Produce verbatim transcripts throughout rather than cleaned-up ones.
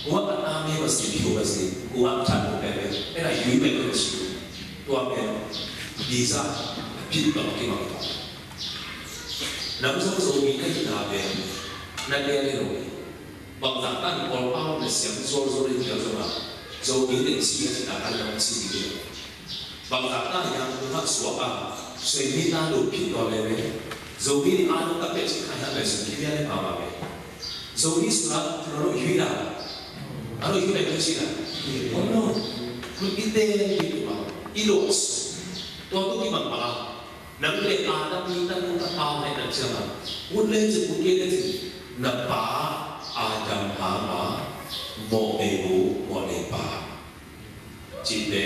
Kuak a na me masi, piu masi, kuak chan mu pe pe, e na yui me masi. Tua pen biza a pit bang ki bang. Nam zong Zomi na hi na pen na lia le lo. Bangzah tan Kawlpau na siam zualzual in lia zong a, Zomi le si a ci na kan lam si di lia. Bangzah ta yang kung hak suak a, suai mi ta lo phi tua le le. Zomi ni a lo ta pe ci khai hak le su ki bia le ma ma le. Zomi su la tu lo hui la. A lo hui la tu ci la. Oh no. Kun i te ni tu ba. I lo su. Tua tu ki bang ba. Nang le a ta pi ta nu ta pa le na cia ma. Kun le ci kun ke le ci. Na pa a dam ha ma. Mo e bu, mo e pa. Cihte,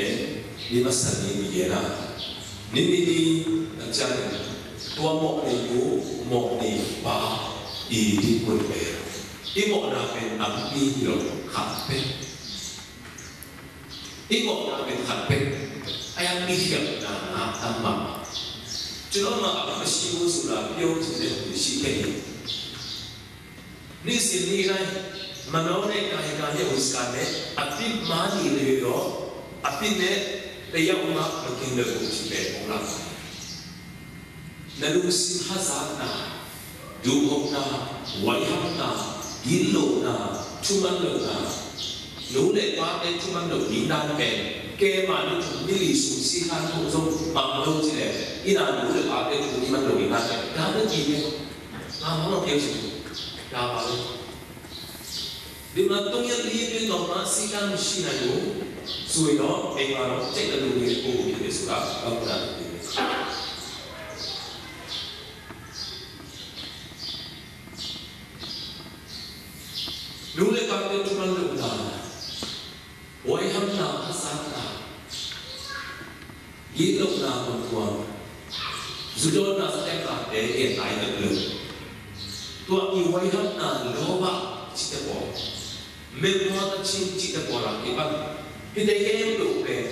ni masa ni mi gena. Ni ni ni, a ciangin, tua mawh nei nu, mawh nei pa, i dikkun pen. I mawhna pen tampi hi lo, khat pek. I mawhna pen khat pek. A yang i hiamna na tam mah. Cun amah a si mu su la, pio cihte, si pek. Nisim ni lai, mano ne kai kai ne uiska ne, a pit ma ni le lo, a pit ne, te ya uma, ma kin le ku ci le ku la. Na lungsim hazatna, duhopna, waihamna, gillohna, thumanlohna. Nu le pa te thuman lo ni dan pen, keima ni thum ni li sung si khan thum zong bang lo ci le, i na nu le pa te thum ni man lo ni dan pen, dan na ki ne. Nga ma ma keu si tu. Nga ma lo. Di ma tung yan li pe tong ma si kan si na yu. Sui no, e ma no, cek na lu ni ko ko ki pe su ka, ka ku na. Nu le pa te tu man lo na. Huaihamna a satna, gitlohna kumkuang, zutawtna satekna te gen lai tak lo. Tua i huaihamna lawbah cite pawl, memmaw ta cin cite pawl a kipan, hite gen lo pen,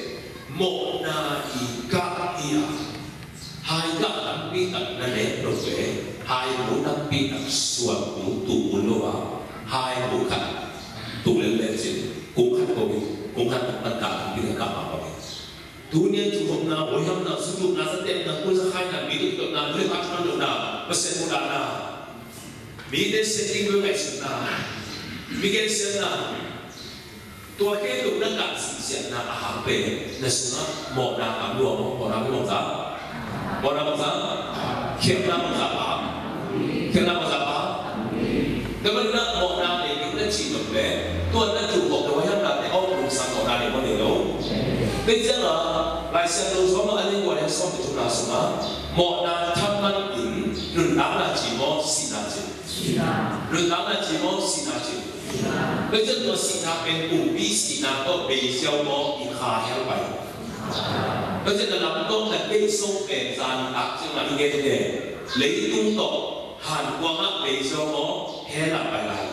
mawhna i gah hi a, hai gah tampi tak na nek lo pen, hai bu tampi tak suan bu tu bu lo a, hai bu khat tu lel lel cin, kung khat ko, kung khat tak pan gah tampi tak gah ma ko. Tuni a thuhopna, huaihamna, zututna, zatepna, kul zakhaina, mi dikdotna, nu le pa thuman lohna, Pasian muhdahna, mite setting lo ngaihsutna, mi gensiatna, tua khempeuh na gah siksiatna a hang pen, na sungah mawhna tam lua maw, mawhna bangzah, mawhna bangzah, khialhna bangzah pa, khialhna bangzah pa. Tua manin ah mawhna nei ding na cih nop leh, tua na thuhop na huaihamnate awk lungsang mawhna nei maw nei lo. Tua ciangin ah, Lai Siangtho sawm ah a lian kua le sawm le thumna sungah, mawhna thaman in nuntakna ci maw, sihna ci. Nuntakna ci maw, sihna ci. Tua ciang tua sihna pen pumpi sihna tawh bei ziau maw, i kha hel pai. Tua ciang na lamtawng na deih so pen zan tak ciangah i gen le, leitung tawh hankuang ah bei ziau maw, hell ah pai lai.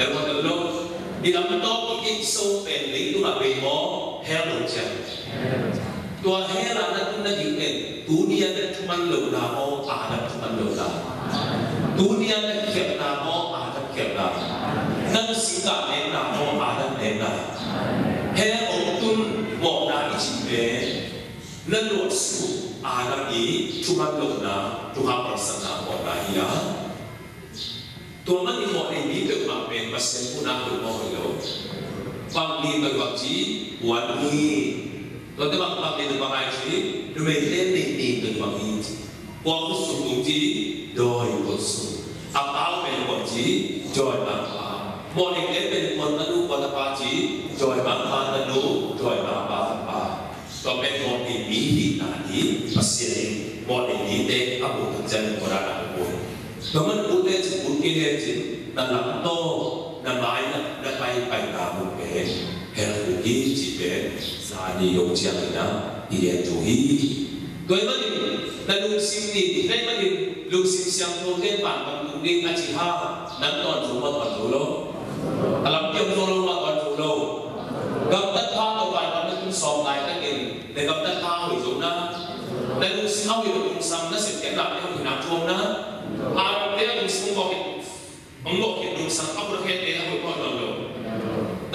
Tel maw tel lo. I lamtawng i deih so pen leitung ah bei maw, hell lo ciang. Tua hell ah na tun na ding pen, tuni a na thuman lohna maw, a na thuman lohna. Tuni a na khialhna maw, a na khialhna. Nang singkah nekna maw, a na nekna. Hell hong tun mawhna i cih pen, na luahsuk a na i thuman lohna, thukham parsatna mawhna hi a. Tua manin mawh nei mi peuhmah pen Pasian kuhna hoih maw hoih lo. Bang ni tua bang ci, kuan ni. Tuate bang bang ni tua bang ai ci, numeite ni ni tua bang ni ci. Kua khut sung tung ci, dawi khut sung. A pau pen kua ci, dawi mang pa. Mawh neite pen kua tanu kua tapa ci, dawi mang pa tanu, dawi mang pa tapa. Tua pen mawh nei mi hihna hi, Pasian in mawh nei mite a muh tak ciangin mawhna na hong pua. Tua man ute cin, ute le cin, na lamtawng, na mai, na, na pai, paina mun pen hell hi cih pen, zani dong ciangin ah i gen thu hi. Tua ahih manin na lungsim ni, tua ahih manin lungsim siangthote vantung ding a cih hang, nang tawn zo maw, tawn zo lo? A lampiang zo lo maw, tawn zo lo? Gamtat pha tawh vantung na tun sawm laitakin, na gamtat pha hoih zo na? Na lungsim a hoih lo, lungsang na sepkhiatnate hoih hinak thuam na? A lampiang lungsim hong gawh khit, hong gawh khit lungsang a pulakhiatte a hoih maw, tawn lo?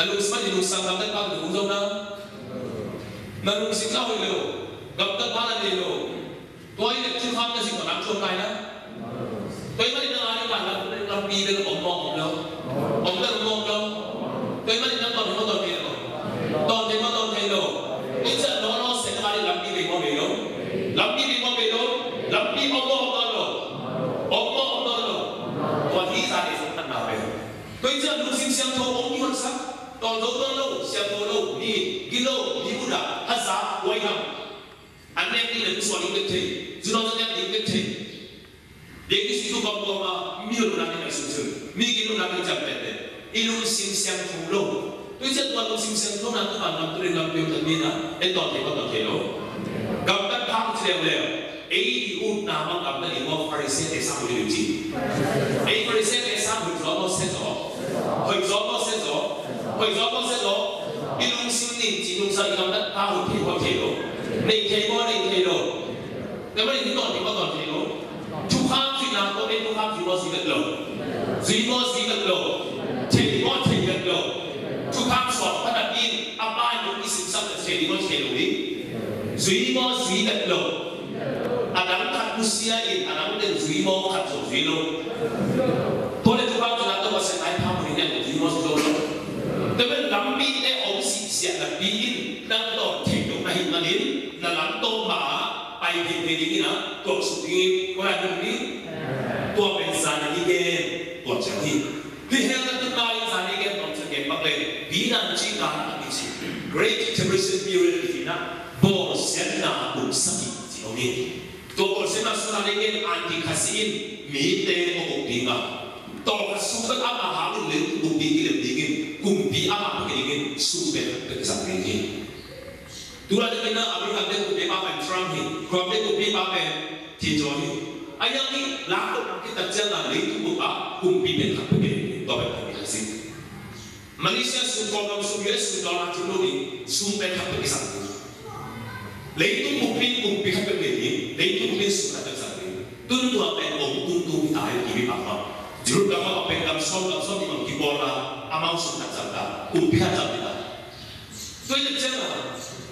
Na lungsim ah i lungsim gamtat pa na lungsim na. Na lungsim na hoih lo. Gamtat pa na nei lo. Tua i le thukham na zik na lam thuak lai na. Tua i mah in na ngah ding lam, lampi bel om maw om lo? Om bel om maw om lo? Tua i mah in na ton thei maw ton thei lo? Ton thei maw ton thei lo? Tua i ciang lawlaw sek na ngah ding lampi bei maw bei lo? Lampi bei maw bei lo? Lampi om maw om lo? Om maw om lo? Tua hi zah i zong khat na pen. Tua i ciang lungsim siangtho om i honsak. Ton zo tuan lo, siangtho lo, mi gilo, mi uda, haza, huaiham. An nek ding le pusuak ding bek thei, zunawng zong nek ding bek thei. Deng ding sung tu kawmkawm a, mi hon unau ding a sungsun, mi gin unau ding ciam penpen. I lungsim siangtho lo. Tua i ciang tua lungsim siangtho na tu pan lam tu le lam peuh tak mi na, en tawh thei kawh tawh thei lo. Gamtat phak ci leuleu. Ei i utna bang gamtat i maw Pharisee te sang hoih lo ci. Ei Pharisee te sang hoih zaw maw sia zaw. Hoih zaw maw sia zaw. Hoih zaw maw sia zaw. I lungsim nin ci nungsa i gamtat phak hoih thei hoih thei lo. Nei thei maw nei thei lo. Tua manin hih tawh ding kawh tawh thei lo. Thukham zuihna tawh ei thukham zui maw zui vet lo. Zui maw zui vet lo. Thei maw thei vet lo. Thukham suak pan a ding a pai maw i simsak vet thei ding maw thei lo ding. Zui maw zui vet lo. A dang khat nusia in a dang den zui maw khat zong zui lo. Tua le thukham zuihna tawh Pasian ai pha maw ding zui maw zui lo. Tua manin lampi te om sihsiah na pi in nang tawh thei lo na hih manin na lam tawh ma pai thei thei ding in a, tuak suk ding in, kua lai ding ding. Tua pen zan a i gen, tua ciang hi. Hi hel na tun ma in zan a i gen, tuak ciang gen bak le, bi nan ci ta na mi ci. Great Tribulation Period i ci na, bawlsiatna uk sagih ci om hi. Tua bawlsiatna sung zan a i gen, Antikhasi in, mite a uk ding a. Tawlkhat sung pen ama hang in leitung buppi kilem ding in, kumpi ama pia ding in, sum pen khat pen zang ding hi. Tua dingin a America te kumpipa pen Trump hi, Trump te kumpipa pen Kim Jong hi. A yang hi, lam tawh kitat ciang a leitung bup a kumpi pen khat peuh hi, tua pen kumpi khat si. Malaysia sum kawm lam sum U S sum dollar thim lo ding, sum pen khat peuh kisam ding. Leitung bup in kumpi khat peuh hi ding, leitung bup in sum khat peuh kisam ding. Tun tua pen om tung tung hi ta hi, kibi pah mah. Jerusalem a pen gam sawm gam sawm hi bang kibawl a, amau sum khat kisam ta, kumpi khat kisam ding ta. Tua hi ciang a,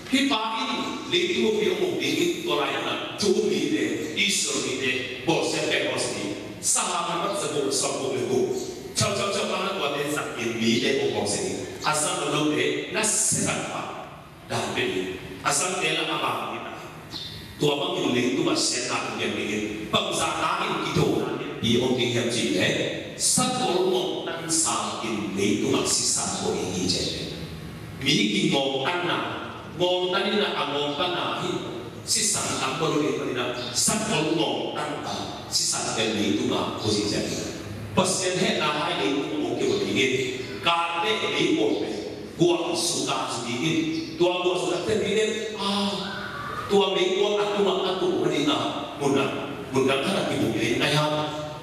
hih pa in leitung bup hi a om ding in tua lai in a, Jew mite, Israel mite, bawlsiat pen bawlsiat ding. Saha khat mat sa bup, sa bup le bup. Chau, chau, chau, pa na tua te zak in mite bup bawlsiat ding. A zak lo lo te, na se zak pa. Dan pe ding. A zak te la a bang ding a. Tua bangin leitung ah siatna tung pian dingin bangzah takin kithona pi om ding hiam cih leh, sakol ngongtan sangin leitung ah sisan bawl ding hi ci. Mi kingongtanna, ngongtan in a ngongtanna hi, sisan tam bawl ding hi, sakol ngongtan a sisan pen leitung ah bawl ding hi. Pasian hehna hai leitung ah bawl ding hi. Kate leitung pen guah suka ci ding in, tua guah suka te mi den, ah, tua meikuang a tungah a tuk ma ding a, mun a, mun dang khat a kibuk ding a hiam,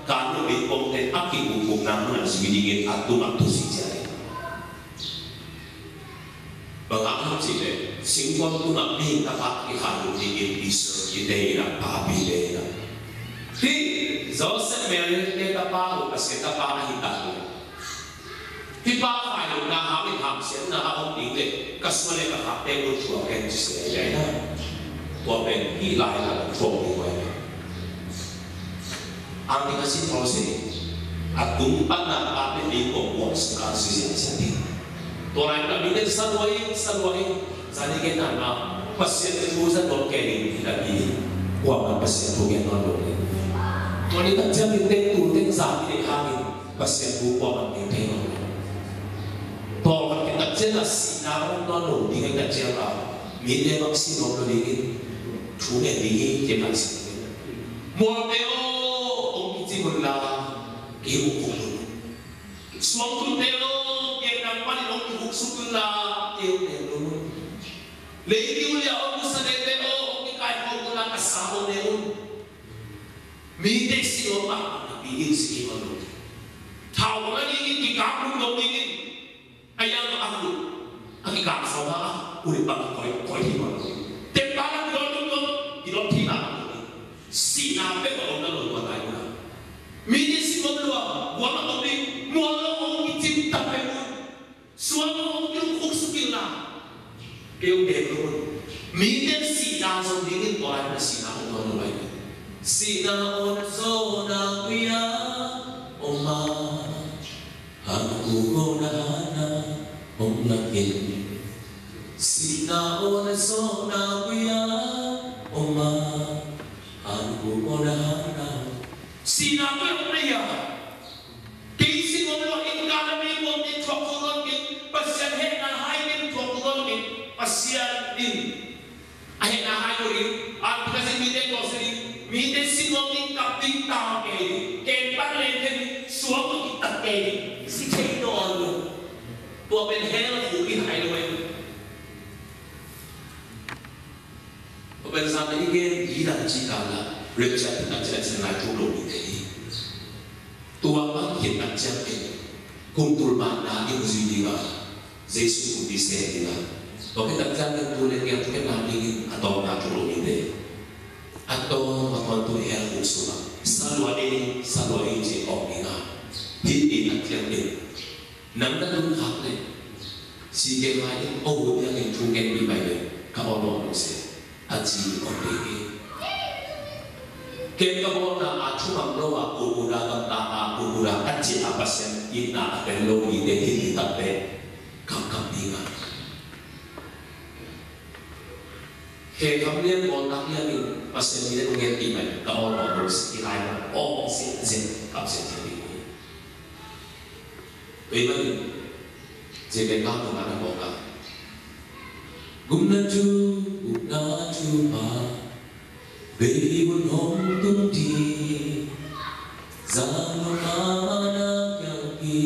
kan lo meikuang te a kibuk bukna mun a zui ding in a tungah tuk si cia ding. Bang hang hiam cih leh, singkuang tungah mihing tapa kikhai ding in Israel mite in a, papi te in a. Hih Joseph Mary te tapa uh, Pasian tapa ahi tak leh. Hih pa khailutna hangin hamsiatna a om ding leh ka suan leh ka khakte un thuak hen ci se ahi na. Tua pen hih lai la thuak ding uh ahi. Ang ding a sin thawl se. A tung pan na pa pen ding kong buang sung kang sui siang siang ding. Tua lai na mi den sa lua in, sa lua in. Sa ni gen na na. Pasian thu sa tuak ke ding hi ta ding. Kuaman Pasian thu gen nawn lo ding. Tua ni tak ciang ding ding tu ding sa ding hangin. Pasian thu kuaman ding thei nawn lo. Tawlkhat kitat ciang a sihna om nawn lo ding a kitat ciang a, mite bang si nawn lo ding in, thu ngen ding hi, kei bang si nawn lo. Mualte aw, hong kicim un la, kei hong khuk un. Suangtulte aw, kei nang panin hong kihuksuk un la, kei hong neng lo un. Leitung lia hong nusia dete aw, hong kikaikhawm un la, ka sa hong neng un. Mite si lo mah, pi in si kei mah lo. Thau bang a ding in kikap lum lo ding in. A yang a lum. A kikap sau mah a, uli bang koi, koi hi mah lo. Te pa la kidon lum lo, kidon thi mah lo. Sihna peuh a om na lo tua lai mah. Mite si lo lo a, tua mah lo ding, mual lo hong kicim tak peuh lo. Suang lo Kei hong gen lo. Mite sihna zong dingin tua lai na sihna hong tua lo lai. Sihna aw na zawhna koi-ah om a, hankhuk aw na hatna hong lak in. Sihna aw na zawhna koi-ah om a, hankhuk aw na hatna. Sihna koi-ah om na hia. Kei sin om lo in, ka na mi buang in, thuak kul lo in, Pasian hehna hai in thuak kul lo in, Pasian in a hehna hai lo in, a pika sin mite ko sin in, mite sin om in kap ding ta kei ding, ken pan len kei ding, suang lo in tak kei ding, si thei nawn lo. Tua pen hell khuk in hai lo in. Tua pen zan na i gen i dan ci ka la, rapture pen a cian sin lai thu lo mite hi. Tua bang khit tak ciang in, kum tul mah na in zui ding a, Jesu kum ding sem ding a. Tua khit tak ciang in tu le kiang tu khit na ding in a tawng na tu lo ding te. A tawng a tawng tu hell khuk sung a. Sa lua ei, sa lua ei ci awk ding a. Hih tak ciang in. Nang na lungkhak le. Si ke mai in, oh, dia in thu ngen pi mai le. Ka aw lo lo se. A ci awk ding hi. Ken ka bawlna a thu ngam lo a, kukura ngam ta a, kukura a ci a Pasian itna a pen lo mite hi hi tak te. Kam kam ding a. He kam lian bawlna lian in Pasian mite nung ngen pi mai, ka aw lo lo si lai ma, aw si si, kam si si ding hi. Tua ahih manin, J P Kang tungah na kawk a. Gupna thu, gupna thu pa, bei un hong tung ding, zan lo ma na kiang pi,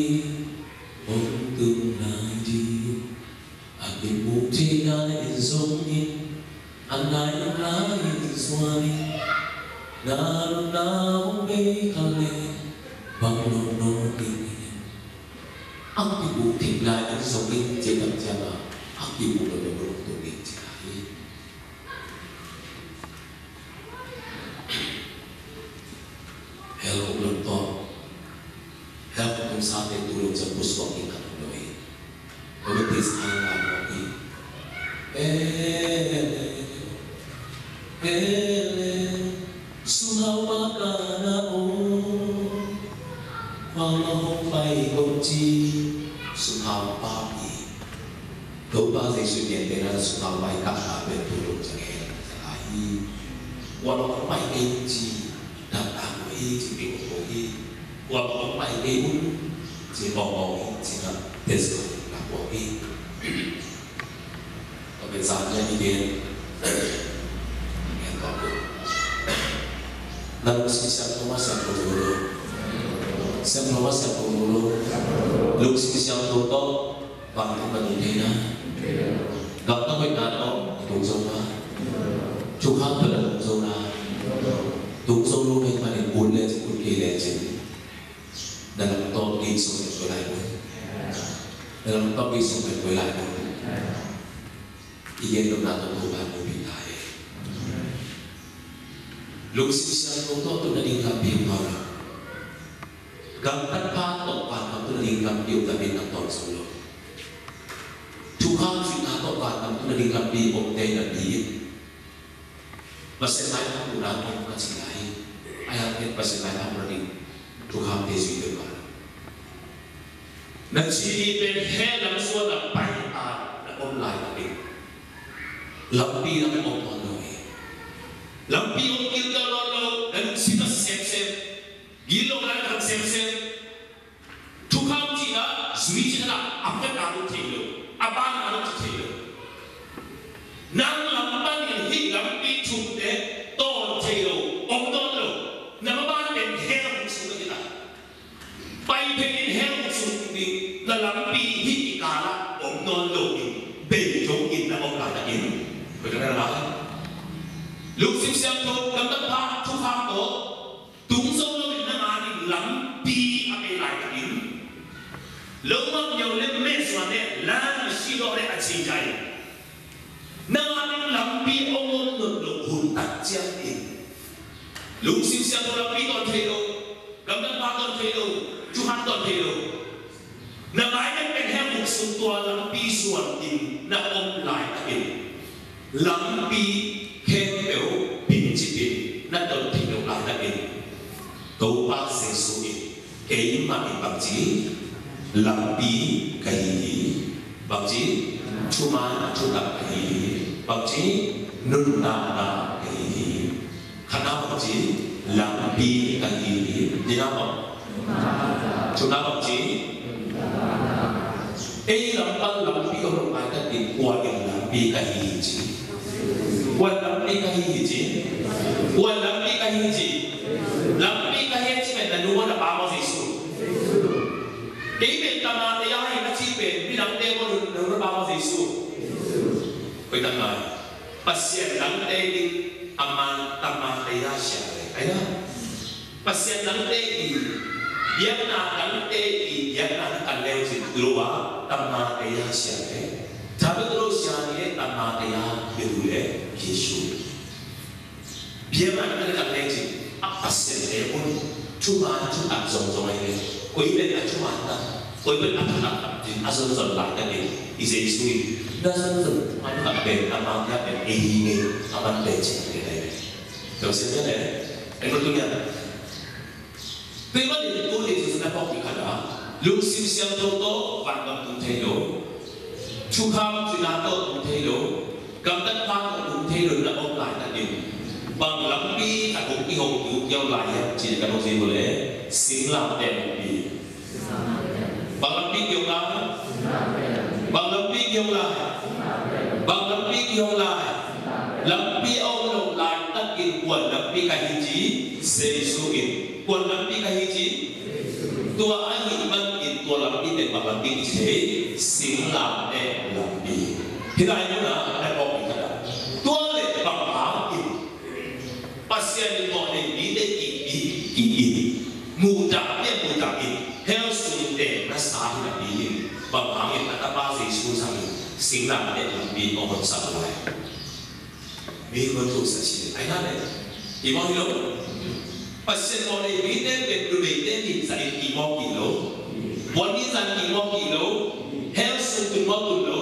hong tung lai ding. A kimu thei lai in zong in, a nai lai in zuan in, na lupna hong bei kha leh, bang lo nawn ding hi. A kimu thei lai in zong in, ci tak ciang a, a kimu lo lo lo tung in ci lai hi. Hell khuk lam tawh. Hell khuk lam sate tu lum ciang pusuak in khat lo hi. Committees ai ngai lo hi. Ele, ele, sumau pa ka na o. Mama hong pai kong ci. Sumau pa i. Topa Jesu pian pen a sumau pai kah a pen tu lum ciang hell a ci lai hi. Kuamah hong pai kei un ci, dam dam uh hi ci, ping uh hi. Kuamah hong pai kei un ci, bawng bawng hi ci, na tes uh na kuam hi. Tua pen zan nia i gen. Gen tua pen. Na lungsim siangtho mah siangtho zo lo. Siangtho mah siangtho zo lo. Lungsim siangtho tawh vantung na tung thei na. Gamtat hoihna tawh na tung zo na. Thukham tawh na tung zo na. Tung zo lo na hih manin ut lecin, ut kei lecin, na lam tawh gei sung pen koi lai mun. Na lam tawh gei sung pen koi lai mun. I gen nopna tawh Topa hong mupi ta hen. Lungsim siangtho tawh tu nading lampi om nawn lo. Gamtat pha tawh vantung tu nading lampi om napi in na tawn zo lo. Thukham zuihna tawh vantung tu nading lampi om te napi in, Pasian maipha muhna om ka ci lai hi. Ahi hangin Pasian maipha muh nading thukhamte zui peuhmah lo. Na ci pen hell lam suan a pai a na om laitakin lampi lam om nawn lo hi. Lampi om gilgal nawn lo, na lungsim na semsem, gilo na khang semsem. Thukham cihna, zui cihna, a phet a lut thei lo, a ban a lut thei lo. Nang lam panin hih lampi thukte tawn thei lo, om nawn lo. Na maban pen hell sung na hi ta. Pai thei in hell sung ding, na lampi hih i kal ah om nawn lo in, bei zong in na om laitakin. Tua ka na lai. Lungsim siangtho, gamtat pha, thukham tawh tung zo lo in na ngan in lampi a bei laitakin, lo mah nyo le meh suan le, la na si lo le a ci dai. Na ngan in lampi om om nawn lo hun tak ciangin, lungsim siangtho lampi tawn thei lo, gamtat pha tawn thei lo, thukham tawn thei lo. Na ngai pen pen hell khuk sung tua lampi suan in na om laitakin, lampi khempeuh pincipin na ton theih loh laitakin, Topa Jesu in, "Keimah in bangci, lampi ka hi hi, bangci, thuman thutak ka hi hi, bangci, nuntakna ka hi hi, khatna bangci, lampi ka hi hi." Nihna bang, thumna bangci, ei lam pan lampi om lo laitakin kua in lampi ka hi hi ci? Kua in lampi ka hi hi ci? Kua in lampi ka hi hi ci? Lampi ka hi hi ci pen na nu maw na pa maw Jesu? Kei pen tamate a hi na ci pen midangte maw na nu na pa maw Jesu? Hoih tak ngai. Pasian dangte ding a man tamate a sia le ai na. Pasian dangte i biakna, dangte i biakna na kan leu cin lo a, tamate a sia le. Tha bek lo sia ni le tamate a belu le Jesu. Biakna na kan leu cin a Pasian te un thuman thutak zongzong ai le. Koi pen a thuman tak, koi pen a thutak tak cin a zonzon laitakin i Jesu in na zonzon thuman tak pen tamate a pen ei hi ngei a man pen cin le ai le. Teu sia le. Ai ko tu nia. Tua ahih manin tuni Jesu na phawk ding khat ah, lungsim siangtho tawh vangam tung thei lo, thukham cina tawh tung thei lo, gamtat pha tawh tung thei lo na om laitakin, bang lampi khat hong kihong ding uh kiau lai hiam cih kan hong zin uh leh, singlamteh lampi. Bang lampi kihong lai? Bang lampi kihong lai? Bang lampi kihong lai? Lampi a om lo laitakin kua in lampi ka hi ci? Jesu in. Kua in lampi ka hi ci? Tua ahih manin tua lampi pen bang lampi kici thei? Singlamteh lampi. Hih lai mun ah na phawk ding khat ah, tua leh bang hangin Pasian in mawhnei mite ki-it, ki-it, muhdah, muhdah in hell sung teng na sa hi napi in, bang hangin a tapa Jesu zangin singlamteh lampi hong honsak lai? Mi hong thuksak cih ai na le. Hi mawk hi lo. Pasian mawhnei mite pen numeite nit zah in ki mawk hi lo. Buan nit zah in ki mawk hi lo. Hell sung tun mawk tun lo.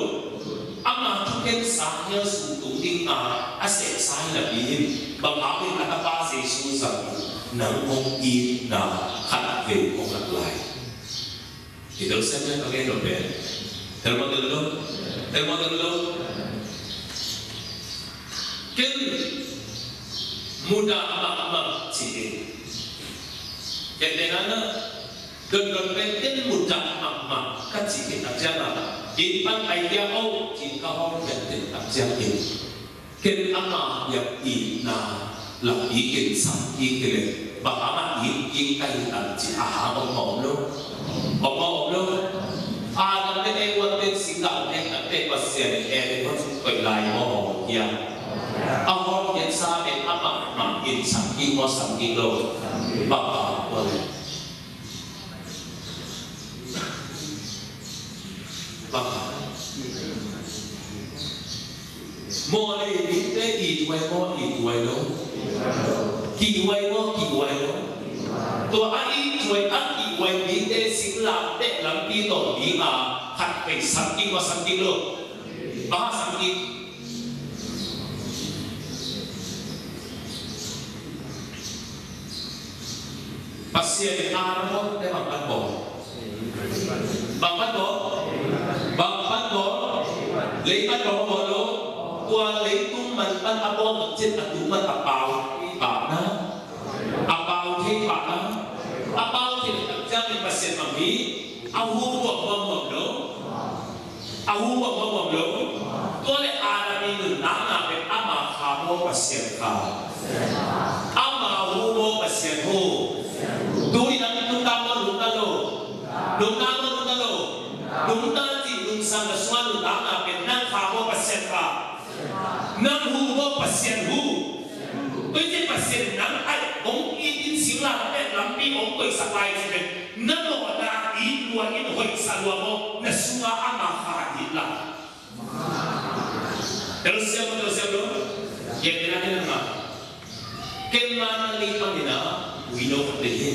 Ama thukhensa hell sung tung ding a a sehsa hi napi in, bang hangin a tapa Jesu zangin nang hong itna khatvei hong lak lai? Hi tel sem le ka gen lo pen. Tel maw tel lo? Tel maw tel lo? Ken mudah mahmah ci hi. Ken tena na Dondon pen ken mudah mahmah ka cih khit tak ciangin, inn pan pai dia aw ci ka hawlkhiat khit tak ciangin, ken ama biak itna lampi ken sam kik hi leh, bang hang a it kik ka hi tam cih a hang om mawk lo. Om mawk lo. Adam le Eva pen singlamteh, Pasian in Eden hong koih lai maw, hong hiam? A hawlkhiatsa pen amah mah in sam kik maw, sam kik lo? Bang hang? Bang hang? Mawhnei mite ithuai maw, ithuai lo? Kihhuai maw, kihhuai lo? Tua a ithuai a kihhuai mite singlamteh lampi tawh ding a khatvei sam kik maw, sam kik lo? Bang hang sam kik? Pasian in Adam hawlkhiat teh bang pan bawl? Bang pan bawl? Bang pan bawl? Lei pan bawl, bawl lo? Tua leitung man pan a bawl tak ciang a tung man a pau thei pah na. A pau thei pah na. A pau thei tak ciangin Pasian bang hi? A hu buak muammuam lo. A hu buak muammuam lo. Tua leh Adam i nuntakna pen ama kha maw, Pasian kha? Ama hu maw, Pasian hu? Tuni nang nungta maw, nungta lo? Nungta maw, nungta lo? Nungta cih nungsang na sungah nuntakna pen nang kha maw, Pasian kha? Nang hu maw, Pasian hu? Tua hi ciang Pasian nang a hong it in singlamteh lampi hong koihsak lai cih pen na mawhna it lua in hoihsa lua maw, na sungah ama kha it lai? Telsiam maw, telsiam lo? Gen tena hi na ma. Ken ma na lei panin a uino khat lei hi.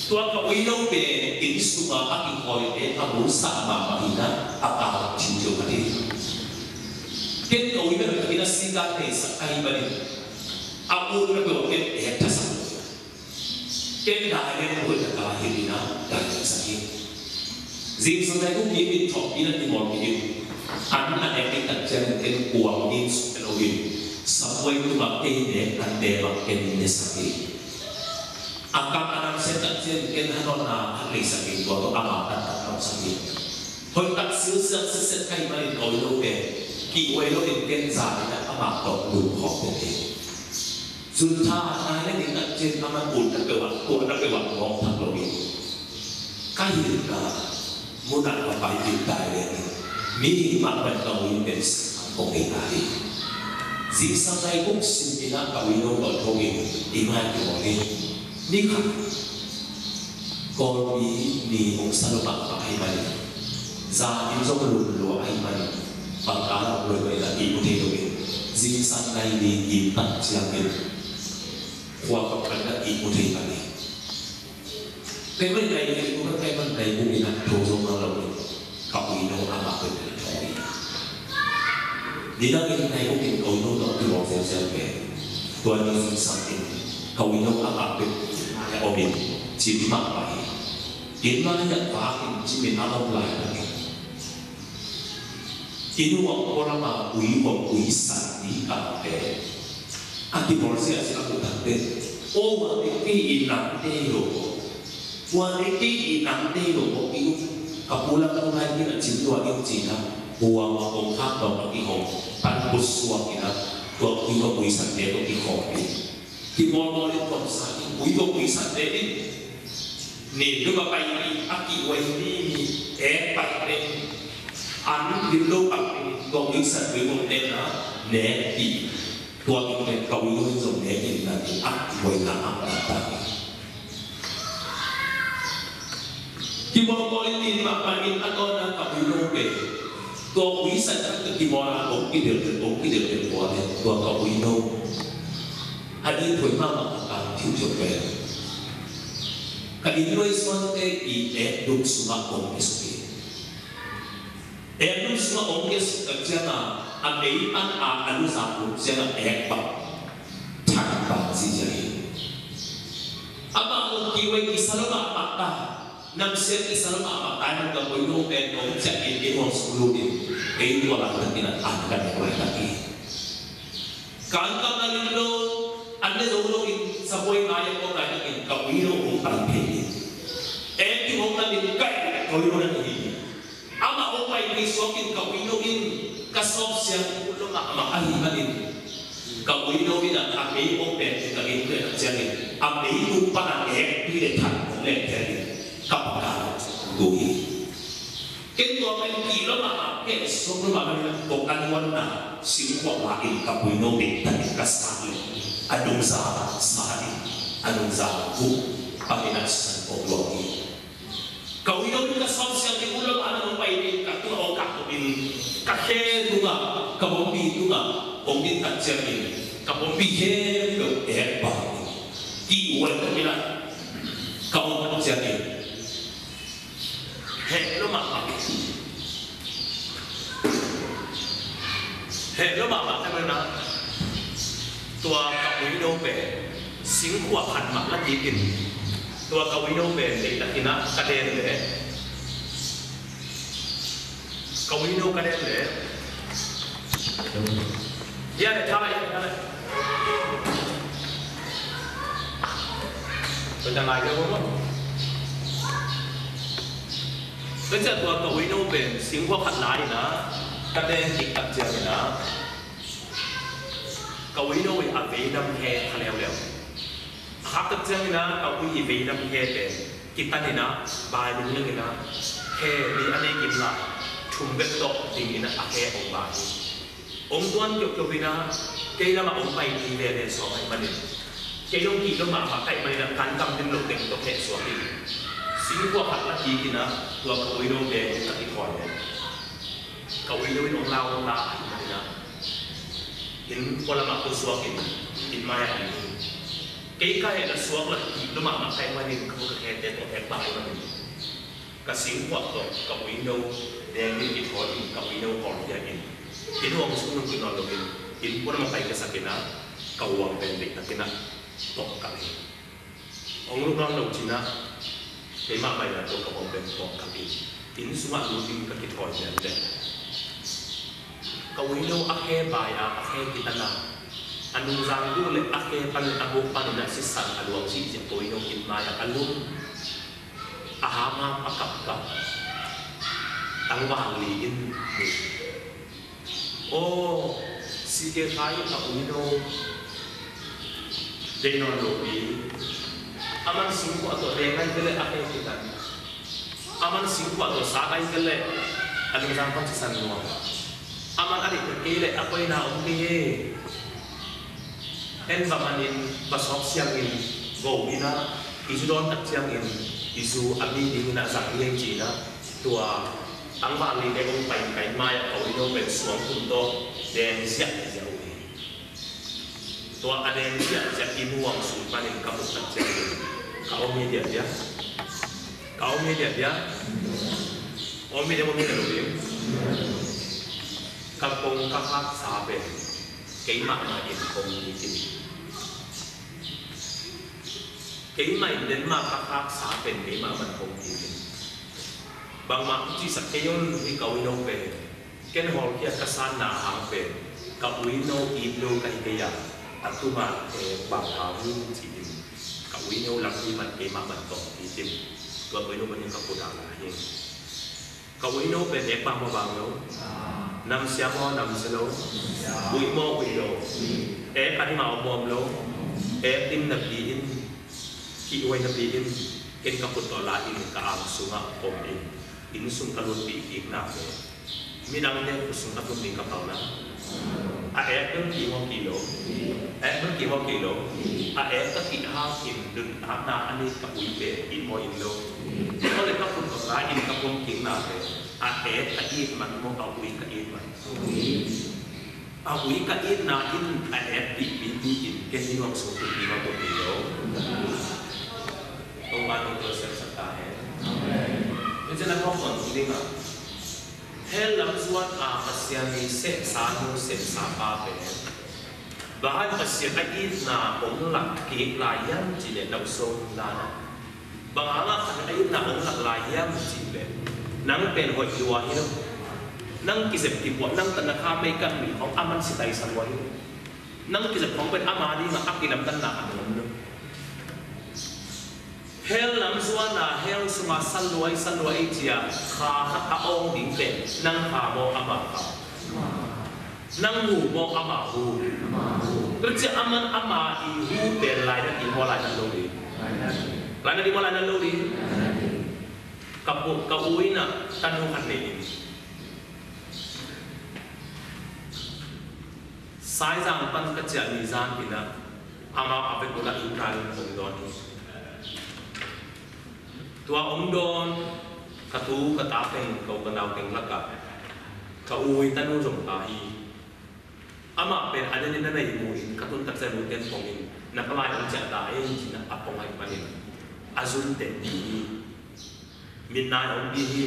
Tua ka uino pen inn sungah a kikhawite a musak mahmah hi a, a kal thiuhthiu khat hi. Ken ka uino pen a sika teisak ahih manin a utna peuh ken ekthasak lo hi. Ken dai leng hoih taka hilh in a dai leng sak hi. Zingsang dai kong kim in thawhpi in a kimawl kik in, an a nek ding tak ciangin ken kuang in suk lo hi. Sabuai tungah ei nek an bek bang ken in ne sak hi. A kam a nam siat tak ciangin ken hanawtna a leisak hi, tua tawh ama taktak lam sak hi. Hoih tak silsiang siset ka hih manin ka uino pen kihhuai lo in ken zan in a ama tawh lum khawm pen hi. Zun tha nai le ding tak ciang a man ut na peuh ah, tuah na peuh ah ngawng thak lo hi. Ka hilhna mun ah ka pai ding tai le ding, mihing mah bang ka uino pen sa kong nei ta hi. Zingsang nai kong sim in a ka uino tawh tho in i mai kimawl hi. Ni khat Kawlpi ni hong sa lo mahmah ahih manin, zan in zong lum lua ahih manin, bangkal ah hong luai luai in a ihmu thei lo in, zingsang nai ni kim tak ciangin khua khat pan in a ihmu thei pan hi. Kei mah nai ni ihmu pan, kei mah nai bung in a tho zo mang lo in, ka uino amah pen a tho hi. Nidang in nai bung in ka uino tawh kibawl ziauziau pen, tua ni zingsang in ka uino amah pen a om in, cim mahmah hi. Inn mai ah vak in cim in a om laitak in, inn uah pualam a ui, uah ui san ni kal pen a kibawl ziahziah a muh tak pen, aw, ua te kei i nam tei lo maw, ua te kei i nam tei lo maw, i um, ka pu lam tung lai inn a cim lua ing ci in a, ua kong khak dawng a kihong pan put suak in a, tua ui, ua ui san te tawh kikhawm in, kimawlmawl in kong sa in, ui, ua ui san te in nin dum a pai ni a kihhuai ni, ek pai pen an lim lo pang ni, tua ui san ui mawk pen a nek pi. Tua tung pen ka uino in zong nek in na ni a kihhuai na a pai pai. Kimawlmawl in nin mah pai in a tawn a ka uino pen tua ui san a kimawl a ong kidelh pen, ong kidelh pen tua pen tua ka uino a ding thuai mahmah a kal thiuhthiu pen ka inn luai suante i ekdum sungah ong kisuk hi. Ekdum sungah ong kisuk tak ciangin a mei pan a a luzak lut ciangin a ek bang than bang ziazia hi. Amah ong kihhuai kisa lo mahmah ta, namsiat kisa lo mahmah ta, ka uino pen ong ciah in inn hong suk lut in, ei tua laitak in a an ka nek laitak hi. Ka ankamna lim lo, an ne zo lo in, sabuai ngai a kawk nai takin ka uino hong pai phei in, en kihong na in ka uino na hi. Amah hong pai phei suak in ka uino in ka sawpsiang ut lo mahmah ahih manin, ka uino in a, a mei hong pen ka inn pen a ciangin, a mei tung pan a ek tui le than hong lek ciangin, ka pakal tu hi. Ken tua pen kih lo mahmah, keh suak lo mahmah in a, kong a luanna singkhuak la in ka uino pen takin ka sak leh, a nungza sa in, a nungza vuk bangin a san kong luang hi. Ka uino in ka sawpsiang ding ut lo mahmah in hong pai in ka tungah hong kah in, ka khe tungah, ka bombi tungah hong din tak ciangin, ka bombi khempeuh ek bang in, kihhuai tak in a ka om tak ciangin, heh lo mahmah. Heh lo mahmah tak in a, tua ka uino pen singkhuak khat mah la kik in, tua ka uino pen deih tak in a ka den leh, ka uino ka den leh, ya le tha lai, ya le tha lai. Tua ciang tua ka uino pen singkhuak khat la in a, ka den kik tak ciangin a, ka uino i a vei nam he kha leuleu. A khak tak ciangin a, ka ui i vei nam he pen kitan in a, bai lunglang in a, he mi a nei kim lai thum bek tawh ding in a, a he hong bai hi. Hong tuan kiokkiok in a, kei lamah hong pai ding veve suak ahih manin, kei hong kih lo mahmah ka hih manin a, kan kam dim lo teng tawh heh suak in, singkhuak khat la kik in a, tua ka uino pen ka kithawi leh, ka uino in hong lau hong la ahih manin a, inn kua lamah ko suak in, inn mai ah inn hi. Kei ka hehna suak la kip lua mahmah ka hih manin ka khut ka khete tawh hek bang ahih manin ka singkuah tawh ka uino deng in kithawi in ka uino hawlkhia in inn huang sung nung kinawn loin inn puan a makai ka sak in ah ka huang pen deihtakin ah tawh kal hi. Hong luk nawn lo cin ah keimah maina tawh ka huang pen tawh kal in inn sungah lut in ka kithawi lian leh ka uino a khe bai a a khe kitan a a nungzang duh le a khe pan le a buk panin a sisan a luang zihziah ka uino kip mai ah a lum a hamham a kapkap tangval li in ni. Aw, sihkei khai a uino deih nawn lo pi. Aman singkuah tawh deng ngai kei le a khe kitan. Aman singkuah tawh sa ngai kei le a nungzang pan sisan nuam. Aman a deih kei le a koina om kei he. En va manin va sawp siangin go in ah i zu dawn tak ciangin i zu a mi dingin ah zang hi hei ci-in ah tua tangval li dek hong pai kai mai ah ka uino pen suang kum tawh deng ziahziah uh hi. Tua a deng ziahziah inn huang sung panin ka muk tak ciangin ka om hi diahdiah. Ka om hi diahdiah. Om hi diah om hi diah lo ding. Ka kong ka khaksa pen keimah mah in kong hi kei. Keimah in Denmark ka khaksa pen keimah mah in kong hi kei. Bangmah hong cihsak kei un, hih ka uino pen ken hawlkhia ka sanna hang pen ka uino it lo ka hi kei a, a tuma bang hau hi ci-in ka uino lam hi man keimah mah in kong hi kei. Tua ka uino mah in ka khut ah la hi. Ka uino pen ek bang maw bang lo? Namsia maw namsia lo? Uih maw uih lo? Ek a ding a om maw om lo? Ek ding napi in, kihhuai napi in, ken ka khut tawh la in ka ang sungah om in, inn sung ka lutpih kik nak leh midangte khut sung ka tun ding ka pau na. A ek bel kihhuai kei lo. A ek bel kihhuai kei lo. A ek ka kih hangin nuntakna a nei ka uih pen it maw it lo? Tua leh ka khut tawh la in ka pom kik nak leh a ek ka it man maw a uih ka it man? A uih ka itna in a ek pihpihpi in ken inn huang sung pihpi mah pihpi lo. Tongvan in tua siamsak ta hen. Tua ciang a thawk tawntung ding a, hell lam zuan a Pasian i sehsa nu sehsa pa pen bang hang Pasian a itna hong lak kik lai hiam cih leh na uso na na Bang hangah khat a itna hong lak lai hiam cih leh nang pen hoih lua hi lo. Nang kizep kipuah nang tana kha meikat mi khawng a man si taisa lua hi lo. Nang kizep khawng pen ama dingah a kilamdanna a nuam lo. Hell lam zuana hell sunga sa luai sa luai cia kha khat a awng ding pen nang kha maw ama kha? Nang hu maw ama hu? Tua ciah aman ama i hu pen lainat ding maw lainat lo ding? Lainat ding maw lainat lo ding? Ka pu ka u in ah tanu khat nei in Saizang pan ka ciah ni zan in ah amau a vek un ah innkuan in hong dawn hi. Tua hong dawn ka tu ka ta teng ka u ka nau teng lakah ka u i tanu zong ta hi. Amah pen a den in a nei mu in ka tun tak ciang nu ten pong in na palai hong ciah ta ei ci-in a pong ahih manin a zun teh pi hi. Mitnai hong pi hi.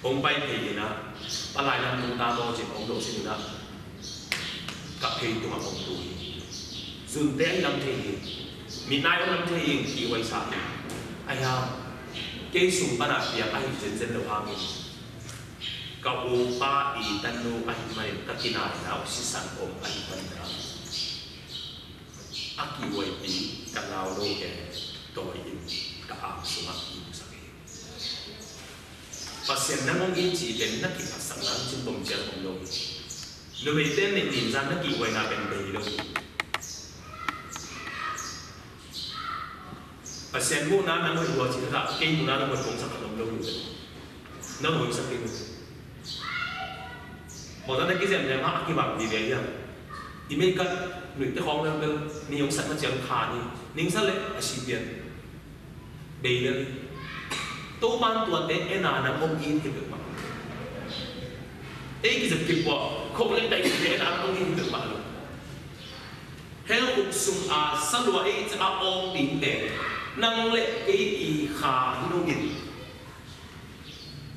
Hong pai phei in ah palai lam tung ta maw ci-in hong dawh sin in ah ka phei tungah hong tu hi. Zunte ahi lam thei hi. Mitnai hong lam thei hi. Kihhuai sa hi. Ahi hang kei sung pan ah piang ahi zenzen lo hangin ka upa i tanu ahih manin ka kinaina uh sisan om ahih manin ah a kihhuaipi ka nau lo ken tawi in ka ang sungah i musak hi. Pasian nang hong it cih pen na kiphatsak nang cin bawm ciang om lo hi. Numeite nih ninzan na kihhuaina pen bei lo hi. Pasian muhna nang hoih lua cih takah kei muhna nang hoih kongsak khat om lo hi. Nang hoihsak kei lo. Bawlta na kizem lem ah a kibang vive hiam? I meikat nuihte khawng lembel ni hong sat na ciang kha ni ningsat leh a si pian. Bei lel. Topan tuate ena nang hong in hi peuhmah. Ei kizep kipuah khok leh daihte ena nang hong in hi peuhmah lo. Hell khuk sung a salua ei ciang a awng dingte, nang le kei i kha hi lo in.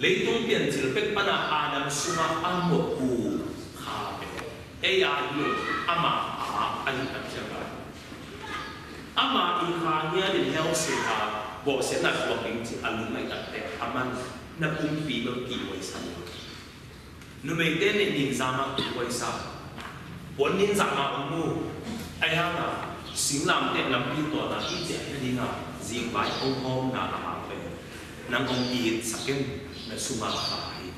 Leitung piancil pek pana Adam sungah a muak uh kha pen ei a hi lo, ama a ahi tak ciang a, ama i kha ngiat in hell sung a bawlsiatna thuak ding ci a lungmai takte a man na pumpi bang kihuaisan lo. Numeite nih nin zama kihuaisa. Puan nin zama om mu. Ahi hanga singlamteh lampi tuahna i ciah nadinga zingvai hong hawmna a hang pen nang hong itsak in, na sunga kha hi.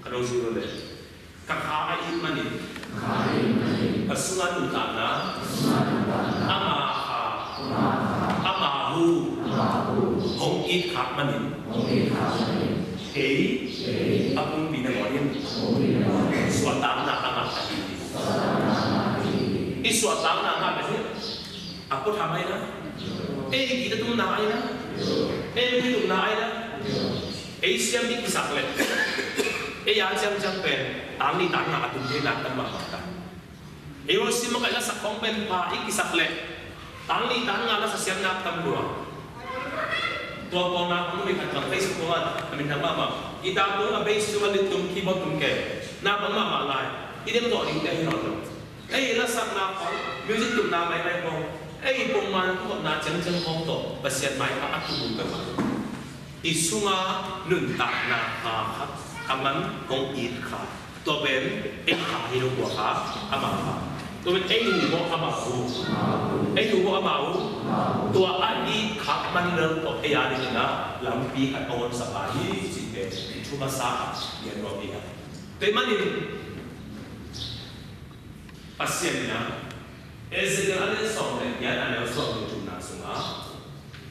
Ka dong zing lo le. Ka kha a it manin, ka sunga nuntakna, ama kha, ama hu hong it khak manin, ei a pumpi nangawn in suahtakna a ngah ahi hi. I suahtakna a ngah ahi hi. A pua tham ahi na, ei gita tumna ahi na, ei mi tumna ahi na. Ei siam i kisak leh ei a ciangciang pen tang nih tang nga a tum thei nak tam mahmah ta. Ei hong sim makaih lasak khong pen pha i kisak leh tang nih tang nga lasa siam nak tam lua. Tua pawlna hong mi khat bang Facebook ah a min thang mahmah, guitar tum, a bass tum, a lead tum, keyboard tum ke nak bang mahmah lai. I dem tawh ding te hi nawn lo. Ei lasakna khong, music tumna maimai khong, ei pongman khotna ciangciang khong tawh Pasian maipha a tum uh peuhmah. I sunga nuntakna kha khat a man hong it kha. Tua pen ei kha hi lo, kua kha? Ama kha. Tua pen ei hu maw ama hu? Ei hu maw ama hu? Tua a it kha man lel tawh ei a dingin a lampi khat hong honsak a hi cihte thu masa a gen nuam hi a. Tua ahih manin Pasian in a, Ezekiel a lian sawm le giat, a neu sawm le thumna sungah,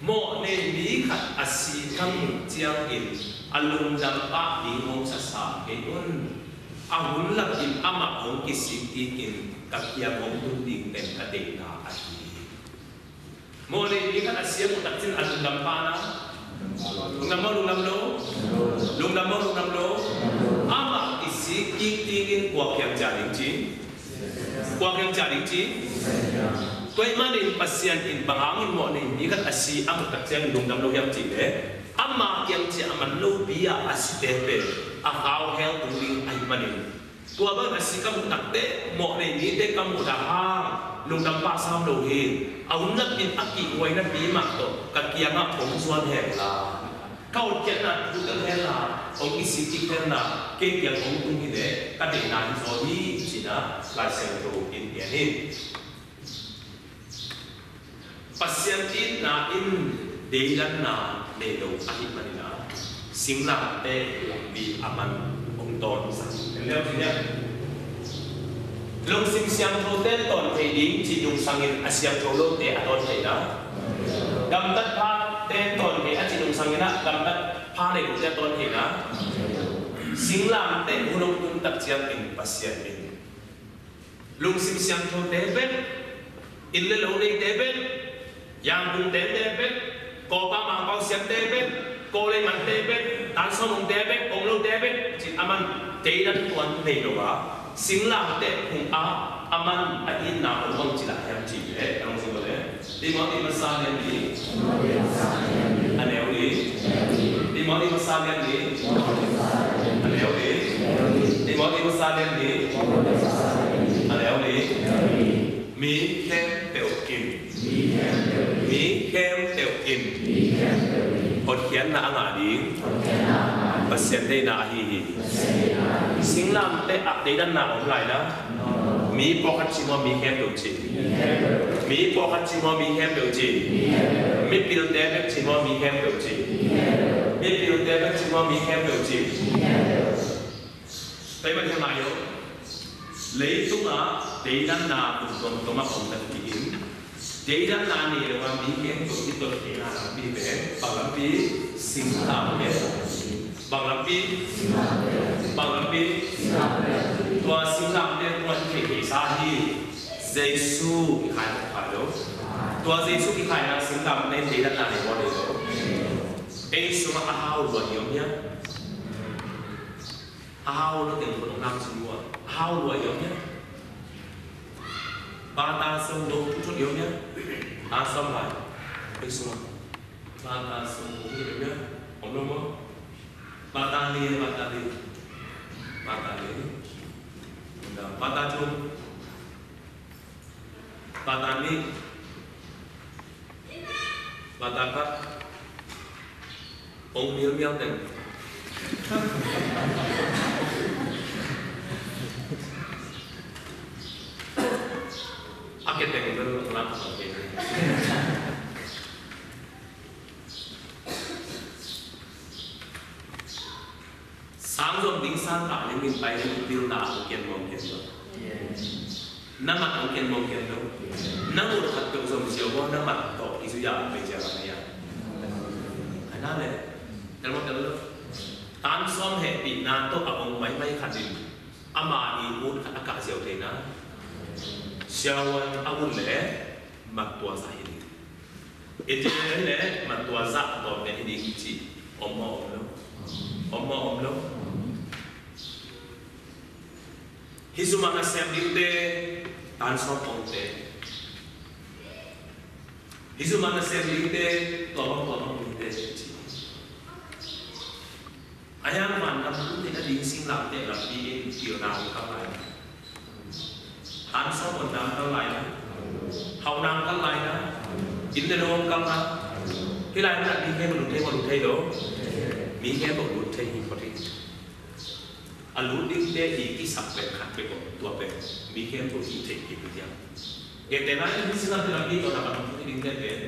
mawhnei mi khat a si ka muh ciangin a lungdam pah ding hong sasa kei un. A hun lapin amah hong kisik kikin ka kiang hong tun ding pen ka deihna ahi hi. Mawhnei mi khat a si a muh takciang a lungdam pah na. Lungdam maw, lungdam lo? Lungdam maw, lungdam lo? Amah kisik kik dingin kua kiang ciah ding ci? Kua kiang ciah ding ci? Tua ahih manin Pasian in bang hangin mawhnei mi khat a si a muh takciang lungdam lo hiam cih leh, ama kiang ciah a man lopi a a site pen a khau hell tung ding ahih manin, tua bang a si ka muh takte, mawhnei mite ka muh dah hang lungdam pah sam lo hi. A hun lapin a kihhuai napi mah tawh ka kiangah hong zuan hen la, ka hotkhiatna thu tel hen la, hong kisik kik hen la, kei kiang hong tung hi leh ka deihna hi zaw hi, ci-in a Lai Siangtho in gen hi. Pasian itna in deidanna nei lo ahih manin a, singlamteh lampi a man hong tawn zang. Lungsim siangthote tawn thei ding cih nungsangin a siangtho lote a tawn thei na. Gamtat phate tawn thei a cih nungsangin a gamtat pha nei lote a tawn thei na. Singlamteh hun hong tun tak ciangin Pasian in lungsim siangthote bek, inn le lo neite bek, yangkungte bek, kawpa mangpau siamte bek, kawlei mante bek, tansawmungte bek, ong lote bek, cih a man deidan tuan nei lo a, singlamteh hong a, a man a itna hong bang ci lah hiam cih leh, a hong ci leh. Timoti masa lian li, a neu li. Timoti masa lian li, a neu li. Timoti masa lian li, a neu li. Mi khempeuh in, mi khempeuh in hotkhiatna a ngah ding, Pasian deihna ahi hi. Singlamteh ah deidanna om lai na. Mi pawlkhat ci maw, mi khempeuh ci? Mi pawlkhat ci maw, mi khempeuh ci? Mipilte bek ci maw, mi khempeuh ci? Mipilte bek ci maw, mi khempeuh ci? Tua ahih manin hi ngai lo. Leitungah deidanna mun tuamtuam ah om napi-in, deidanna nei lo a mi khempeuh i tot theihna lampi pen bang lampi? Singlamteh. Bang lampi? Bang lampi? Tua singlamteh tungah i theihtheihsa hi. Jesu kikhai mawk kha lo. Tua Jesu kikhaina singlamteh deidanna nei maw, nei lo? Ei sungah a hau lua i om hiam? A hau lo teng khut ong lam cin lua. A hau lua i om hiam? Bata sawm dong thu thot i om hia? Bata sawm lai. Ei sungah. Bata sawm dong thu thot i om hia? Om lo maw? Bata li, bata li. Bata li. Bata thum. Bata nih. Bata khat. Ong mialmial teng. A ke teng bel ong lak ong ke. Sang zom ding sang kah ning min pai ning pilna ong kian mong kian lo. Na mat ong kian mong kian lo. Na ut khat peuh zom ziau baw na mat tawh i zui a pai ziau a na ya. Ai na le. Tel maw tel lo. Tan sawm hehpihna tawh a ong maimai khat in ama i ut khat a kah ziau thei na. Siavuan a ut le mat tua zah hi ding. I ci le mat tua zah tawm ne hi ding ci. Om maw om lo? Om maw om lo? Hih zumah nasem dingte tan sawm ongte. Hih zumah nasem dingte tua bang tua bang dingte ci. A hiang van lam tung te na ding singlamteh lampi in pilna ong kal lai na. Tan sawm ong dang kal lai na. Hau nang kal lai na. Inn le lo ong kal na. Hih lai na mi he ma lut thei ma lut thei lo. Mi he ma lut thei hi ko thei. A lut dingte i kisak pen khat peuh om tua pen mi khempeuh i theih kik uh hiam? Gentehna in hih singlamteh lampi tawh na ka lut dingte pen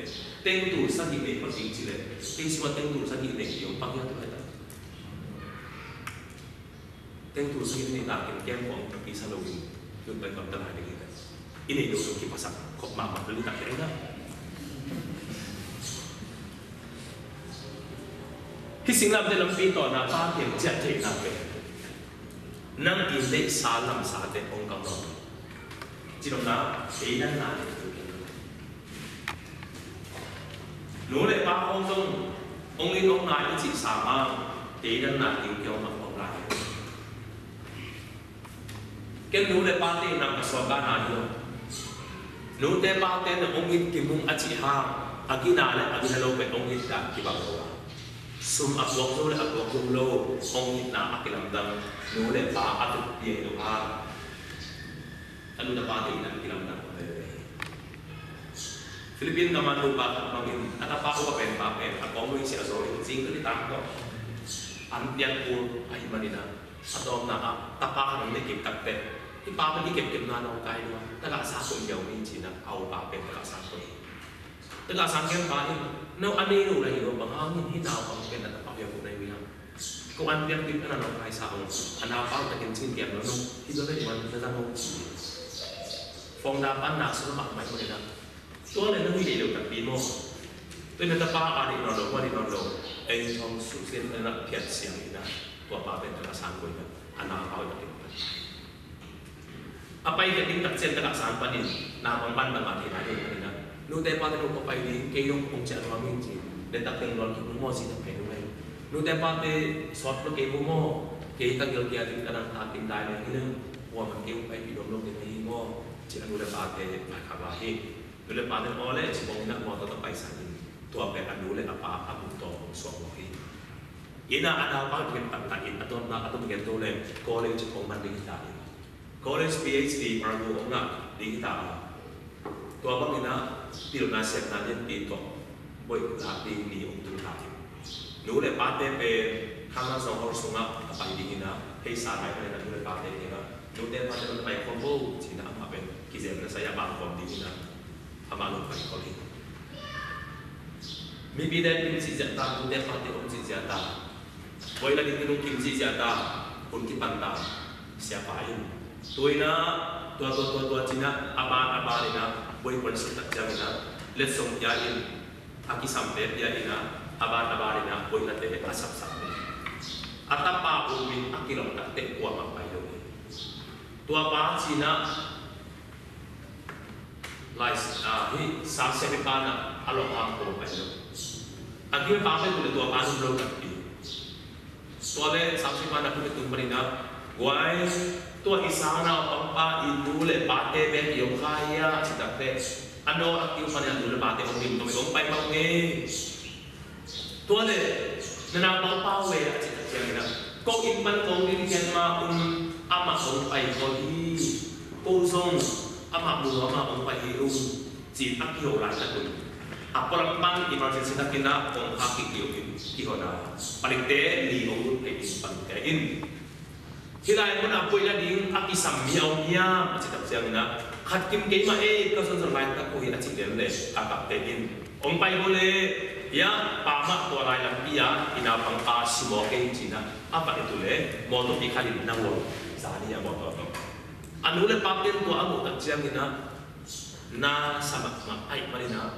teng tul sagih nei phot ding ci leh kei sungah teng tul sagih nei hi om pang hiam tua hi ta. Teng tul sagih nei ta ken kem kong pi sa lo ding. Lut pai pang ta lai ding hi ta. I neih loh zong kiphasak khop mahmah lo hi ta kei na. Hih singlamteh lampi tawh na Pa kiang ciah theihna pen nang i deihsa lamsate hong kam lo. Ci nopna, deidanna le nu le pa hong zong hong it hong ngai i cih sang a deidanna ding kiang hong kam lo lai. Ken nu le pate in a ka suak ka na hi lo. Nute pate in hong it kimung a cih hang a gina le a gina lo pen hong it dan kibang lo a, sum a puak zo le a puak zo lo hong itna a kilamdang nu le pa a tut pi a hi lo hang a nu le pate in a kilamdang ko veve hi. Philippine commando pa khat bangin a tapa uh a pen pa pen a kawng lo in sia zo in zing ka ni tang tawh an piak kul a hi manin a A tawpna ah tapa khat hong neih kik takteh hih pa pen i kepkepna nawngkai lua, tagah sa koih ziau ni ci-in ah a upa pen tagah sa koih hi. Tagah sa kem pa in, no a nei lo la hi lo, bang hangin hih naupang pen a tapa biak uh na hi uh hiam? Ko an piak ding a na nawngkai sa hong, a naupang takin cin kiam lo, no hih bel na i man na zang hong ci hi. Fongda pan na sung mahmah hi mah hi na. Tua le na hih leh lo takpi maw? Tua na tapa a dih nawn lo, hua dih nawn lo. Ei thong suh sin na phiat siang hi na. Tua pa pen tagah sang koi na. A na pau i takin. A pai ding tak cian tagah sang panin. Na pang pan bang a thei na ding panin na. Nute pate lo ko pai ding, kei dong kong ciah nuam ing ci. Le tak teng nawn ki bu maw ci tak pai dong ai. Nute pate sawt lo kei bu maw? Kei ka gil kia ding ka nang ta kin dai le hi le. Hua man kei bu pai pi dong lo kei hi maw? Ci a nu le pate pai kha ba hi. Nu le pate aw le ci bawng in ah mawtaw tawh paisan in tua pen a nu le a pa a buk tawh hong suak mawk hi. Inn ah a naupa gen taktak in a tuamna a tum gen to le college hong man ding hi ta in. College PhD Margo hong ngah ding hi ta a. Tua bangin ah pilna siatna lianpi tawh boih lak ding ni hong tung ta in. Nu le pate pen khang a sawng hor sungah a pai ding in ah hei sa ngai pen a nu le pate ding ah nute pate hong pai khawm bo ci-in ah amah pen kizem na sa i a bang khawm ding in ah. Amah lo pai khol hi. Mipite kim cih ziah ta, nute pate om cih ziah ta. Boih la ding lungkim cih ziah ta, hun kipan ta. Siapa in. Tuina, tua, tua, tua, tua, cina, a ban, a ban ina, boih pon si tak ciang ina, letsong pia in, a kisamte pia ina, a ban, a ban ina, boih late a sapsap in. A tapa um in, a kilawm tak teh kuamah pai lo in. Tua pa cina, Lai, ah, hih Sang Siapi pa na a lawh hang ko pai lo. A gil pa pen tua pa nung lo takpi. Tua le Sang Siapi pa na pen tung panin a guai Tua i sang naupangpa i nu le pate bek i om kha hia, a cih takteh, a nawl a kiu pan a nu le pate hong dim tawh hong pai mah ung ei. Tua le na naupangpa ve, a cih tak ciangin ah, ko inn pan kong dim ken mah un, amah hong pai kho hi. Ko zong amah mu lo, amah hong pai hi ung, ci-in a kiho laitak un, a pualam pan emergency takin ah kongkhak kikiu in kihon a, palikte li hong ut phei ding palikte in, hih lai mun a buaina ding a kisam mi a om hiam, a cih tak ciangin ah, khat kim kei mah ei, ka zon zon laitak ko hi, a cih lian le a kapte in, hong pai ko le, ia, pa mah tua lai lampi ah i naupangpa si mawk ei, ci-in ah a va et uh le, mawtawpi khat in na hual, zani a mawtaw tawh. A nu le pa pen tua a muh tak ciangin ah, na sa mahmah ahih manin ah,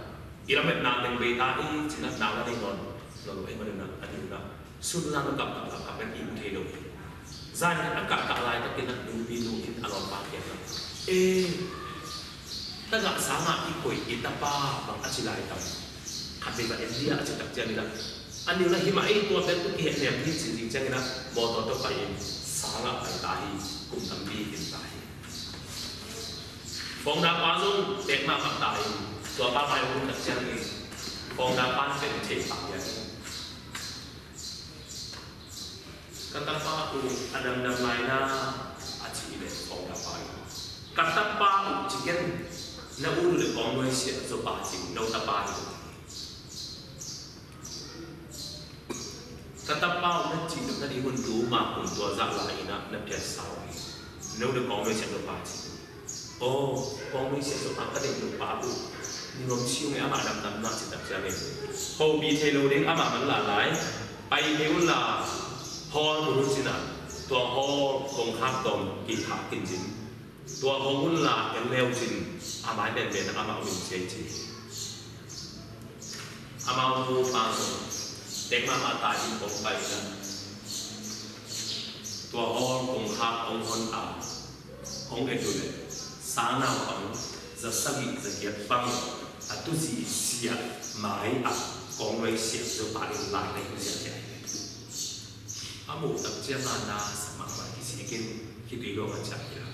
i lametna teng bei ta ei, ci-in ah na la nei nawn lo ahih manin ah, a nu in ah, sun zan lo kap kap kap kap in i mu thei lo hi. Zan a kah kah laitakin ah, nu pi nu in a lawmpa kiangah, e, tagah sangah i koih i tapa bang a ci lai tam, khat vei va en dia, a cih tak ciangin ah, a nu in ah, hi mah ei, tua pen tu kihehnem hi, ci zing ciangin ah, mawtaw tawh pai in sangah pai ta hi. Kum tampi hi ta hi. Founder pa zong teek mahmah ta in, tua pa pai hun tak ciangin founder pan pen thei pah hi. Ka tapa uh a damdam lai na, a cih leh founder pa in, ka tapa uh ci ken, na ut uh leh kong nuaisiah zaw pah cin, no tapa hi. Ka tapa uh na cih nop nading hun tu mah hun tua zah lai-in ah na phiatsa uh hi. No le kong nuaisiah zaw pah cin. Aw, kong nuaisiah zaw pah ka deih nop pa uh, ni nuam si ung e, amah damdam na, ci tak ciangin, hopih thei lo ding amah man la lai, pai thei un la, hall mun un cin ah, tua hall kongkhak tawm kithak in cin, tua hong un la, en leu cin, a mai penpen ah amah hong in ciai ci. Amau nu pa zong teek mahmah ta in hong pai in ah, tua hall kongkhak hong hon a, hong et uh leh, sang naupang za sagih za giat bang a tu zi sia mai ah kong nuaisiah zaw pah in lai na hi ziahziah hi. A muh tak ciangin ah na sa mahmah kisik in, khitui luang a ciah hi la.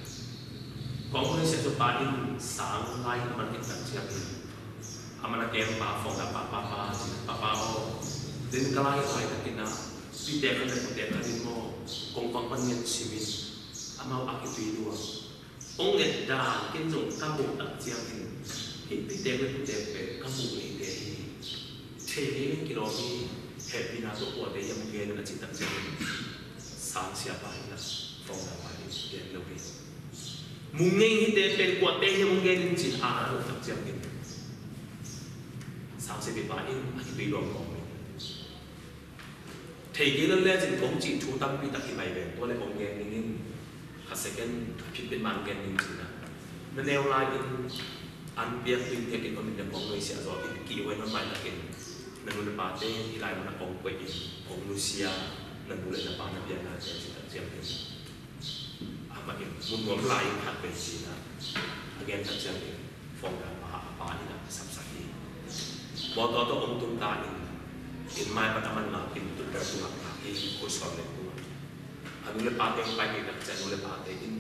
Kong nuaisiah zaw pah in sang lai a man et tak ciangin, a man a kem pa founder pa, papa, papa aw, den ka lai lai takin ah, pitek khat le putek khat in maw, kongkhak pan ngen sim in, amau a khitui luang. Hong et dan ken zong ka muh tak ciangin, hih pitek le putek pen ka muh leite hi. Thei ngei leng kilawm hi. Hehpihna tawh kuate hiam hong gen in, a cih tak ciangin, sang siapa in ah, founder pa in gen lo hi. Mu ngei hite pen kuate hiam hong gen in, ci-in a muh tak ciangin, sang siapa in a kipei luang kawm in, thei kei lel lecin kong cih thu tampi tak hi mai ve, tua le kong gen ning in, kha second a phit pen man gen ning, ci-in ah, na neu lai-in an piak tuin piak in om in, na kong nuaisiah zaw in, kihhuai nawn mai takin, na nu na pate hih lai mun ah kong koih in, kong nusia, na nu le na pa na piakna te, ci tak ciangin, amah in mu nuam lai in khat vei, ci-in ah a gen tak ciangin, founder pa, a pa in ah a sapsak hi. Mawtaw tawh hong tung ta in, inn mai pan a man ngak in, tukbel tungah ngak hi, khutsawn le tungah. A nu le pate hong pai kei tak ciang, nu le pate in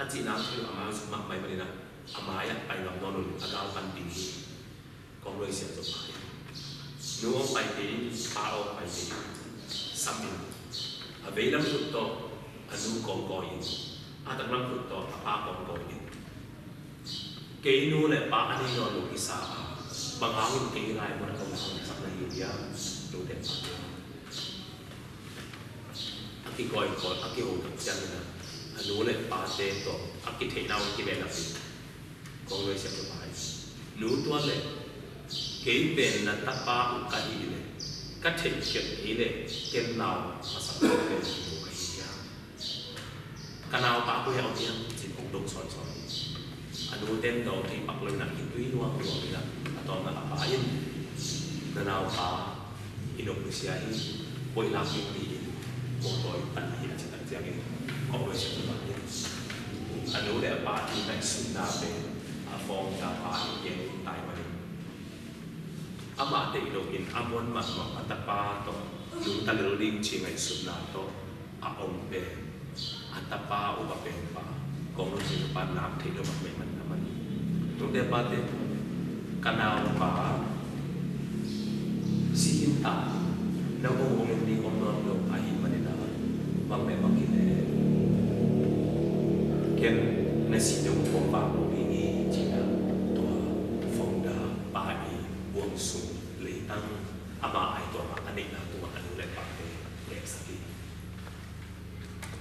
a cihna thei lo, a mai sung mahmah ahih manin ah, a mai ah pai ngam nawn lo in, a gal pan ding hi. Kong nuaisiah zaw pah in, nu hong pai kei in, pa hong pai kei in, sam in, a veilam khut tawh a nu kawikawi in, a taklam khut tawh a pa kawikawi in, kei nu le pa a nei nawn lo kisa a, bang hangin kei lai mun ah kong sam na hi uh hiam, nu te pa te? A kikawikawi, a kiho tak ciangin ah, a nu le pate tawh a kitheihna uh kibehlap in, kong nuaisiah zaw pah in, nu, tua le kei pen na tapa uh ka hih leh, ka theih khiat kei leh ken lau masak lo pen nu ka hi hiam? Ka naupa koi ah om hiam, ci-in hong dong sawnsawn hi. A nu ten dawng thei pak lo in ah, khitui luang luang in ah, a tawpna a pa in, na naupa i nop nusia hi, koih lak ding ni in, mawtaw in pan hi, a cih tak ciangin, kong nuaisiah zaw pah in, a nu le a pa i ngaihsutna pen a founder pa in gen in tai manin, amah deih lo in a muan mahmah a tapa tawh nungta lel ding ci ngaihsutna tawh a om pen A tapa upa penpa kong lo si pa nam thei lo bak mei man na man. Tute pate ka naupa si in ta na kong ong in ni kong nuam lo a hi man in a bang mei bang hi le ken na si dong kong bang kong hi ni ci na tua founder pa i buang sung leitang ama ai tua ma a neihna tua a nu le pa te lek sak hi.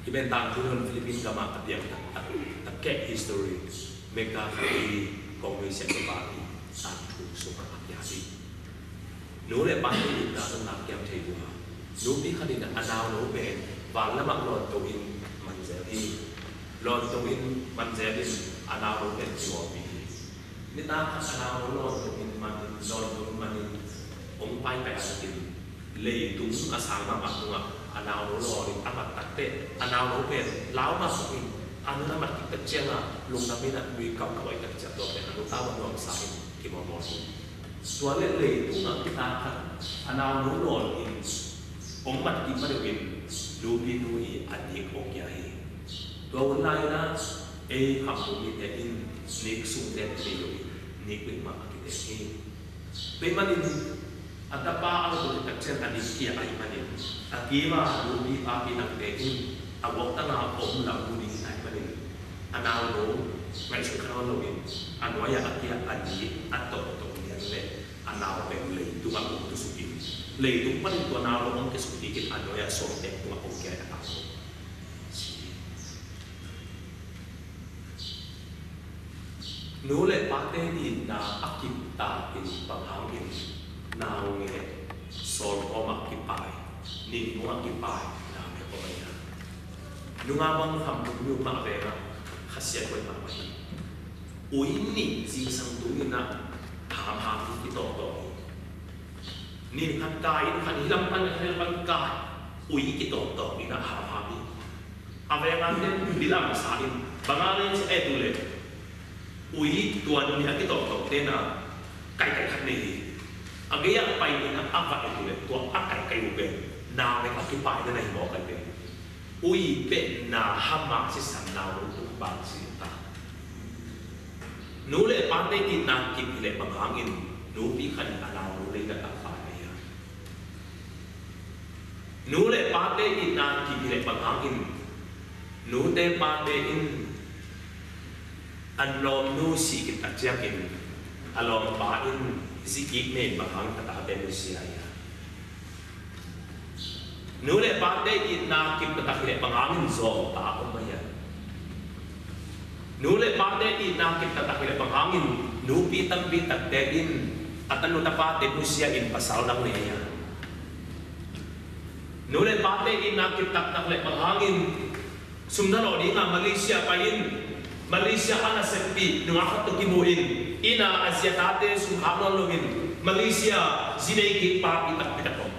Hi pen tangthu nun Philippine gam ah a piang taktak, taktak keh history Mecca khat hi kong nuisiat ka pa hi tangthu sungah a piang hi. Nu le pa te itna zong nak kiam thei uh a, nupi khat in a nau no pen van lamah lawnto in man zel hi. Lawnto in man zel in a nau no pen kimawlpi hi. Nitak khat a nau no lawnto in man in, lawnto in man in hong paipai a takin leitung a sang mahmah tungah a nau no lawn in a mat takteh a nau no pen lau mahmah in a nu a mat kik tak ciangah lungdam in a nui kauhkauh a i tak ciang tua pen a nu tau a nuamsa in kimawlmawl hi. Tua le leitung ah nitak khat a nau no lawn in hong mat kik ma deuh in nupi nu i a nik hong kia hi. Tua hun lai in a ei khamtung mite in nik sungte thei lo in nik bek mah a kiteng hi. Tua ahih manin a tapa a lo tuk tak ciang a nik kia ahih manin a kima nupi papi nangte in a guaktang a om lam mu ding ahih manin a nau no ngaihsut kha nawn lo in a nuai-ah a kia a nik a toktok lian le a nau pen leitung ah om tusuk in leitung panin tua nau no om kisuk in a nuai-ah suang tek tungah om kia a tak. Nu le pate itna a kiptak in bang hangin naungek sawlkawm ah kipai, ninung ah kipai naungek om a hia? Nungak bang khamtung nu mah veng ah khasiat hoih mahmah hi. Ui nih zingsang tung in ah hamham hi kitawktawk hi. Nin khat kai in khat hi lam pan khat hi lam pan kai ui kitawktawk in ah hamham hi. A veng a ten bilam sa in bang a leng si et uh leh ui tua ni a kitawktawk ten a kaikai khat nei hi. A gei ah pai in a va et uh leh tua a kaikai uh pen naungek a kipaina na hi mawk a hi pen. Ui pen na hama sisan nau lo tuk bang si ta. Nu le pate itna kip hi leh bang hangin nupi khat in a nau lo lei dak a pai na hia? Nu le pate itna kip hi leh bang hangin nute pate in an lawmnu sih kik tak ciangin a lawmpa in zi kik nei bang hangin a tate nusia hia? Nu le pate itna kip taktak hi leh bang hangin zawngta om a hia? Nu le pate itna kip taktak hi leh bang hangin nupi tampi takte in a tanu tapate nusia in pasal dang nei a hia? Nu le pate itna kip taktak leh bang hangin sum na lawh dingin Malaysia pai in Malaysia a naseppih nungak khat tawh kimu in inn ah a zi a tate sum khak nawn loin Malaysia zi nei kik papi takpi tak om.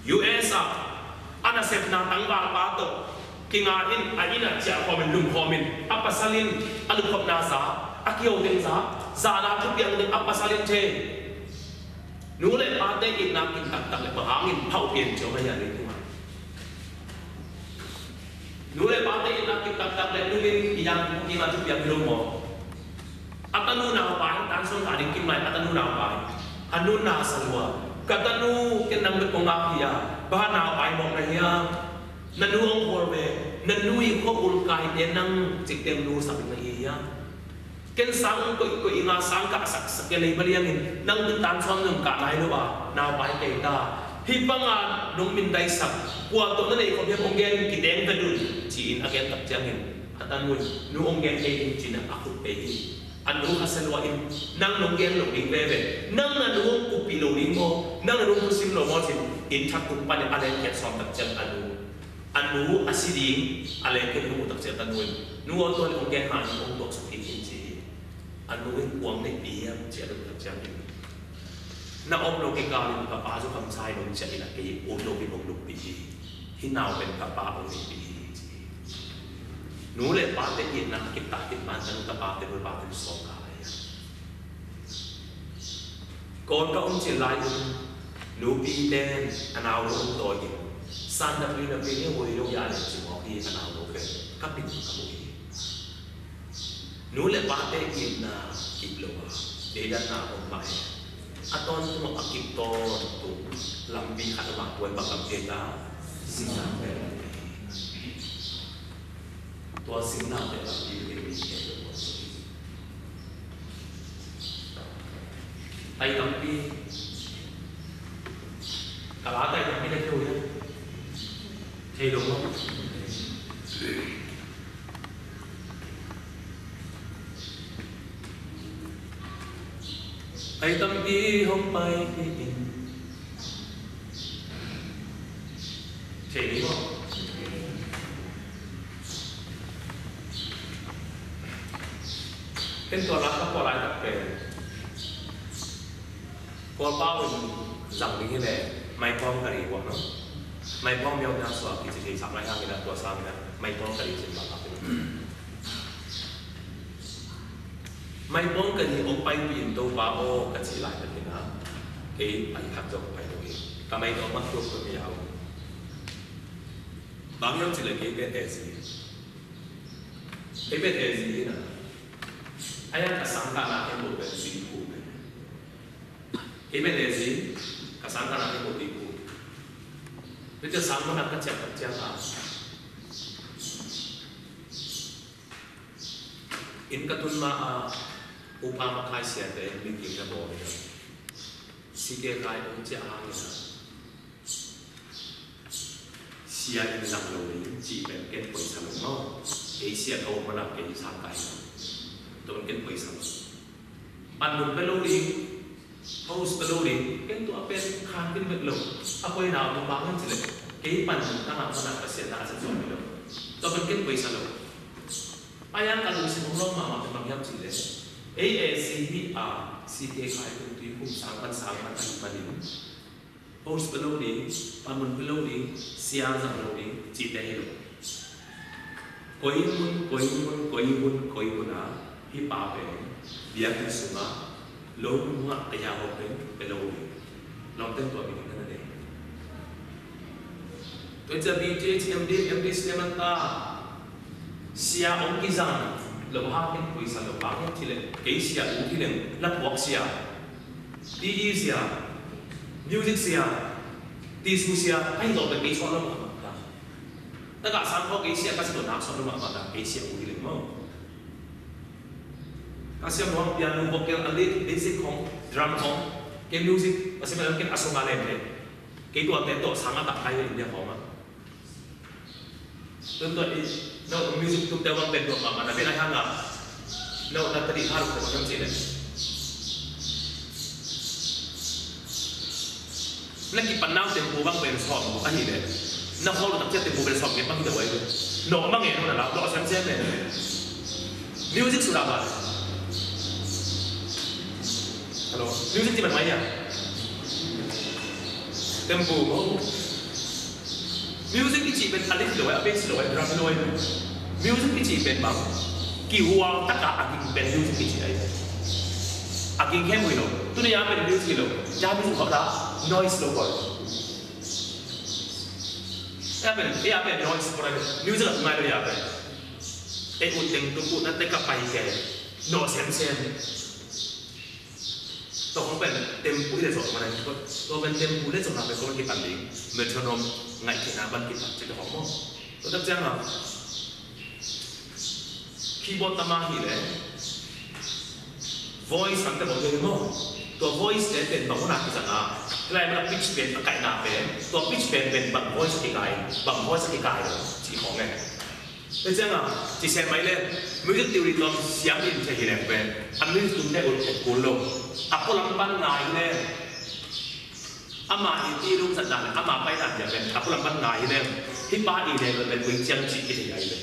U S ah a nasepna tangvalpa tawh kinga in a inn ah ciah khawmin lum khawmin a pasal in a lupkhopna za, a kiho teng za, zana thupiang ding a pasal in thei. Nu le pate itna kip taktak leh bang hangin phauh pian ciau a hia leitungah? Nu le pate itna kip taktak leh nu in i yang kima thupiang hi lo maw? A tanu naupai tansuan kha ding kim lai a tanu naupai a nu na sa lua, ka tanu ken nang bek kong ngak hi a, bang hang naupai mawk na hia? Na nu hong khawl ve, na nu i khua ulkaite nang cikteng nu sak ding na hi hia? Ken sang koih koih i nga sang kah sak sak ke lei baliangin nang tun tansuan zong kah nai lo a, naupai kei ta. Hih banga nong mindaisak kua tawh na nei khop hiam hong gen kiteng ve dun ci-in a gen tak ciangin a tanu in nu hong gen kei ding ci-in a khut pei hi. A nu khasia lua in nang nong gen lo ding veve, nang na nu hong kuppih lo ding maw, nang na nu hong khusim lo maw ci-in inn thak tung panin a lengkhiat sawm tak ciang a nu a nu a si ding a lengkhiat hong mu tak ciang a nu in nu aw tua le hong gen hang hong tuaksuk kik in ci hi. A nu in kuang neihpih hiam ci a dot tak ciangin na om lo kikal in ka pa zu kamsai lo ciah in a kei ut lo in hong luppih hi. Hih nau pen ka pa hong neihpih hi ci hi. Nu le pate itna kiptak kipman tanu tapate nu le pate sawm kha lai a. Kawn ka um cil lai un nupite a nau lo um tawi in San napi napi ni huai lo ya le ci mawk hi a nau lo pen ka pin ka mu hi. Nu le pate itna kip lo a deidanna om mah hi. A tawntung a kip tawntung lampi khat a mah tuai bang lampi ta singna pen lampi. Tua singna pen lampi pen mi pen lo. Ai tampi. Ka la tai tampi na keu ya. Thei lo mo. Ai tampi hong pai hi in. Thei ni mo. Ken tua la ka pua lai tak pen. Kawlpau in zang ding hi le, maipawng ka ri uah no. Maipawng miau na suak kici thei sak lai hang ina tua sang ina, maipawng ka ri cin bak a pin. Maipawng ka ri ong pai pi in Topa aw ka ci lai tak ina. Kei a i khat zong pai lo hi. Ka mai tawh mak tuak tuak mi au. Bang yam ci le kei pen A Z. Kei pen A Z ina. Aya ka sang ka na ken bo pen si ku pen. Amen, Ezi. Ka sang ka na ni ko ti ku. Ni te sang mo na ka ciak ka ciak a. In ka tun ma a upa ma kai sia te mi kim na bo ni. Si ke kai um cia a ni na. Sia in zang lo ni ci pen ken poisa lo mo. Kei sia ka um ma na kei sang kai. Tun ken poisa lo. Pan mun pe lo ni. Host ka lo ding, ken tua pen khan ken bek lo. A koi na ong bang ken ci le. Kei pan tang a pan a Pasian na a sa zuam lo. Tua pen ken poisa lo. A yang ka lungsim ong lawm mahmah pen bang hiam ci le. Ei e si hi a si ke khai tung tui kum sang pan sang pan a hi pan in. Host pe lo ding, pan mun pe lo ding, sia zang lo ding, cihte hi lo. Koi mun, koi mun, koi hun, koi hun a, hih pa pen, biakinn sungah, lo mun hungah, a ya ho pen, pe lo ding. Lawmte tua mi ding na nei. Tua cia B Th, M D, M D, Sri Lanka. Sia ong kizang, lo ha ken kuisa lo pa ken ci le, kei sia ong ki leng, la puak sia. P E sia, music sia, ti su sia, ai lo pen kei suak lo mahmah ta. Taka sang ko kei sia ka si lo nak suak lo mahmah ta, kei sia ong ki leng mo. Ka siam lo piano, vocal, a lead, basic kong, drum kong, kei music, ka siam lo kei a song a lem le. Kei tua te to sang a tak kai India kong a. Tun tua i, no, music tum te bang pen tua mama na pen ai hanga. No, na tadi harus te bang ci le. Na kipan nau tempo bang pen som ko ahi le. Na hol tak cia tempo pen som ke bang te wai le. No, mang e no na la, no, sem sem le. Music sudah ba. Hello, music di mana ya? Tempo mo. Music i cih pen a lift lo ai, a bass lo ai, drum lo ai. Music i cih pen bang kihual taka a ging pen music i cih ai. A ging khem hui lo. Tuni a pen music lo. Ja music ho la noise lo koi. A pen, a pen noise ko ai. Music a ngai lo a pen. E ut teng tu ku na te ka pai ke. No sem sem. Tua kong pen tempo le zong mana kiko. Tua pen tempo le zong na pen kong kipan ding. Metronome ngai kina ban kipan cik kong mo. Tua tak ciang a. Keyboard tama hi le. Voice ang te mo mo. Tua voice te pen bang una kizang a. Lai mana pitch pen a kai na pen. Tua pitch pen pen bang voice kikai. Bang voice kikai. Ci kong e. Tua ciang a, ci sem mai le, music theory tuam siam in thei hi leng pen, a music tum te ulh et kul lo. A pualam pan ngai hi leng, ama i ti lungzatna le, ama paina dia pen, a pualam pan ngai hi leng, hih pa i leng lo pen, ui ciang ci i thei ai le.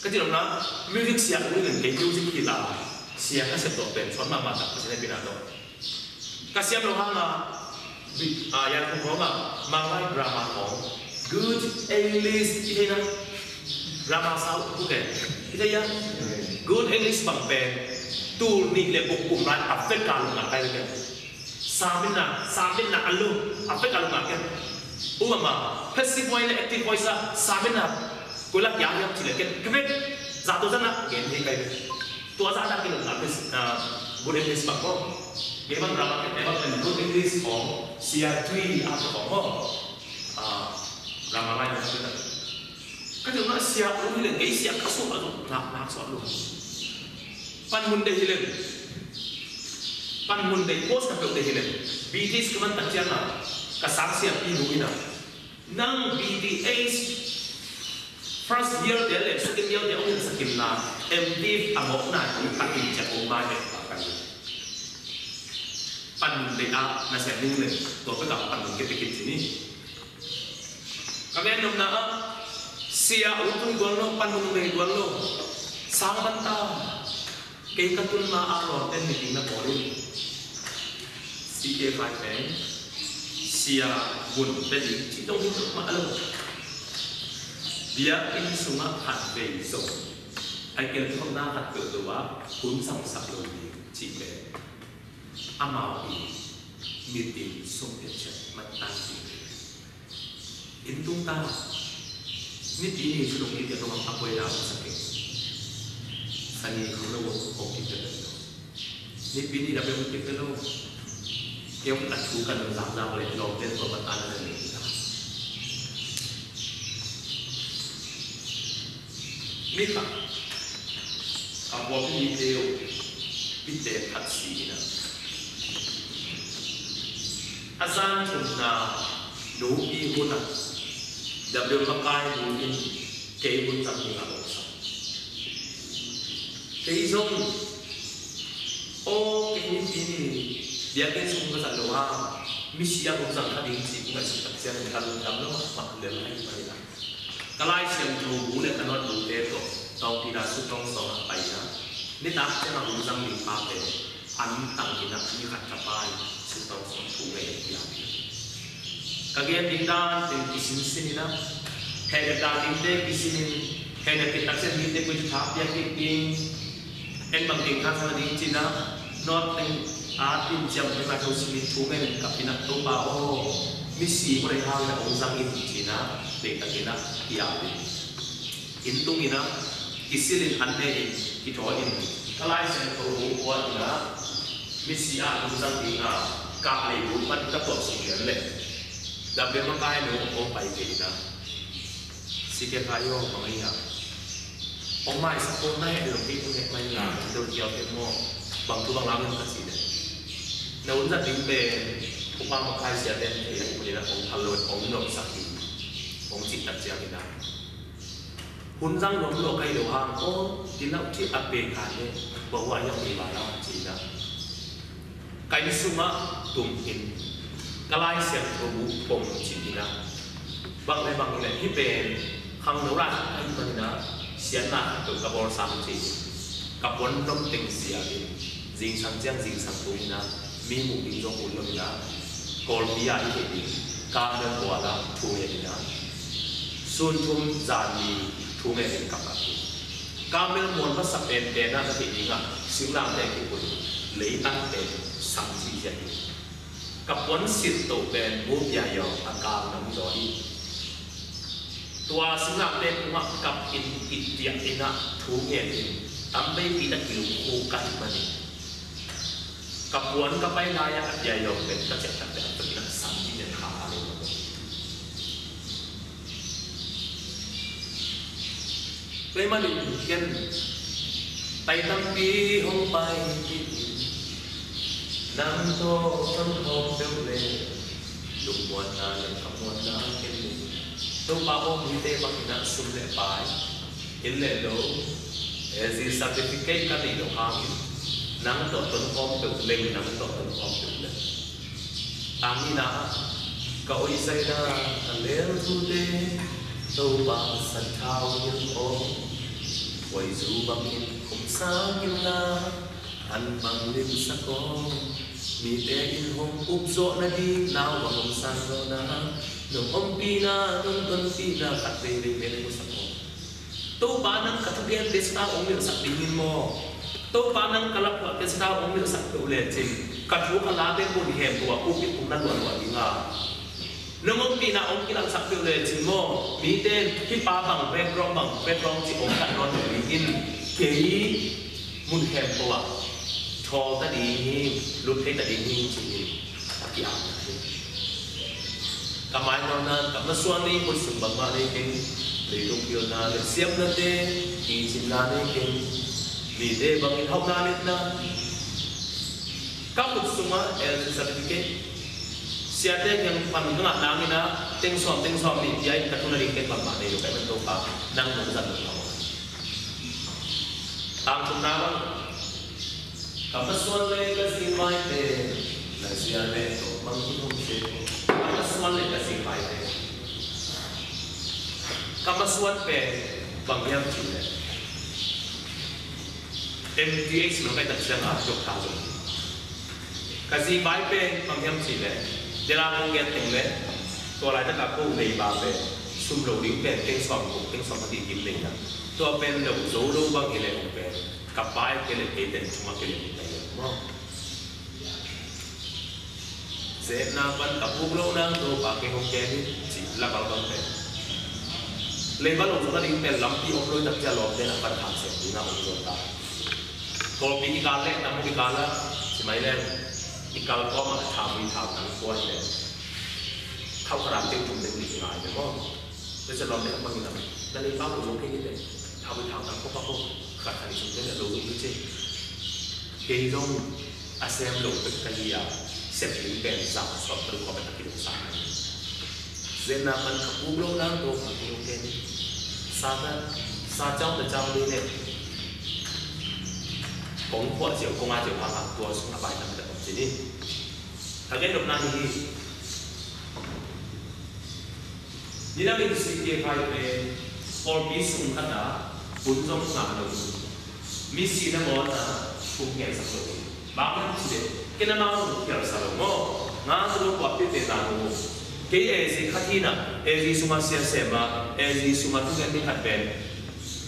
Ka ci lom na, music sia ui leng kei music hi la, sia ka sep tuak pen, suan mahmah tak, ka ci le pina tuak. Ka siam lo hang a, bi-, a, yan kong hong a, Manglai grammar kong, good English, i thei na, grammar sau, okay, i thei ya, good English bang pen, tul nih le buk kum lai, Africa lung a kai pen. Samin na, samin na alu, Africa lung a ken. Ua mah, passive voice le active voice a, samin a, koi lak ya hiam ci le ken, kibet, zato zan a, gen hei kai. Tua zan a kilom na, passive, ah, good English bang ko. Kei bang drama ken, kei bang good English ko, sia tui a ko ko. Ah, drama lai na ko na. Ka tun na sia u hi le, kei sia ka suak a zong, nak, nak suak lu. Panmun de hi le. Panmun de, post ka peuh de hi le. B T S ka man tak ciang a, ka sang sia pi nu ina. Nang B T S first year te le second year te ong in sakin la, M T V a ngok na ong takin ciak ong bai le pa kan. Panmun de a, na sia ning le, tua pe ka panmun ke pe kin ci ni. Ka gen nopna ah, sia u tun gual lo, panmun bei gual lo. Sang ban ta. Kei ka tun ma a lawm en ni ding na pawl in. C K Khai Peng, sia gun pe ding, ci dong hi tuk mah lo. Biakinn sungah khat vei zong. Ai kel thawmna khat peuh lo ah, hun sang sak lo ding, ci pe. Amau i mitin sung phet chet mat tan ding. In tung ta. Nipi ni cu lung i tia tong a poi lau sa ke. Sani khang lo kong ki tia lo. Nipi ni da pe kong ki tia lo. Keu a thu kan lo zak zak le lo pen ko patan na ni ta. Mi khat a buapi mi teu pite khat si ina. A zan thumna nupi hun a W makai nu in kei hun zang ding a lawngsa. Kei zong aw kei nipi ni biakinn sung ka zat lo a misi a hun zang kha ding ci ku ngaihsut tak ciangin ka lungdam lo mahmah lel ahi manin a. Ka Lai Siangtho bu le ka nawt bute tawh tawngpina sutawng sawng a paina nitak ciang a hun zang ding pa pen an tang ina mi khat ka pa in sutawng sawng thu ngei a piak. Ka gen ding dan teng kisinsin ina hehdet dan dingte kisinin hehdet kei takciang mite koi thu tha piak kik ding. En bang ding kha sa ding cina nawt teng a tin ciam teng a tho sinin thu ngei in kap ina Topa aw misi ko dei hang ina ong zang in cina dei tak ina piak ding. In tung ina kisil in an ne in kithawi in ka Lai Siangtho bu kuat ina misi a ong zang ding a kah lei bu pan ka tuak sung lian le. Dam le makai lo ong pai kei ina. Si ke ka yo bang ai a. Ong mai sa ko nai a dong ki ong nek mai la dong kiau te mo bang tu bang lam ka si le. Na un zat ding pen upa makai sia ten thei a ong ina ong phal lo ong nop sak hi. Ong cih tak ciang ina. Hun zang nuam lo kai lo hang aw ti lau ci a pe kha ne ba hua yong ni ba lau ci na. Kai sungah tum in ka Lai Siangtho bu pom ci ina. Bang le bang le hi pen khang no ra kai man ina sian na ka ka bor sang ci. Ka pon nom teng sia in zingsang ciang zingsang tung ina. Mi mu ding zong un lo ina. Kawlpi a i thei ding. Ka mel kuala thu ngen ina. Sun thum zan ni thu ngen in kap kap ding. Ka mel muan hmasa penpen a na thei ding a. Singlamteh kipun. Leitang pen sam ci zia ding. Ka puan silh to pen mu pia yawng a kang nam zaw ding. Tua singlamteh kungah kap in i tiak ina thu ngen in. Tam bei pi na kilung khu ka hi manin. Ka puan ka pai lai-ah a pia yawng pen ka ciah tak pen a tuk ina sam dih den kha a lei mah. Lei manin ken tai tampi hong pai dih in nang tawh ton khawm peuh le lungmuanna le khamuanna ken le Topa aw mite bang ina sum le pai in le lo. Ezi certificate ka nei lo hangin nang tawh ton khawm peuh leng nang tawh ton khawm peuh leng. Amina ka oi zaina ka lel tute Topa san thau ngil aw. Oi zu bangin khum sa ngil na an bang lim sa kaw. Mite in hong up zawh nading nau bang hong san zawh na nong ompihna nong tonpihna khat veivei pen hong sa kaw. Topa nang ka thugente sita ong milhsak dingin maw? Topa nang ka lapuahte sita ong milhsak peuh lecin ka thu ka late pun hempo a pulpit tung na luahluah ding a. Nong ompihna hong kilangsak peuh lecin maw, mite hih pa bang background, bang background ci hong khat nawn lo dingin, kei mun khempeuh ah thawl ta ding hi, lut thei ta ding hi ci-in a ki-apna hi. Ka mainawna, ka masuan nei, khut sung bangmah nei keng, leitung pilna le siamnate, kicinna nei keng, mite bangin hauhna letna, ka khut sungah L C certificate, siate kiang pan ka ngah nangin ah, teng sawm, teng sawm nih pia in ka tun a ding teng bangmah nei lo ka hih man Topa, nang nong zat lo ka maw. Tangtungna bang, ka masuan le ka zingvai pen, na zia le tawh bang in hong se. Ka masuan le ka zingvai pen, ka masuan pen bang hiam cih leh, M T H nong kai tak ciang a, doctor zong. Ka zingvai pen bang hiam cih leh, dela kong gen teng le, tua laitak a ko leiba pen, sum lo ding pen teng sawm guk, teng sawm sagih kim nei na. Tua pen lo zo lo bang hi leh hong pen, ka pai kei le kei pen tuma kei le kei pen maw. Zetna pan ka puk loh nang Topa kei hong kem in, ci labang bang pen. Leiba lo zo nading pen lampi om lo i tak ciang lawmte na pan khamsiat ding a om zo ta. Kawlpi i kal leh, tam i kal a, ci mai leng, i kal kawm a thaupui thautang khua hi leh, khauh kharam teng thum teng nih i ngai leh maw. Tua ciang lawmte na bang hi na, na leiba lo zo kei hi leh, thaupui thautang khua, khua, khua, khat khat i sum teng leh lo zo hi ci. Kei zong a sem lo bek ka hi a, sep ding pen za sawm tawh kua bek a kilungsa hi. Zetna pan ka puk loh nang Topa kei hong kem in. Satan, sa cau ta cau ding leh, kong khuah ziau, kong a ziau hang a, tua sung a bai tam ta om ci ni. Ka gen nopna hi hi. Nidang in C K Khai pen pawlpi sung khat ah hun zong ngah lo hi. Misi nangawn ah hun ngelsak lo hi. Bang hang hiam cih leh ken amau zong khialsa lo maw. Nga zong lo kuah piapiak na lo. Kei A Z khat hi na, A Z sungah sia sem a, A Z sungah thugen ding khat pen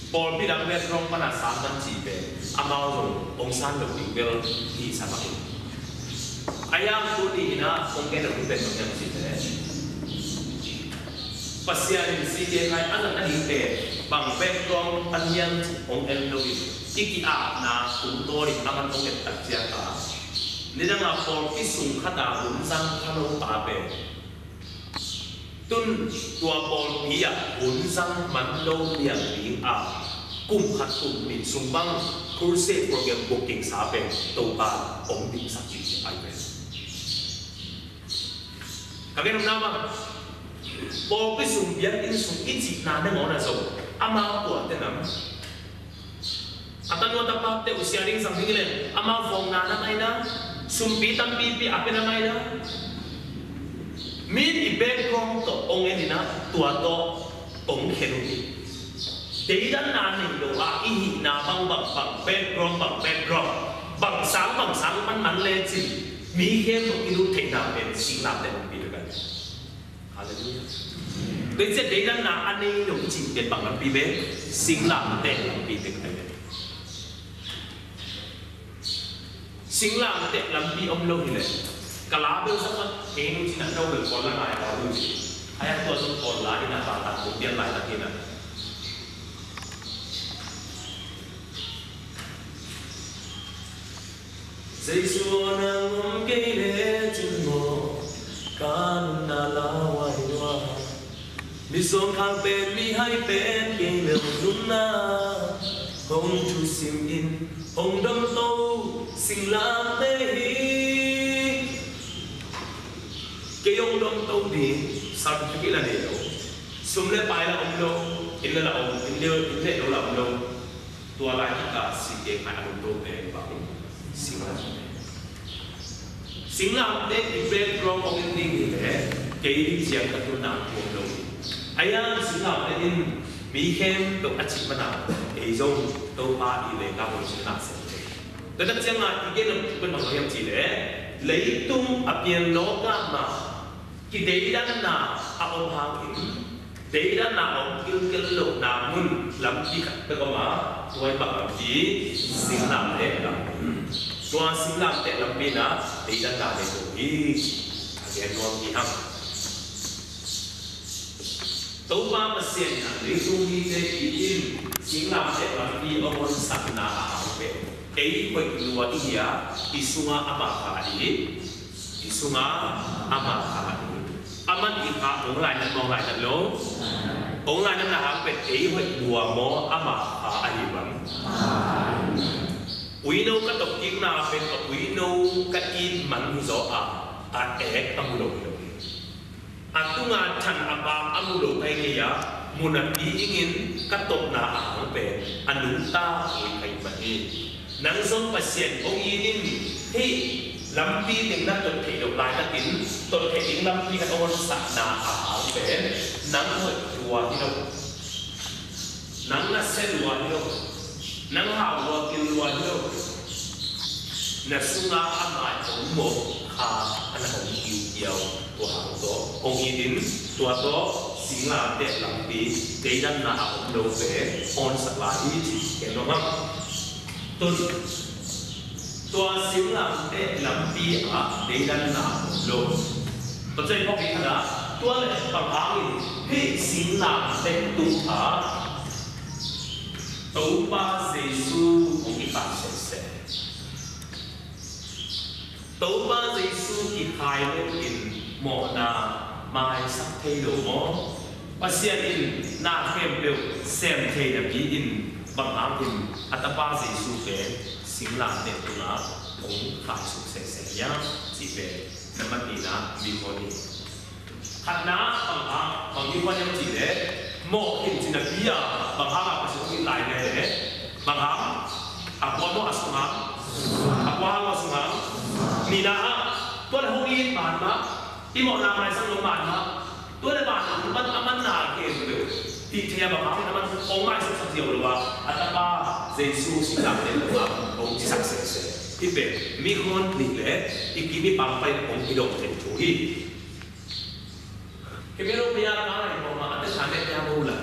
pawlpi dang background pan a san tam cih pen amau zong hong san lo ding bel hi sa mah hi. A hiang tuni in ah hong gen lo ding pen bang hiam cih leh, Pasian in C K Khai a zat nading pen bang background pan hiam cih hong en lo in, i ki-apna tungtawn in a man hong et tak ciang a, nidang a pawlpi sung khat a hun zang kha lo pa pen tun tua pawlpi ah hun zang man lo niang ding a, kum khat kum nih sung bang crusade program booking sa pen Topa hong dingsak ding ci pai pen. Ka gen nopna bang, pawlpi sung, biakinn sung i cihna nangawn ah zong amau tuate nam, a tanu a tapate uh sia ding zang ding leh amau fawngna na mai na, sumpi tampipi a pia na mai na. Mi in i background tawh hong en in ah tua tawh hong khen uh hi. Deidanna nei lo a i hihna bang bang, bang background, bang background, bang sang bang sang pan man lecin, mi khempeuh i lut theihna pen singlamteh lampi bek ahi. Halleluiah. Tua ciang deidanna a nei lo i cih pen bang lampi bek, singlamteh lampi bek ahi. Singlamteh lampi om lo hi leh, ka la bel zak a, kei nu cin a no bel kawl la ngai a lu ci. A hiang tua zong kawl la in a, pa tan buk pian lai tak in a. Jesu aw nang om kei lecin maw, ka nunna lauhuai lua. Misuang khang pen, mihai pen kei lo nunna, hong thusim in, hong domto singlamteh hi. Kei hong domto ding certificate la nei lo, sum le pai la om lo, inn la la om, inn le, inn le lo la om lo. Tua lai kik a C K Khai a hun to pen bang, singlamteh. Singlamteh i background hong en ding hi leh, kei ding ciang ka tun nang tuam lo hi. A hiang singlamteh in mi khempeuh a cih man a, ei zong Topa i lengga hong cih na sem thei. Tua tak ciang a i gen nop pen bang hiam cih leh, leitung a pian lawkah mah kideidanna a om hangin, deidanna a om kilkel lohna mun lampi khat bek om a, tua in bang lampi, singlamteh lampi. Tua singlamteh lampi in ah deidanna nei to hi. A gen nuam hi hang. Topa Pasian in leitung mite it in singlamteh lampi a honsakna a hang pen ei hoih lua i hi a, i sungah amah kha i hi. I sungah amah kha i hi. Amah i kha hong lainat maw, hong lainat lo? Hong lainatna hang pen ei hoih lua maw, amah kha a hi bang? Uino ka tawpkikna pen a uino ka it man hi zaw a, a ek a mu lo hi lo hi. A tunga than a bang a mu lo kai kei a, mu napi ingin ka tawpna a hang pen a nungta kei kai mah hi. Nang zong Pasian hong it in hih lampi teng na tot theih loh laitakin tot theih ding lampi khat hong honsakna a hang pen nang hoih lua hi lo. Nang nasia lua hi lo. Nang hau lua, pil lua hi lo. Na sungah amah hong mawh kha a na hong kiukiau tua hang tawh hong it in tua tawh singlamteh lampi deidanna a om lo pen hong honsak lai hi ci ken lo hang. Tun tua singlamteh lampi ah deidanna om lo. Tua ciang phawk ding khat ah tua leh bang hangin hih singlamteh tungah Topa Jesu hong kikhai sese. Topa Jesu kikhai loin mawhna maisak thei lo maw? Pasian in na khempeuh sem thei napi-in bang hangin a tapa Jesu pen singlamteh tungah hong khaisuk sese hiam cih pen na mat nihna mi khawn hi. Khatna bang hang, bang mi khawn hiam cih leh mawh khin cih napi-a bang hangah Pasian hong it lai leh bang hang? A kua maw a sung hang? A kua hang maw a sung hang? Nihna ah tua leh hong it man mah. I mawhna maisak lo man mah. Tua leh man a man a manna khempeuh tih thei a bang hangin a man hong maisuksak ziau lo a, a tapa Jesu singlamteh tungah hong cisak sese. Hih pen mi khawn nih leh i kim i pam pen hong kidong thei thu hi. Kei mi lo pia ka ngai mawh mah a te sa ne pia mo la.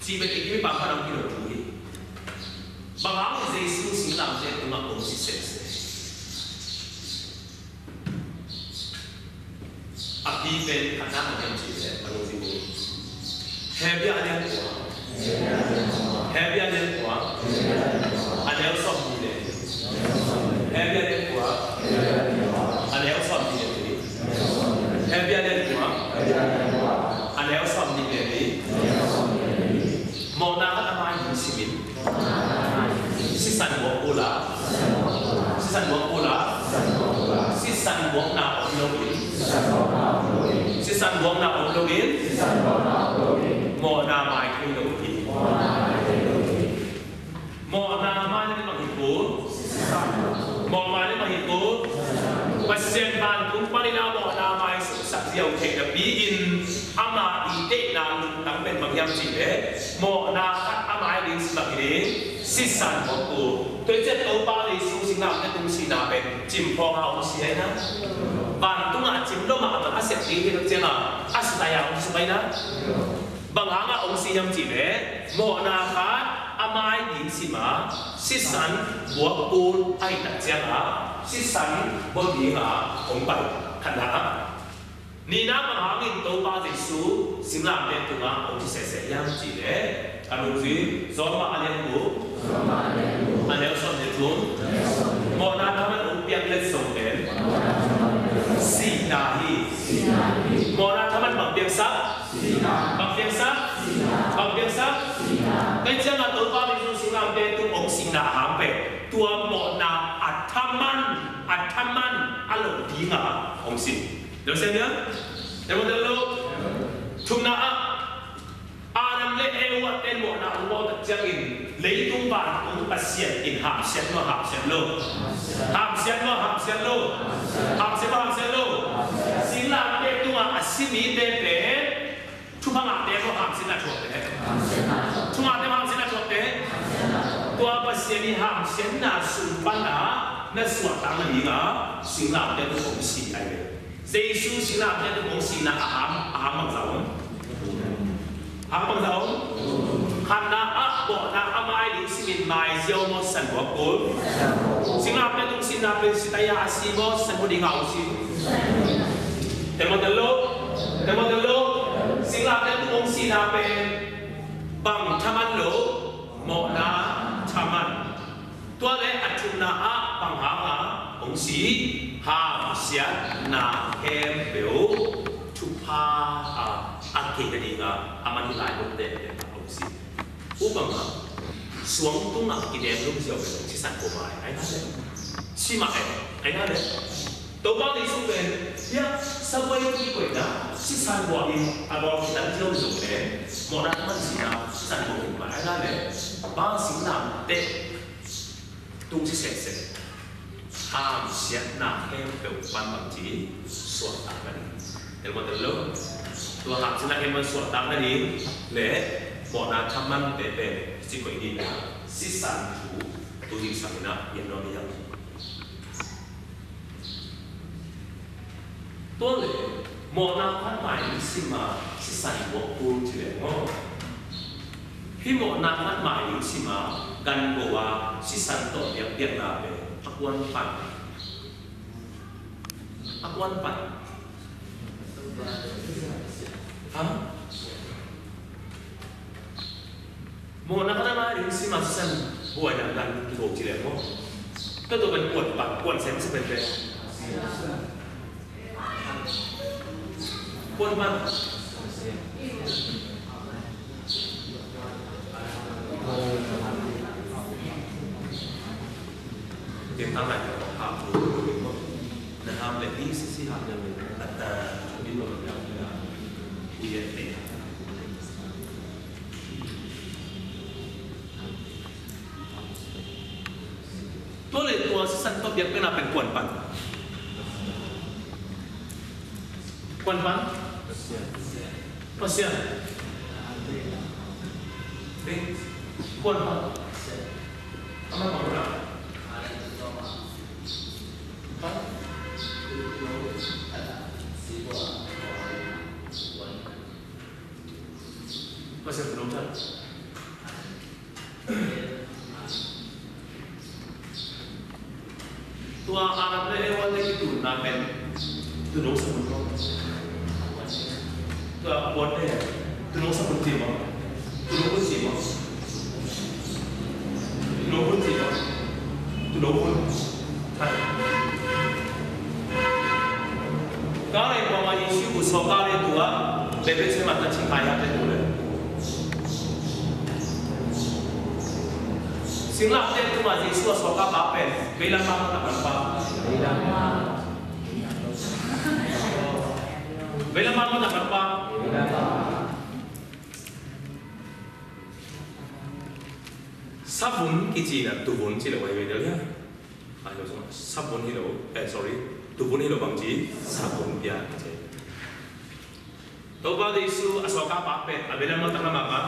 Ci pen i kim i pam pen hong kidong thu hi. Bang hang Jesu singlamteh tungah hong ci sese. A pi pen khatna a hiam cih leh a lungsim uh. Hebru a lian kua. Hebru a lian kua. A neu sawmnih le. Hebru a lian kua. A neu sawmnih le. Hebru a lian kua. A neu sawmnih le. Mawhna khat a mai ding simin. Sisan buak kul a. Sisan buak kul a. Sisan buakna om loin. Sisan buakna om loin. Mawhna mai thei lo hi. Mawhna mai na bang hi kul. Mawhna mai na bang hi kul. Pasian vantung panin a mawhna mai suksak ziau theih napi-in ama i deihna lungtang pen bang hiam cih leh mawhna khat a mai ding si bang hi ding. Sisan buak kul. Tua hi ciang Topa Jesu singlamteh tung sihna pen cimphawng a hong si hi na. Vantungah cim lo mahmah a sep ding hi lo ciangah a sutai a hong si hi na. Bang hangah hong si hiam cih leh mawhna khat a mai ding si ma sisan buak kul ahih tak ciangah sisan buak dingah hong pai khatna ah. Nihna bang hangin Topa Jesu singlamteh tungah hong ci sese hiam cih leh a lungsim Roma a lian guk a neu sawm le thum. Mawhna thaman hong piak let zong pen sihna hi. Mawhna thaman bang piaksak? Bang piaksak? Bang piaksak? Tua ciangah Topa Jesu singlamteh tung hong sihna a hang pen tua mawhna a thaman a thaman a lo dingah hong si. Lo sem hiam? Em, lo. Thumna ah Adam le Eva ten mawhna hong bawl tak ciangin leitung vantung Pasian in hamsiat maw hamsiat lo? Hamsiat maw hamsiat lo? Hamsiat maw hamsiat lo? Singlamteh tungah a si mite pen thupha ngahte maw hamsiatna thuakte? Thupha ngahte maw hamsiatna thuakte? Tua Pasian i hamsiatna sung panah na suahtak nadingah singlamteh tung hong si ahi ve. Jesu singlamteh tung hong sihna a hang, a hang bangzah om? A hang bangzah om? Khatna ah mawhna a mai ding simin mai ziau maw sisan buak kul? Singlamteh tung sihna pen sitaia a si maw sisan buak dingah hong si? Temo talo. Tel maw, tel lo. Singlamteh tung hong sihna pen bang thaman lo, mawhna thaman. Tua leh a thumna ah bang hanga hong si? Hamsiatna khempeuh thupha a, a kei nadinga a man hi lai hunte hong si. Upama suang tungah kidem lum ziau pen sisan kua mah ai na le, si mah ai na le. Topa Jesu pen, ya, sabuai kikoihna sisan kua in a bawl kitan ziau zong pen mawhna thaman sihna sisan kua in mah ai na le. Bang singlamteh tung si sese. Hamsiatna khempeuh pan bangci suahtak nading. Tel maw, tel lo. Tua hamsiatna khempeuh suahtak nading le mawhna thaman pehpeh ci koih ding. Sisan thu tu ding sang ina yan lo ni yang. Tua leh mawhna khat mai ding sim a sisan buak kul ci leh maw? Hih mawhna khat mai ding sim a gan go a sisan tawh biakpiakna pen a kuan pan? A kuan pan? Ha? Mawhna khat a mai ding sim a sisan buaina gan kigo ci leh maw? Tua tua pen kuan pan, kuan sem si pen pen. Kuan pan. Ken tang lai ko ha ko ko ko. Na ham le di si si ha le le. Ata bin lo ya ya. Uye te. Tua leh tua sisan tawh biakpiakna pen kuan pan? Kuan pan? Pasian. Ding. Kuan pan? Aman bang kuan. Pan? Pasian kuan pan. Tua Adam le Eva te kitunna pen tuuno sabun maw? Tua a puante tuuno sabun ci maw? Tuuno bun ci maw? Tuuno bun ci maw? Tuuno bun. Ka rei kuama Jesu ku sawka rei tua bebe cema ta cing kaya te tu le. Singlamteh tungah Jesu a sawka pa pen veilam pa maw, taklam pa? Veilam pa maw, taklam pa? Savun kici na tuvun ci lo, vai vei del ya. Ai lo sung savun hi lo, eh, sorry, tuvun hi lo, bangci savun pia kici. Topa Jesu a sawka pa pen a veilam maw, taklam pa?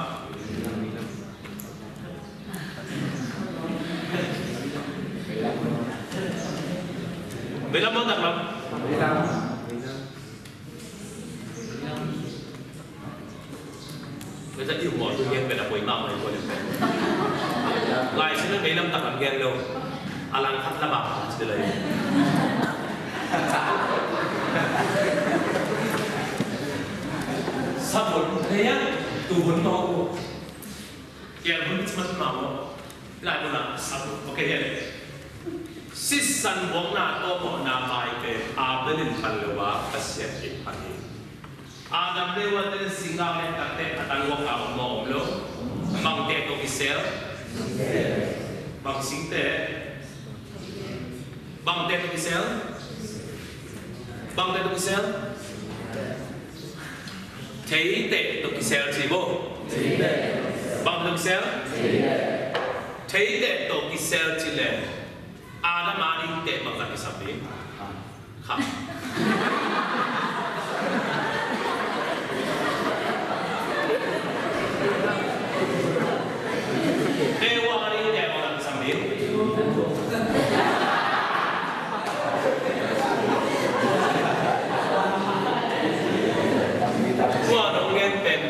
Veilam maw, taklam? Veilam. Veilam i hmuah tu gen pen a poi mahmah i poi pen. Lai Cina veilam taklam gen lo. A lang khat la bak ci lai. Savun, hei a, tuvun maw. Kial hun ci mat maw. Lai mun a savun. Ok, hei. Sisan buakna tawh mawhna mai pen Abel in pan lo a, Pasian in pan hi. Adam le Eva te singkang le takte a tang wak a om maw, om lo? Bangte tawh kisel? Bang singte? Bangte tawh kisel? Bangte tawh kisel? Theite tawh kisel ci bo. Bangte tawh kisel? Theite tawh kisel ci le Adam a dingte bangzah kisam ding? Kha. Eva a dingte bangzah kisam ding? Tua dong gen pen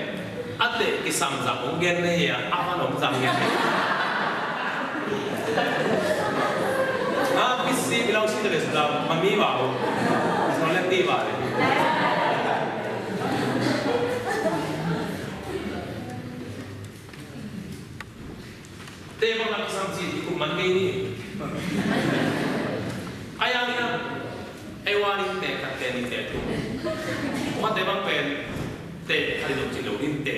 a teh kisam zah hong gen na hi a, a van hong zang gen. A pisi bilau si tele sudah mami baru. Soalnya tiba deh. A yang ina, ei wa ning te khat te ning te tu. Mate bang pen te khat ning ci lo ning te.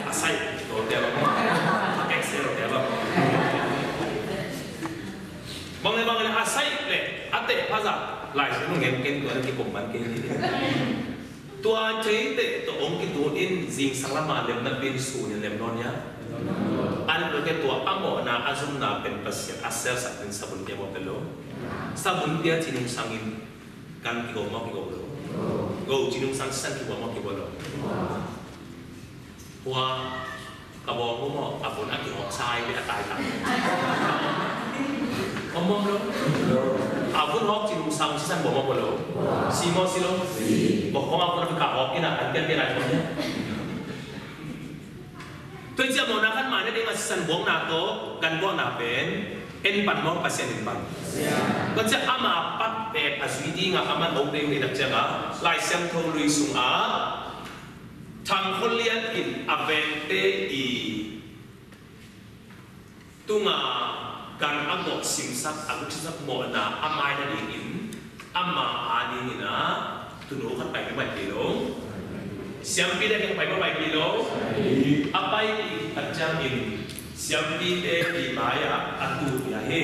A sai to te bang. A kek se lo te bang. Bang le bang le a sai le a te pha za lai se nung ngen ken tua ki kum man ken ni. Tua thei teh tawh hong kitun in zingsang lama lem napi in sun in lem nawn hia? An lo kei tua a mawhna a zumna pen Pasian a selsak in sabun pia mawh pen lo. Sabun pia ci nungsang in gan kigo mawh kigo lo. Go ci nungsang sisan kigo mawh kigo lo. Hua ka bawng uh maw, a vun a kihawk sa ai ve a tai tak. Om om lo. A vun hawk ci nungsang sisan bawng maw lo. Si maw si lo. Bawng kong a vun a ka hawk ina an pian pian ai vun. Tua ciang mawhna khan mah na ding a sisan buangna tawh gan buahna pen en pan maw Pasian in pan. Tua ciang ama pat pen a zui ding a aman hong ding ni tak ciang a Lai Siangtho lui sung a Thang Khua Lian in a vengte i tunga gan a gawh simsak a guk simsak mawhna a maina dingin ama a dingin a tunu khat pai pai pi lo. Siampi dek pai pai pi lo. A pai i tak ciangin siampite i mai-ah a tu pia hi.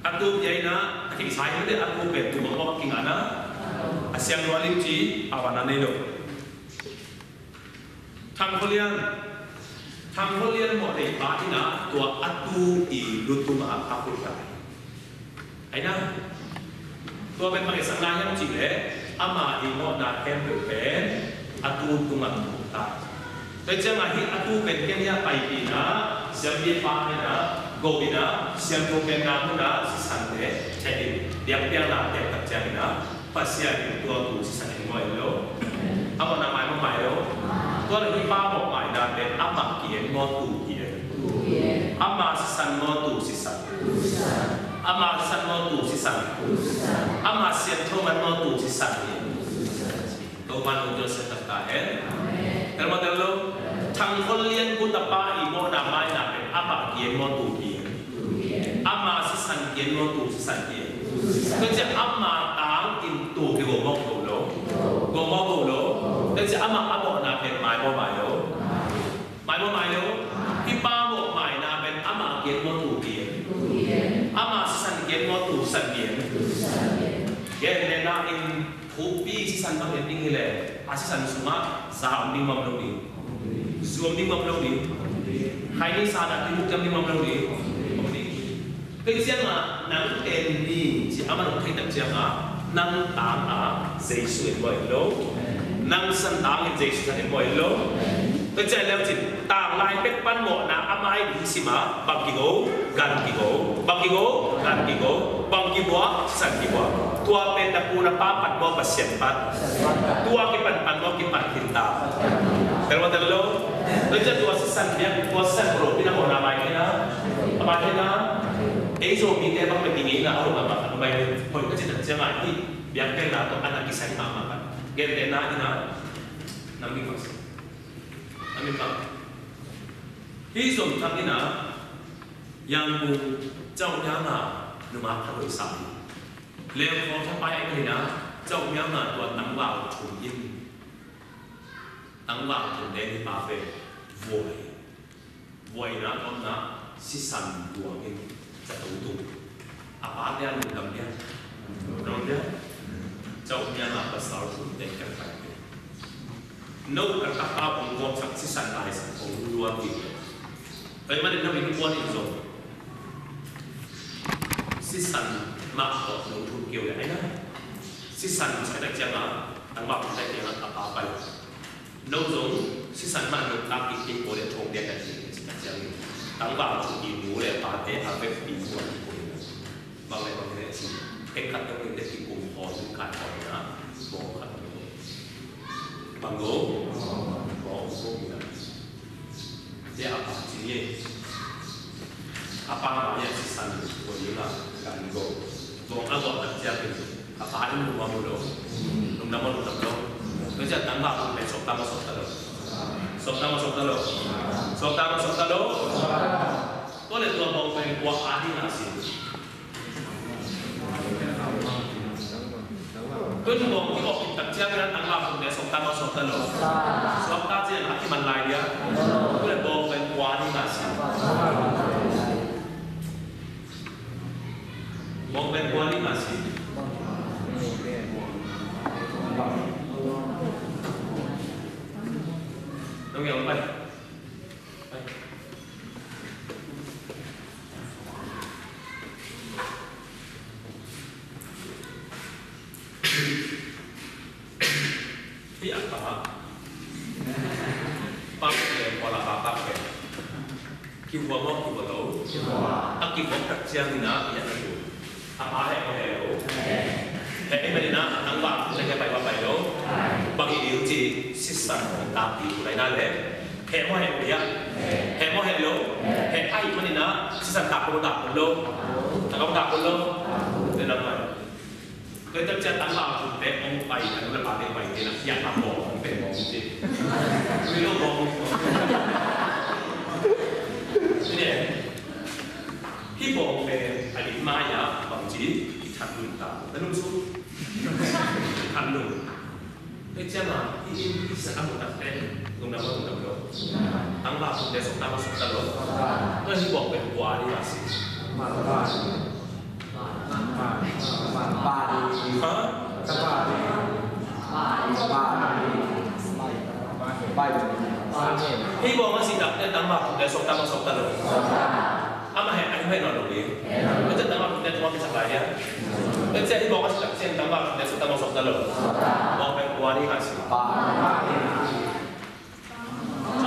A tu pia ina a kisa hi mate a tu pen tu mawh mawh kingana a siang lua lim ci a wana nei lo. Thang Khua Lian, Thang Khua Lian mawh dei pa ina tua a tu i lutung a a khut lai. Aina tua pen bang i sang lai hiam cih leh ama i mawhna khempeuh pen a tu tungah tu ta. Tua ciangah hih a tu pen ken hiah paipina siampi pa ina go ina siamtho pen na huna sisan le chen in biakpiakna pek tak ciangina Pasian in tua tu sisan en maw en lo. A mawhna mai maw mai lo. Tua le hih pa mawh maina pen amah ki-en maw tu ki-en. Ama sisan maw tu sisan. Ama sisan maw tu sisan. Ama siamtho man maw tu sisan. Topa nung tua sian tak ta hen. Tel maw tel lo. Thang Khua Lian kut a pa i mawhna maina pen amah ki-en maw tu ki-en. Ama sisan ki-en maw tu sisan ki-en. Tua ciang ama tang in tu hi go maw go lo. Go maw go lo. Tua ciang ama a mawhna pen mai maw mai lo. Mai maw mai lo. Hih pa mawh maina pen ama ki-en maw tu ki-en. Ama sisan ki-en maw tu sisan ki-en. Gen nena in thupi sisan bang en ding hi leh a sisan sungah za om ding maw om lo ding. Zu om ding maw om lo ding. Khaini sana timuk ciam ding maw om lo ding. Om ding. Kei ciangah nang en ni ci a man hong thei tak ciangah nang tangah Jesu en maw en lo. Nang san tangin Jesu san en maw en lo. Kei ciang leu cin tanglai pek pan mawhna a mai ding sima bang kigo gan kigo bang kigo gan kigo bang kibuak san kibuak. Tua pen na pu na pa pan maw Pasian pan. Tua kipan pan maw kipan khin ta. Tel maw tel lo. Tua ciang tua sisan piak tua sisan pulopina mawhna mai kina. A mai kina. Ei Zomite bang pen i ngeina a lo mah mah a lo mai hoih ka cih tak ciangah hih biakpiakna tawh a na kisai mahmah kan. Gentehna ina nam ding mas nam ding mas. Hih Zom Thang ina Yangon Cauh Miang a numa khat hoih sa hi. Lengkhawng thapai a ina Cauh Miang a tua tangval thum in tangval thum deng hi pa pen vuai. Vuaina a omna sisan luangin zato tung. A pate a lungdam dia. Lungdam dia. Cauh Miang a pasal tung te kan pai te. No ka tapa ong gawp sak sisan lai sak ong luang ding. Pai manin no in kuan in zong. Sisan mah kawk no tung keu le ai na. Sisan sak tak ciang a, tangval sak tak ciang a, a pa pai. No zong sisan mah no kak kik kik ko le thong dia ka ci ka ci ka ciang in. Tangval ci i nu le pate a vek pi kuan ko. Bang le bang le ci. Tek khat dong in te ki kum hon kai hon na. Bawng khat dong. Bang go. Bawng go na. Te a pa ci ni. A pa ma ya sisan ko ni la kan go. Bawng a go tak ciang in. A pa in lungdam lo. Lungdam lo, lungdam lo. Tua ciang tangval pen sawm ta maw sawm ta lo. Sawm ta maw sawm ta lo. Sawm ta maw sawm ta lo. Tua leh tua bawng pen kua ading a si? Tun bawng kiawh khit tak ciangin a tangval thumte suakta maw, suakta lo? Suakta ciangin a kiman lai dia. Tua leh bawng pen kua ading a si? Bawng pen kua ading a si? Nong yau pai. Hih a kha pak pen, kua la a pak pen. Kihua maw, kihua lo? A kihua tak ciangin a, a pa heh maw, heh lo? Heh ahih manin a, nang bang, nang heh pai maw, pai lo? Bang hih ding ci, sisan hong takpi uh lai na leh. Heh maw, heh lo? Heh maw, heh lo? Heh ahih manin a, sisan tak maw, tak lo? Tak maw, tak lo? Te nang mai. Koi tak ciang tangval thumte hong pai, a nu le pate pai te na, hiah a bawng hong pai bawng ci. Ui lo bawng. Hih bawng pen a lim mai-ah bangci i that lum ta. Na lum su. That lum. Hih ciang a, hih in, hih sa a mu tak pen. Lum na lum na lo. Tangval thumte suakta maw, suakta lo. Tua hih bawng pen kua ading a si? Ha? Hih bawng a si tak ciang tangval thumte suakta maw, suakta lo? Amah heh, a heh nawn lo ding. Tua ciang tangval thumte tua pi sak lai dia. Tua ciang hih bawng a si tak ciang tangval thumte suakta maw, suakta lo? Bawng pen kua ading a si? Bawng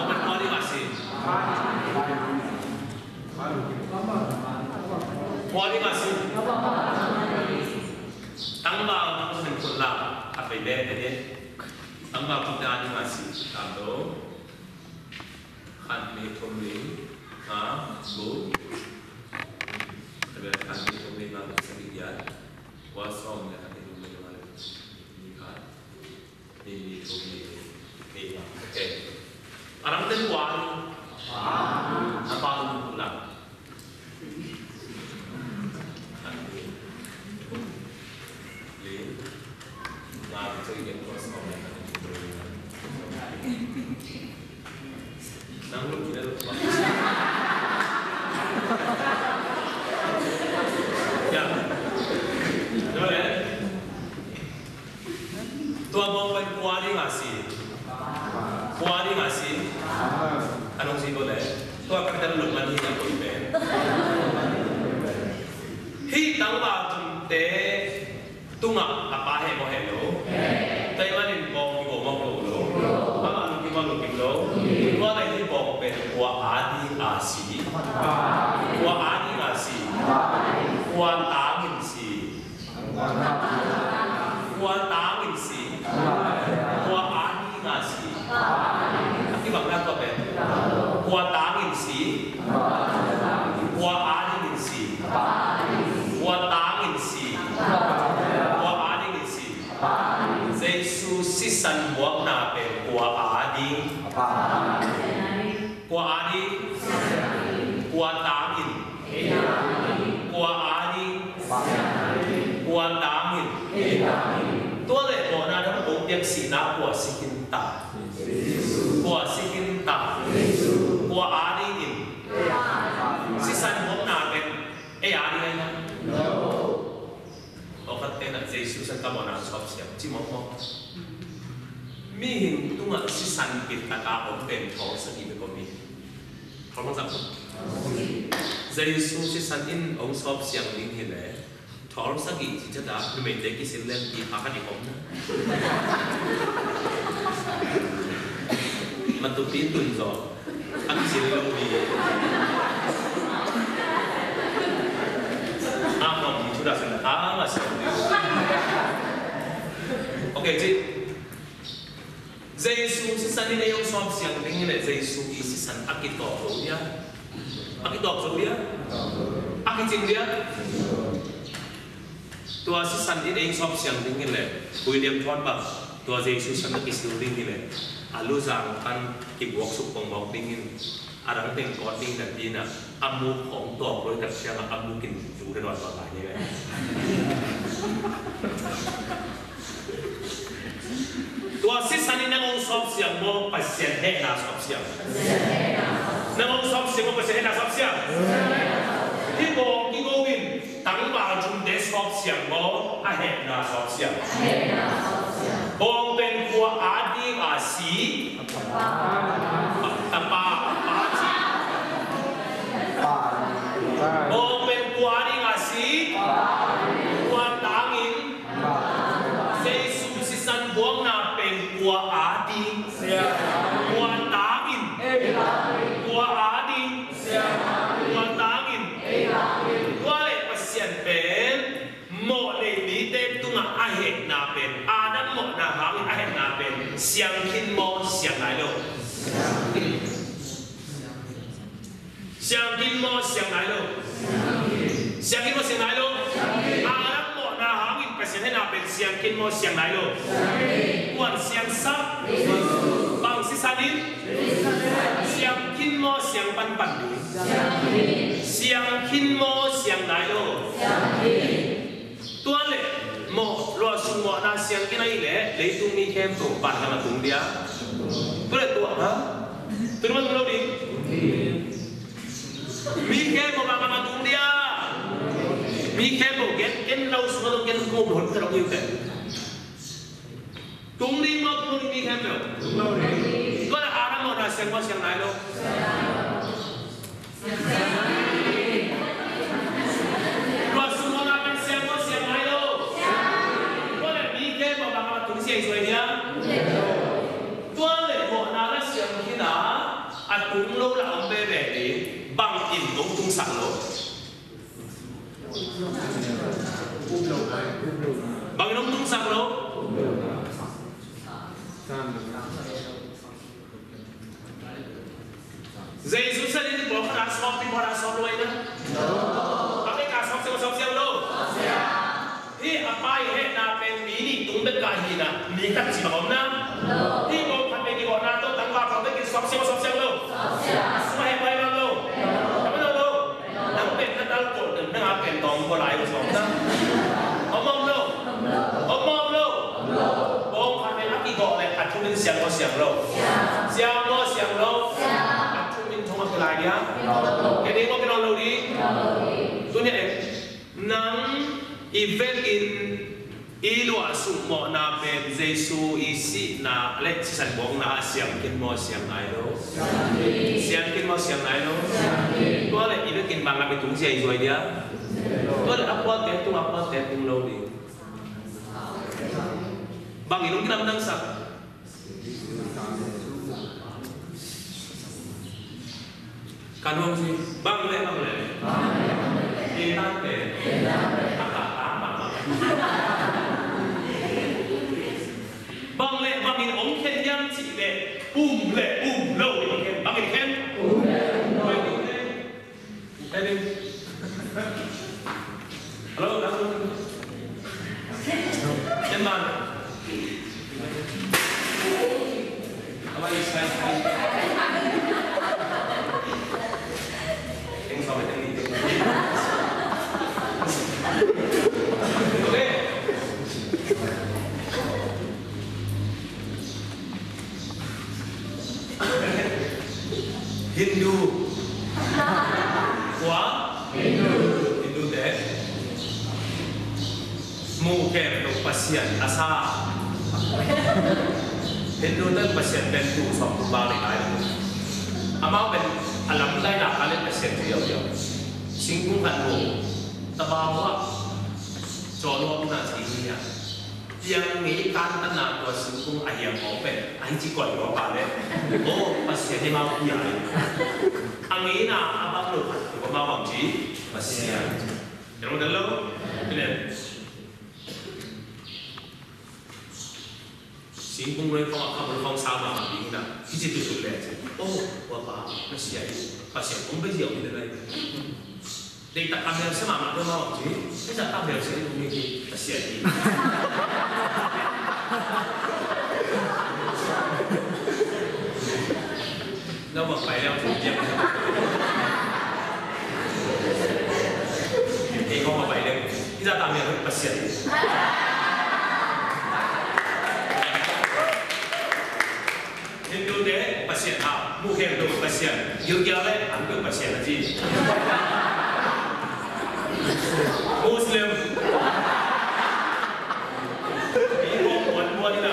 pen kua ading a si? Kua ading a si? Tangval thum sin khut la, a pai bek te ni. Tangval thumte ading a si? Tam lo. Khat, nih, thum, li, nga, guk. Khat, nih, thum, li, nga, guk, sagih, giat. Kua, sawm, le khat, nih, thum, li, nga, le, nih, khat. Nih, nih, thum, nih, nih, nih, nga. Ok. A dang ten kua? A pa, a pa, a pa. Tua bawng pen kua ding a si? Kua ding a si? Anong si ko le? Tua ka tel luk man hi na koi pen. Hih tangval thumte tungah a pa heh maw heh lo? Tua ahih manin bawng hi ko maw ko lo? Amah lungkim maw lungkim lo? Tua leh hih bawng pen kua a ding a si? Kua a ding a si? Kua tangin si? Kua tangin si? Kua a ding a si? A kibang na tua pen. Kua tangin si? Kua a dingin si? Kua tangin si? Kua a dingin si? Jesu sisan muakna pen kua a ding? Kua a ding? Kua tangin? Kua a ding? Kua tangin? Tua leh mawhna dang kong piak sihna kua si khin ta? Kua si khin ta? Kua a dingin? Sisan muakna pen ei a ding ahi na? Awkhat te na Jesu san ka mawhna sawp siang ci mawkmawk. Mihing tungah sisan pi taka om pen thawl sagih bek om hi. Thawl bangzah om? Jesu sisan in hong sawp siang ding hileh thawl sagih ci ciat a numeite kisil leng pi kha khat i om na. Matupi tun zaw. A kisil lo hi. A hong hi thu da san a ma sil. Ok ci. Jesu sisan in ei hong sawp siang ding hileh Jesu i sisan a kitawp zo dia? A kitawp zo dia? A kicing dia? Tua sisan in ei sawp siang ding hileh William Thornbuck, tua Jesu sisan a kisil ding hileh a luzang pan kibuak suk pongmawk dingin a dang teng kawt ding na tina. A muk hong tawk loi tak ciangah a muk in tu le dawn tuan lai ni ve. Tua sisan in nang hong sawp siang maw, Pasian hehna sawp siang? Nang hong sawp siang maw, Pasian hehna sawp siang? Hih bawng kigo in tangval thumte sawp siang maw, a hehna sawp siang? Bawng pen kua ading a si? Tapa, pa ci. Bawng pen kua ading a si? Kua tangin? Jesu sisan buakna pen kua ading? Kua tangin? Kua ading? Kua tangin? Tua leh Pasian pen mawh nei mite tungah a hehna pen, Adam mawhna hangin a hehna pen siang khin maw, siang nai lo? Siang khin maw, siang nai lo? Siang khin maw, siang nai lo? Adam mawhna hangin Pasian hehna pen siang khin maw, siang nai lo? Kuan siang sak? Bang sisan in? Siang khin maw, siang panpan ding? Siang khin maw, siang nai lo? Tua leh mawh, luahsuk mawhna siang khin ahih leh leitung mi khempeuh vanlam a tung dia. Tua leh tua, ha? Tua leh tung lo ding. Mi khempeuh vanlam a tung dia. Mi khempeuh gen, gen lo sung lo gen ko hon ka lo yu te. Tung ding maw, tung lo ding mi khempeuh? Tua leh Adam mawhna siang maw, siang nai lo? Luahsuk mawhna pen siang maw, siang nai lo? Tua leh mi khempeuh vanlam a tung siang zuai dia. Tua leh mawhna la siang khin a, a tung lo la om veve ding, bang in hong tungsak lo? Bang in hong tungsak lo? Jesu sisan in pawlkhat a sawp, pawlkhat a sawp lo ahi na. Bang in a sawp siang, sawp siang lo? Hih a Pa i hehna pen mi nih tung bek a hi na, mi khat ci bang om na. Hih pawlkhat pen kigawhna tawh tangval pawlkhat pen sawp siang, sawp siang lo? A sung a heh pai bang lo? Bang lo? Nang pen na tal kol den nang a pen tawng ko lai ko sawng na. Om om lo? Om om lo? Bawng khat pen a kigawh leh a thum in siang ko siang lo? Siang ko siang lo? A thum in thong a kilai dia. Kei ding ko kinawh lo ding. Tuni a em nang i vekin i luahsuk mawhna pen Jesu i sihna le sisan buakna ah siang khin maw, siang nai lo? Siang khin maw, siang nai lo? Tua leh i vekin bang lam i tung sia i zuai dia? Tua leh a puate tung, a puate tung lo ding. Bang i lungkilam dangsak? Kan hong ci, bang leh, bang leh. Satan pen a kah tang bang. Bang leh bang in hong khen hiam cih leh, um leh um lo in hong khen. Bang in khen? Um leh um lo. Hello, hello. Ten man. Hindu. Kua? Hindu. Hindu te. Muh khempeuh Pasian a sa. Hindu te Pasian pen tu sawm tu bang le nai. Amau pen a lamdai nak a le Pasian tu yau yau. Singkung kan mu. Tabawa. Cawlawpna ci hi a. Piang ngei kantanna tua singkung a hiang awng pen a hi ci koi awng a le. O, Pasian hi mau hi a le. A ngeina a bang lo khat tua mau bang ci Pasian. Kena lo. Kena. Singkung roi kong a khabul kong sa ma ma ding na. Hi ci tu tu le. O, wa pa, Pasian. Pasian kong be ziau ni le lai. Deihtak a bel sia mahmah deuh mah bang ci, deihtak a bel sia deuh mi hi a sia hi. Nau bang pai liau ci. Za ta mi a Pasian. Hindu te Pasian ha, mu heng do Pasian. Yu kia le an do Pasian a ji. Muslim. Imo muan muan na.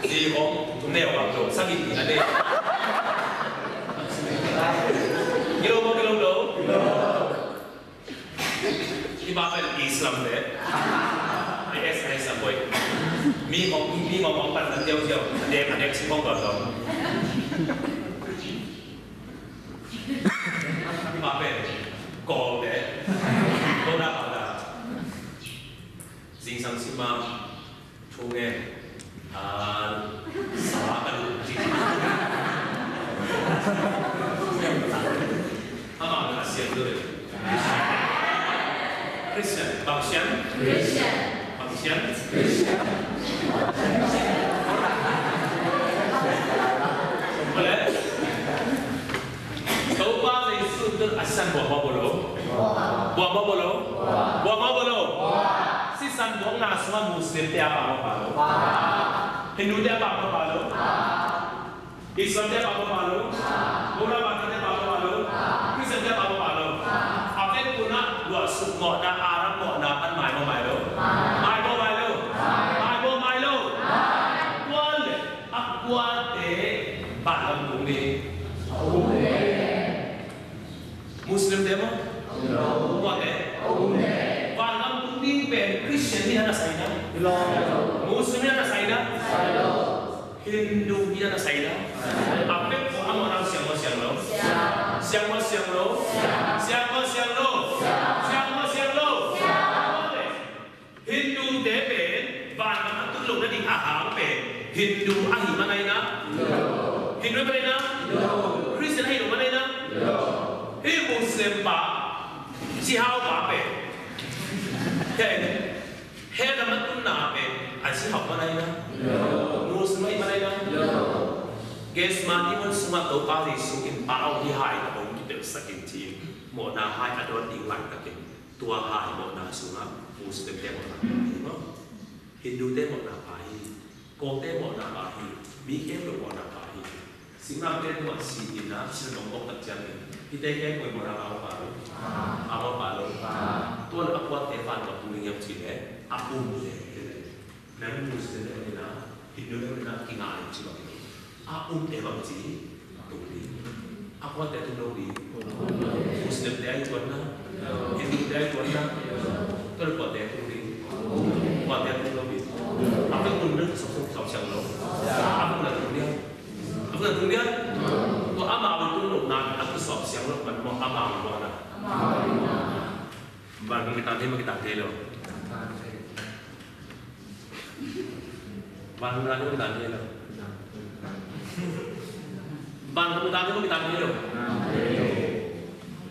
Zi hong neu bang lo sagi ni ade. Kilo mo kilo lo. Iba pen Islam de. I S I S a boy. Mi hong mi hong hong pan nan jauh jauh. Ade ade si hong bang lo. Iba pen Kol de. Kol da kol da. Zingsang sima thungen a sa ka lu ci. Ama ka sian lu. Christian, bang sian? Christian. Bang sian? Christian. Boleh? Topa Jesu tun a sisan buang mawk bo lo? Buang mawk bo lo? Buang mawk bo lo? Sisan buang na sungah Muslim te a pang mawk ba lo? Hindu te a pang mawk ba lo? Islam te a pang mawk ba lo? Buddha bata te a pang mawk ba lo? Christian te a pang mawk ba lo? A vek puna luah suk mawhna, Arab mawhna pan mai mawk mai lo? Mai mawk mai lo? Mai mawk mai lo? Tuan le a kuate vanlam tung ding. Muslim te maw? Kuate? Vanlam tung ding pen Christian hi na na sai na? Muslim hi na na sai na? Hindu hi na na sai na? A pek ko a mawhna siang maw siang lo? Siang maw siang lo? Siang maw siang lo? Siang maw siang lo? Hindu te pen vanlam a tun loh nading a hang pen Hindu ahih man ahi na? Hindu ahih man ahi na? Christian ahih loh man ahi na? Hih Muslim pa, sihau pa pen, hell lam a tunna pen a sihau man ahi na? Muslim ahih man ahi na? Gethsemane mun sungah Topa Jesu in, Pa aw, hih hai tawh hong kipelhsak in, ci-in mawhna hai a dawn ding laitakin, tua hai mawhna sungah Muslim te mawhna pa hi maw? Hindu te mawhna pa hi. Kawlte mawhna pa hi. Mi khempeuh mawhna pa hi. Singngamte tungah si-in a, sinamong mawk tak ciangin, hihte khempeuh mawhna pa mawk pa lo? Pa mawk pa lo? Tua leh a kuate vanlam tung ding hiam cih leh a umte. Nang Muslim te mawhna, Hindu te mawhna kinga in ci bang. A umte bang ci, tung ding. A kuate tung lo ding. Muslim te a i tuan na, Hindu te a i tuan na. Tua leh kuate tung ding. Kuate tung lo ding. A tung tung ding sawm sawm sawm siang lo. A tung na tung ding. A tung na tung ding. Tua amau tung lo na a tung sawm siang lo man maw amau tung na. Van kitan thei maw kitan thei lo? Van kitan thei maw kitan thei lo? Van kitan thei maw kitan thei lo?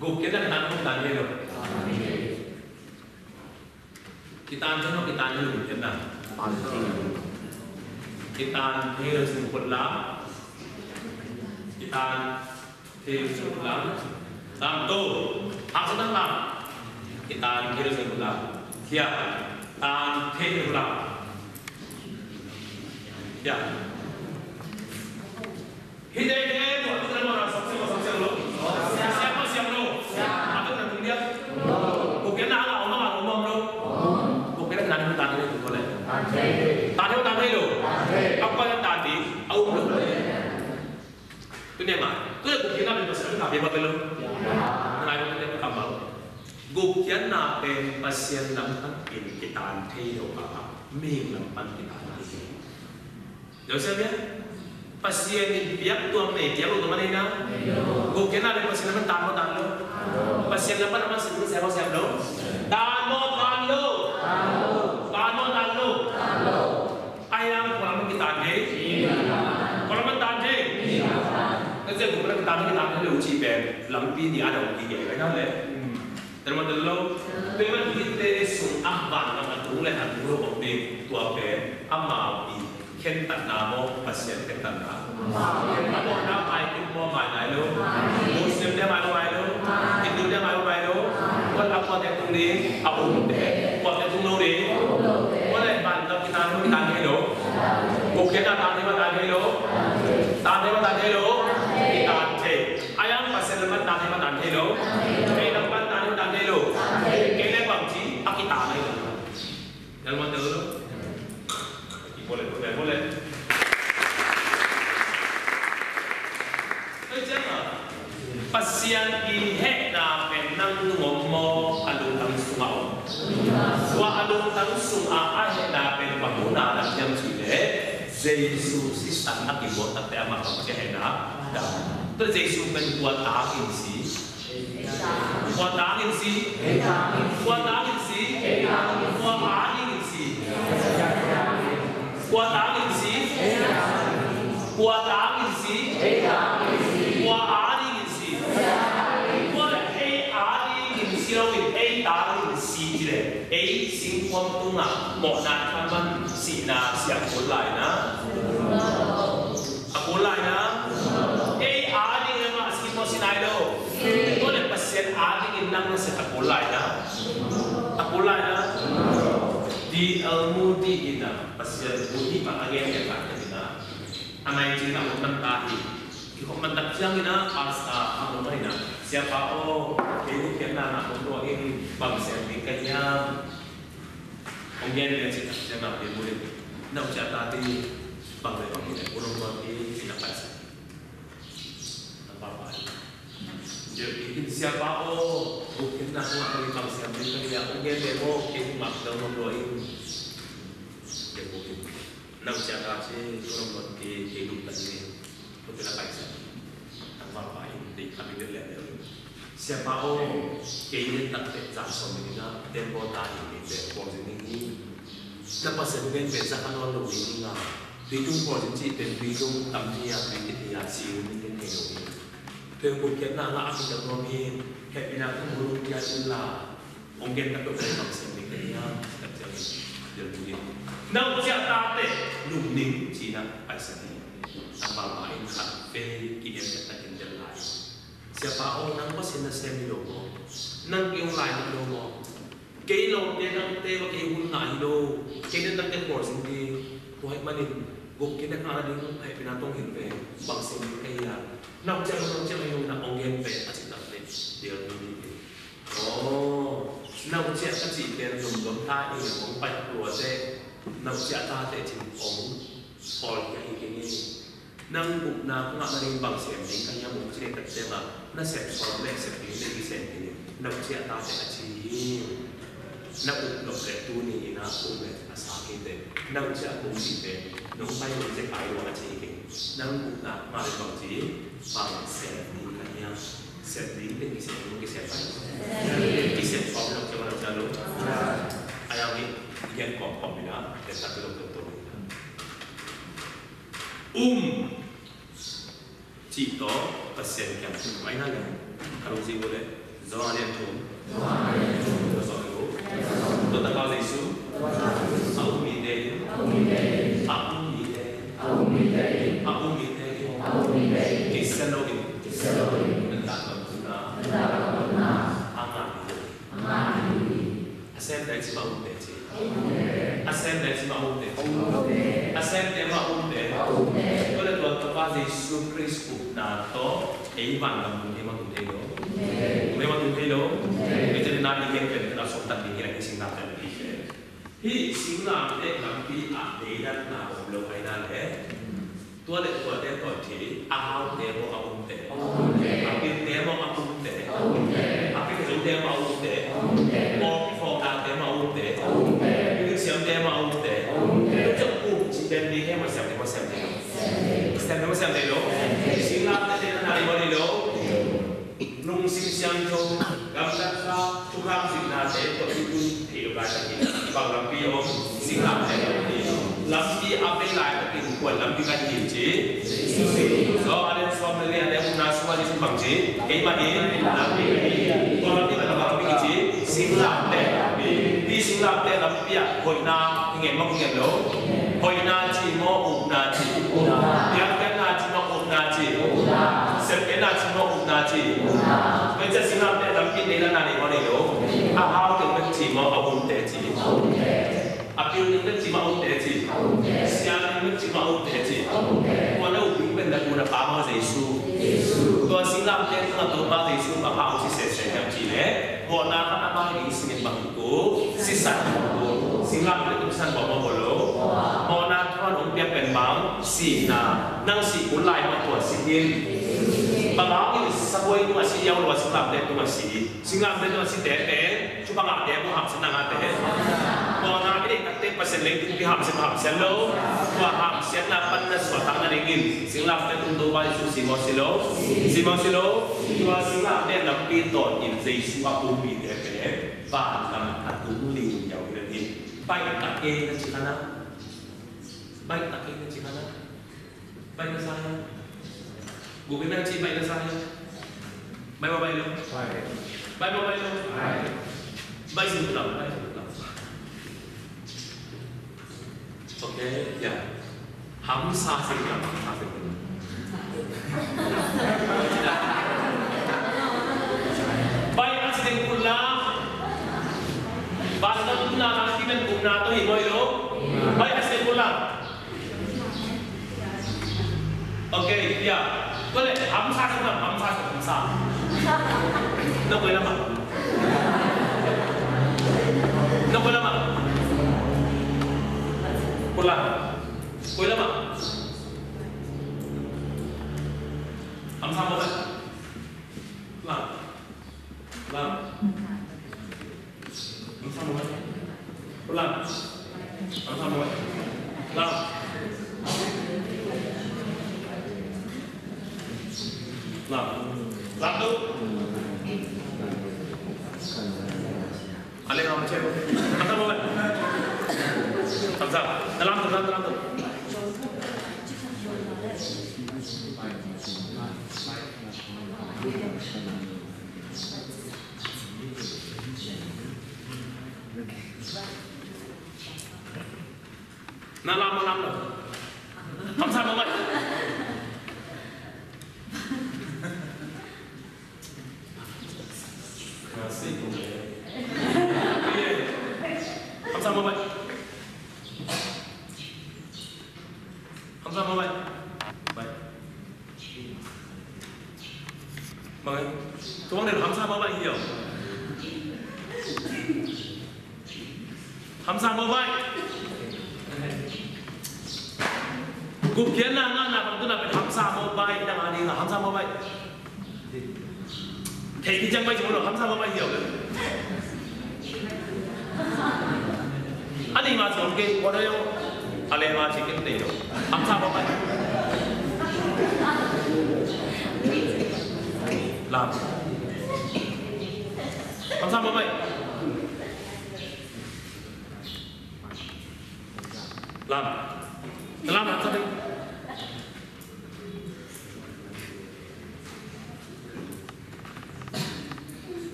Gupkhiatna kitan thei maw kitan thei lo? Kitan thei maw kitan thei lo gupkhiatna? Kitan thei lo cin khut lam. Kitan thei lo cin khut lam. Lam to. Haksa tang lam. Kitan thei lo cin khut lam. Khia. Tan thei lo khut lam. Khia. Hih te te buah tu te buah na sawm siang lo, sawm siang lo. Siang lo, siang lo. A tu na tung dia. Ko kena ala oma ala oma lo. Ko kena na ni tan ni tu ko le. Tan ni tan ni lo. A ko na tan ni. A um lo. Tu ni ma. Tu le ko kena ni pasal na be ba lo. Na ngai ko te ka ma. Gupkhiatna pen Pasian lam tangin kitan thei lo a, mihing lam pan kitan thei. Lo sia bia? Pasian in piak tuam nei piak lo tuam a nei na. Gupkhiatna pen Pasian lam pan tan maw tan lo? Pasian lam pan a man sin siam maw siam lo? Tan maw tan lo? Tan maw tan lo? Ahi hang kua lam kitan thei? Kua lam kitan thei? Ka zia gupkhiatna kitan thei kitan thei lo ci pen lampi ni a dong ki gei ka na le. Tel maw tel lo? Tua ahih manin hihte sungah vanlam a tung le a tung lo om ding, tua pen amau i khentatna maw, Pasian khentatna? Amau khentatna. Amau na mai khin maw, mai nai lo? Muslim te mai lo, mai lo? Kuate tung ding? A umte. Kuate tung lo ding? Kuate vantung kitan ding, kitan thei lo? Gupkhiatna tan thei mah, tan thei lo? Tan thei mah, tan thei lo? Kitan thei. A yang Pasian lam pan tan thei mah, tan thei lo? Kei lam pan tan thei mah, tan thei lo? Kei leh bang ci, a kitan thei lo. Gal mah tel lo. Pasian i hehna pen nang lungdam maw, a lungtang sungah om? Tua a lungtang sungah a hehna pen bang huhna na hiam cih leh, Jesu sisan a kibuak takte amah bang ci a hehna dam. Tua Jesu pen kua tangin si? Kua tangin si? Kua tangin si? Kua adingin si? Kua tangin si? Kua tangin si? Kua adingin si? Kua leh ei adingin si lo in ei tangin si ci leh ei singkuang tungah mawhna thaman sihna siah kul lai na. A kul lai na. Ei ading e mah a si maw, si nai lo? Tua leh Pasian adingin nang na sep a kul lai na. A kul lai na. D L Moody in a Pasian thu hih bang a gen gen tak in a, a nai cin a hong man ta hi. Hih hong man tak ciangin a, a, a hong man in a, Siapa aw, kei gupkhiatna na hong tua in bang sem ding ka hiam? Hong gen lian cih tak ciang a, Bible in, na u ciah ta ding, bang le bang hi leh, u nong tuan ding, cih na pai sa. Nang pa pai. Bible in, Siapa aw, gupkhiatna hong a, bang sem ding ka hia, hong gen le maw, kei hong a, dang nong tua in. Bible in, na u ciah ta ding, u nong tuan ding, kei lungtang ding. Hotel a pai sa. Tangval pa in, dei khat in, dei lian deuh in, Siapa aw, kei lian tak teh za sawm ni ding a, tembaw ta hi, kei pen bawl zin ding hi. Na Pasian gen pen za kha nawn lo ding hi a. Tui tung bawl zin cih pen tui tung tam hi a, tui kit hi a, si ding hi lo hi. Tua gupkhiatna ngah a, a kitak nuam hi. Hehpihna tung mu lungkia in la. Hong gen tak tawh bang sem ding ka hiam, tak ciangin, Bible in, na u ciah ta teh lungning, ci-in a pai sa hi. Tangval pa in khat vei ki-en tak takin del lai. Siapa aw, nang Pasian nasem hi lo maw? Nang kei hong lainat lo maw? Kei lawmte dangte va kei hun ngah hi lo. Kei dangte khualzin ding. Tua ahih manin gupkhiatna ngah nading hehpihna tawh hilh ve. Bang sem ding ka hiam? Na u ciah lo, na u ciah lo, na hong gen ve, a cih tak teh, Bible in, aw, na u ciah ka cih pen lungdam ta in hong pai lua teh, na u ciah ta teh cin hong pawl hi a hi kei ni. Nang gupna ka ngah nading bang sem ding ka hiam, hong ci leh tak ciangin, na sep sawm leh sep ding leh kisem ding, na u ciah ta teh a ci hi. Na up nop leh tuni in a up leh a sa kei teh, na u ciah kung cih pen nong pai nong ciah kai lua a ci hi kei. Nang gupna ngah leh bang ci, bang sem ding ka hiam? Sem ding teh kisem ding, kisem pai. Kisem kawm lo, kisem lo, kisem lo. A yang hi, i gen kawmkawm hi na, tek tak lo to to. Um cih tawh Pasian kiang tung mai na le. Ka lungsim uh le. Johan a lian thum. Johan a lian thum. Tua sawm le guk. Tua Tapa Jesu. A um mite in. A um mite in. A um mite in. A um mite in. Kisia lo in. Kisia lo in. Nanta kam tuna. Nanta kam tuna. A ngah mite. A ngah mite. A sem dai ci mah umte ci. A sem dai ci mah umte. A semte mah umte. Tua leh tua Tapa Jesu Khrist upna tawh ei van gam tung thei mah tung thei lo. Tung thei mah tung thei lo. Ei tena i gen pen tena sawm tak ding hi leh hih singlamteh lampi pen. Hih singlamteh lampi ah deidanna om lo ahih na leh. Tua leh tuate tawh thei, a haute maw a umte? A pilte maw a umte? A pilte maw a umte? Awk phawknate maw a umte? Music siamte maw a umte? Tua ciang um cih pen ding he maw, siamte maw siamte lo? Siamte maw siamte lo? Singlamteh te na nai maw nei lo? Lungsim siangtho, gamtatsa, thukham ziknate tawh i tun thei lo laitakin bang lampi om? Singlamteh lampi. Lampi a bei laitakin kua lampi ka hi ci? Jesu. Johan a lian sawm le li a lian gukna sungah Jesu bang ci? Keimah in lampi ka hi. Tua lampi bang lampi ka ci? Singlamteh lampi. Hih singlamteh lampi ah hoihna i ngei maw i ngei lo? Hoihna ci maw, upna ci? Piankhiatna ci maw, upna ci? Sepkhiatna ci maw, upna ci? Tua ciang singlamteh lampi deidanna nei maw nei lo? A hau ding bek ci maw, a hun teci? A pil ding bek ci maw, a hun teci? Sial ding bek ci maw, a hun teci? Tua na upin pen na tu na pa maw, Jesu? Tua singlamteh tungah Topa Jesu bang hau ci sese hiam cih leh, mawhna khat a mai ding singin bang hi kul? Sisan hi kul. Singlamteh tung sisan bawl maw, bawl lo? Mawhna tungah hong piak pen bang? Sihna. Nang sih kul lai maw, tua sih in? Bang hangin sabuai tungah si, yau lo a singlamteh tungah si? Singlamteh tungah site pen, thupha ngahte maw, hamsiatna ngahte? Mawhna i neih takteh Pasian leitung pi hamsiat, hamsiat lo. Tua hamsiatna pan na suahtak nadingin singlamteh tung Topa Jesu si maw, si lo? Si maw, si lo? Tua singlamteh lampi tawh in Jesu a pumpite pen vanlam a tung liuliau hi. Baih ta kei na ci kha na? Baih ta kei na ci kha na? Baih na sa hia? Guk in na ci, baih na sa hia? Baih maw, baih lo? Baih. Baih maw, baih lo? Baih. Baih sin kul lam, baih sin kul lam. Ok, ya. Hamsa sin kul lam, hamsa sin kul lam. Baih a sin kul lam. Baih na, na, na, kimen kul na to hi maw, hi lo? Baih a sin kul lam. Ok, ya. Koi leh, hamsa, hamsa, hamsa. Na koi lam ah? Na koi lam ah? Koi lam. Koi lam ah? Hamsa maw, eh? Lam. Lam. Hamsa maw, eh? Lam. Hamsa maw, eh? Lam. Lam. Lam tu. Ale, lam cek. Hamsa maw, eh? Hamsa. Lam tu, lam tu, lam tu. Na lam, lam lo. Hamsa maw, baih? Hamsa maw, baih? Hamsa maw, baih? Baih. Bang, tu bang deuh hamsa maw, baih hi aw? Hamsa maw, baih? Gupkhiatna ngahna bang tu na pen hamsa maw, baih? Dang a ding a hamsa maw, baih? Thei kiciang baih ci maw, hamsa maw, baih hi aw? A ding ma ci om kei, kua dai aw. A le ma ci kei, tei aw. Hamsa maw, baih? Lam. Hamsa maw, baih? Lam. Lam, lam sa ding.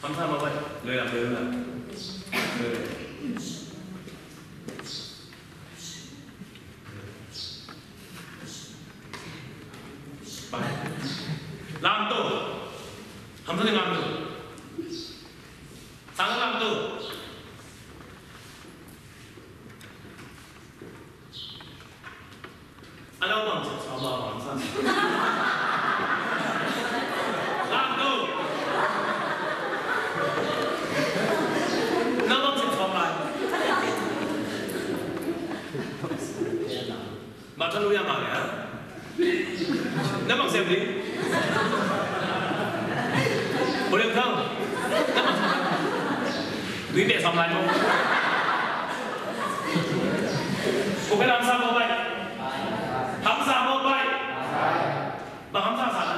Hamsa maw, baih? Lui lam, lui lam. Lui lam. Baih. Lam tu. Hamsa ding, lam tu. Sang lam tu. A, no bang ci sawm lai, bang ci sawm lai. Lam tu. No bang ci sawm lai. Mah thanuai a mah leh a. Na bang sem ding? Pu Lian Thang. Tui beh sawm lai maw? Pu Khen, hamsa maw, baih? Hamsa maw, baih? Bang hamsa sa na?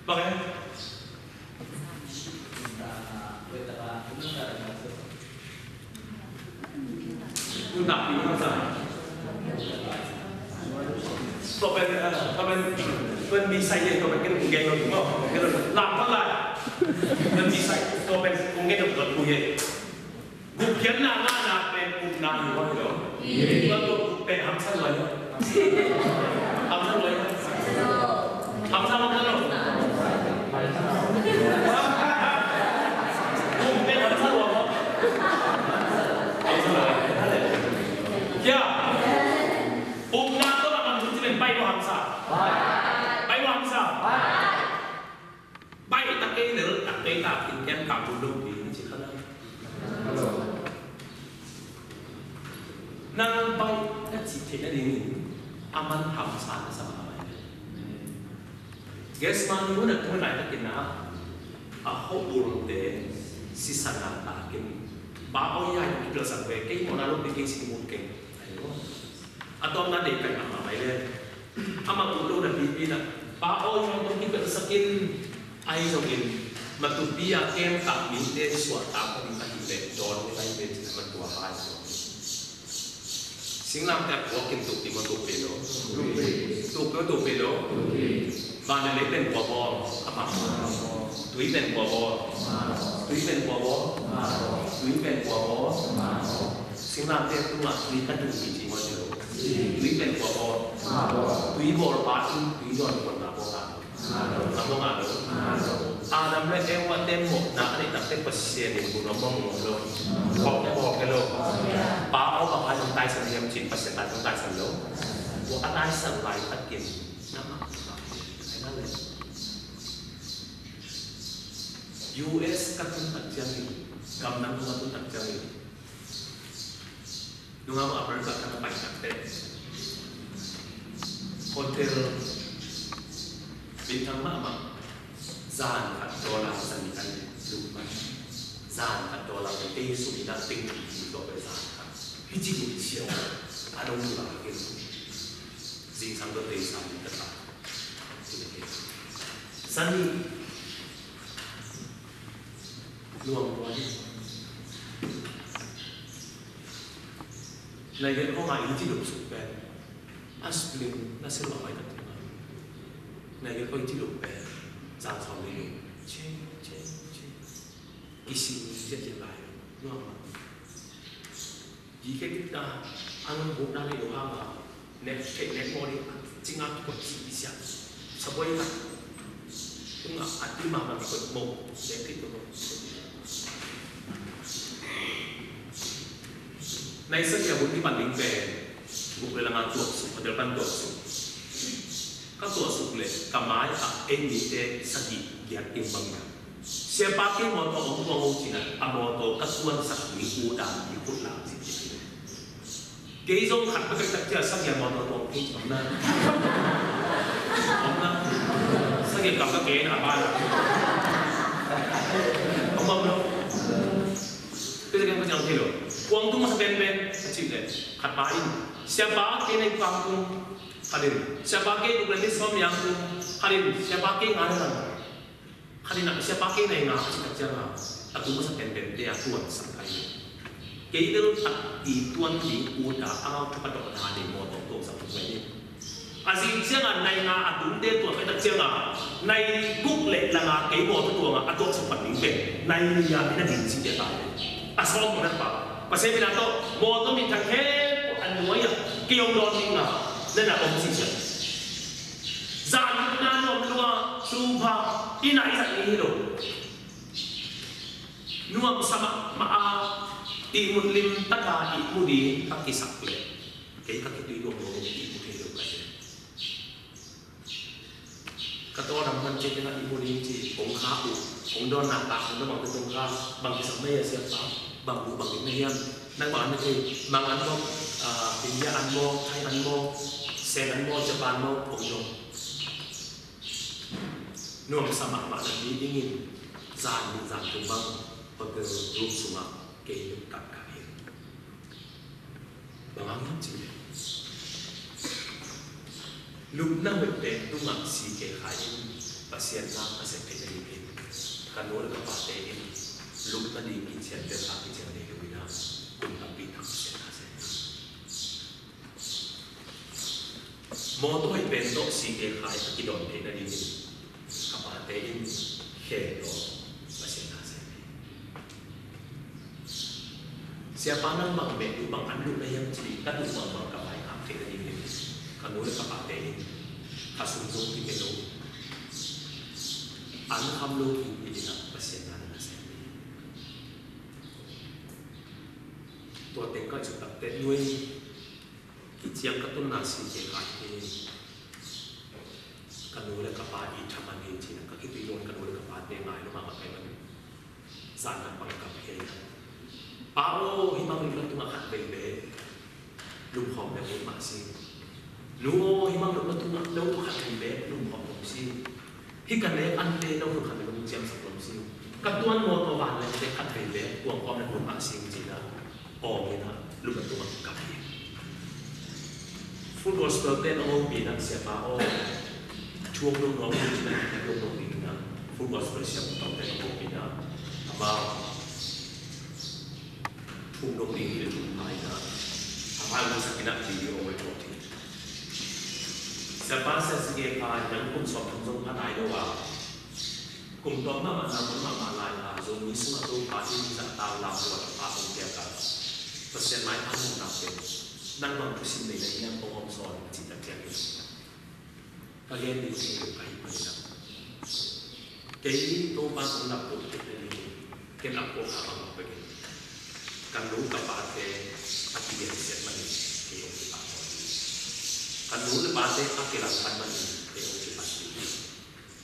Bang e? Nuntakpih hamsa. Tua pen, eh, tua pen, tua pen mi sai ye, tua pen ken kong gen lo ding maw, ken lo lam pan lai. Tua pen mi sai, tua pen kong gen lo ding maw, kong gen. Gupkhiatna ngahna pen upna hi maw, hi lo. Tua pen hamsa lo. Hamsa lo. Hamsa lo. Kya? Upna tawh a man hun ci pen pai lo hamsa. Pai lo hamsa. Pai ta kei lel ta kei ta kin ken ka bul lo pi ci kha na. Nang pai na ci thei na ding in a man hamsa na sa ma pai. Gethsemane hun a tung laitakin a, a hobulte sisan a takin, Pa aw, hiai pen kipilsak ve, kei mawhna lo pi kei, sin mun kei. A tawpna deih kai mahmah mai le, amah ut lo napipi in, Pa aw, hiai pen kipilsak in, ahi zongin matupi a kemkak mite suahtak ding ahih leh dawn ding ahi ve, ci-in amah tua hai. Singlamteh a puak in tuk ding maw, tuk peuh lo? Tuk peuh, tuk peuh lo? Van le lei pen kua bawl? Amah bawl. Tui pen kua bawl? Tui pen kua bawl? Tui pen kua bawl? Singlamteh tungah tui ka tung ci ci maw, ci lo? Tui pen kua bawl? Tui bawlpa in tui dawn kuanna bawl ta. A mawng a lo. Adam le Eva te mawhna a neih tak teh Pasian in mun a mawng lo. Khawk le khawk le lo. Pa aw, bang hang taisan hiam ci-in Pasian taisan, taisan lo. Tua a taisan laitakin na mah, na mah. U S ka tun tak ciangin, gamdang ka tun tak ciangin, nungak America ka na pai tak teh, hotel minthang mahmah, zan khat dollar za nih a nei, zan khat dollar pen ei sum in a teng pi pi tawh pen zan khat. Hih ci nih siau a dong nih bang a ken, zingsang tawh tei sa nih ka ta. Za nih. Nuam tua hi. Nai gen khong a inn ci lup suk pen, a spring na sel lo mai tak tua. Nai gen khong inn ci lup pen, zan sawm ni lup. Ching, ching, ching. Kisin ziahziah lai. Nuam a. Dikhe dikta, a nungbukna nei lo hang a, nek theih nek mawh ding a, cingah kikot cih i siah. Sabuai khat tungah a ti mahmah kikot mawh, nek theih mawh. Nai sagih a hun kipan ding pen, guk le langa tuak suk, hotel pan tuak suk. Ka tuah suk leh ka mai ah ei mite sagih giat ding bang hiam? Siapa kei mawtaw hong tuang o ci-in a, a mawtaw ka tuansak ding ut a, i khut lam ci ci. Kei zong khat ka kei tak ciang sagih a mawtaw tuang kei ci bang na. Bang na. Sagih a kam ka kei na a bai. Bang bang lo. Kei sagih a kam ka ciang kei lo. Kuang tung masa penpen a ci leh khat pa in, siapa kei na i kuang tung. Khat in, siapa kei guk le nih sawm liang tung. Khat in, siapa kei nga le lang. Khat in ah, siapa kei nai nga a cih tak ciang a, a tu masa penpente a tuansak ka hi. Kei bel a i tuan ding ut a, a ngau thak a dawh na ding mawtaw tuansak tuk mai ni. A zing ciang a nai nga a tungte tuan ka hi tak ciang a, nai guk le lang a kei mawtaw tuang a, a tuansak pan ding pen nai nih a i na ding cih te ta hi. A sawm mawh na pa. Pasian in a tawh mawtaw minthang khempeuh a nuai ah kei hong dawn ding a, na na om cih ciang. Zan lupna nuam lua, thupha, i na i zat ni hi lo. Nuamsa mahmah a, ihmut lim taka ihmu ding ka kisak leh, kei ka kitui luang lo, ihmu thei lo ka hi. Ka tawldam man ciat tengah ihmu ding ci, kong kha uh, kong dawnna tak, kong dawn bangte kong kha, bang kisam na hia siapa, bang uh bang dim na hiam, nang bang an na thei, mang an maw, ah, India an maw, Thai an maw, Sen an maw, Japan maw, kong dawn. Nuamsa mahmah na pi dingin, zan nih zan thum bang, hotel room sungah kei lupkak ka hi. Bang hang hiam cih leh, lupna hoih pen tungah sik kei kha in, Pasian na ka sep theih nading in, ka nu le ka pate in, lupna ding kician pen ka kician nei lo in a, kum tampi tak Pasian na sep. Mawtaw hoih pen tawh sik kei kha in a kidawn theih nading in, ka pate in khen tawh Pasian na sep hi. Siapa nang bang meh uh bang an luh na hiam ci, ka duh bang bang ka vaikhak theih nading in, ka nu le ka pate in, ka sum zong kipia lo. A An kham lo hi, hi ding ah Pasian na na sem hi. Tua teng ka cih takteh nui, hih ciang ka tunna si kei ka hi. Ka nu le ka pa i thaman hi ci-in ka kituidawn, ka nu le ka pate ngai lo mahmah ka hi manin, zan lampang ka kap hi. Pa aw, hih bang lungdam tungah khat vei bek lumkhawm le ut mah si. Nu aw, hih bang lungdam tungah lo tawh khat vei bek lumkhawm ut si. Hih ka nek ante lo tawh khat vei bek lungciamsak ut si. Ka tuan mawtaw van le ante khat vei bek kuangkawm le ut mah si ci-in a awng in a lungdam tungah kap hi. Full Gospel te in a hopih in a, siapa aw, thuak lo nuam uh ci-in a, thuak lo ding in a, Full Gospel siapa tawh te in a hopih in a, amau thum dong ding hi le thum pha in a, a pha lo sak in a video record hi. Siapa sia si ke pha in a kum sawm thum zong pha nai lo a, kum tawm mahmah, nang mahmah lai a, Zomi sungah Topa in zahtak lam lo a, Topa hong piak a, Pasian maipha nuntak pen nang bang thusim nei na hiam, hong om sawn, a cih tak ciangin ka gen ding thei lo ka hih manin a, kei Topa hong lak tuk tuk na ding, ken a puak kha bang bek in, ka nu ka pate a kigensiat manin kei hong kipak maw ding. Ka nu le pate a kilangpan manin kei hong kipak ding.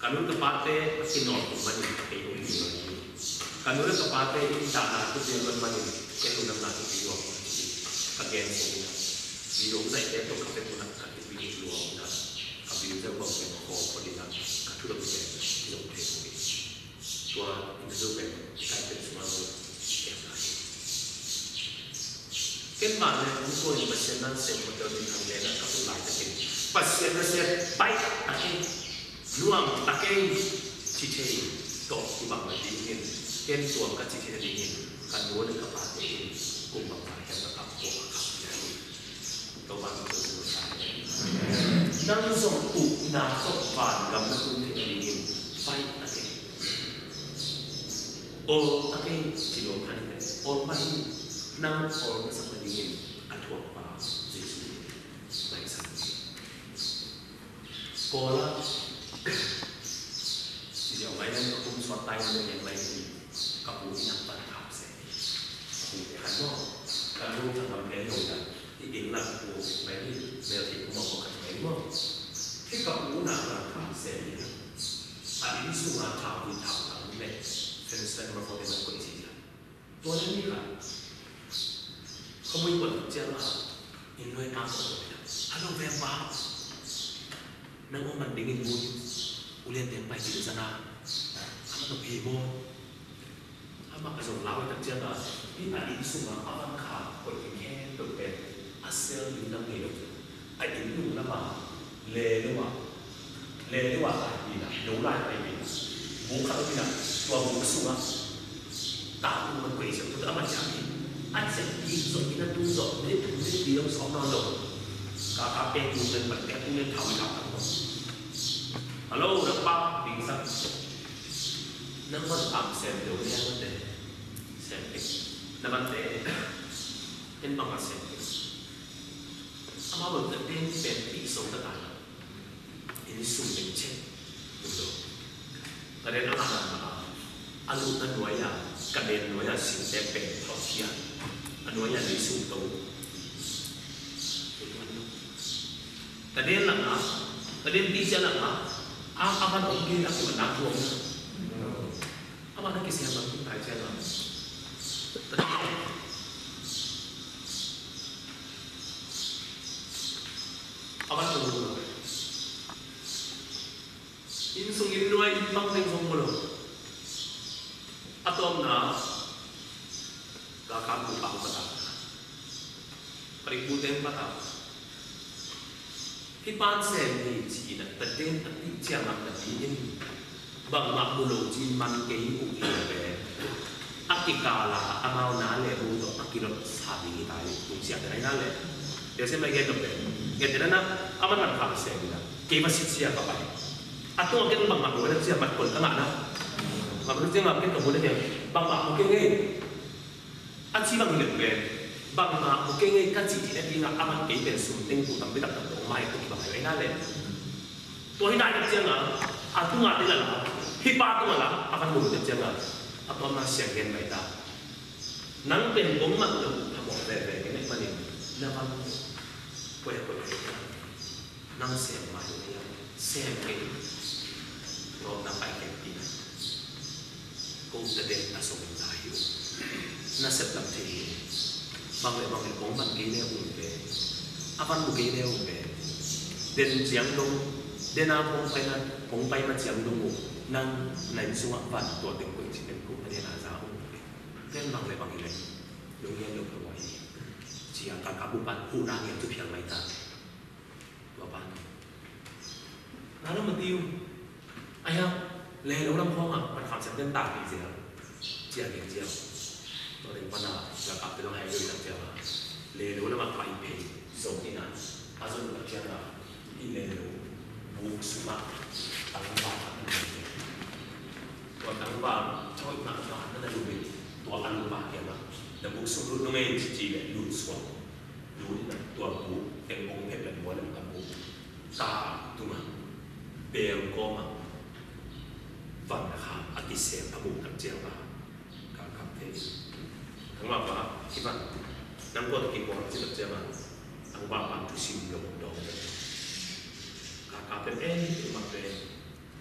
Ka nu ka pate a kinawltung manin kei hong kipak ding. Ka nu le ka pate in dahna kipia luat manin ken lungdamna kipia luat ding. Ka gen sung in a, video zaihte tawh ka pek un a, ka kipia luat un a, ka video zaih bang pen khaw khaw ding a, ka thu lam pen kizom thei lo hi. Tua in a zo pen i kai pen sung a zo ken ka hi. Ken mah le hong tua in Pasian na sem hotel ding hang le na ka tung laitakin, Pasian na sem baih a kei, nuam a kei, ci thei tawh i bang na dingin, ken tua ka ci thei na dingin ka nu le ka pate in kum bang na hiam na kap khua a kap hi. Topa min thangsak ta hen. Nang zong upna tawh vangam na tun theih nadingin fight a kei. Awl a kei ci lo kha ni teh, awl mah hi. Nang awl na sak nadingin a thuakpa Jesuh hi. Ngai sak hi. Kawl ah si ziau mai nan ka kum suak tai nan ka gen mai hi. Ka pu in a pan kham se hi. Pu khan maw, ka lu thang lam pen lo dan. I inn lam pu mai hi, mel thei pu mawk mawk khat mai maw. Hih ka pu na lam kham se hi. A inn sung a thau hi, thau tam le. Fence pen ma ko te man ko i si hi. Tua leh mi khat ka mui kuan ciang a, inn luai pa ko, "Hello, veng pa. Nang om man dingin mu in. Ulian teng pai cih zana. Amah nop hi maw?" Amah a zong lau tak ciang a, hih a inn sung a a van kha koih khempeuh pen a sel ding dang nei lo. A inn nung lam a le lo a, le lo a lai pi na, lo lai pai pi na, buk khat pi na, tua buk sung a, ta buk man kuai siam tu a man siam hi. A siam pi zong inn a tu zong, ni tu ni pi zong sawm nawn lo. Ka ka pek tu nen, man pek tu nen, thau i thau thau. Hello, na pa, ding sak. Nang man am sem lo, ni a man te. Sem pek. Na man te. En bang a sem pek. Amau bang ka ten pen pi so ta ta. Inn sung pen chet. Tum lo. Ka den a ngah a ngah a. A lutna nuai a, ka den nuai a singte pen thau khia. A nuai a lei sung to. Ka den lang a, ka den pi sia lang a. A, a van ong ke a kiman na tuang na. Amah na kisiam bang tung tai ciang a. Amah na tung. Inn sung inn nuai inn bang teng zong mu lo. A tawpna, galkap bu pang patang. Padik bu teng patang. Hih pan sem hi ci-in a, taten a tih ciangah na pi in bangmah mu lo ci man kei uh hi ve. A kikal a amau na le bu tawh a kilot sa ding hi ta hi, kum siate na hi na le. Tia sem na gen tawh pen. Gen te na na, a man man khang sem hi na. Kei va sit sia ka pai. A tung a ken bangmah mu ve na sia mat kol ka ngah na. Ngah mu na sia ngah ken ka mu na ken. Bangmah mu kei ngei. A ci bang hi leh pen, bangmah mu kei ngei ka cih theih nadingah a man kei pen sum teng pu tampi taktak tawh mai tuk hi bang hi na le. Tua hi nai tak ciangah a tungah te lala Hih pa tungah la a van mu tak ciangah a tawpna Siang gen mai ta. Nang pen kong mat lo, phamawh veve ka neih manin na van mu. Kuai kuai kei, nang sem mai lo hiam? Sem kei. Gawtna pai kei pi na. Ko ta den a song ta hi. Na sep lam thei hi. Bang le bang le kong mat kei le ung pe. A van mu kei le ung pe. Den ciang dong. Den a kong pai na, kong pai ma ciang dong uh. Nang na inn sungah van tua teng koih ci pen ko ta den a za ung pe. Pen bang le bang hi le. Dong hian lo ka wai. Ci a ka ka bu pan hu na ngian cu phial mai ta. Tua pa nih, na lam a tiu. Ai ha, le lo lam khawng ah, pan kham sem den ta pi zel. Cia gen cia. Tua ding pan a, la kap te dong hai lo i tak cia ma. Le lo lam a pai pe, zong ina. A zong tak cia ma. I le lo, buk suma, tangva a kan le. Tua tangva, choi na ka na lu be. Tua a lu ba kia ma. Na buk sum lu nung ei ci ci le lu suak. Lu ina tua buk, teng buk pek le bua le ka buk. Ta tuma. Bel koma. Van na kha, a kisem a buk tak ciang ba. Ka kap te. Tangva ba, ki van. Nang ko ta ki ko ci tak ciang ba. Tangva ba tu sim lo dong. Ka kap te, eh, ma pe.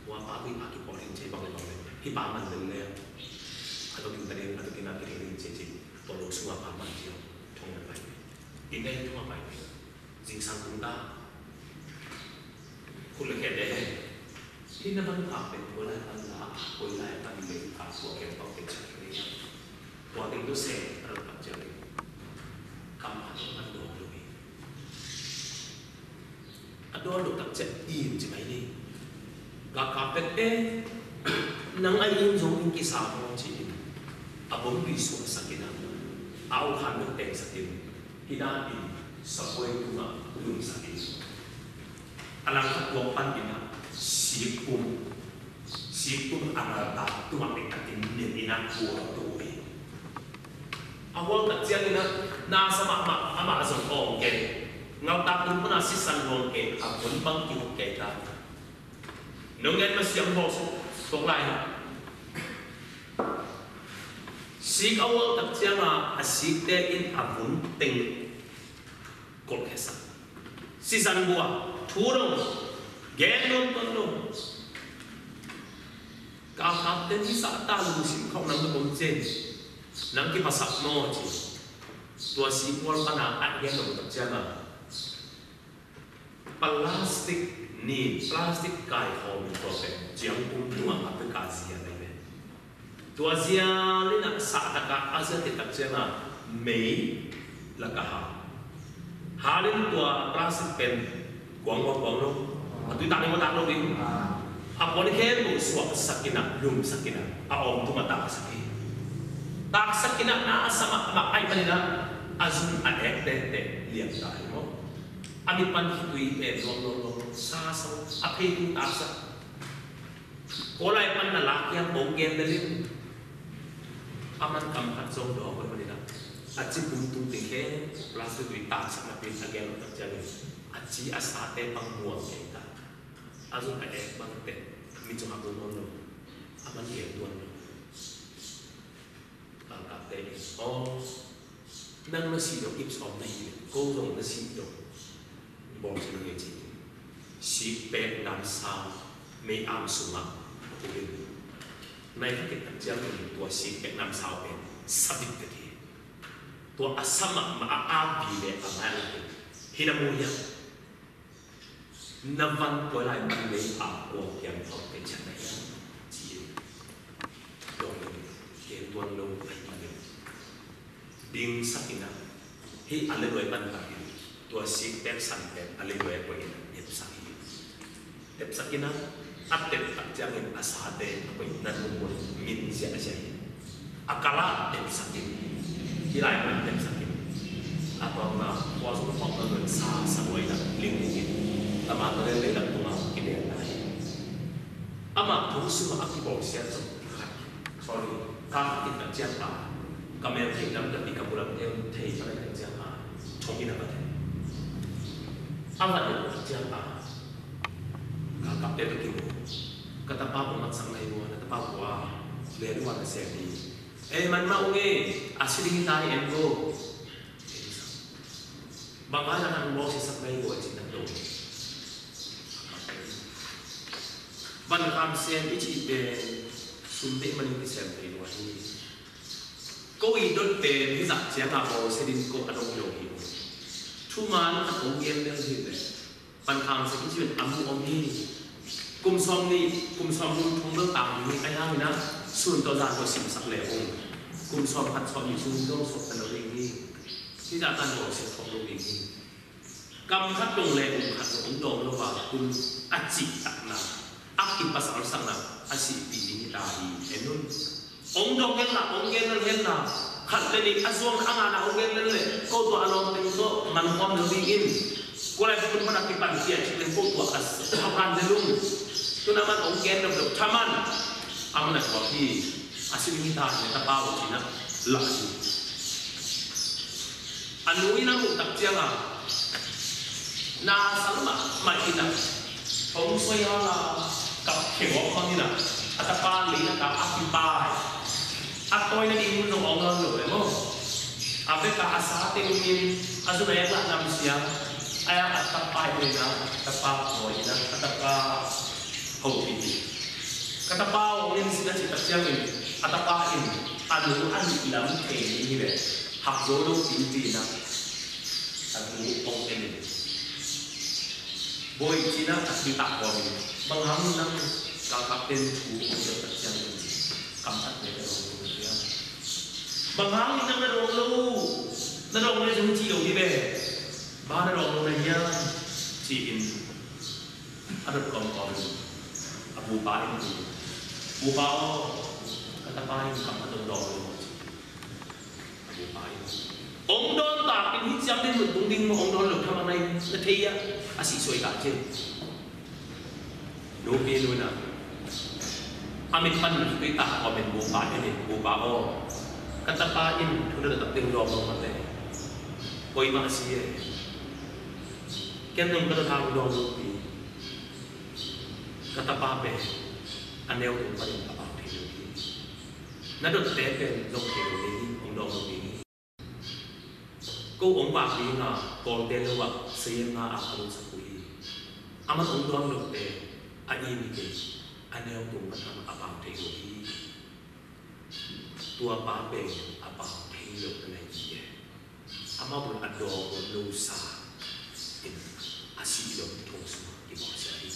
Ua pa bui pa ki pawlin cia bang le bang le. Hi pa man le le. A to kin ta ding, a to kin a ki ding cia cia. Tua lo sung a pa man cia. Thong na pai. In dai thong a pai. Zingsang tung ta. Khut le khe de. Hi na van pa pen tua lai pan la. Koi lai pan le pa tua ken pau ken cia le. Tua ding tu se. A lo pan cia le. Kam pa tua pan dong lo hi. A dawn lo tak ciang in ci mai ni. Ka ka pek e, nang a in zong in kisa maw ci in. A bawmpi suahsak in a, a au khan dong tengsak in. Hi dan in sapuai tungah lumsak in. A langkhat tuak pan in a sik pum. Sik tung a ngaltak tungah nek takin nen in a kua tu hi. A hual tak ciangin a na sa mahmah amah zong awng kei. Ngaltak tung puna sisan luang kei a vun bang kihuk kei ta. Nong ngen masiang bawl suk tuk lai. Sik a hual tak cianga a sikte in a vun teng kolh khesak. Sisan bua, thu dong, gen dong ton dong. Ka kap ten hi sa ta lungsim khauh nang na bom cen. Nang kipasak maw ci. Tua si kual pana at gen dong tak ciana. Plastic ni, plastic kai khawm in tua pen ciang kum dungah a peka zia nei ve. Tua zia lina sah taka a zia te tak cianga mei laka ha. Halin tua plastic pen kuang kuang kuang lo. A tui tak ni ma tak lo ding. A puan khen bu suak sakina, lum sakina, a om tu ma tak saki. Tak sakina na a sama ma ai manina a zun a ek te te liam ta hi mo. A mit pan khitui pen luang luang luang sa sa a phei tu tak sa. Ko lai pan na lak hiam bawng gen lel in. A man kam khat zong dawng koi manin a, a ci tung tung te khe plastic tui tak sak na pin a gen lo tak ciangin a ci a sa te pang muang kei ta. A zung a ek bang te mi cung a bung on lo. A man gen tuan lo. Bang kap te in aw. Nang na sih dong ip sawm na hi le ko zong na sih dong. Bawng ci na ngei ci. Sik pek nam sau mei am sungah a tukin. Nai kha kit tak ciang in tua sik pek nam sau pen sabit ka ki. Tua a sama ma a a bi le a mai la ki. Hi na mu hiam. Na van tua lai man mei a kua piang thok te ciang na hiam. Ci in. Dong in. Ken tuan lo ai tuan in. Ding sakina. Hi a le luai man tak in. Tua sik pek san pek a le luai ko in. Ep sak hi. Ep sakina. A tep tak ciangin a sa te a ko in nan mun mun min zia zia hi. A kala tep sakin. Hi lai man tep sakin. A tawng na kua sung tawng na nun sa sa luai na ling ling in. Tama ta le le lak tunga ki le na hi. Ama thong sung a ki bawng siat zong. Sorry, ka kha kit tak ciang ta. Ka mel kik dam dam i ka bulam em thei ka lai tak ciang ta. Thong in a ka thei. A ngat dam tak ciang ta. Ka kap te tak ki mu. Ka tapa bawh matsak na hi ua, na tapa bawh a len ua na sem hi. Ei, man mah ung ei, a si ding hi ta hi en go. Bang a na hang bawk sisak na hi ua, ci na do. Van kham sem i cih pen sum deih manin kisem thei lua hi. Ko i dot pen hi zak ciang a bawl se din ko a dong lo hi. Thuman a kong gen del hi le. Pan kham sem i cih pen a mu om hi. Kum sawm nih, kum sawm nih thong bel tang ding hi, a hiang hi na, sun tawh zan tawh simsak le ung. Kum sawm khat sawm nih sun dong sawm ta lo ding hi. Hi zah tan bawl se thong lo ding hi. Kam khat dong le kum khat dong dong lo a, kum a cih takna, a kipasalsakna, a sihpih ding hi ta hi, en un. Ong dong henla, ong gen henla, khat le nih a zuang a ngana ong gen le, ko tua a lawm teng tawh man khawm lo ding in. Ko lai kum pan a kipan sia cih teng ko tua a s-, a pan le lung. Tuna man ong gen lo lo, thaman. A man a tua hi, a si ding hi ta hi, tapa uh cina, la hi. A nu in a muh tak ciang a, na sang mahmah in a, hong soi hang a, kap khia gawp hang in a, a tapa lei a kap a kipai. A tawi nading mun zong hong hang lo le maw. A vek a a sa teng in, a zu na yak lah nam siang, a yak a tapa in a, a tapa tawi in a, a tapa hopih hi. Ka tapa hong en sin a cih tak ciangin, a tapa in a nu a nih lam thei ding hi leh, hak zo lo pipi in a, a nu hong en in. Bawi ci in a, a thu tak kawm in, bang hang nang ka kapten thu hong en tak ciangin, kam khat ne ka hong en. Bang hang nang na dawng lo, na dawng lo zong ci lo hi ve. Bang na dawng lo na hiam, ci in. A dot kawmkawm in a bupa in, "Bupa aw, ka tapa in kam a dong dawng lo," ci. A bupa in, "Ong dawn takin hi ciang din mun tung ding maw, ong dawn lo thaman ai na thei a, a sih suai ta cin." Nupi nu in a mit pan tui tak kawm in bupa in, "Bupa aw, ka tapa in thu na dot tak ding dawng lo mah teh, koi mah a si e. Ken nong ka dot hang dawng lo pi." Ka tapa pen a neu tung panin a pau thei lo hi. Na dotte pen zong thei lo hi, hong dawng lo ding hi. Ko hong vak ding a, Kawlte lo ah saying nga a ka lungsak uh hi. Aman hong dawng lote a im hi kei, a neu tung panin a pau thei lo hi. Tua pa pen a pau thei lo na nei hi e. Amau pen a dawng lo sa in a sih lo thong sungah kibawlsia hi.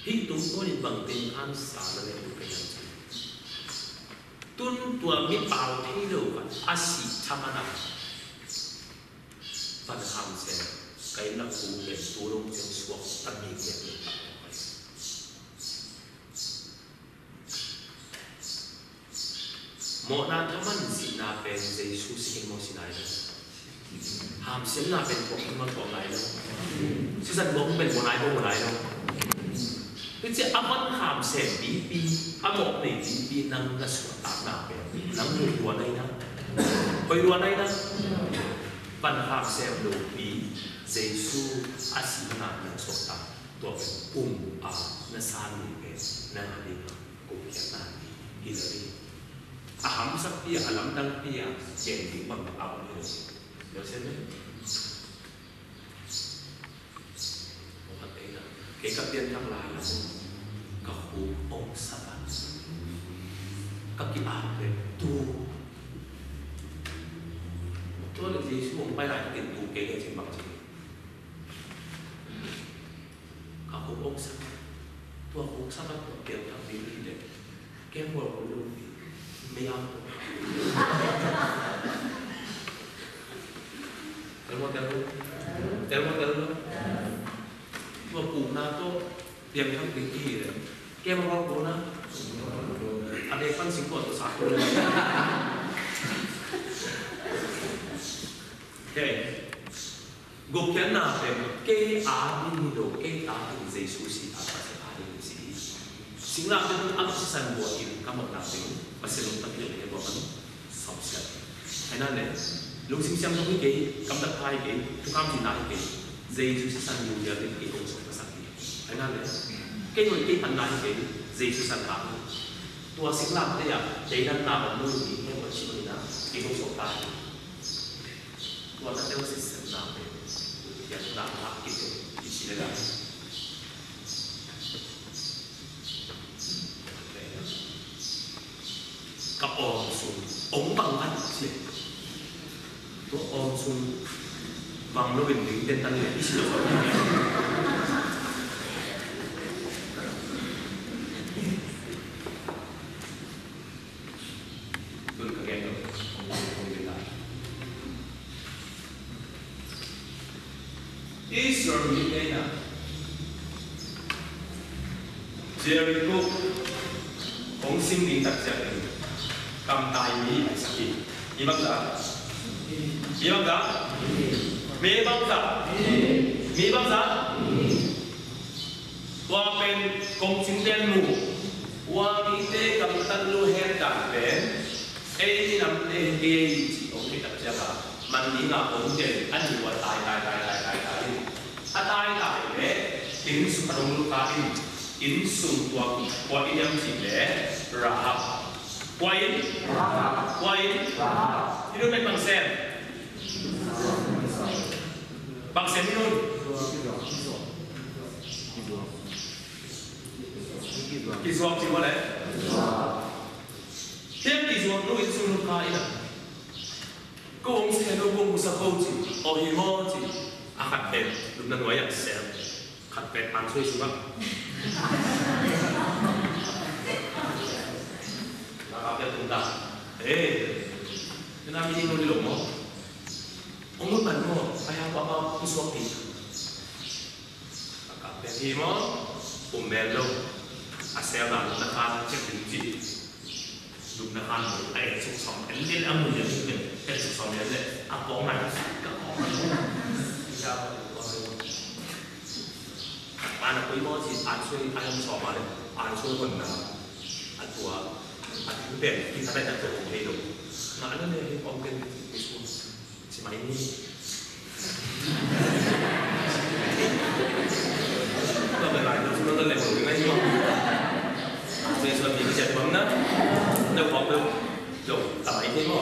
Hih tungtawn in bang teng khan sa na leh uh ka hiam cih. Tun tua mi pau thei lo khat a sih thaman a pan hamsem ka inn ah kong pen tu dong ciang suak a mi ngiat lo tak. Mawhna thaman sihna pen Jesu si khin maw, si nai lo. Hamsiatna pen puak khin maw, puak nai lo. Sisan bawng pen maw nai, maw nai lo. Tua ciang a van hamsem pipi, a mawh nei pipi nang na suahtakna pen nang hoih lua nai na. Hoih lua nai na. Van hamsem lopi Jesu a sihna nang suahtak. Tua pen pum a na sa ni pen nang a ding a. Gupkhiatna hi lo hi. A hamsakpi a, a lamdangpi a gen ding bang a om hi lo hi. Lo sia ne? Kei ka pianthak lai a, ka khuk hong sa a, ka ki-ap leh tu. Tua leh Jesu hong pai lai ka ken tu kei leh cin bang ci. Ka khuk hong sa, tua khuk sa, tua pianthak ding hi leh, kem bawl ko lo, mei am ko. Tel maw, tel lo. Tel maw, tel lo. Tua pukna tawh pianthak ding hi leh, kem bawl ko na. A dek pan singkua tawh sa ko lo. Okay. Gupkhiatna pen kei a ding hi lo, kei a ding, Jesu si a, Pasian a ding si hi. Singlamteh tungah amah sisan buain ka mawhna teng Pasian lungtang hi lo, kei buak an sawpsiat. Ahi na le, lungsim siangtho hi kei, kamdak pha hi kei, thukham cihna hi kei, Jesu sisan buain kei hong sawp ka sak hi. Ahi na le, Kei hoi kei phatna hi kei, Jesu sanna hi. Tua singlamteh ah deidanna om lo ding hi, tua cih bangin ah i hong suak ta hi. Tua na tel sisemna pen, piakna hak kite i ci le la. Ka awng sung, awng bang kan ci. Tua awng sung bang lo in ding ten tan le i ci lo. Tun ka gen lo. Israel mite in ah Jericho hong sim ding tak ciangin kamtai mi a sak hi. Mi bangzah? Mi bangzah? Mi bangzah? Mi bangzah? Tua pen kong cingten mu. Tua mite kamtat lo het dan pen ei minamte hi kei ci hong theih tak ciangin a man ding a hong tel a ni ua tai tai tai tai tai tai in. A tai tai le inn sung a dong lukha in, inn sung tua kua inn hiam cih le Rahab. Kua inn? Kua inn? Hih nun pen bang sem? Bang sem hih nun? Kizuak ci maw le? Hih kizuak nu inn sung lukha in a, ko hong sia lo, ko hong kusa ko ci. Aw hi maw ci. A khat pen lupna nuai ah sem. Khat pen an soi sungah. Lakap dia tungta. Eh, kena mini lo di lo maw. Ong mun man maw. Paya papa kusuak di. Lakap dia hi maw. Um men lo. A sel na lupna khan cek ding ci. Lupna khan lo. A et suk sawm en lel a mun ya suk en. Et suk sawm en lel. A kong ngai. Ka kong ngai. Ka kong ngai. Mana koi mo si answer, ayam sawm a le answer hon na. A tua a ti pen ki sa na ta to thei lo. Na ana ne hong pen mi su si mai ni. Ka bai lai no su no le mo ngai mo. Answer so mi siat bang na. Na ko lo. Lo ta mai ni mo.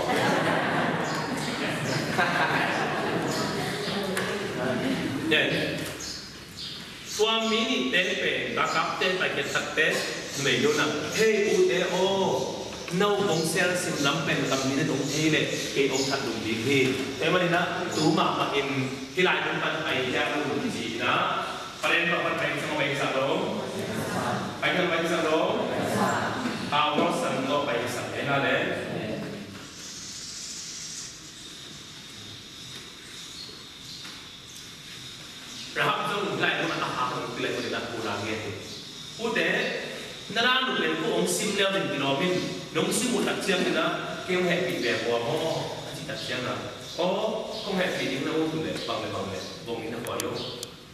Then Tua mi nihte pen, rakapte, paikhiatsatte, numei lo na, hei ute aw, no hong sel sim lam pen kam mi na dong thei le, kei hong that lum ding hi. Tua manin ah, tu mahmah in, hih lai mun pan pai hiam lum ci in ah, paren pa pan pai sang pai sak lo, pai sak pai sak lo, a wor san lo pai sak, ena le. Rahab zong hih lai mun a hak zong hih lai mun in a ko la ngen hi. Ute, na la nung leng ko hong sim leu zong kilawm in, nong sim uh tak ciangin a, kei hong hehpih ve kua maw, a cih tak ciangin a, aw, kong hehpih ding na ut uh leh, bang le bang le, bawng in a kua lo.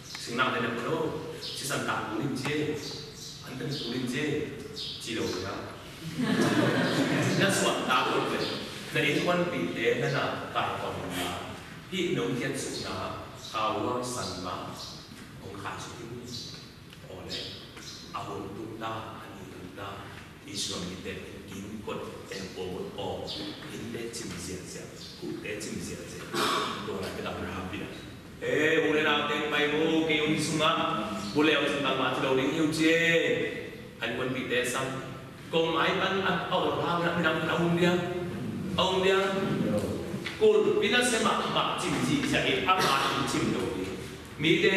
Singlamteh na kua lo, sisan tak kul in ci e, anten kul in ci e, ci lo hi a. Na suan tak kul leh, na innkuanpihte na na kaikhawm in a. Hih nong khiatsukna, kawuar san mah hong khaisuk in, aw le, a hun tung ta, a ni tung ta, Israel mite in kot, temple kot, aw, innte cim ziahziah, kuhte cim ziahziah, tua lai ka dam Rahab in a. Ee, u le nau teng pai mu, kei hong sungah, bu le hong sung tang mah ci lo ding hi uh ci e. An kuanpihte sang. Kong mai pan a, a ol hang na minam a um dia. A um dia. Kulpi na sia mahmah cim zihziah in ama in cim lo ding. Mite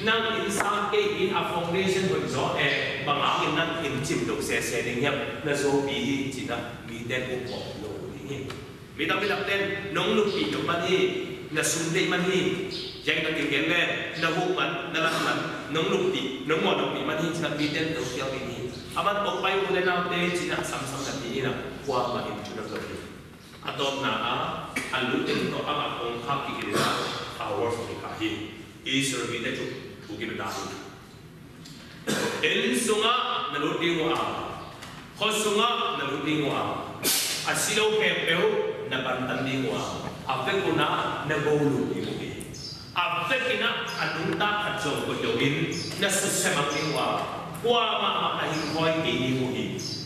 nang inn sang kei inn a foundation hoih zaw e, bang hangin nang inn cim lo sese ding hiam, na zopi hi ci-in ah mite uh mawh lo ding hi. Mi tam mi tam ten nong luppi nong man hi, na sum deih man hi, yang na tinggen le na huh man, na lam man, nong luppi, nong mawh luppi man hi, cina mi ten nong pial ding hi. A man ong pai u le naute cina samsam na pi ina, kuamah in cuna lo hi. A tawpna a, a lu teng tawh a mat ong khak kik in a, a worship hi ka hi. Israel mite cu thu kibeta hi. Inn sungah na lut ding uh a, khua sungah na lut ding uh a, a si lo khempeuh na pantan ding uh a, a vekun ah na go lut ding uh hi. A vekin ah a nungta khat zong koih loin na susia mang ding uh a, Kuamah mah a hing khawi kei ding uh hi.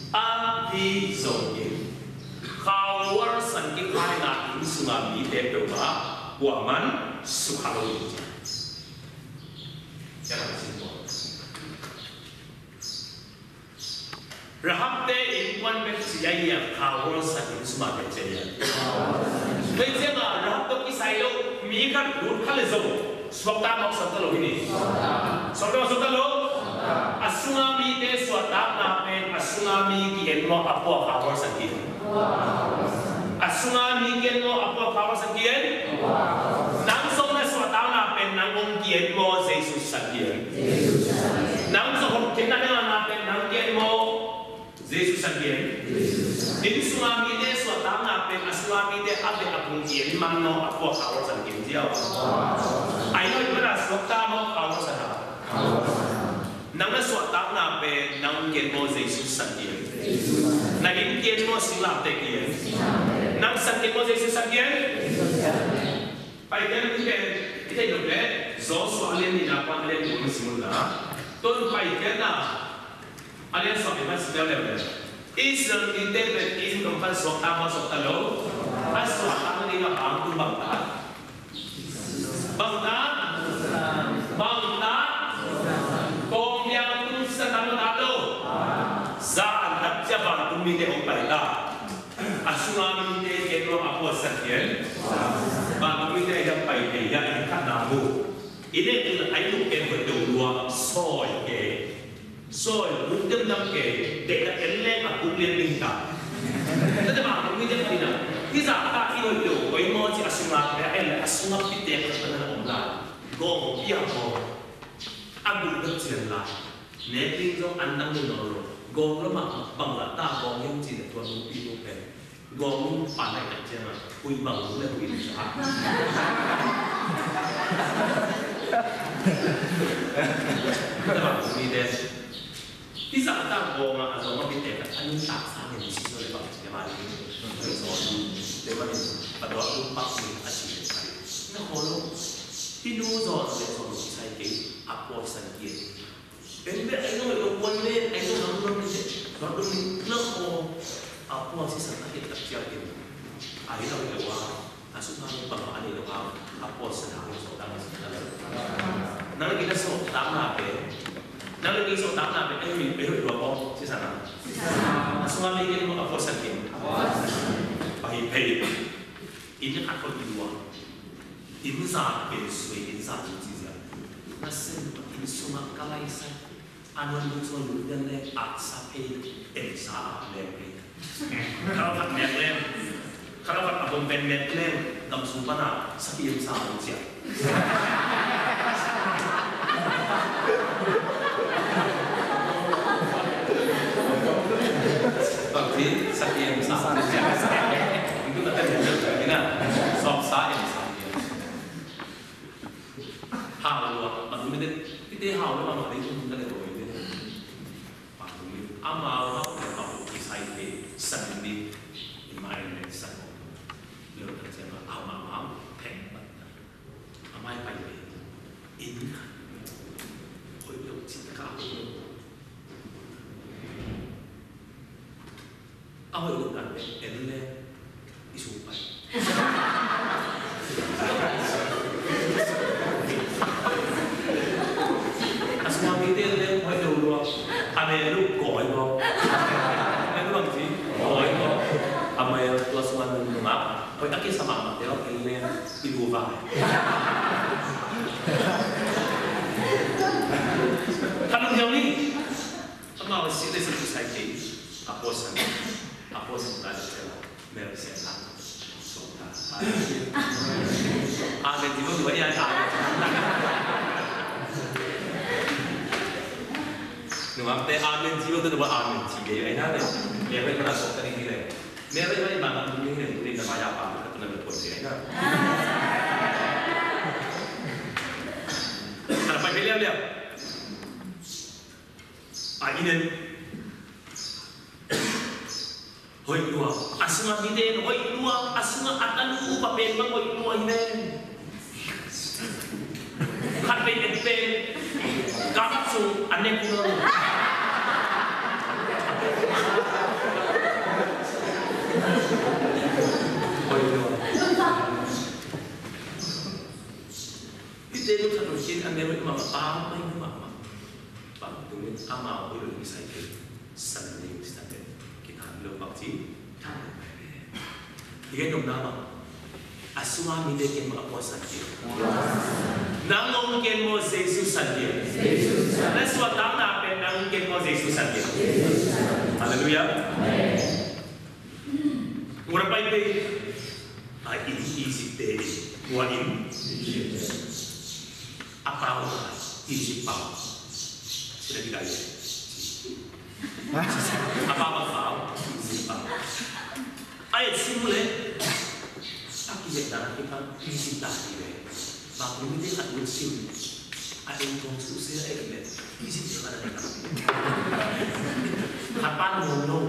Ahi zongin khaukhual san kikhaina inn sunga mite peuhmah kuaman sukha lo ding ci. Rahab-te innkuan bek ci a, khaukhual san inn sunga bek ci a. Tua ciangin Rahab tawh kisai lo mi khat lut kha leh zong suakta mah suakta lo hi ni. Suakta mah suakta lo. A sunga mite suahtakna pen a sunga mi ki-en maw, a pua khaukhual san ki-en? A sunga mi ki-en maw, a pua khaukhual san ki-en? Nang zong na suahtakna pen nang hong ki-en maw, Jesu san ki-en? Nang zong hotkhiatna na ngahna pen nang ki-en maw, Jesu san ki-en? Inn sunga mite suahtakna pen a sunga mite a beh a pung ki-en man maw, a pua khaukhual san ki-en ziau? Ai noi mana suakta maw, khaukhual san a? Nang na suahtakna pen nang ki-en maw, Jesu san ki-en? Na inn ki-en maw, singlamteh ki-en? Nang san ki-en maw, Jesu san ki-en? Paikhiatna pen i theih loh leh Joshua a lian nihna pan a lian guk na sim un la. Tua Paikhiatna a lian sawm in pan sim leuleu leh, Israel mite pen Egypt gam pan suakta maw, suakta lo? A suahtakna ding a bang tung bang ta? Bang ta? Bang ta? Kawng biang tung sa ta maw, ta lo? Za an tak cia vantung mite hong pai ta. A sunga mite ki-en maw, a pua san ki-en? Vantung mite a hiam pai thei hiam, i khatna mu. I nek in a i luk pen hoih deuh lua, sawi kei. Sawi, guk demdam kei, deihtak en leng a guk lian ding ta. Tua teh vantung mite khat in a, hih zah ta i hoih deuh koi maw ci a sunga pen a en leh a sunga pite khat na om lai. Gawng pia maw. A guk deuh cian lai. Nek ding zong an dang ding nawn lo. Gawng lo mah bang la ta gawng hiam cih leh tua nungpi nu pen gawng nu pan lai tak ciangin hui bang nu le hui sa. Tua bang nu ni de. Ti sa ta gawng a, a zong a bit tek a nun tak sa ngen si so le bang ci le ma ding. Hui zong le ma ding. Pa tua un pak ni a ci le ma ding. Na ko lo. Ti nu zong le zong sai kei a pua san kei. Eng beh ai nong ai lo kuan le ai nong nong nong ni se nong nong ni nong ko a pua si san a ke tak ciang in ai lo le wa a su ma nong pa ma ni lo ha a pua san ha so ta ma san ta le nang le ki na so ta ma pe nang le ki so ta ma pe ai mi pe lo wa ko si san a su ma ni ke mo a pua san ke pa hi pe. Inn khat khol inn lua. Inn za pen sui, inn za pen ci zia. Na sem inn sungah ka lai sai. A nuan ding sung lut den le aksa phei, emsa a leng phei. Kha lo khat mek leng. Kha lo khat a bom pen mek leng. Gam sung pana sa pi emsa a cia. Bangci, sa pi emsa. Itu kata dia, ina, sop sa emsa. Hau lua, bang tu mite, mite hau lua, bang tu mite, bang tu mite, ama hau lua, bang tu mite, sai te, san ni, ima en le san. Lua, kan siapa, ama hau, peng, bang. A mai pai ve in khat. Hoih lo cih ka hoih lo. A hoih lo dan pen en le i sung pai. A sung a mite en le hoih lo lua. A mel lo koi lo. A mel lo bang ci koi lo. A mel lo sung a nung nung a. Hoih a kisa mahmah te lo en le. I bu vai. Kha lunghiau ni. Amau si le si sai kei. Apostle. Apostle ta se la. Mel se la. So ta. Amen. Di mo dua ya. Amen. Nung am te amen. Di mo dua amen. Di mo amen. Mel se la so ta ni le. Mary mai bang a tung ning ning ning na maya pa ka tuna me pon de na. Kana pai me liau liau. A inen. Hoih lua. A sunga mi den hoih lua. A sunga a tanu pa pen bang hoih lua inen. Khat pen et pen. Kap sung a nek lua. Sanleu in amah a pau mai in amah mah. Bang tung in amau oi lo in kisai te. Sanleu in kisai te. Kitang lo bang ci. I gen nopna bang. A sung a mite ken maw a puasan kei. Nang ong ken maw Jesu san kei. Na suahtakna pen nang ong ken maw Jesu san kei. Halleluiah. Ua pai pei a in Egypt te in ua in a pau a Egypt pau. Sila kita ye. A pau a pau Egypt pau. A et sim le a ki et na ki pau Egypt ta ki le. Bang lu mi te khat lu sim. A en kong su se a et le Egypt te khat a et. Khat pan no no.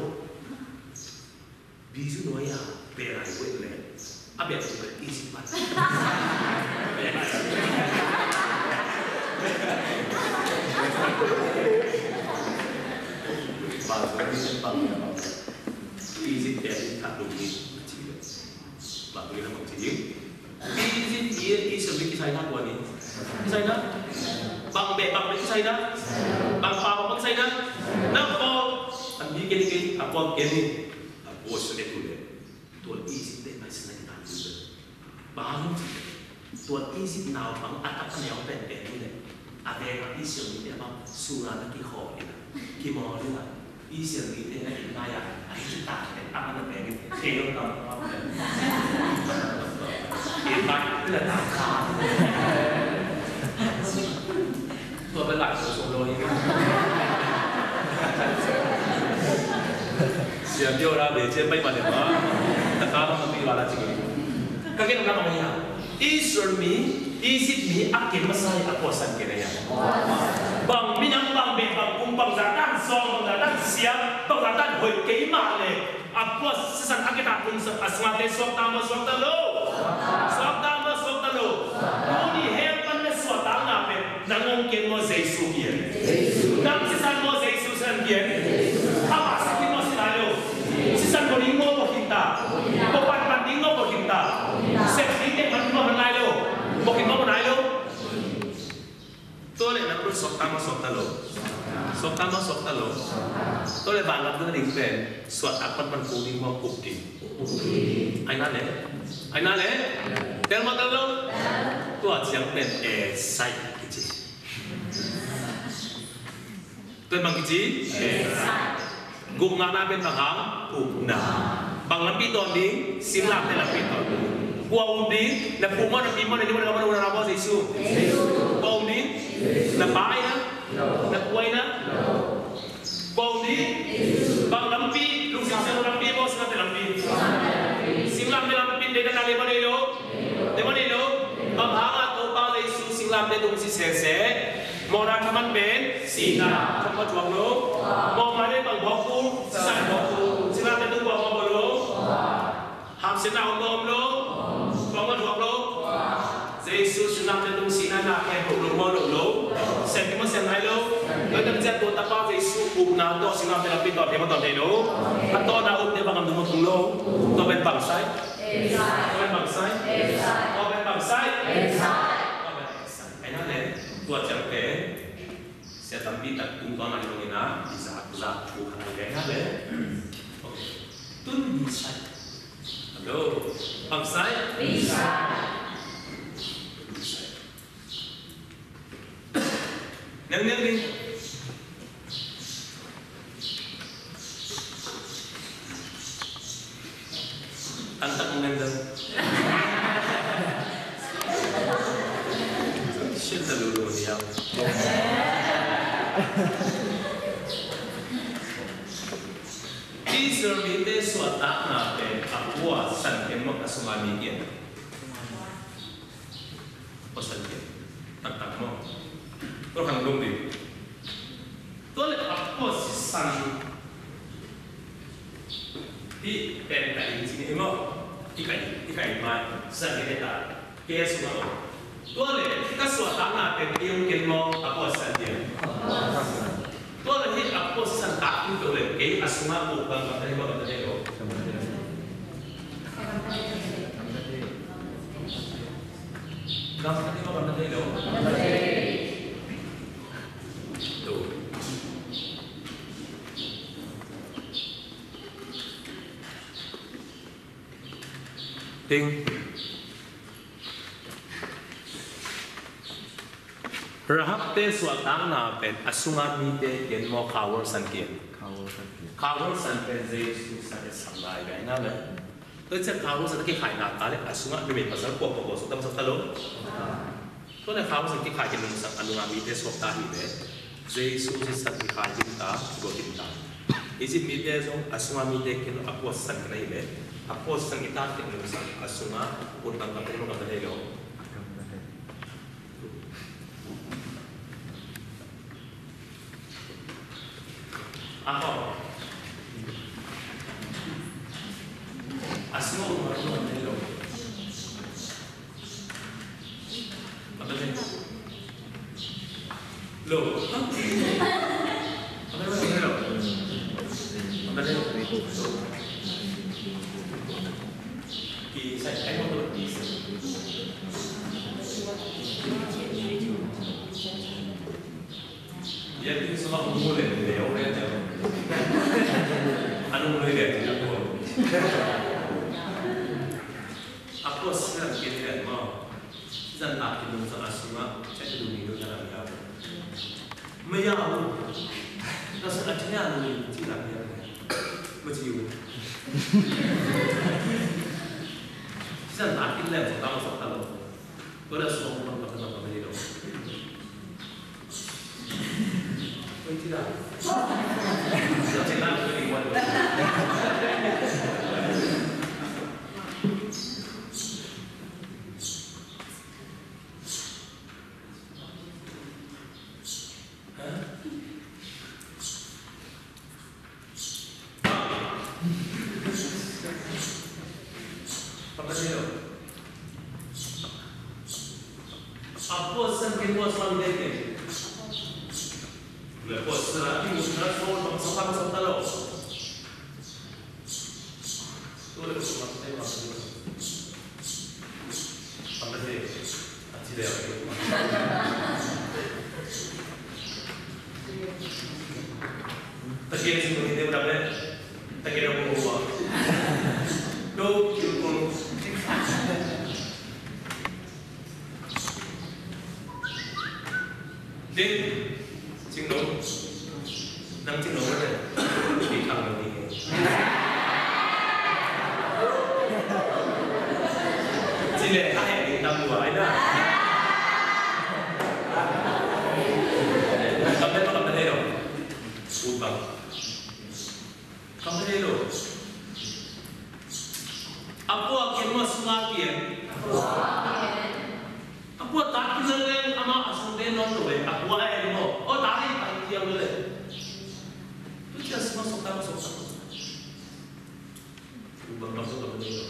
Bizu nuai a bel ai wet le a bel tu bel easy pan. Ba tu ni sen pang ya ba. Easy bel tak lu ni. Ba tu ni na bang ci. Easy bel i sen bel kisai na kua ni. Kisai na. Bang bel bang bel kisai na. Bang pa bang kisai na. Na ko. An bi ke ni ke a ko ke ni. A ko se de tu de. Tua Egypt te maisak na kita tu. Bang tua Egypt naupang a tak a neu penpen hi leh a veng a Israel mite bang sura na kikhawh hi la kimawl hi la Israel mite na in ngai a a hi ta pen a man a veng in thei lo ta. In ngai hi la ta kha. Tua pen lai sawsawh lo hi. Siam deuh ra ve cian pai mah deuh mah. Taka bang a pi va la cik. Ka gen na bang hi a. Israel mi, Egypt mi a kem masa hi a puasan kem hi a. Bang minam bang beh bang kum bang zah tan sawng bang zah tan siam bang zah tan hoih kei mah leh. A puas sisan a kita kum a sungate suakta maw suakta lo. Suakta maw suakta lo. Tuni hell pan na suahtakna pen nang ong ken maw Jesu kian. Nang sisan maw Jesu sisan kian. Kha mah sikin maw si lai lo. Sisan maw ding maw maw khin ta. Maw pan pan ding maw maw khin ta. Sep ding tek man maw man lai lo. Maw khin maw maw lai lo. Tua leh na pun suakta maw suakta lo. Suakta maw suakta lo. Tua leh vanlam ding pen suahtak pan pan kul ding maw kul ding. Ai na leh. Ai na leh. Tel maw tel lo. Tua ciang pen esai kici. Tua bang kici. Gupna na pen bang hang upna. Bang lampi tawn ding, singlamteh lampi tawn ding. Kua um ding, na pu maw na pi maw na ni maw na ka maw na una na maw Jesu. Kua um ding, na pa ai na, na pu ai na. Kua um ding, bang lampi, lungsim siang lampi maw singlamteh lampi. Singlamteh lampi dei na na le maw nei lo. Dei maw nei lo. Bang hang a Topa Jesu singlamteh tung si sese. Mawhna thaman pen sihna. Thaman thuak lo. Mawh mah le bang phawk kul. San phawk kul. Singlamteh tung bang mawh lo. Hamsiatna om lo om lo. Bang mawh thuak lo. Jesu singlamteh tung sihna na khen lo lo mawh lo lo. Sem ki mawh sem nai lo. Noi tam ciat tua tapa Jesu upna tawh singlamteh lampi tawn thei mawh tawn thei lo. A tawh na upte bang am tung mawh tung lo. Tua pen bang sai. Tua pen bang sai. Tua pen bang sai. Tua pen bang sai. Ai na le, tua ciang pen sia tampi tak tungtawn a hi lo in a, i za, za thu khat a gen a le. Ok. Tun mi sai. Hello. Bang sai? Mi sai. Mi sai. Neng, neng, neng. An tak ngen dang. Sian ta lulu ni au. Israel mite suahtakna pen a kua san ken mawk a sungah mi kian. Pasal ke taktak maw? Tua khang dong ding. Tua le a puas sisan hi pen ka in cing hi maw? Hi ka in, hi ka in mai. Sisan hi ta. Ke sungah maw? Tua le ka suahtakna pen kei ong ken maw? A puas sisan hi. Tua le hi a puas sisan tak hi tua le kei a sungah uk bang bang ta hi maw bang ta hi lo. Gamtat hi maw, gamtat hi lo? Ding. Rahab te suahtakna pen a sunga mite ken maw, Kha Wulsan ken? Kha Wulsan ken. Kha Wulsan pen Jesu san i sam lai ve na le. Tua ciang Kha Wulsan a kikhai nak ta le a sunga numei pasal kua kua kua suakta suakta lo. Tua le Kha Wulsan kikhai khin nungsang a nunga mite suakta hi ve. Jesu sisan kikhai khin ta, kigawm khin ta. Egypt mite zong a sunga mite ken a puasan khin ahi ve. A puasan khin ta ken nungsang a sunga ut bang kam ta hi lo, kam ta hi lo. Aho. A sunga ut bang kam ta hi lo. Apo siran kei lian maw? Sisan tak kei nung sa a sunga, cai tu dumi nung sa lam ya. Maya u. Nasa a cai ya nung ci lam ya. Ma ci u. Sisan tak kei lian sa tama sa talo. Ko da sunga ko tama sa tama ni do. Ding, Cing Nung. Nang Cing Nung mate. Ci khang nang ding. Ci le ka hek ding tam lua ai na. Kam le ma kam le lo. Ut bang. Kam thei lo. A pua ken maw, sunga ken? A pua tak ken leng amah a sungte nawn lo e. A pua e maw? Aw, tak e, tak ciang le. Tu cia sunga sok tak, sok tak. Bang bang sok tak thei lo.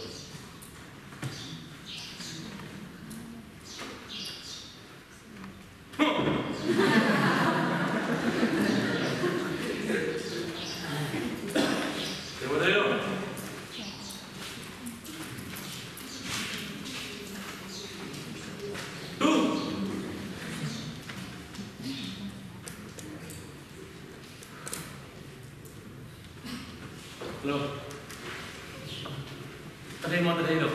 Hello. Tadei mo, tadei lo.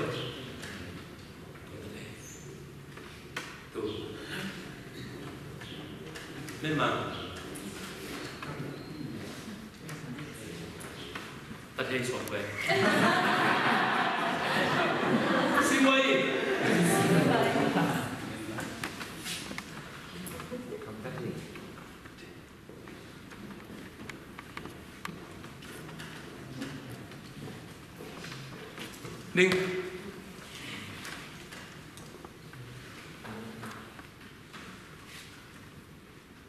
Tu. Memang. Tadei suak ve. Siwai. Ding.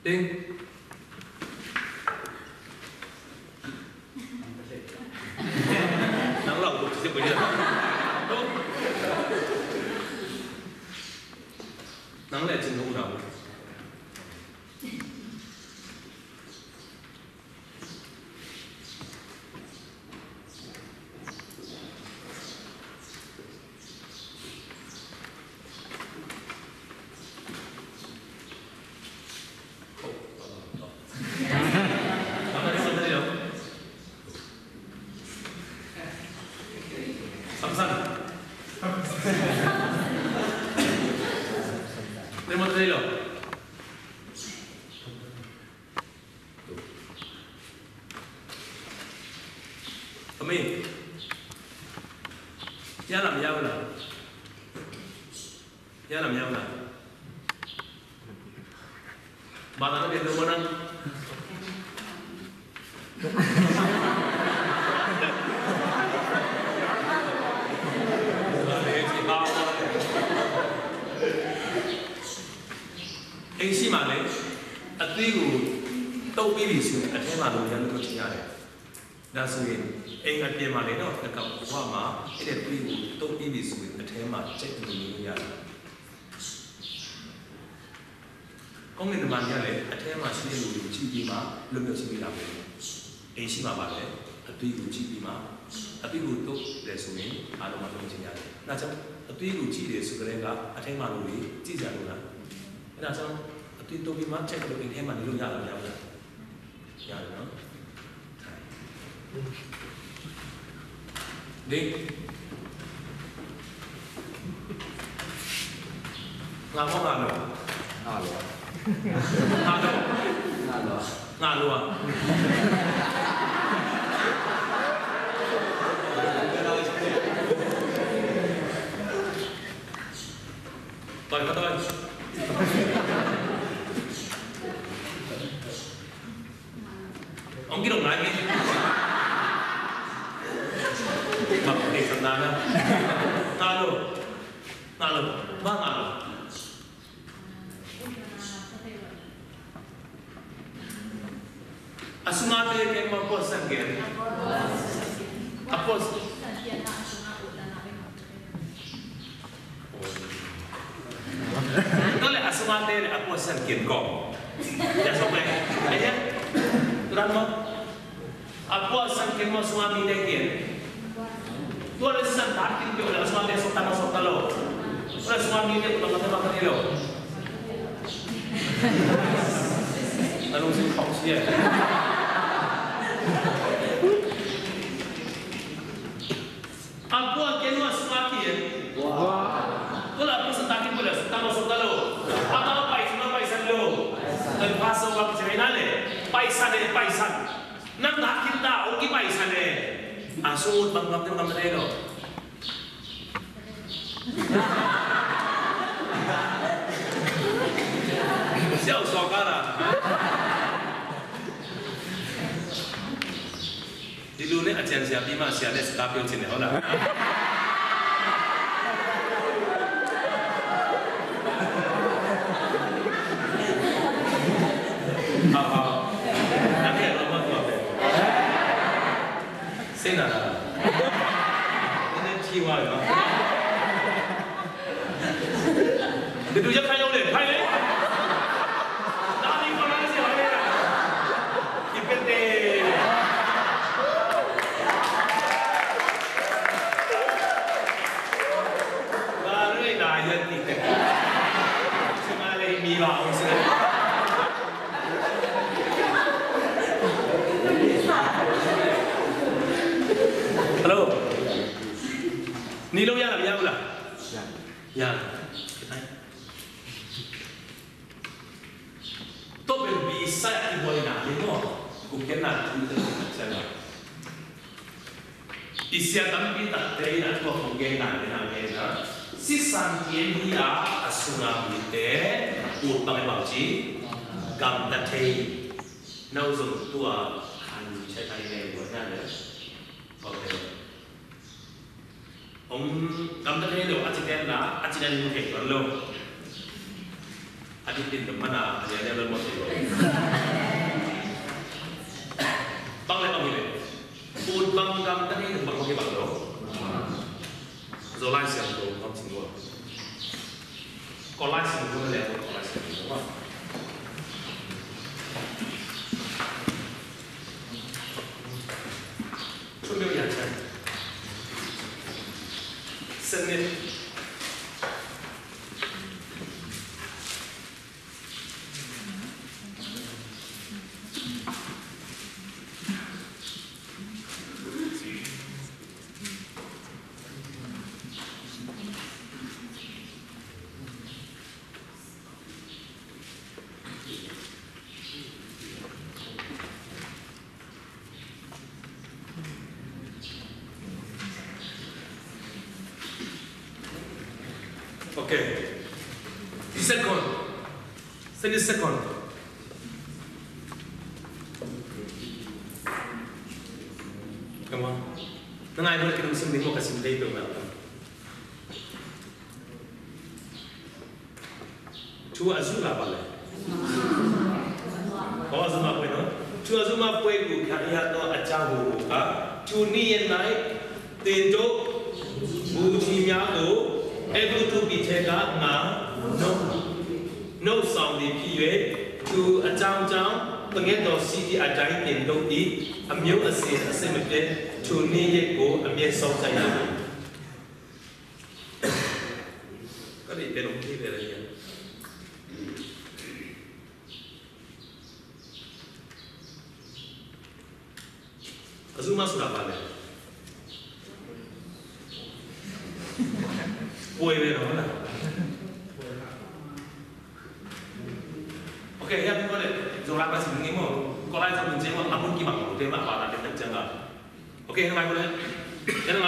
Ding. Nang lau tuk sisip ko dia. Nang le cin nung lau. Samson. Ni mawk thei lo. Ami. Ya lam ya lam. Ya lam ya lam. Ba na ke lo mana. Ei si ma le, a tui gu to pi bi si a the ma lo ya lo chi ya le. Dah suin, eng a pia ma le no, na kap wa ma, ede tui u to pi bi suin a the ma cek ni ni ya. Kong ni man ya le, a the ma si lu ci pi ma, lu mi ci pi la le. Eng si ma ba le, a tui u ci pi ma, a tui u to le suin, a lo ma lo ci ya. Na cang, a tui u ci le su le ga, a the ma lu ci ya lu na. Na cang, a tui to pi ma cek lu eng the ma ni lu ya la ya la. Ya, no? Ding. Nga mo nga lo. Nga lo. Nga lo. Nga lo. Nga lo. Toi, toi. Ong kidong nai mi. Bak te sa nana. Ngalo. Ngalo. Ba ngalo. A sunga te ken ma pos sang ken. A pos. Tua le a sunga te le a pua san kian kong. Ya song le. Ai ya. Turan mo. A pua san kian mo sunga mi te kian. Tua le san ta kian kong le a sunga te sok ta mo sok ta lo. Tua le sunga mi te kong ta mo ta lo. Lalu si kong si ya. A pua kian ma sunga kian. Tua la pua san ta kian pua la san ta lo san ta lo. A ta lo paisan lo paisan lo. Kan pasa wang cina le. Paisan le paisan. Nang ta kian ta o ki paisan le. A sut bang bang tem bang le lo. Siau sokara. Di lu ne a cian sia pi ma sia ne Scorpio cin ne hola. Apa? Nanti ada rumah tua pe. Sena. Ini ciwa ya. Duduk je kai lo le, kai le. Tadi kau nangis ya, kai le. Ipete. Baru ini ayat ni. Cuma le mi bau sih. Hello. Ni lo ya la, ya la. Ya. Tua pen bisa i buaina hi maw? Kong genna thu te na ciang a, i sia tampi takte in a tua kong genna hi na, genna sisan kien hi a, a sunga mite ut bang i bang ci gamta thei. Nau zong tua han chet ai nei buaina le. Okay. Hong gamta thei lo a ci ken la a ci na ding thei tuan lo. A dikin dong mana a lian lian lo mo thei lo. Bang le bang hi le. Ut bang gamta thei lo bang hi bang lo. Zolai siang lo bang sing lo. Kolai sing lo le kolai sing lo. Chun myo yan chan. Sen ne. Okay. Second. Second, second. Come on. Nang ai boleh kita musim lima kasih dia itu lah. Thu a zui mah bang le. Aw, a zui mah peuh no. Thu a zui mah peuh gu kha ya to a cha hu hu ka. Thu ni yen nai. Tin to. Bu thi mya go. E bu tu pi the ka nga. No. No sound ni pi yue. Thu a chang chang. Pangeh to si ti a jai tin to ti. A myo a se a se ma te. Thu ni ye go a myo song sa ya. Ka deih pen om thei ve la hiam? A zui mah sula pa le. Puai ve lo la. Okay, hiam ko le. Zong la pa sim ngi mo. Ko lai zong ngi mo. A mun ki bang lo te ma pa la te tak jang a. Okay, hiam ko le. Hiam.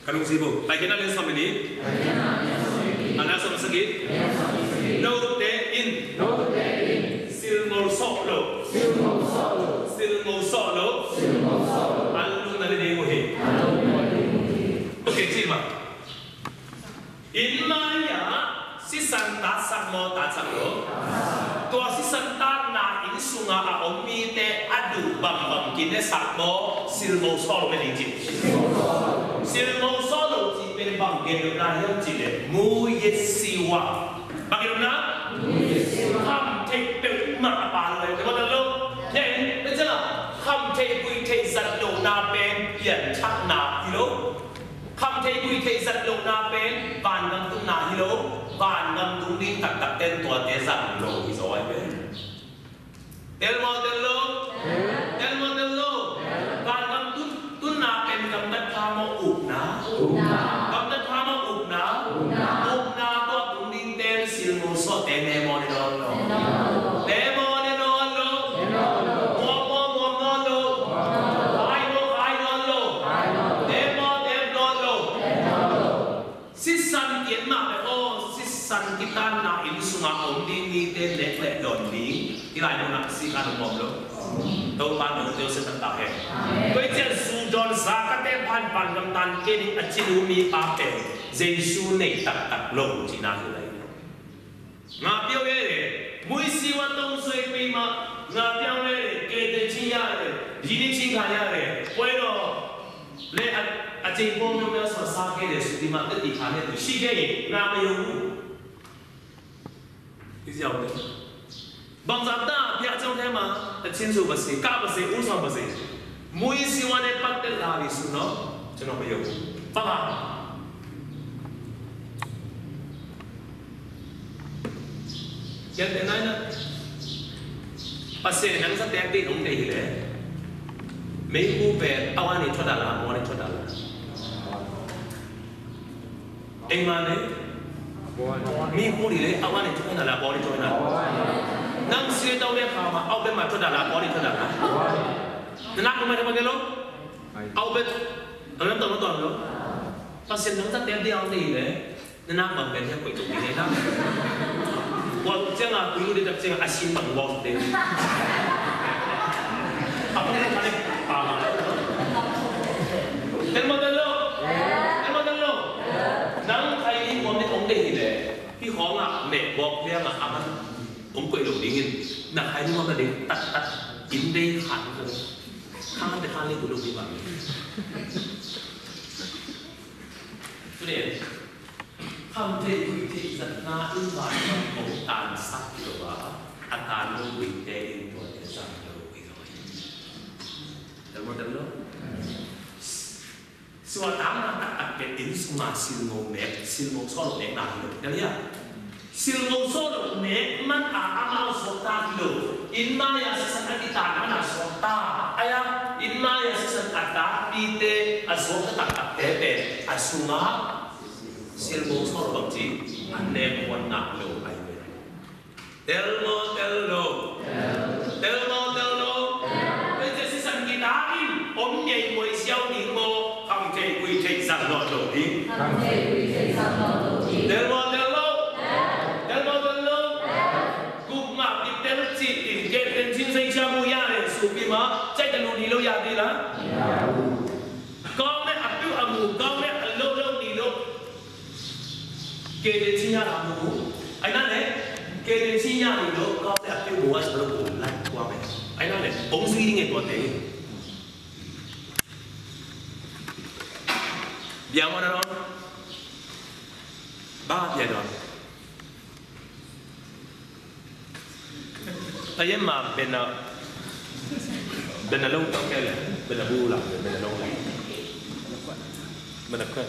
Ka lungsim uh. Lai kei na lian sawm le nih. A lian sawm le sagih. Note in. Silmo sawh lo. Silmo sawh lo. An lungna le ding uh hi. Ok, ci mah. Inn mai-ah sisan tatsak maw, tatsak lo? Tua sisan tatna inn sunga a om mite a duh bangmah kinesak maw, silmo sawh lo ding ci. Silmo sawh lo cih pen bang gen nopna hiam cih leh, မူးယစ်ဆေးဝါး. Bang gen nopna? Kham theih peuhmah a pa lo. Te maw, te lo. Nen, pen ciang a kham theih guih theih zat lohna pen pianthakna hi lo. Kham theih guih theih zat lohna pen vangam tunna hi lo, vangam tung ding taktak ten tuate zang lo hi zaw ai pen. Tel maw, tel lo? Tel maw, tel lo? Vangam tun, tunna pen gamtat pha maw, upna? Gamtat pha maw, upna? Upna tua tung ding ten silmo sawhte ne maw, ne nawn lo? Ne maw, ne nawn lo? Muam maw, muam nawn lo? Khai maw, khai nawn lo? Tep maw, tep nawn lo? Sisan kiat mah le aw, sisan kitanna inn sunga om ding mite nek le dawn ding. Hih lai mun ah si kha nong om lo. Topa nong teu se taktak hen. Tua hi ciang zu dawn zakate pan pan gamtan kei ding a ci nu mi pa pen Jesu nei taktak lo cihna hi lai. Nga piau e le, mui siwa tong sui pui ma, nga piau e le, ke te chi ya le, ji ni chi ka ya le, poi lo, le a, a ching pom yo mel sa sa ke le, su ti ma, te ti ka le, tu shi ke ye, nga ma yo. Isi au le. Bang zam ta, pia chong te ma, a chin su ba si, ka ba si, u sa ba si. Mui siwa ne pat te la li su no. Cun a hoi uh. Panga. Kian te nai na. Pasian nang sa tek ti nong te hi le. Mei ku pen awan ni thot a la, mo ni thot a la. Ei ma ne. Mi ku ni le awan ni thot a la, mo ni thot a la. Nang si tau le kha ma, au pen ma thot a la, mo ni thot a la. Na nak ma thot a la. Au bet, a lam tawh na tawh lo. Pasian nang tak tiang tiang ti le, na nak bang bet hiam koih tuk ni na. Kuan ciang a kuih lu di tak ciang a sin bang wang te. Apa ni kali pa ma. Tel mo tel lo. Tel mo tel lo. Nang khai ni kuan ni ong te hi le. Hi khong a me bok liang a aman ong koih lo ding in. Na khai ni kuan na ding tak tak in dei khan ko. Khang te khang le ku lo di bang. Tuni kham thei khui thei zatna in vangam kong tansak hi lo a, a tan lo guite in tuate zang lo hi lo hi. Tel mo tel lo. Suahtakna taktak pen inn sunga silmo mek, silmo sawh lo mekna hi lo. Tel hia? Silmo sawh lo mek man a amau suakta hi lo. Inn mai-a sisan a kitan man a suakta. Aia, inn mai-a sisan a tatpite a suakta taktakte pen a sunga silmo sawh lo bangci a nek huan ngak lo ai ve. Tel maw, tel lo. Tel maw, tel lo. Pen cia sisan kita in om ngei muai siau ding maw, kham thei, gui thei, zang nawn lo ding. Kham thei, gui thei, Kei le ci nya la mu. Ai na le, kei le ci nya ni lo, kau te a piu mu a sa lo ku lai kua me. Ai na le, ong sui ding e kua te. Bia mo na lo. Ba bia lo. Ta yem ma ben a, ben a long tawh kei le, ben a bu la, ben a long la. Ben a kwe.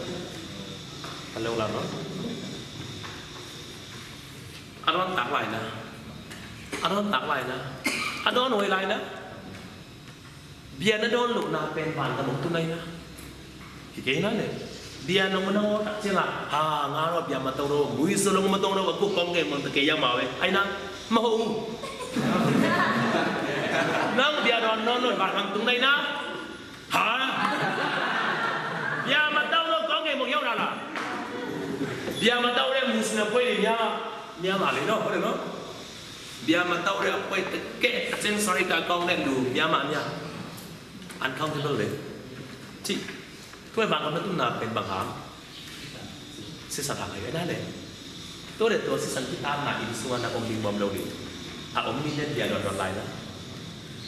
A long la no. A don tak lai na. A don tak lai na. A don hoi lai na. Bia na dawn lohna pen vangam hong tun ahi na. Hi kei na le. Bia nong na ngawt tak ciang a, ha, nga lo bia ma to lo, mui so long ma to lo, a kuk kong kei mong ta kei ya ma ve. Ahi na, ma ho u. Nang bia dawn nawn lo, vangam tung na hi na. Ha? Bia ma to lo, kong kei mong yau na la. Bia ma to le, mui so na poi le, nia, nia ma le no, ho le no. Bia ma to le, a poi te ke, a cen sorry ka kong le lu, bia ma nia. Uncountable le. Ci. Tua bang ka na tun na pen bang ham. Sisan hang ai na le. Tua le tua sisan ki tam na inn sung a na om ding bom lo ding. A om ni ne dia don don lai na.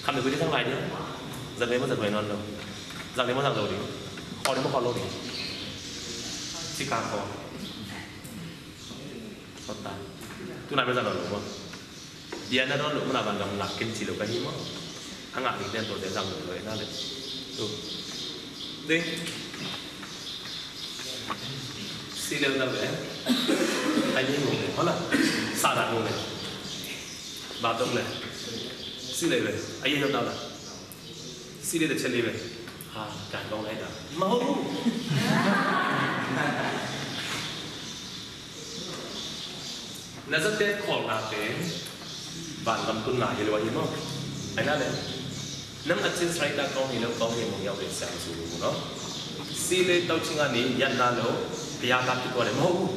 Kam ne ku di sang lai dia. Zang le mo zang lai non lo. Zang le mo zang lo ding. Kho le mo kho lo ding. Ci ka kho. Sota. Tu na me zang lo lo mo. Bia na dawn loh mun a vangam lak ken ci lo ka hi maw? A ngak ding ten tuate zang lo lo e na le. Tu. Ding. Si leu na ve. A ye ngong le. Hola. Sa na ngong le. Ba tong le. Si le ve. A ye yo tau la. Si le de chen le ve. Ha, kan gong lai da. Ma ho. Na zatep khawlna pen vangam tunna hi lo ahi maw? Ahi na le, nang a cin saita kong hi lo, kong hi mong yau le siang su lu no. Si le tau cinga ni yan na lo, pia ta pi tua le maw.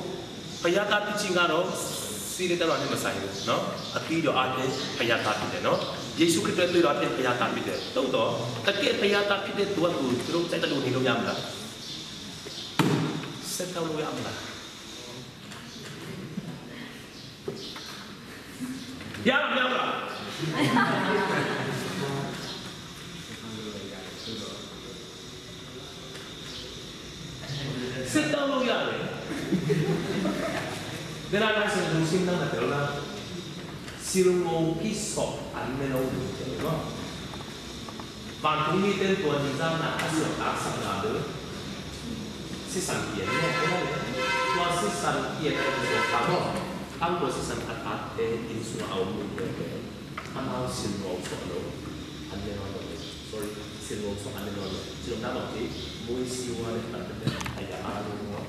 Pia ta pi cinga lo, si le tau ni masai no. A pi do a te, pia ta pi te no. Yesu Kristo tu do a te, pia ta pi te. Tau to, ta ke pia ta pi te tua tu, tu lo cai ta lu ni lo yam la. Set tau lo yam la. Ya, ya, ya. Sit down lo ya le. Dena na sin lu sin na na tel na. Silngo ki sok an me lo lu tel no. Vantung mite in tua ni zan a a suaktaksakna bel sisan pian mawk hi a le. Tua sisan pian a suakta mawk. Ang tua sisan a tate inn sungah a om mite pen amau silngo suak lo an ne nawn lo. Sorry, silngo suak an ne nawn lo. Silngo na mawk ci, mui siwa le tate a ya a lo mawk.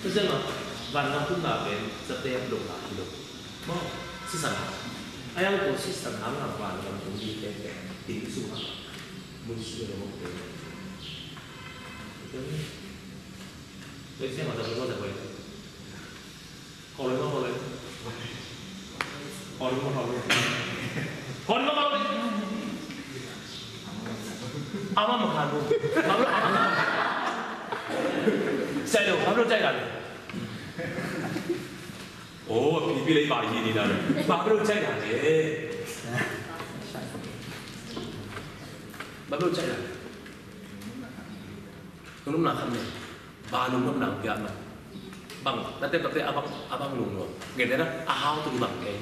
Tua ciangah vantung tunna pen zatep lohna hi lo. Maw, sisan a. A yang ko sisan a nga vantung mite pen inn sungah mun sui lo mawk te. Tua ciangah zatep lohna hi lo. Kawloi maw, kawloi. Kawloi maw, kawloi. Kawloi maw, kawloi. Ama maw kawloi. Kawloi, ama. Sai lo, kawloi cai kawloi. Oh, pipi lei pai hi ni na. Kawloi cai kawloi. Kawloi cai kawloi. Nunum na khan ne. Ba nunum na pia na. Bang, na te ka pe abang, abang nunum. Nge te na, a hau tu bang ke.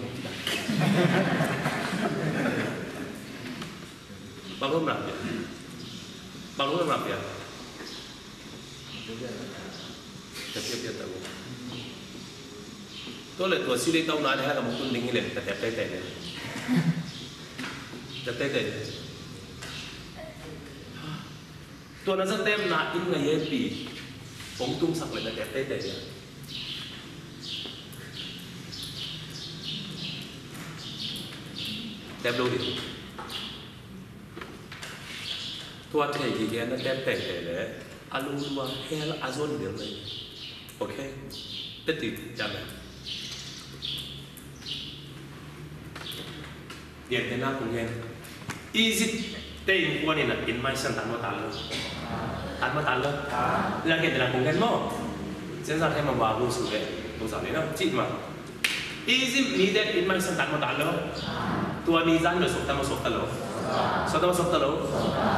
Bang nunum na pia. Bang nunum na pia. Pia, pia, pia, ta. Tua le tua si le tau na le ha ka mutun ding hi le, ta te te te le. Ta te te. Tua na zatepna in na yepi hong tungsak le na tep teitei dia. Tep lo ding. Tua thei hi gen na tep teitei le a lungdua hel a zon ding le. Okay? Teti, amen. Gentehna kong gen. Egypt te innkuan in a inn mai san tan maw tan lo? Tan maw tan lo? La gentehna kong gen maw? Cenza thei ma ba bu su le, bu sa le na, cih ma. Egypt mite it mai san tan ma tan lo. Tua ni zan lo sok tan ma sok tan lo. Sok tan ma sok tan lo.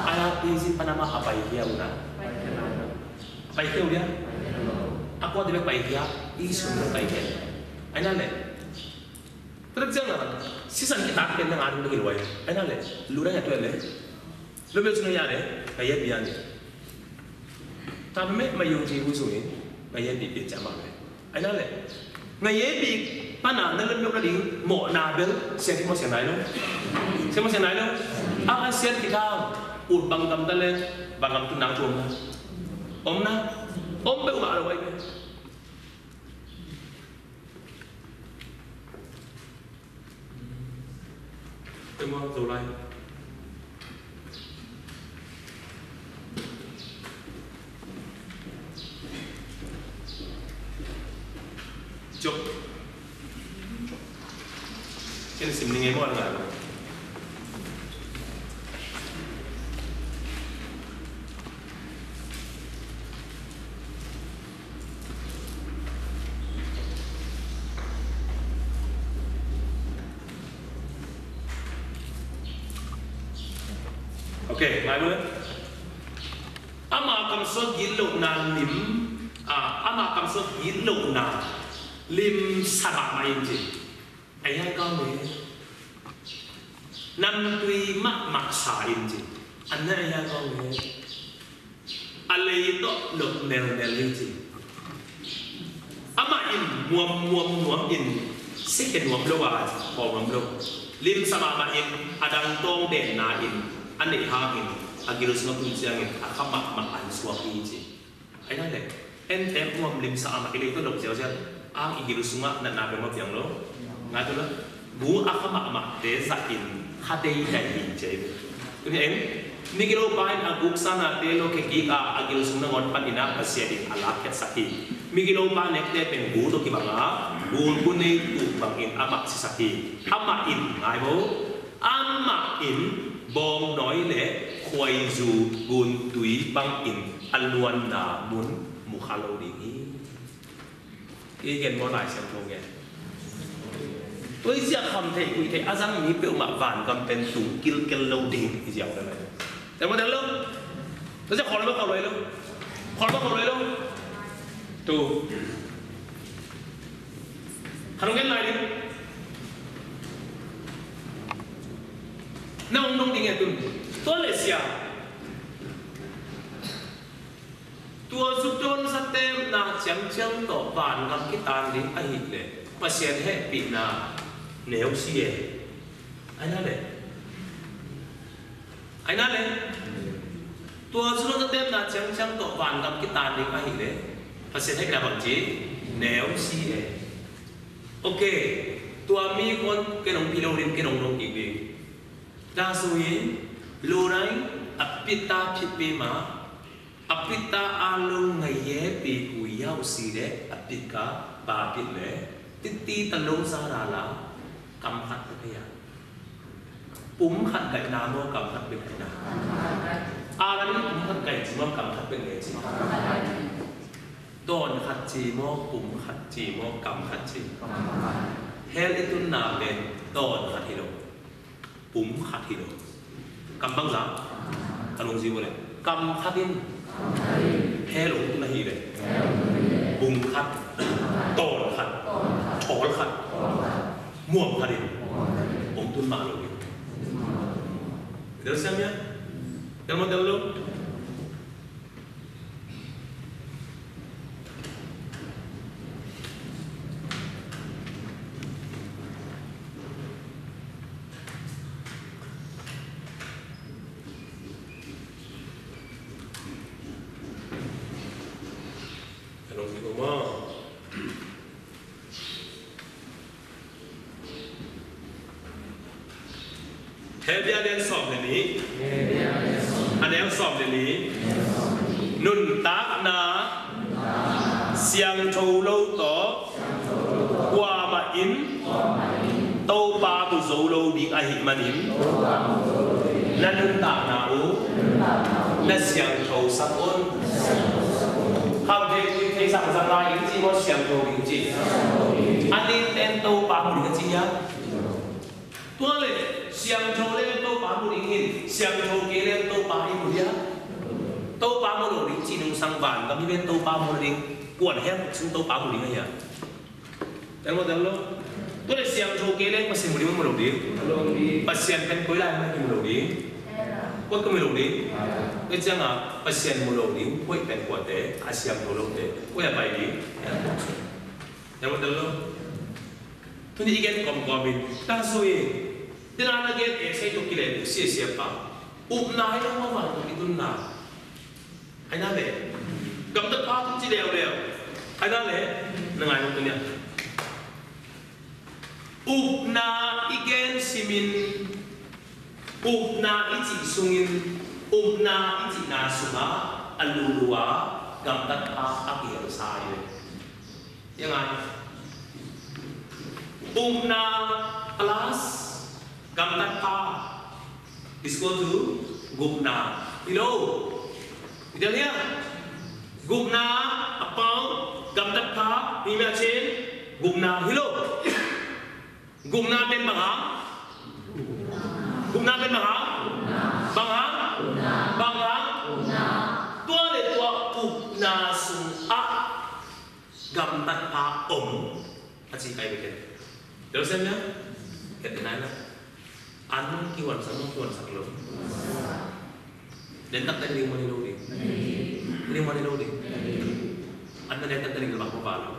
Ai a Egypt pan a ma a pai khia uh na. A pai khia uh dia. A kua te bek pai khia, i sung lo pai khia. Ai na le. Tua ciang na, sisan kitak pen na nga ding na kiluai. Ai na le, lu na ngai tua le. Lu bel cina ya le, ngai ye bia ni. Ta me ma yung ci hu sung in, ngai ye bi bi ca ma le. Ai na le. Ngai ye bi, pa na na lu na ding, mo na bel, sia ki mo sia nai lo. Sia mo sia nai lo. A, a sia ki ta, ut bang gam ta le, bang gam tu nang tu om na. Om na. Om be u ma lo wai be. Tengok Zolai. Jok. Kini sim ni ngai mo ngai. Ok, ngai mu le. Ama kamsuak gitlohna lim, ah, ama kamsuak gitlohna lim sa mahmah in ci. Ai hai kau me. Namtui mahmah sa in ci. An ne ai hai kau me. A lei tawh lok melmel hi ci. Amah in muam muam nuam in, sikhia nuam lo a, khawl nuam lo. Limsa mahmah in, a dang tawng denna in, a neih hangin, a gil sungah tung ciangin, a kha mahmah an suak hi ci. Ai na le, en tem nuam limsa amah i lei tawh lok ziauziau. Ang i gil sungah natna peuhmah piang lo. Ngai tu la. Gu a kha mahmahte zah in kha deidai hi ci. Tuni en, migilopa in a guk sanate lo khekik a, a gil sung nangawn pan in a Pasian in a lakkhiatsak hi. Migilopa nekte pen gu tawh kibang a, gu gu nei tuk bangin amah sisak hi. Amah in ngai bo, amah in bawngnawi le khuaizu guntui bangin a luanna mun mu kha lo ding hi. I gen maw, Lai Siangtho gen? Tua i ziak kham theih kuih theih a zang mi peuhmah vangam pen tung kilkel lo ding i ziak uh le. Tel maw tel lo? Tua ziak khawl maw khawl lo? Khawl maw khawl lo? Tu. Khan gen lai ding. Na ong dong ding e tun. Tua le sia. Tua zu dawn zatepna ciangciang tawh vangam kitan ding ahih leh Pasian hehpihna neu si e. Ai na le. Ai na le. Tua zu dawn zatepna ciangciang tawh vangam kitan ding ahih leh Pasian hehpihna bang ci neu si e. Ok. Tua mi khuan ken hong phi lo ding, ken hong lo kik ding. Dah su in, lu nai a pita phit pi ma. A pita a lo ngai ye pi hu yau si le a pika ba pit le titi ta lo sa la la kam khat ta ya. Pum khat gai na mo kam khat bek gai na. A la ni pum khat gai ci mo kam khat bek gai ci. Dawn khat ci mo pum khat ci mo kam khat ci. Hell i tunna pen dawn khat hi lo. Pum khat hi lo. Kam bangza? Ka lungsim uh le kam khat in hell hong tun ahi le pum khat, tawl khat, thawl khat, muam khat in hong tun mah lo hi. Del siam ia? Del maw del lo? Hebru a lian sawm le nih, a neu sawm le nih. Nuntakna siangtho lo tawh kuamah in Topa mu zo lo ding ahih manin na nuntakna uh na siangtho sak un. Kham thei, thei Zangzang lai ding ci maw, siangtho ding ci? A nin ten Topa mu ding a ci hiam? Tua leh siangtho leng Topa mu ding hi, siangtho kei leng Topa i mu hiam? Topa mu lo ding ci nungsang van gam hi ven, Topa mu ding, kuan hiam sung Topa mu ding a hiam? Tel maw, tel lo? Tua leh siangtho kei leng Pasian mu ding maw, mu lo ding? Pasian pen koi lai maw kimu lo ding? Koi kimu lo ding? Tua ciangin Pasian mu lo ding koi pen kuate, a siangtho lote, koi a pai ding? Tel maw, tel lo? Tuni i gen kawmkawm in, tangsu in, tina na gen e sei tuk kileh tuk siasia pa. Upna hi lo maw, van tuk i tunna. Ai na le. Gamtat pha tung ci leuleu. Ai na le. Na ngai lo tuni a. Upna i gen simin, upna i cih sungin, upna i cihna sungah a lulua gamtat pha a kihelsa hi ve. Upna plus gamtat pha is equal to gupna. Hi lo. Hi lo hiam? Gupna a pau gamtat pha, mi mah cin gupna hi lo. Gupna pen bang hang? Gupna pen bang hang? Bang hang? Bang hang? Tua leh tua gupna sungah gamtat pha om a ci kai bek. Tel sem na? Ket nai na. An kiwansak maw, kiwansak lo? Dentak teng ding maw, hi lo ding? Ding maw, hi lo ding? An na dentak teng ding lo maw, ba lo?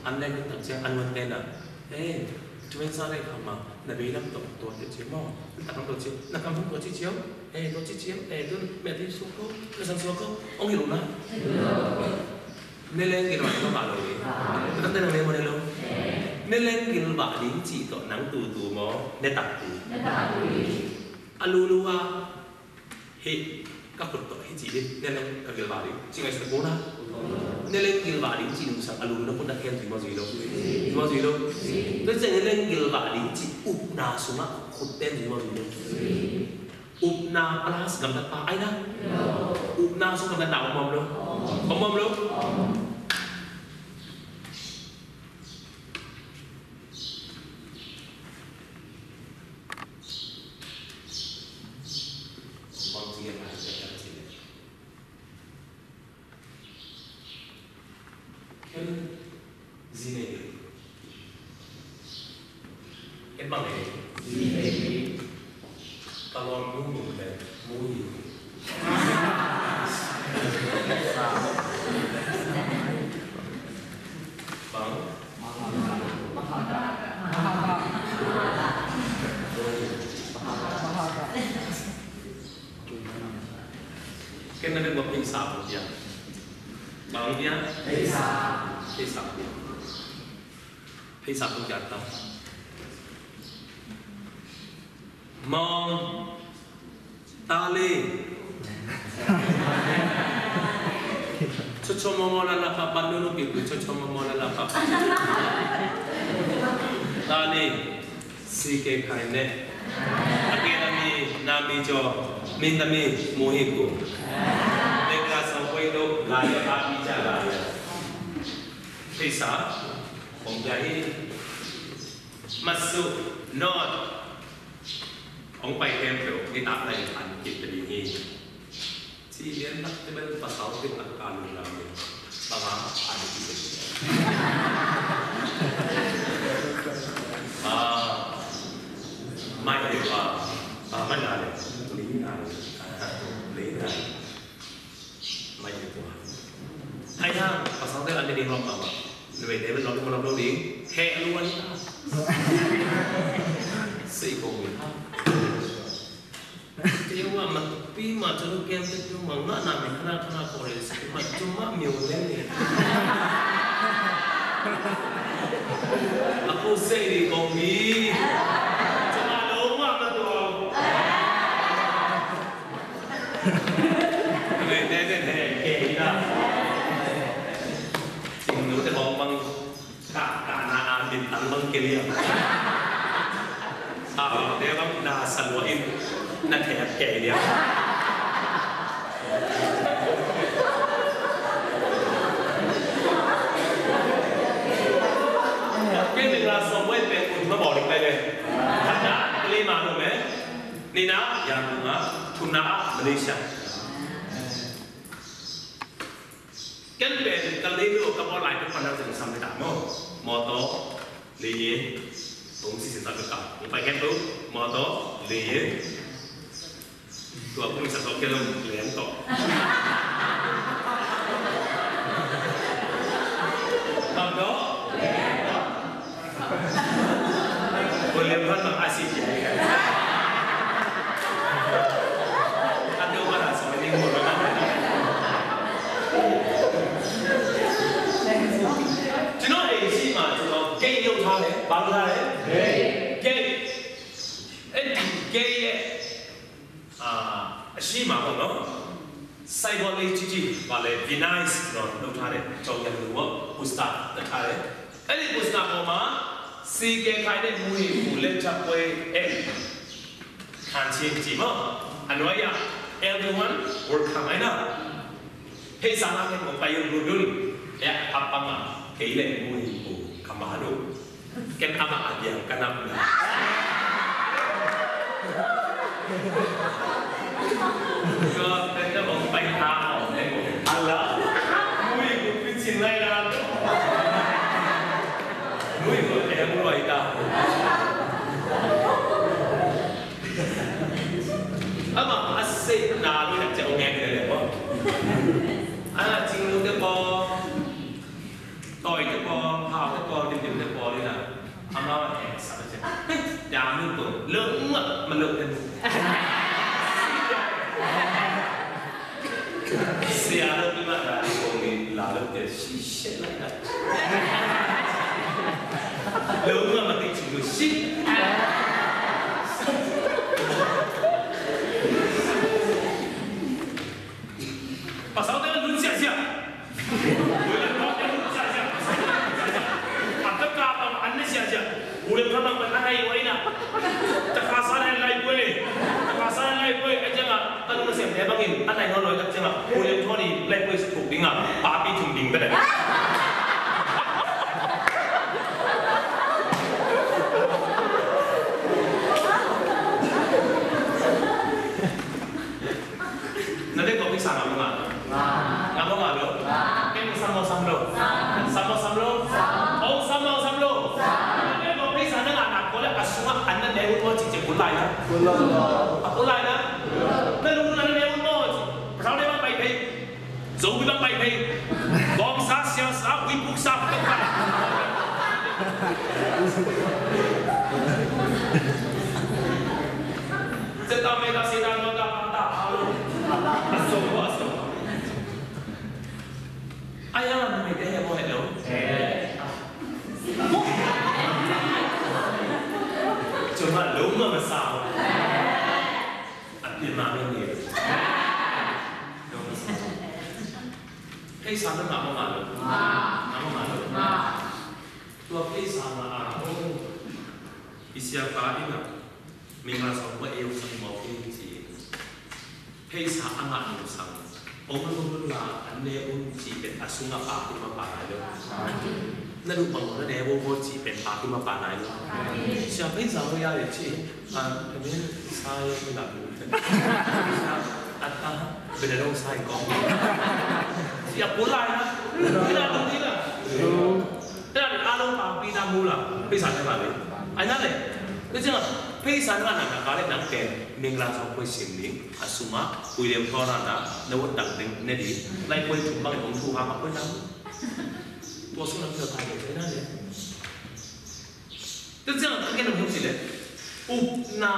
An dentak ciang an wan tena. Eh, tuan sa le kama na bei lam tok tua te ci maw. Takam tua ci, na kam tua ci ciang. Eh, tua ci ciang. Eh, tun meti suko, na san suko. Ong hi lo na. Ne leng gilvah ding maw, ba lo ding? Taktak nang ne maw, ne lo? Ne leng gilvah ding cih tawh nang tutu maw, ne takpi? A lulua hih ka khut tawh hih ci ding, ne leng ka gilvah ding cih ngaihsut a kona. Ne leng gilvah ding cih nungsang a lulu na khut na khen zui maw, zui lo? Zui maw, zui lo? Tua ciang ne leng gilvah ding cih upna sungah khut ten zui maw, zui lo? Upna plus gamtat pha ai na. Upna sung gamtat na om om lo. Om om lo. Ken zi nei ding. Ken bang nei ding. Zi nei ding. Ka lawm mu mu pen mu hi. Bang. Ken na deuh bang pheisa pia. Bang pia? Pheisa. Pheisa pia. Pheisa pia ta. Mong. Tali. Chocho momo lala papa nunu pipi chocho momo lala papa. Tali. C K Khai ne. Ake nami nami jo. Min nami muhiku. Nekla sa kwai do laya api ja laya. Pheisa. Kong jahi. Masu. Not. Hong pai khempeuh nitak lai an kip ta ding hi. Ci lian tak te bel pasal te nak ka lungdam ding. Bang a an kip ta ding. Ah, mai le wa. Ah, mai na le. Li na le. Ah, li na le. Mai ding tua. Hai hang, pasal te an ding lawm mahmah. Numeite bel lawm ding maw, lawm lo ding. Heh lua ni ta. Sei ko mi ha. Te wa ma pi ma tu kem te tu ma nga na mi khana khana ko le sei ma tu ma mi o le ni. Aku sei ni ko mi. Tu ma lo ma ma tu. Ngai te te te ke ina. Sing nu te hong bang ka ka na a min tang bang ke liang. A te bang na sa lua in na te ke liang. Ken pen ka lei lo ka bawl lai pen pan nang zong sam ta maw. Mawtaw, lei ye. Tong si si ta ka. Ong pai ken lo. Mawtaw, lei ye. Tua kum sa tawh ken lo lei tawh. Mawtaw, lei tawh. William Hon bang a si ci a. An deuh bang a sawh ning mun bang a. Ci no ei si ma ci no gay deuh tha le bang tha le. Gay. En gay e. A, a si ma ko no. Psychology ci ci, ba le Venus no, no tha le, chong yang lu wo, pusta, ta tha le. Eli pusta ko ma, si ke khai de mui, mu le chak we, em. Han chin ci ma. Anwaya, everyone, welcome, ai na. Hei sa na ke mo pa yung lu dun. Ya, apa ma, ke le mui, mu, kamado. Ken amah a diang ka nap na. Ka pen ka bang pai ta a om le ko. Ala. Mui ko pichin lai la. Mui ko em loi ta. Amah a se na loi na ce ong em le ko. Ala cing lu te ko. Tawi te pawl, hau te pawl, limlim te pawl in a, amau a hehsak a ciang, dam in pun, lung mah, ma lung in. Sia lung in mah, dam in pun in, la lung te, si, si, la, la. Lung mah, ma ti, ci, lu, si. Pasal te lun siasia. Ule kau te lun siasia. Pasal te lun siasia. Ata ka bang an ne siasia. Ule kau bang an ai wai na. Takasa lai lai kue. Takasa lai lai kue. Ka janga. Ka lun siam te bangin. An ai no noi ka janga. Ule kau ni lai kue suk dinga. Papi tung ding bede. Na te ko pisa ngam lo ngam lo. Ngam lo ngam lo. Ken sam lo sam lo. Sam lo sam lo. Ong sam lo sam lo. Na te ko pisa na ngam na ko le a sung a an na ne ut mo ci ci kun lai na. Kun lai na. A kun lai na. Na lung na ne ut mo ci. Pasal ne bang pai pei. Zomi bang pai pei. Bawngsa, siangsa, uipuksa, pekpa. Zeta mega sina nota pata. Aso, aso. Ayang, mega ya mo hello. Cuma lo ma masal. A pil ma meng ni. Pheisa na ngah mah ngah lo. Ngah mah ngah lo. Tua pheisa ngah a, oh. I siapa in a, mingla sawm bua ei ong sang mawk ei ci. Pheisa a ngah nung sang. Ong a nung la an ne un ci pen a sung a pa kim a pa nai lo. Na duh bang na ne bo bo ci pen pa kim a pa nai lo. Sia pheisa bo ya le ci. A, a min sa ya min la bu. A ta, ben a dong sa i kong. Sia pu lai na. Ina dong ina. Ina a long pa pi na mu la. Pheisa ne la le. Ai na le. Pheisa na na ka le nang ken. Ming la song koi sim ning. A suma, pui lem tho na na, na wot dang ding, ne di, lai pui thum bang kong thu hang a pui dang. Tua sung lam tua tai le na le. Tua ciang a ka gen lam ci le. Upna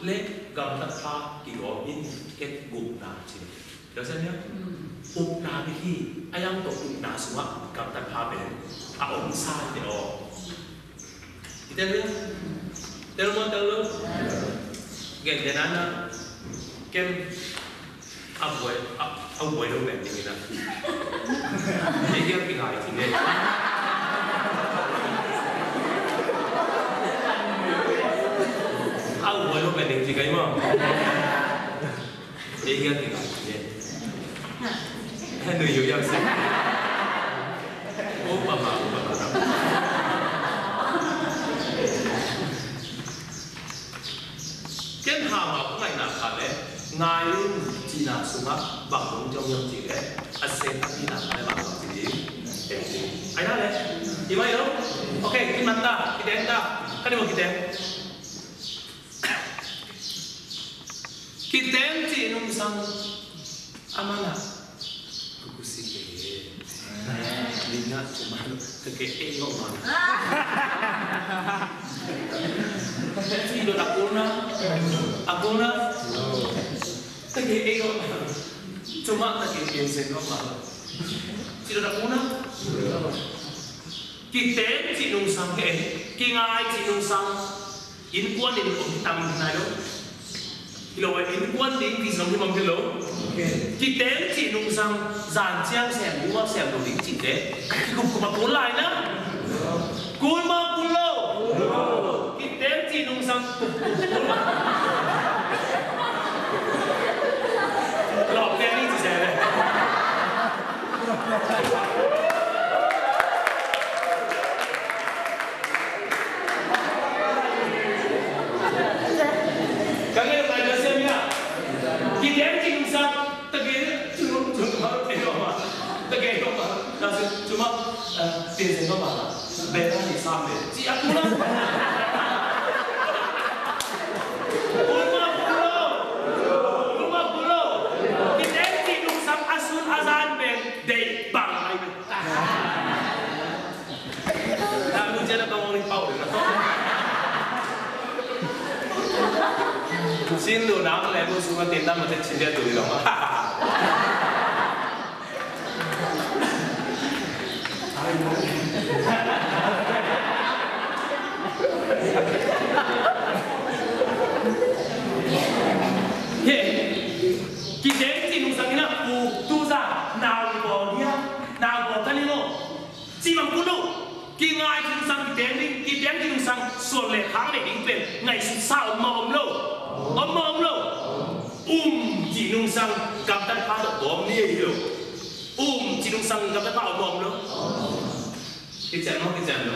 le gamtat pha ki gawm in ken gupna ci le. Tua ciang nia, upna bek hi, a yang tua upna sung a gamtat pha pen a om sa te aw. I tel nia? Tel maw, tel lo? Gen, gen a na. Ken a buai, a, a buai lo pen ding ina. Ei hiam ki ngai ci ne. A buai lo pen ding ci kai maw. Ei hiam ki ngai ci ne. Hei nui yu yang si. Upama, upama. Ken hama ngaihna khat le ngai un cihna sungah bang dong ciong hiam cih leh a sen a cihna khat le bang Eh, kiman ta, kiteng ta. Ka ni maw kiteng? Kiteng cih nungsang a man a kukusi ke. Minga cuma ke eh ngok man. Ci do takuna. Akuna. Ke eh ngok man. Cuma ke eh ngok man. Ci do takuna. Kiteng cih nungsang he, kingai cih nungsang. Innkuan in om tam nai lo. Hi lo, innkuan ding kisam hi mang hi lo. Kiteng cih nungsang zan ciang sem ding, sem lo ding cih te. Kikup kup a kul lai na. Kul ma kul lo. Kiteng cih nungsang kup kup kul. Lawp te ni ci se le. Ka ngen pai na siam ya. Kiteng cih nungsang, tagih, cuma, cuma, tagih, cuma. Cuma, eh, tiang sing cuma. Bela ni sam le. Ci a kul na. Kul ma kul lo. Kul ma kul lo. Kiteng cih nungsang a sun a zan beng dei bang ai. Sin lu nang le lu sung a tin dam ma te cin dia tu di long. He, kiteng cih nungsang in a, u tu za, nau ni bawl dia, nau bawl ta ni maw. Ci bang kul lo, kingai cih nungsang kiteng ding, kiteng cih nungsang suan le khang le ding pen ngaihsut sa om ma om lo. Om ma om lo. Um cih nungsang gamtat pha tawh om ni hi lo. Um cih nungsang gamtat pha om ma om lo. Kician maw, kician lo.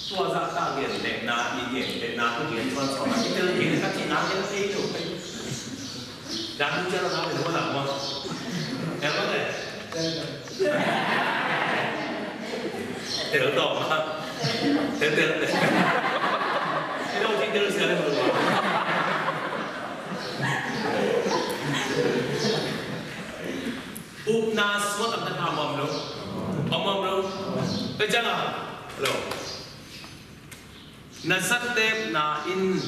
Tua zah ta gen leh na, i gen leh na, tu gen chuan chuan na, i tel gen leh ka cih na gen thei lo. Dan nu ciang na pen hua lam maw? Tel maw le? Tel tawh maw? Tel, tel, tel. I lo ci tel sia le maw? Upna suak a tak a mawm lo. A mawm lo. Tua ciang a lo. Na zatepna in,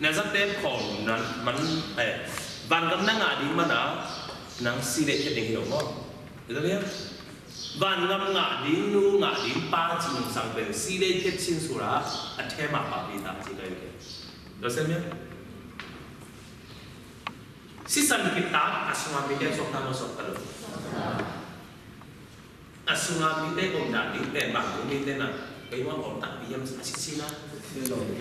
na zatep khawm na man, eh, vangam na ngah ding man a, nang si leh khiat ding hi lo maw? Vangam ngah ding nu, ngah ding pa cih nungsang pen si leh khiat sin sura a them a papi ta ci ka hi ke. Lo sem ya? Sisan kitak a sunga mite suak ta maw, suak ta lo? A sunga mite om dan ding pen bang ding mite na, keimah om takpi hiam a sisi na?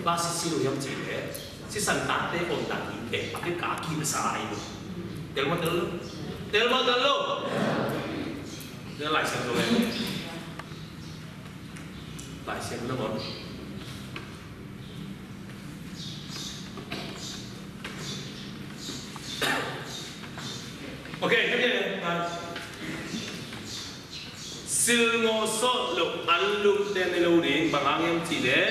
Ba sisi lo hiam cih leh, sisan takte om dan ding pen a bek a kisa ahi lo. Tel maw tel lo? Tel maw tel lo? Tel Lai Siangtho le. Lai Siangtho maw? Ok, ok, ok. Silngo sawh loh an lumte ne lo ding, bang hang hiam cih leh,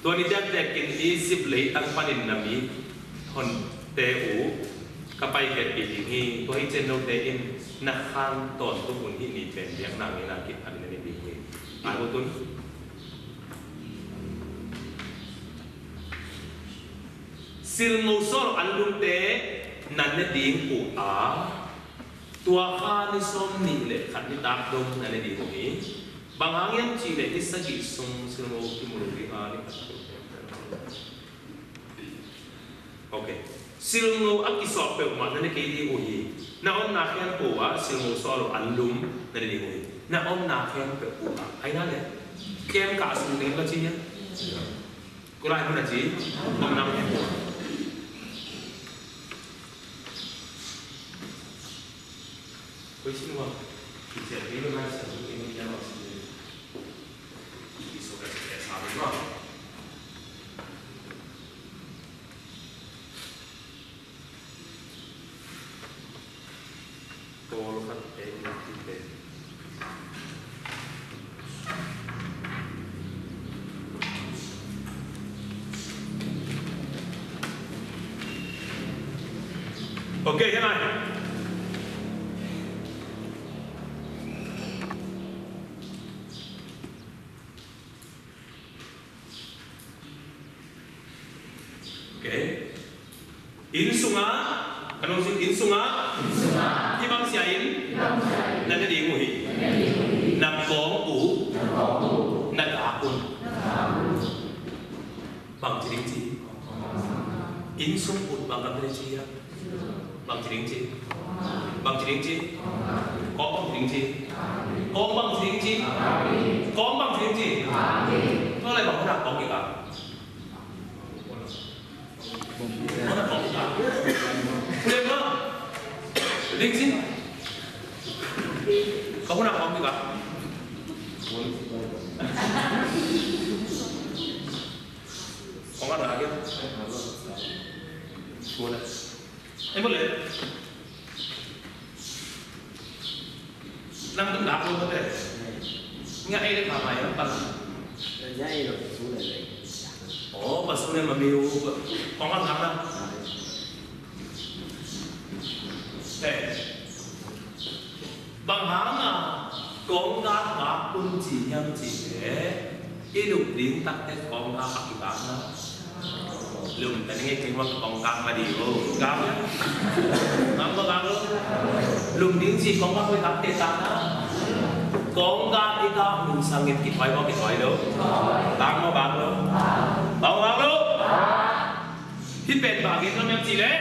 tua ni tektek in Egypt leitang panin na mihonte uh ka paikhiatpih ding hi. Tua hi ciang note in na khan tawntung hun hih ni pen biakna ngeina kiphat in na ne ding hi. Ai, ko tun. Silngo sawh loh an lumte na ne ding uh a, tua kha ni sawmnih le khat nitak dong na ne ding uh hi. Bang hang hiam cih leh ni sagih sung silngo kimu lo ding a, ni khat. Ok. Silngo a kisawh peuhmah na ne kei ding uh hi. Na onna khempeuh ah silngo sawh loh an lum na ne ding uh hi. Na onna khempeuh uh ah. Ai na le. Kem ka sung ding ka ci hiam? Ko lai mun a ci, om nam he ko. Ko i sin wa, i cia pe lo mai sa lo ke ni ya ma si. I so ka cia sa lo ma. Pawl khat te in a ti pen, Okay, hang on. Okay. Inn sungah, kan hong cih, inn sungah, hih bang sia in, na ne ding uh hi. Na kawng uh, na gak un. Bang ci ding ci? Inn sung ut bang kan ci a? Bang ci ding ci? Bang ci ding ci? Kawng bang ci ding ci? Kawng bang ci ding ci? Kawng bang ci ding ci? Tua leh bang na kawng kik a? Bang na kawng kik a? Bang na kawng kik a? Bang na kawng kik a? Kong a na kia. Suan a. Ei mawle. Nang tun dak lo mawle. Nga ei le pa mai a pan. Nga ei lo suan a le. Oh, pa suan a ma miu. Kong a na na. Hey. Bang hang a kawng gak gak un ci hiam cih leh, i lum ding takteh kawng gak a kigak na. Lum ta ning ei kei mah kawng gak mah ding lo. Gak mah. Gak mah gak lo. Lum ding ci kawng gak mah gak teh ta na. Kawng gak i gak lum sangin kithuai mah kithuai lo. Gak mah gak lo. Gak mah gak lo. Hih pen bang gen nuam hiam cih leh,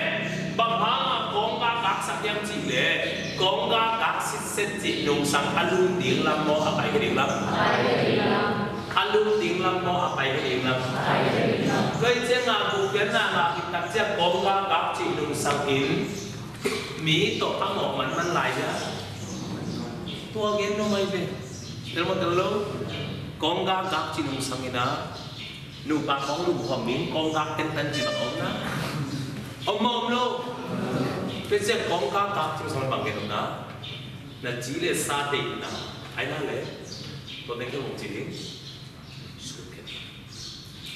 bang hang a kawng gak gaksak hiam cih leh, kawng gak gak sitset cih nungsang a lum ding lam maw, a pai ding lam? A lum ding lam maw, a pai ding lam? Tua hi ciangin a guk pian na ngah khit tak ciang kawng gak gak cih nungsang in mi tawh a mawh manman lai hia? Tua gen nuam mai ve. Tel maw tel lo? Kawng gak gak cih nungsang in a nupa kawng lum khawm in kawng gak tentan ci bang om na? Om maw om lo? Tua ciang kawng gak gak ci bang gen om na? Na ci le sa deihna ai na le. Tua teng kei hong ci ding.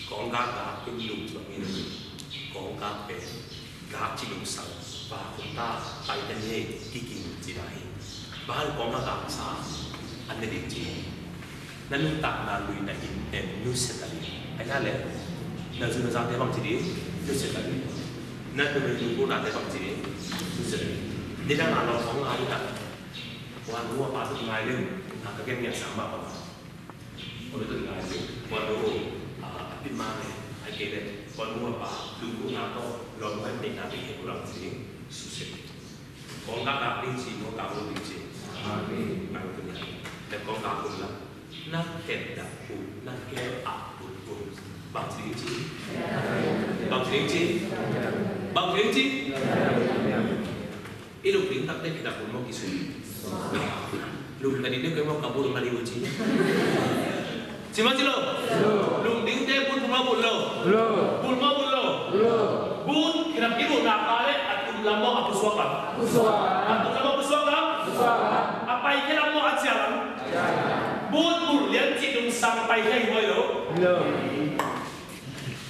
Kawng gak gak in lum ci bang in. Kawng gak pen gak ci lum sang pa khun ta pai ta ni kikin ci na hi. Bang kawng gak gak sa an ne ding ci. Na nuntakna lui na inn pen nusia ta ding. Ai na le, na zu na zate bang ci ding, nusia ta ding. Na tu na zu na te bang ci ding, nusia ta ding. Ni dang a lawng hong ngai ta. Wan hua pa tu ngai lim, na ka gen ngiat sang ma pa. Wan tu ngai lim, wan hua, a, a pit ma ne, ai ke le, wan hua pa, tu ku na to, lawng ngai ne na te ke ku lam ci ding, susia. Kawng gak gak ding ci, kawng gak gak ding ci. Amen. Nang tu ni. Te kawng gak gak la. Na ket dak un, na kel a un un. Bang ci ding ci. Bang ci ding ci. Bang ci ding ci. I lum ding tak te ket dak un maw kisum. Lum ta ding te kei maw ka bul ma li un ci. Ci maw ci lo? Lum ding te but maw but lo? But maw but lo? But kidap i but nak ka le a tum lam maw a pusuak a? A tum lam maw pusuak a? A paikhia lam maw a cial lam? But but lian cih nungsang paikhia hi maw hi lo?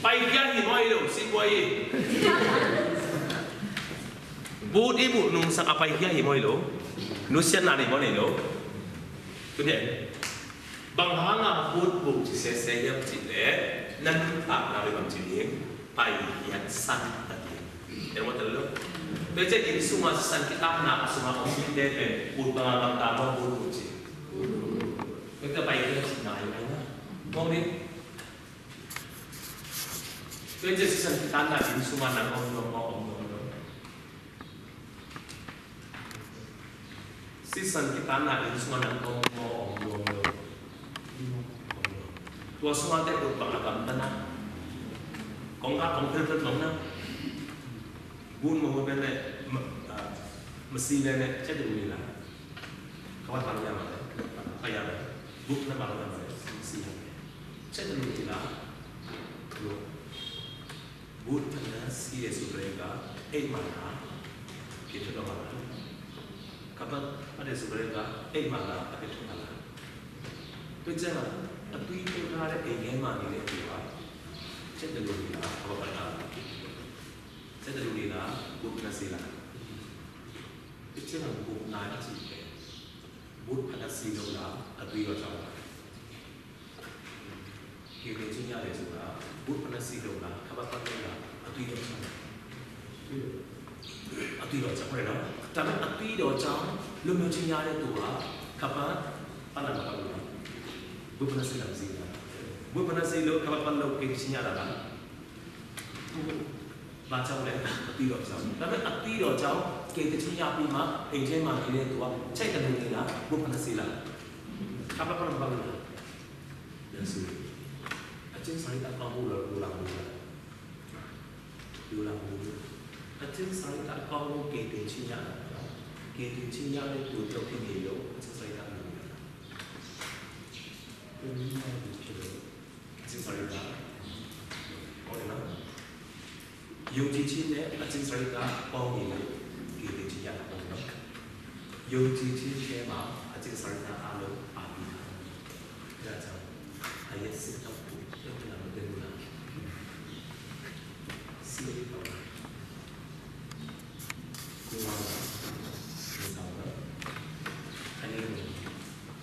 Paikhia hi maw hi lo? Sih buai hi. But i but nungsang a paikhia hi maw hi lo? Nusiatna nei maw nei lo? Tu deh. Bang hang a but buk ci sese hiam cih leh, na nuntakna bek bang ci ding, paihiat san ta ding. Tel maw tel lo? Tua ciang inn sungah sisan kitatna a sungah om mite pen but bang a gamta maw, but buk ci? Tua ciang paihiat cihna hi mai na. Mawk ding. Tua ciang sisan kitatna inn sungah nang om nuam maw, om nuam lo? Sisan kitatna inn sungah nang om maw, om nuam lo? Tua sungah te ut bang a gamta na. Kong a kong phelphel nuam na. But maw, maw pen le, ma, a, masi le ne, chet du ni la. Ka wat bang ya ma le, ka ya le. But na bang ya ma le, masi ya le. Chet du ni la. But. But na si e su bre ga, ei ma na. Ki tu ka ma na. Ka ba, a de su bre ga, ei ma na, a de tu ka la. Tua ciang a, a tui tui na le ei ngen ma ni le tua. Chet da lu ni la, a wa ka ta. Chet da lu ni la, but na si la. ကျင့်တော်မူနိုင်ခြင်းပဲ။ ဘုရားနဲ့စည်းလုံးတာ အသွေးတော်ကြောင့်ပါ။ ကယ်တင်ခြင်းရတယ်ဆိုတာ ဘုရားနဲ့စည်းလုံးတာ ခပ်ပါပါလို့တာ အသွေးတော်ကြောင့်ပါ။ အသွေးတော်ကြောင့်ပဲနော်။ ဒါပေမဲ့ အသွေးတော်ကြောင့်လွတ်မြောက်ခြင်းရတဲ့သူဟာ ခပ်ပါပါလာမှာပါလို့လား။ ဘုရားနဲ့စည်းလုံးတာ။ ဘုရားနဲ့စည်းလုံး ခပ်ပါပါလို့ကယ်တင်ခြင်းရတာလား။ ဘာကြောင့်လဲ။ အသွေးတော်ကြောင့်။ ဒါပေမဲ့ အသွေးတော်ကြောင့်ကယ်တင်ခြင်းရပြီးမှ အိမ်ထဲမှာနေတဲ့သူက ကြိုက်တယ်လို့နေတာ ဘုရားနဲ့စည်းလုံး။ ခပ်ပါပါလာမှာပါလို့လား။ ယေရှုအကျင့်စာရိတ္တကောင်းဖို့လိုလားဘူးလား။ လိုလားဘူး။ အကျင့်စာရိတ္တကောင်းဖို့ ကယ်တင်ခြင်းရတာနော်။ ကယ်တင်ခြင်းရတဲ့သူတစ်ယောက်ဖြစ်နေလို့ အကျင့်စာရိတ္တလိုနေတာ။ ဘုရားနဲ့ဖြစ်လို့ အကျင့်စာရိတ္တ ဟုတ်တယ်နော်။ ယုံကြည်ခြင်းနဲ့ အကျင့်စာရိတ္တပေါင်းနေလို့ ကယ်တင်ခြင်းရတာပေါ့နော်။ ယုံကြည်ခြင်းထဲမှာ အကျင့်စာရိတ္တအားလုံးပါပြီးသား။ အဲဒါကြောင့် အရက်စစ်တော့ဖို့ ပြဿနာမတက်ဘူးလား။ စီးပွားရေးပါလား။ ကိုယ်ပါလား။ ကိုယ်ပါလား။ အရင်က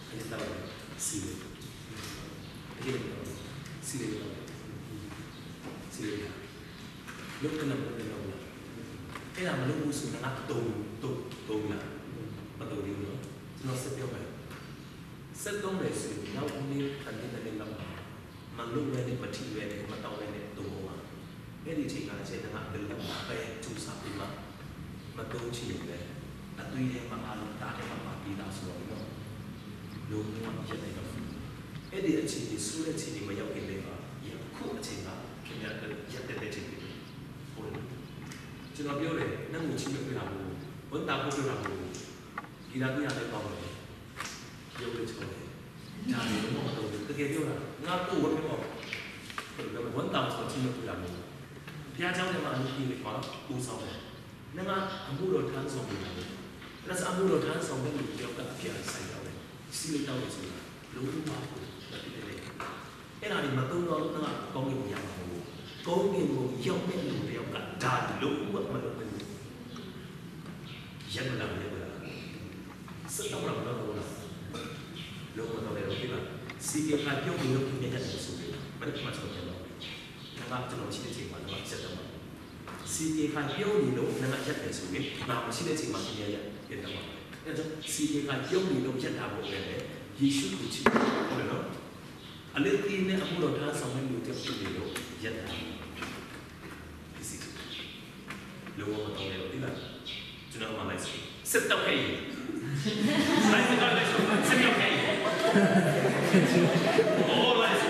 အရင်တော့ စီးပွားရေး အရင်တော့ စီးပွားရေးတော့ စီးပွားရေး လုပ်ကနလုပ်ကနလုပ်လာ။ အဲ့ဒါမလုပ်ဘူးဆိုရင် ငါတုံတုံတုံလာ မတုံသေးဘူးနော်။ ကျွန်တော်ဆက်ပြောမယ်။ ဆက်သုံးမယ်ဆိုရင် နောက်နေ့တစ်နေ့တစ်နေ့လောက်မှာ မလုပ်ဘဲနဲ့ မထီဘဲနဲ့ မတောင်းဘဲနဲ့ တုံးသွားမှာ။ အဲ့ဒီအချိန်က ကျန်တဲ့ငါဘယ်လောက်ပဲကြိုးစားပြီးမှ မတုံးချင်ရင်လည်း အသွေးထဲမှာအားလုံး ဓာတ်ထဲမှာပါပြီးသားဆိုတော့နော်။ လုံးဝရပ်နိုင်တော့ဘူး။ အဲ့ဒီအချိန်ကြီး ဆိုးတဲ့အခြေအနေ မရောက်ခင်လေးမှာ ယခုအချိန်က ခင်ဗျားတို့ရပ်တည်တဲ့အချိန်ဖြစ်တယ်။ ဟုတ်တယ်နော်။ ကျွန်တော်ပြောတယ် နတ်ကိုချစ်လို့တွေ့တာမဟုတ်ဘူး။ ဝမ်းသာဖို့တွေ့တာမဟုတ်ဘူး။ ဂီတသီးတာလည်းကောင်းတယ်။ ရုပ်လည်းချောတယ်။ ဒါတွေတော့မဟုတ်ဘူး။ တကယ်ပြောတာ ငါကိုယ်ဝမ်းမြောက်အောင် ဘယ်လိုပြောမလဲ ဝမ်းသာအောင်ဆိုတော့ ချစ်လို့တွေ့တာမဟုတ်ဘူး။ ဘုရားကျောင်းထဲမှာ အလုပ်ကြီးတွေမှာ ပူဆောင်တယ်။ နင်ကအမှုတော်ထမ်းဆောင်နေတာလေ။ အဲ့ဒါဆို အမှုတော်ထမ်းဆောင်တဲ့လူတစ်ယောက်က အပြစ်အဆိုင်ရောက်တယ်။ စည်းလေးတောင်းတယ်ဆိုတာ လုံးဝကို မဖြစ်တဲ့ အဲ့ဒါတွေမသုံးတော့လို့ ငါကောင်းကင်ဘုံရောက်မှာမဟုတ်ဘူး။ ကောင်းကင်ဘုံရောက်တဲ့လူတစ်ယောက်က ဒါလုံးဝမလုပ်သင့်ဘူး။ ရပ်မလာဘူး ရပ်မလာဘူး။ ဆက်တော့မလာဘူး။ လုံးဝတော့လည်း OK ပါ။ စီးကင်ခါပြုံးနေလို့ ခင်ဗျားရတယ်ဆိုပြီးတော့ ဘာမှမဆိုတော့ဘူး။ ငါကကျွန်တော်ရှိတဲ့ချိန်မှာ ငါဆက်တော့မှာ။ စီးကင်ခါပြုံးနေလို့ ငါရပ်တယ်ဆိုရင် ငါမရှိတဲ့ချိန်မှာ ခင်ဗျားရပ်တယ်တော့မှာ။ အဲ့တော့ စီးကင်ခါပြုံးနေလို့ ရပ်တာမဟုတ်ဘဲနဲ့ ယေရှုကိုချစ်တယ်။ ဟုတ်တယ်နော်။ အလင်းသီးနဲ့ အမှုတော်ထမ်းဆောင်တဲ့လူတစ်ယောက်ဖြစ်နေလို့ ရပ်တာ။ ဒီစိတ် လုံးဝမကောင်းတဲ့ ဒီလား။ ကျွန်တော်မှလိုက်ဆို စစ်တောက်ခဲ့ရင် လိုက်စစ်တောက်လိုက်ဆို စစ်တောက်ခဲ့ရင် အိုး လိုက်ဆို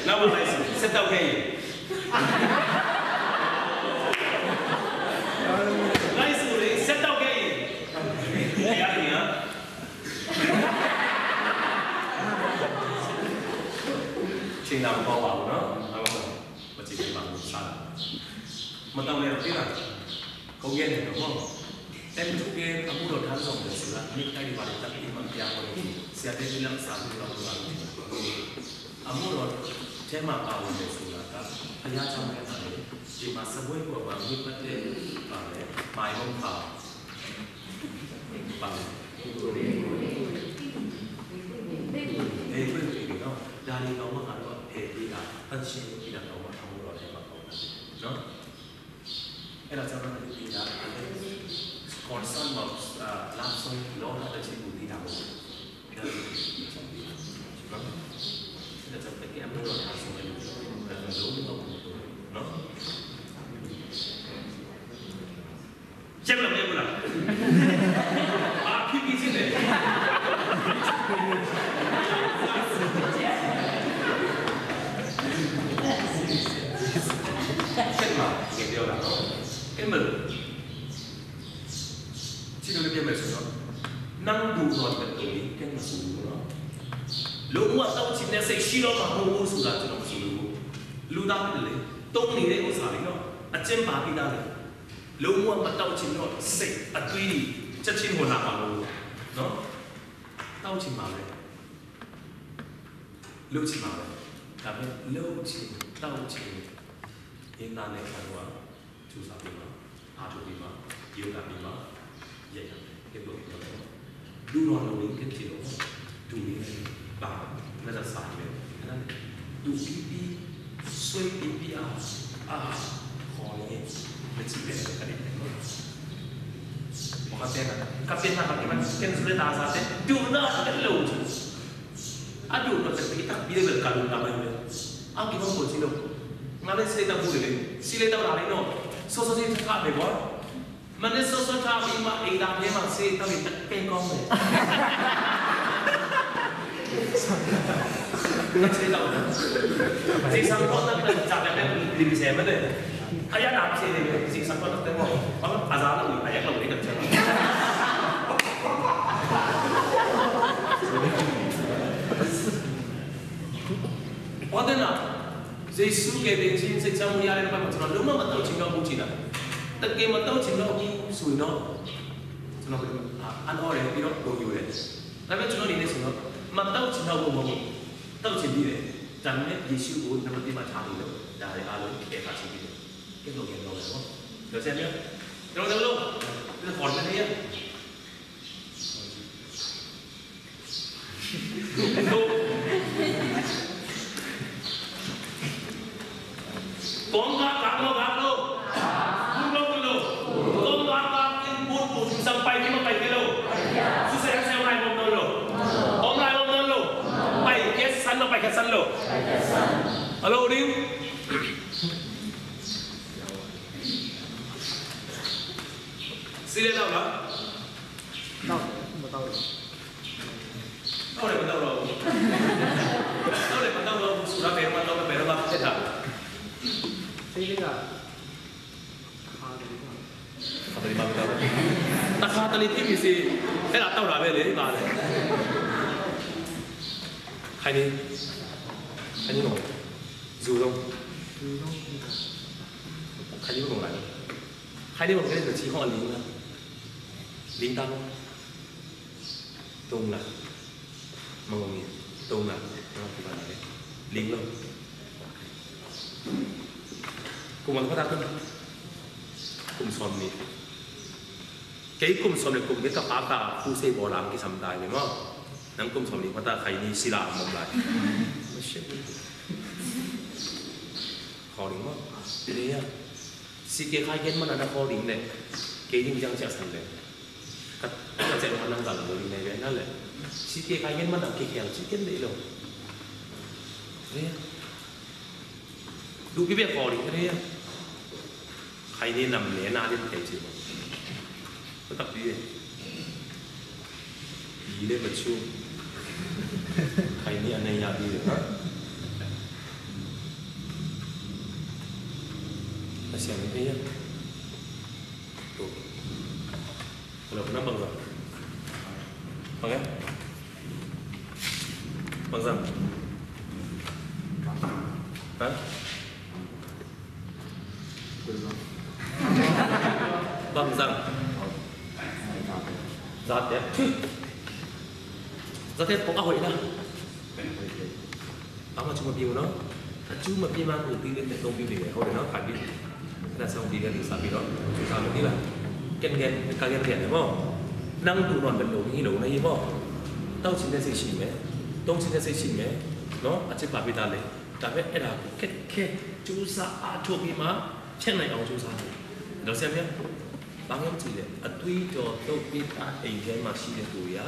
နောက်မှလိုက်ဆို စစ်တောက်ခဲ့ရင် လိုက်ဆိုလေ စစ်တောက်ခဲ့ရင် မရဘူးနော်။ ချိန်တာမကောင်းပါဘူးနော်။ မချိန်ပါဘူး စားတာ။ မတောင်းလည်း OK လား။ ကောင်းရဲ့နော်။ အဲ့ဒီက အမှုတော်ထမ်းဆောင်တယ်ဆိုတာ နေ့တိုင်းပါတဲ့ တပ်ပြီးမှ ဘုရားဟောတယ်။ ဆရာတဲ့ လက်ဆောင်လို့ ပြောတာ။ အမှုတော်ထဲမှာ ပါဝင်တယ်ဆိုတာက ဘုရားကျောင်းထဲမှာလည်း ဒီမှာ စားပွဲပေါ်မှာ ဝိပတ်တဲ့ ပါမယ်။ မိုင်မုန့်ပါ ပါမယ်။ ဘယ်လိုလဲနော်။ ဒါတွေတော့ ငါတို့က ဖယ်ပေးတာ၊ သန့်ရှင်းပေးတာတော့ အမှုတော်ထဲမှာ ပါဝင်တယ်နော်။ အဲ့ဒါကြောင့် ဒီကနေ့ concern မှာ အာ၊ လမ်းဆုံး လောကတစ်ချက်ကို သိတာမဟုတ်ဘူး။ အဲ့ဒါကြောင့် တကယ်အမှုတော် ထမ်းဆောင်တဲ့လူတွေ လုံးဝမဟုတ်ဘူးနော်။ ရှင်းမလား၊ မရှင်းဘူးလား။ ဘာဖြစ်ဖြစ်ချင်းလဲ။ ရှင်းမလား၊ တကယ်ပြောတာနော်။ အဲ့မှာ ကြည့်လို့လည်း ပြန်မယ်ဆိုတော့ နန်းတူတော်တဲ့ တူလေး ကဲမဆိုးဘူးနော်။ လုံးဝ တောင်းချင်တဲ့စိတ် ရှိတော့မှာမဟုတ်ဘူးဆိုတာ ကျွန်တော် မဆိုလိုဘူး။ လူသားဖြစ်တယ်လေ။ တုံးနေတဲ့ဥစ္စာတွေနော်။ အကျဉ်းပါပြီးသားလေ။ လုံးဝ မတောင်းချင်တော့စိတ် အသွေး ချက်ချင်းဝင်လာမှာမဟုတ်ဘူးနော်။ တောင်းချင်ပါလေ။ လုပ်ချင်ပါလေ။ ဒါပေမဲ့ လုပ်ချင်တောင့်ချင်ရင် နာနဲ့ခံတော့ ကြိုးစားပြီးမှ အားထုတ်ပြီးမှ ရုန်းကန်ပြီးမှ ရပ်ရတယ်။ ကဲ ပြောပြီးတော့ လူတော်လုံးက ဖြစ်လို့ ဒူးနေပါ လက်စားစားနေတယ်။ အဲ့ဒါနဲ့ ဒူးပြီးပြီး ဆွဲပြီးပြီး အာ အာ ခေါ်နေ မကြည့်ပဲ အဲ့ဒီ ဘာတဲတာ ကပ်တဲ့ နာကပ်တဲ့ မကင်စလဲတာ စားတဲ့ ဒူးနာ အဲ့လို အဒူးတော့ တပိတပိလေးပဲ ကလူကပ်မယ်။ အကီတော့ ကိုကြည့်လို့ ငါလည်း စလေတောက်ဘူးလေ။ စလေတောက်တာလေနော်။ စောစောစီး ထပ်မယ်ကွာ။ မနေ့စောစော ထပ်ပြီးမှ အိမ်သာထဲမှာ စလေတောက်ရင် တကယ်ကောင်းတယ်။ စလေတောက်တာ။ စင်ဆာတော့ တတ်တတ် စားတယ် ဒီလို စဲမလဲ။ အရသာ ဖြစ်နေတယ်။ စင်ဆာတော့ တတ်တယ်။ ဘာလို့ အစားလို့ အရသာလို့ တတ်တယ်။ ဟုတ်တယ်နော်။ ယေရှုကယ်တင်ခြင်း စိတ်ချမှုရတဲ့ဘက်မှာ ကျွန်တော် လုံးဝမတောင့်ချင်တော့ဘူး ထင်တာ။ တကယ်မတောင့်ချင်တော့ဘူးဆိုရင်တော့ ကျွန်တော် ဘယ်လို အန်အော်တယ် ပြီးတော့ ဂုဏ်ယူတယ်။ ဒါပေမဲ့ ကျွန်တော်အနေနဲ့ဆိုတော့ မတောင့်ချင်တော့ဘူး မဟုတ်ဘူး။ တောင့်ချင်သေးတယ်။ ဒါပေမဲ့ ယေရှုကို နံပါတ်တစ်မှာ ထားပြီးတော့ ဒါတွေအားလုံး ကယ်တင်ခြင်းဖြစ်တယ်။ ကဲတော့ ကဲတော့ ကဲတော့ ပြောစရာ ကျွန်တော်တို့ ခေါ်နေတယ်။ ကောင်းကင်က ကောင်းကင်က ကောင်းကင်က ကောင်းကင်က ဘုရားကို သူစံပိုင်ပြီးမှ ပိုင်တယ်လို့ သူစံဆံလိုက်ပုံတော့လို့ အောင်လိုက်ပုံတော့လို့ ပိုင်ကဲဆန်းတော့ ပိုင်ကဲဆန်းလို့ အလိုရင်း စလေတောက်လား။ တောက်တယ် မတောက်တော့ဘူး။ တောက်တယ် မတောက်တော့ဘူး။ တောက်တယ် မတောက်တော့ဘူးဆိုတာ ဘယ်တော့မှ တောက်တာ ဘယ်တော့မှ ဖြစ်တာ။ စလေက တစ်ခါတလေ တစ်ခါတလေ မတောက်တော့ဘူး။ တစ်ခါတလေ ဖြစ်ပြီစေ အဲ့ဒါ တောက်တာပဲလေ ဘာလဲ။ ခိုင်နေ ခိုင်နေတော့ ယူတော့ ယူတော့ ခိုင်နေမကုန်လား။ ခိုင်နေမကုန်တဲ့ ချီဟော့ လင်းလား။ လင်းတတ်လား။ တုံးလား။ မငုံရင် တုံးလား။ မငုံရင် လင်းလို့။ ကုမ္ပဏီ ဖတ်တာ ကုမ္ပဏီ ကဲ ကုမ္ပဏီ ကုမ္ပဏီ ကပါတာ ခုစေပေါ်လာ ကိစ္စမတိုင်း နော်။ နမ် ကုမ္ပဏီ ဖတ်တာ ခိုင်နေ စီလာ မုံလိုက် မရှိဘူး။ ခေါ်နေ မ နေရ စီကဲ ခိုင်ကဲ မန န ခေါ်နေ နဲ့ ကဲ ရင် ကြံစည် ဆန်းတယ်။ ကတ် ကတ် စဲ မန က လို့ နေ ပဲ န လဲ စီကဲ ခိုင်ကဲ မန ကဲ ခဲ စီကဲ နေ လို့ နေရ ဒူး ကီး ပဲ ခေါ်နေ နေရ ခိုင်နေ နမ် လဲ နာ ဒီး ကဲ စီ မ က တပ် ပြီး ဒီ လည်း မချိုး ခိုင်နေ အနိုင်ရ ပြီး တယ် နော်။ အဆင် မပြေ ရ ဟုတ်။ ဘယ်လို ဘယ်လို ဘင်ဇာ ဟုတ်ကဲ့။ ဘင်ဇာ ဟမ်။ ဘင်ဇာ ဇာတ် ဇာတ် ပေါ့ အဟို အင်း နော်။ ဘာမှ အကျိုးမပြုဘူးနော်။ အကျိုးမပြုမှန်းကို သိတဲ့ သုံးပြုနေတယ်။ ဟုတ်တယ်နော်။ ခါပြီး အဲ့ဒါ စောင့်ကြည့်တဲ့သူ စပြီးတော့ ကြိုးစားလို့ ဒီလား။ ကဲ ကဲ ကဲ ကဲ ကဲ နော်။ နမ် ဒူးနွံ ဘယ်လို ဟို လို နေ ပေါ့။ တောင့်ချင်တဲ့စိတ်ရှိမယ်။ တုံးချင်တဲ့စိတ်ရှိမယ်နော်။ အချစ် ဘာဖြစ်တာလဲ။ ဒါပေမဲ့ အဲ့ဒါကို ခက်ခဲ ကြိုးစား အားထုတ်ပြီးမှ ဖြစ်နိုင်အောင် ကြိုးစားတယ်။ ဒါ ဆရာမ ဘာမှမကြည့်လေ။ အသွေးကြော် သုတ်၊ သွေး၊ အိမ်ထဲမှာရှိတဲ့သူတွေက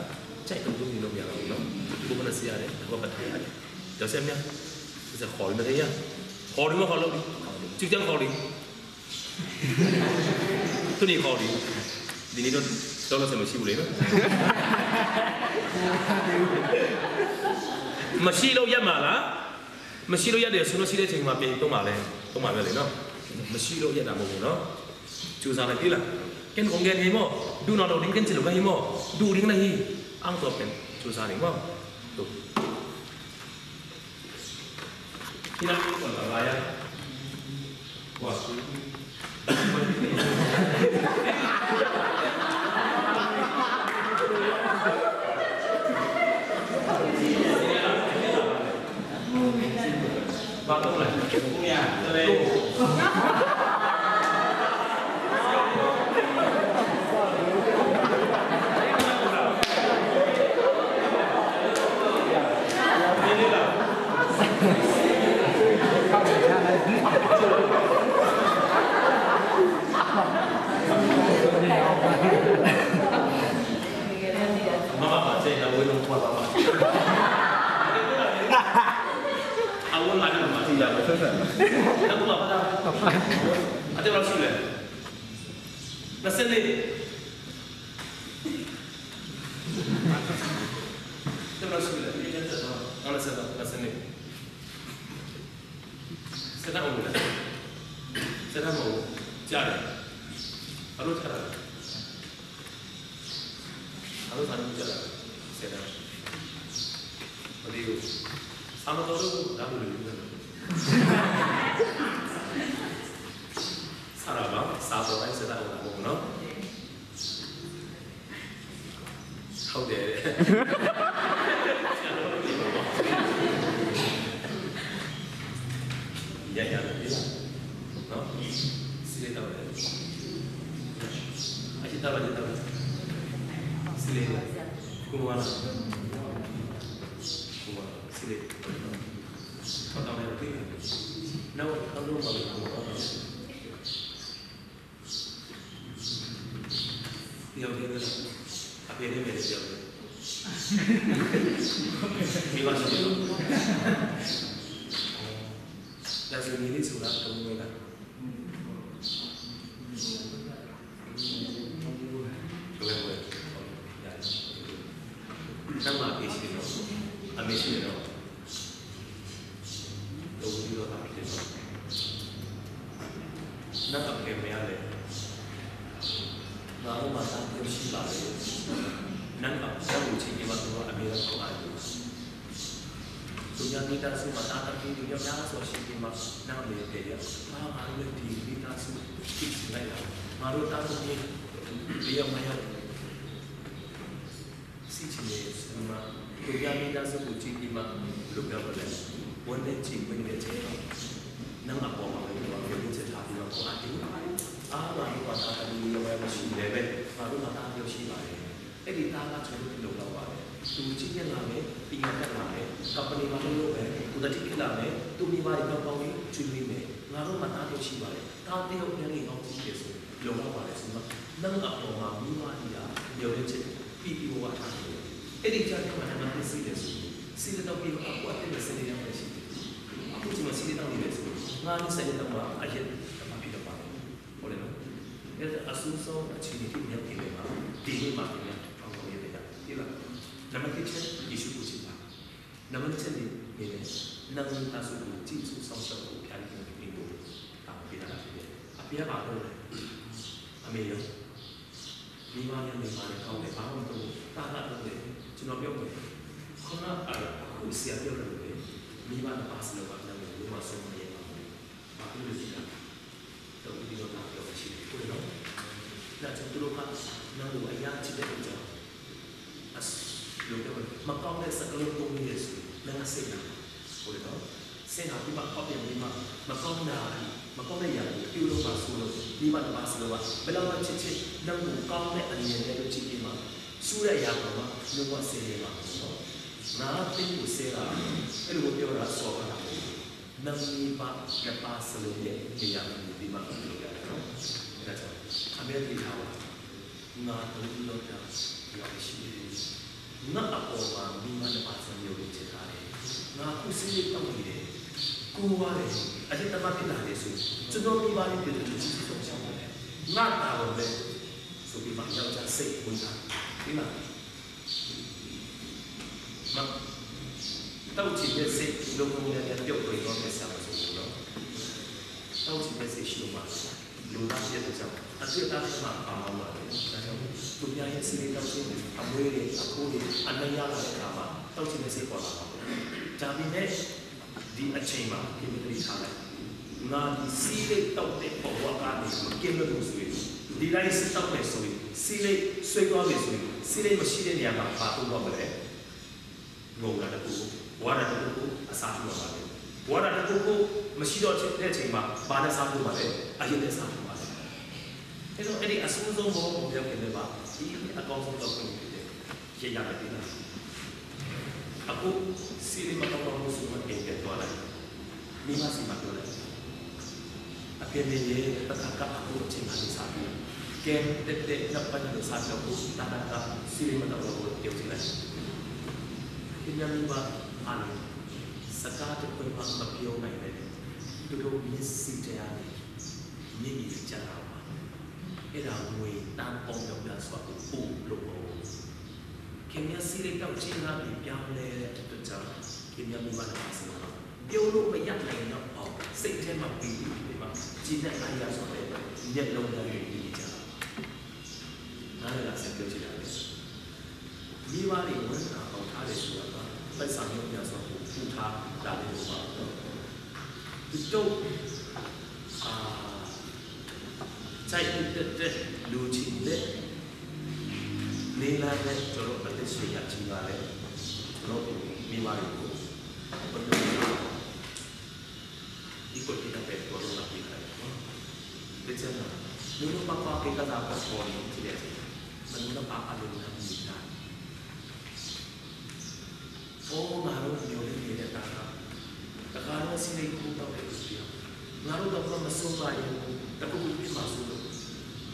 ကြိုက်တုံးတုံး နေလို့မရတော့ဘူးနော်။ ကိုယ်က နစီရတယ်။ ကိုယ်က ပထိုင်ရတယ်။ ဒါ ဆရာမ ခေါ်နေ မရ ခေါ်နေ မခေါ်လို့။ ကျူးကျောင်း ခေါ်နေ။ သူနေ ခေါ်နေ။ ဒီနေ့တော့ တော့ လို့ ဆက်မရှိဘူးလေနော်။ မရှိလို့ ရပ်မှာလား။ မရှိလို့ ရပ်တယ်ဆိုလို့ရှိတဲ့အချိန်မှာ ပြန်သုံးပါလေ။ သုံးပါပဲလေနော်။ မရှိလို့ ရပ်တာ မဟုတ်ဘူးနော်။ ကြိုးစားလိုက် ဒီလား။ ကဲ နကုန် ကဲ ဟိမော ဒူးနွံ ဒူးရင်း ကဲ ချစ်လို့ ကဲ ဟိမော ဒူးရင်း ကဲ ဟိ အောင်တော့ ပြန် ကြိုးစားနေ မော ဒူး ဒီလား။ Seta ong le. Seta ong. Jare. Alo jara. Alo jara jara. Seta. Adiu. Sama tau tu dah boleh juga. Saraba, saba lai seta ong ong no. Hau de. Ya ya de. No. Sile tau de. Aji tau aji tau. Sile. Kumana. Kumana. Sile. Kau tau de. Nau kau lu kau lu kau lu. Piau dia tu. Apa dia dia piau dia. Piau dia. Dah sini ni sudah kamu mereka. Nang ma a phe si no, a me si no. Lo di lo ta phe no. Nang a phe me a le. Nga o ma ta phe si ba le. Nang a phe u chi ki ma lo a me la ko a lo. Dunia mi ta su ma ta ta ki dunia mi ta su si ki ma nang me te ya. Ma ma lo di mi ta su ki si na ya. Ma lo ta su ni. Dia ma ya. Si ci ne suma. Ko ya mi na sa ko ci ki ma lo ga ba le. Wan ne ci ko ne ce. Nang a ko ma ko ma ko ne ce ta ki ma ko a ti. A ma ni wa ta ta ni ya wa si le be. Ma lo ma ta yo si ba le. E di ta ka cho lo lo ga wa le. Tu ci ke la me, pi nga ka la me. Ka pa ni ma lo be. Tu ta ci ke la me. Tu mi wa ri ka pa wi, ci mi me. Nga lo ma ta yo si ba le. Ta te yo ne ni ngau ci ke so. Lo ga wa le suma. Nang a ko ma mi wa ri ya. Yo le ce. Pi pi wa ta. E di ca ke ma na ma te si le su. Si le ta pi a ko a te le se le ya ma si. A ko ci ma si le ta wi le su. Nga ni se le ta ma a ye ta ma pi ta pa. Ko le no. E a su so a ci ni ti ni ya pi le ma. Ti ni ma ti ni ya. Pa ko ye le ya. Ti la. Na ma ti ce. Yesu ko ci ba. Nang man chen ni ni ne nang ta su ku ci su song song ku kyan ki ni ku ta ku pi na la pi ne. A pi a ba ko le. A me yo. Mi ma ne mi ma ne kau le ba ko to ta na to le. Ci no yo le. Ko na a ku sia yo le. Mi ma na ba su le ba na le lu ma su ma ye ma. Ba ku le ci na. Tau di lo ka pia ka shi ko lo. Na cang tu lo ka na lo a ya ci de ko cang. As lo ka ma kong de sa ka lo tong ni Yesu na ka se na. Ko lo. Se na pi ma kong yang ni ma. Ma kong na ni. Ma kong na yang. Pi lo ma su lo. Ni ma na ma su lo wa. Bela ma ci ci. Na lo kong na a ni ya lo ci ni ma. Su ya ya ma. Lo wa se ni ma. Na te ko se la. E lo pia la so ka na. Nang mipa na pa sa lo ne, mi ya mi pi ma lo ya lo. Na cha, a me pi hawa. Nga to lo ta, ya shi. Nga a ko ma mi ma na pa sa lo ne che ta le. Nga ku si le ta wi le. Ku wa le. A je ta ma pi la le su. Chu no mi ma le pi le su so cha le. Nga ta lo le. So pi ma ya cha se ku ta. Pi ma. Ma, tau cin ne se, lo kong ne ne pio koi kong ne sa ma su lo. Tau cin ne se shi ma. Lo na pia ta sa. A tu ta ma pa ma ma. Na sa. Tu pia ye si ne tau cin. A mo ye, a ko ye, a na ya la ne ka ma. Tau cin ne se ko la ma. Cha bi ne. Di a cei ma, ki mi kari kha lai. Nga di si le tau te pa wa ka ni, ma kem la mu sui. Di lai si tau me sui, si le sui tua me sui, si le ma si le ni a ma pa tu wa ma le. Ngo na ta ku, wa na ta ku, a sa tu wa ma le. ဝါဒတစ်ခုခု မရှိတော့တဲ့အချိန်မှာ ဘာနဲ့စထိုးပါလဲ။ အရင်နဲ့စထိုးပါလေ။ အဲတော့ အဲ့ဒီအဆိုးဆုံး ဘဝပုံစံဖြစ်နေပါ။ ဒီအကောင်းဆုံးတော့ ခွင့်ပြုတယ်။ ရရမယ်ဒီလား။ အခု စီးရီးမတော်တော့ဘူးဆိုတော့ အိမ်ပြန်သွားလိုက်။ မိမဆီမှာပြောလိုက်။ အဖေနဲ့ရဲ့ ပကကအကိုအချိန်ကနေစပြီး ကဲ တက်တက် နောက်ပိုင်းကနေစပြီးတော့ ကိုယ် တက စီးရီးမတော်တော့ဘူး ပြောချင်လိုက်။ ခင်ဗျားမိဘအားလုံး စကားတစ်ခွက်မှ မပြောနိုင်တဲ့ သူတို့မျက်စိထဲကနေ မျက်ရည်ကျတာပါ။ အဲ့ဒါ ငွေတန်ပေါင်းမြောက်များစွာကို ပို့လို့ပေါ့။ ခင်ဗျား စီးရီးတောက်ခြင်းကနေ ပြောင်းလဲတဲ့အတွက်ကြောင့် ခင်ဗျားမိဘနဲ့ မဆိုင်တော့ ပြောလို့မရနိုင်တော့အောင် စိတ်ထဲမှာ ပီတိတွေမှာ ကျေနပ်အားရစွာနဲ့ မျက်လုံးသားတွေ မြင်ကြတာပါ။ နားလည်လား ဆက်ပြောချင်တာလေ။ မိဘတွေ ဝမ်းသာအောင်ထားတယ်ဆိုတာက ပိုက်ဆံမြောက်များစွာကို ပို့ထားတာလည်း မဟုတ်ပါဘူး။ သူတို့ အာ ကြိုက်တဲ့ လိုချင်တဲ့ နည်းလမ်းနဲ့ ကျွန်တော် အသက်ရှင်ရပ်တည်ပါလေ။ ကျွန်တော်တို့ မိဘတွေကို ဘယ်လိုလုပ် ဒီကို ဒီကပဲ တော်တော်လာပြီးခါတယ်နော်။ ဒါကြောင့် လူတို့ ပပ ကိစ္စက ပေါ်နေတယ်။ မနုဿ ဘာအလုပ်လုပ်နေတာ။ အိုး ငါတို့ မျှော်လင့်နေတဲ့ သားက တခါတော့ စီးရီး ထိုးတော့တယ် ပြော။ ငါတို့တော့ မစိုးပါဘူး။ တခုခုဖြစ်မှာစိုးလို့။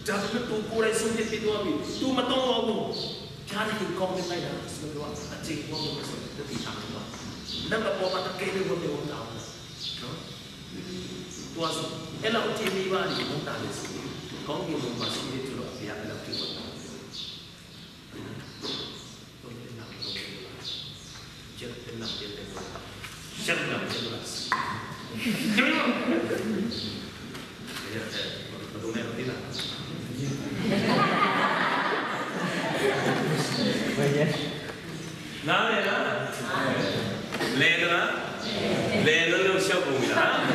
ဒါပေမဲ့ သူကိုယ်တိုင် ဆုံးဖြတ်ပြီးသွားပြီ။ သူမတော်တော့ဘူး။ ဘုရားသခင် ကောင်းမြတ်လိုက်တာဆိုတော့ အချိန်ကောင်းလို့ဆိုတော့ တတိထားမှာပါ။ နံပါတ်ပေါ်မှာ တကယ်ပဲ ဝတ်နေဝတ်တာနော်။ သွားဆို အဲ့လောက် အထင်မိပါလိမ့် ဝမ်းသာတယ်ဆိုရင် ကောင်းကင်ဘုံမှာရှိတဲ့ ကျွန်တော် ဘုရား အဲ့လောက်ထိ ဝမ်းသာတယ်။ သုံးသိန်းလောက် သုံးသိန်းလောက် ကျပ်သိန်းလောက် ကျပ်သိန်းလောက် ကျပ်လောက် ကျပ်လောက် ကျပ်လောက် ဘယ်လိုလဲ မသိလား။ နားလည်လား။ လဲသလား။ လဲလို့ လျှောက်ပုံပြီလား။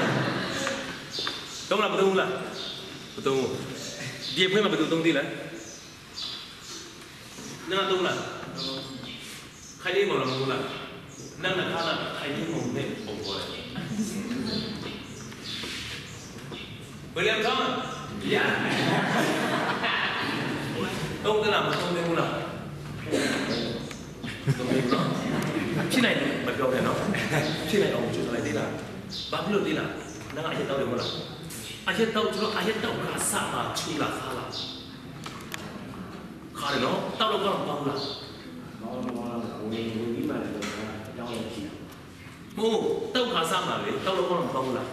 သုံးလား မသုံးဘူးလား။ မသုံးဘူး။ ဒီအဖွဲ့မှာ ဘယ်သူသုံးသေးလဲ။ နင်ကသုံးလား။ ခိုင်ကြီးမောင်လည်း မသုံးလား။ နင်က ခါလာ ခိုင်ကြီးမောင်နဲ့ ပုံပေါ်တယ်။ ဘယ်လိုလဲ။ ရ သုံးသလား။ မသုံးသေးဘူးလား။ သုံးသေးဘူးနော်။ ဖြစ်နိုင်တယ် မပြောနဲ့နော်။ ဖြစ်နိုင်အောင် ကြိုးစားလိုက်သေးလား။ ဘာဖြစ်လို့သေးလား။ နင်က အရက်တောက်တယ် မဟုတ်လား။ အရက်တောက် ကျွန်တော် အရက်တောက်ခါစမှာ ချူလာ ခါလာ။ ခါတယ်နော်။ တောက်လို့ကောင်း ကောင်းလား။ ကောင်းကောင်းလား။ ဝင်ဝင်ပြီးမှလည်း ပြောင်းလို့ရှိတာ။ မဟုတ် တောက်ခါစမှာလေ။ တောက်လို့ကောင်း ကောင်းလား။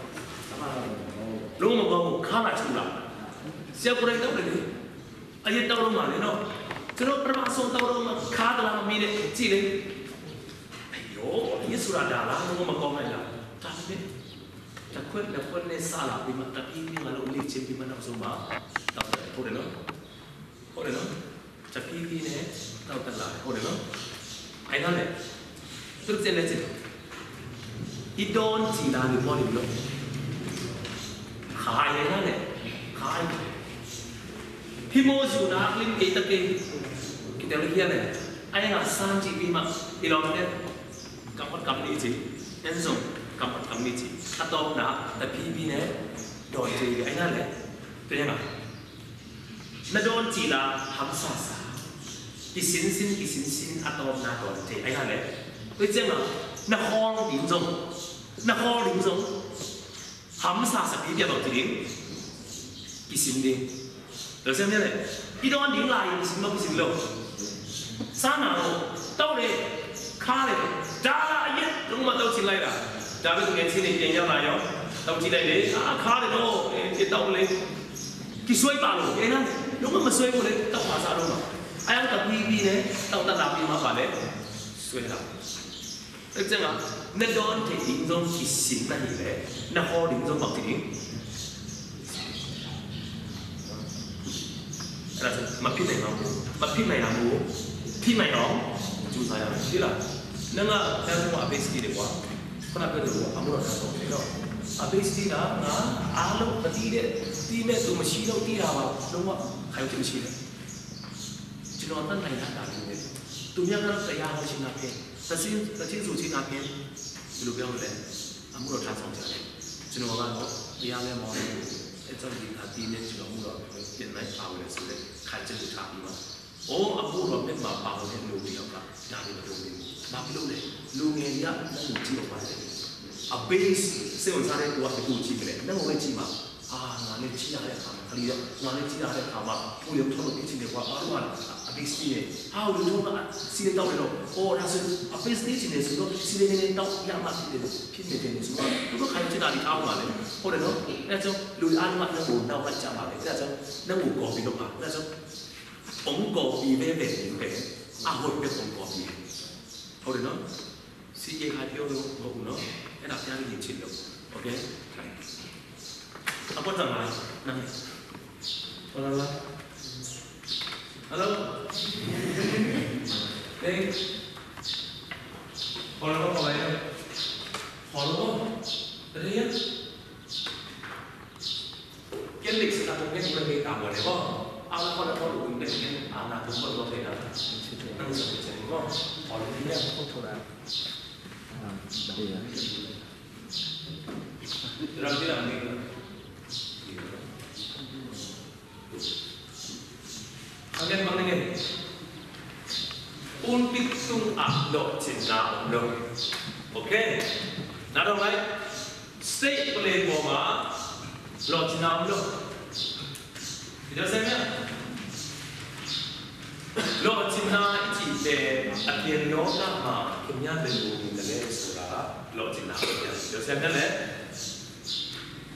ဘာမှတော့ မကောင်းဘူး။ လုံးဝမကောင်းဘူး။ ခါလာ ချူလာ။ ဆရာကိုယ်တိုင် တောက်တယ်လေ။ အရင် တောက်တော့မှလေနော်။ ကျွန်တော် ပထမဆုံး တောက်တော့မှ ခါသလား မမေးနဲ့ ကြည့်လေ။ အယော အရက်ဆိုတာ ဒါလား။ လုံးဝမကောင်းလိုက်လား။ ဒါပေမဲ့ တစ်ခွက် နှစ်ခွက်နဲ့ စလာပြီးမှ တဖြည်းဖြည်း ငါတို့ လေ့ကျင့်ပြီးမှ နောက်ဆုံးမှာ တောက်တယ်။ ဟုတ်တယ်နော်။ ဟုတ်တယ်နော်။ တဖြည်းဖြည်းနဲ့ တောက်တက်လာတယ်။ ဟုတ်တယ်နော်။ အဲ့ဒါလေ သူ့ကျင့်တဲ့ကျင့် Idon ci la ni mo ni lo. Khai na le. Khai. Himo su na lim ke ta ke. Kita lo hia le. Ai nga san ci pi ma. Ilong ne. Kam pat kam ni ci. En song. Kam pat kam ni ci. Atom na. Ta pi pi ne. Don ci ai na le. Te nga. Na dawn cil a hamsa sa, kisinsin, kisinsin a tawpna dawn thei. Ahi hang le, tua ciangin na khawl ding zong, na khawl ding zong hamsa sa pi bia bang ci ding, kisin ding. Tua ciang mia le, i dawn ding lai in kisin bang kisin lo. Sa na lo, tau le, kha le, da la a yet, lung ma tau cin lai la. Da le tung en sin in pian yau lai yau. Tau cin lai le, a kha le lo, e, e tau le. Kisuai pah lo, e na, nong ma suai ko le, tau pah sa lo ma. Ai ang ta pi pi ne, tau ta la pi ma pah le, suai la. Tek ceng a, na dawn thei ding zong kisin na hi le, na hawl ding zong bang ci ding. Ena ceng, ma phi mai nong, ma phi mai nong, phi mai nong, cu sa ya, ci la. Nang a, nang a, a base ki de kwa. Kau nak kena dulu, kamu nak kena tahu, you know. Habis tidak, nah, alok tadi deh, ti me tu mesti lo ti rawa, lo wa, kayu ti mesti deh. Cino tan nai na ta ni deh. Tu mi akan ta ya ho cina ke. Ta cin, ta cin su cina ke. Lu biang deh. A အမှုတော်ထမ်းဆောင်ကြတယ်။ ကျွန်တော်ကတော့ တရားလမ်းမှာ အဲကြောင့်ဒီခါဒီနေ့ကျွန်တော်မှုတော်ပြန်လိုက်ပါဝင်တယ်ဆိုတဲ့ ခံချက်ကိုထားပြီးပါ။ အိုး အမှုတော်မျက်မှာပါဝင်တဲ့လူတစ်ယောက်က ဒါတွေမလုပ်သေးဘူး။ ဘာဖြစ်လို့လဲ။ လူငယ်တွေက လက်ကိုကြည့်တော့ပါတယ်။ အ base စိတ်ဝင်စားတဲ့သူက ဘယ်သူ့ကိုကြည့်မလဲ။ လက်ကိုပဲကြည့်ပါ။ အာ ငါလည်းကြည့်ရတဲ့အခါမှာ ကလေးက ငါလည်းကြည့်ရတဲ့အခါမှာ ကိုယ်လည်းထောက်လို့ဖြစ်ချင်တယ်ကွာ။ ဘာလို့လဲ။ အ base ကြည့်နေ။ ဟာ လူတို့က စီးတဲ့တောက်တယ်တော့။ အော် ဒါဆို အ base လေးချင်တယ်ဆိုတော့ စီးတဲ့နည်းနည်းတောက်ရမှဖြစ်တယ် ဖြစ်နေတယ်ဆိုတော့ သူတို့ခံယူချင်တာတွေအားလုံးပါလေ။ ဟုတ်တယ်နော်။ အဲဒါကြောင့် လူအားလုံးက လက်ကိုနောက်လိုက်ကြပါလေ။ အဲဒါကြောင့် လက်ကို copy လုပ်ပါ။ အဲဒါကြောင့် အုံး copy ပဲပဲနေပဲ အဟုတ်ပဲ အုံး copy ဟုတ်တယ်နော်။ စီးကဟာပြောလို့မဟုတ်ဘူးနော်။ အဲ့ဒါ ဘုရားသခင်ချစ်လို့။ Okay. အပေါ်တမှားနား။ Hello. Hello. Hey. Hello. Hello. Hello. Kian lik sila kong kian kian kian tamo ne ko. Ala ko na ko kong kian kian ana kong ko ko kian ana. Nang sa kian ko. Ko ni ya. Ram di ram di. Again, bang again. Pulpit tung ah lawhcinna om lo. Okay. Na dong lai. State pale kawma lawhcinna om lo. Ida sem ya. Lawhcinna i cihte a pian lawh lama kenya belu ni na le sura lawhcinna om lo. Ida sem ya le.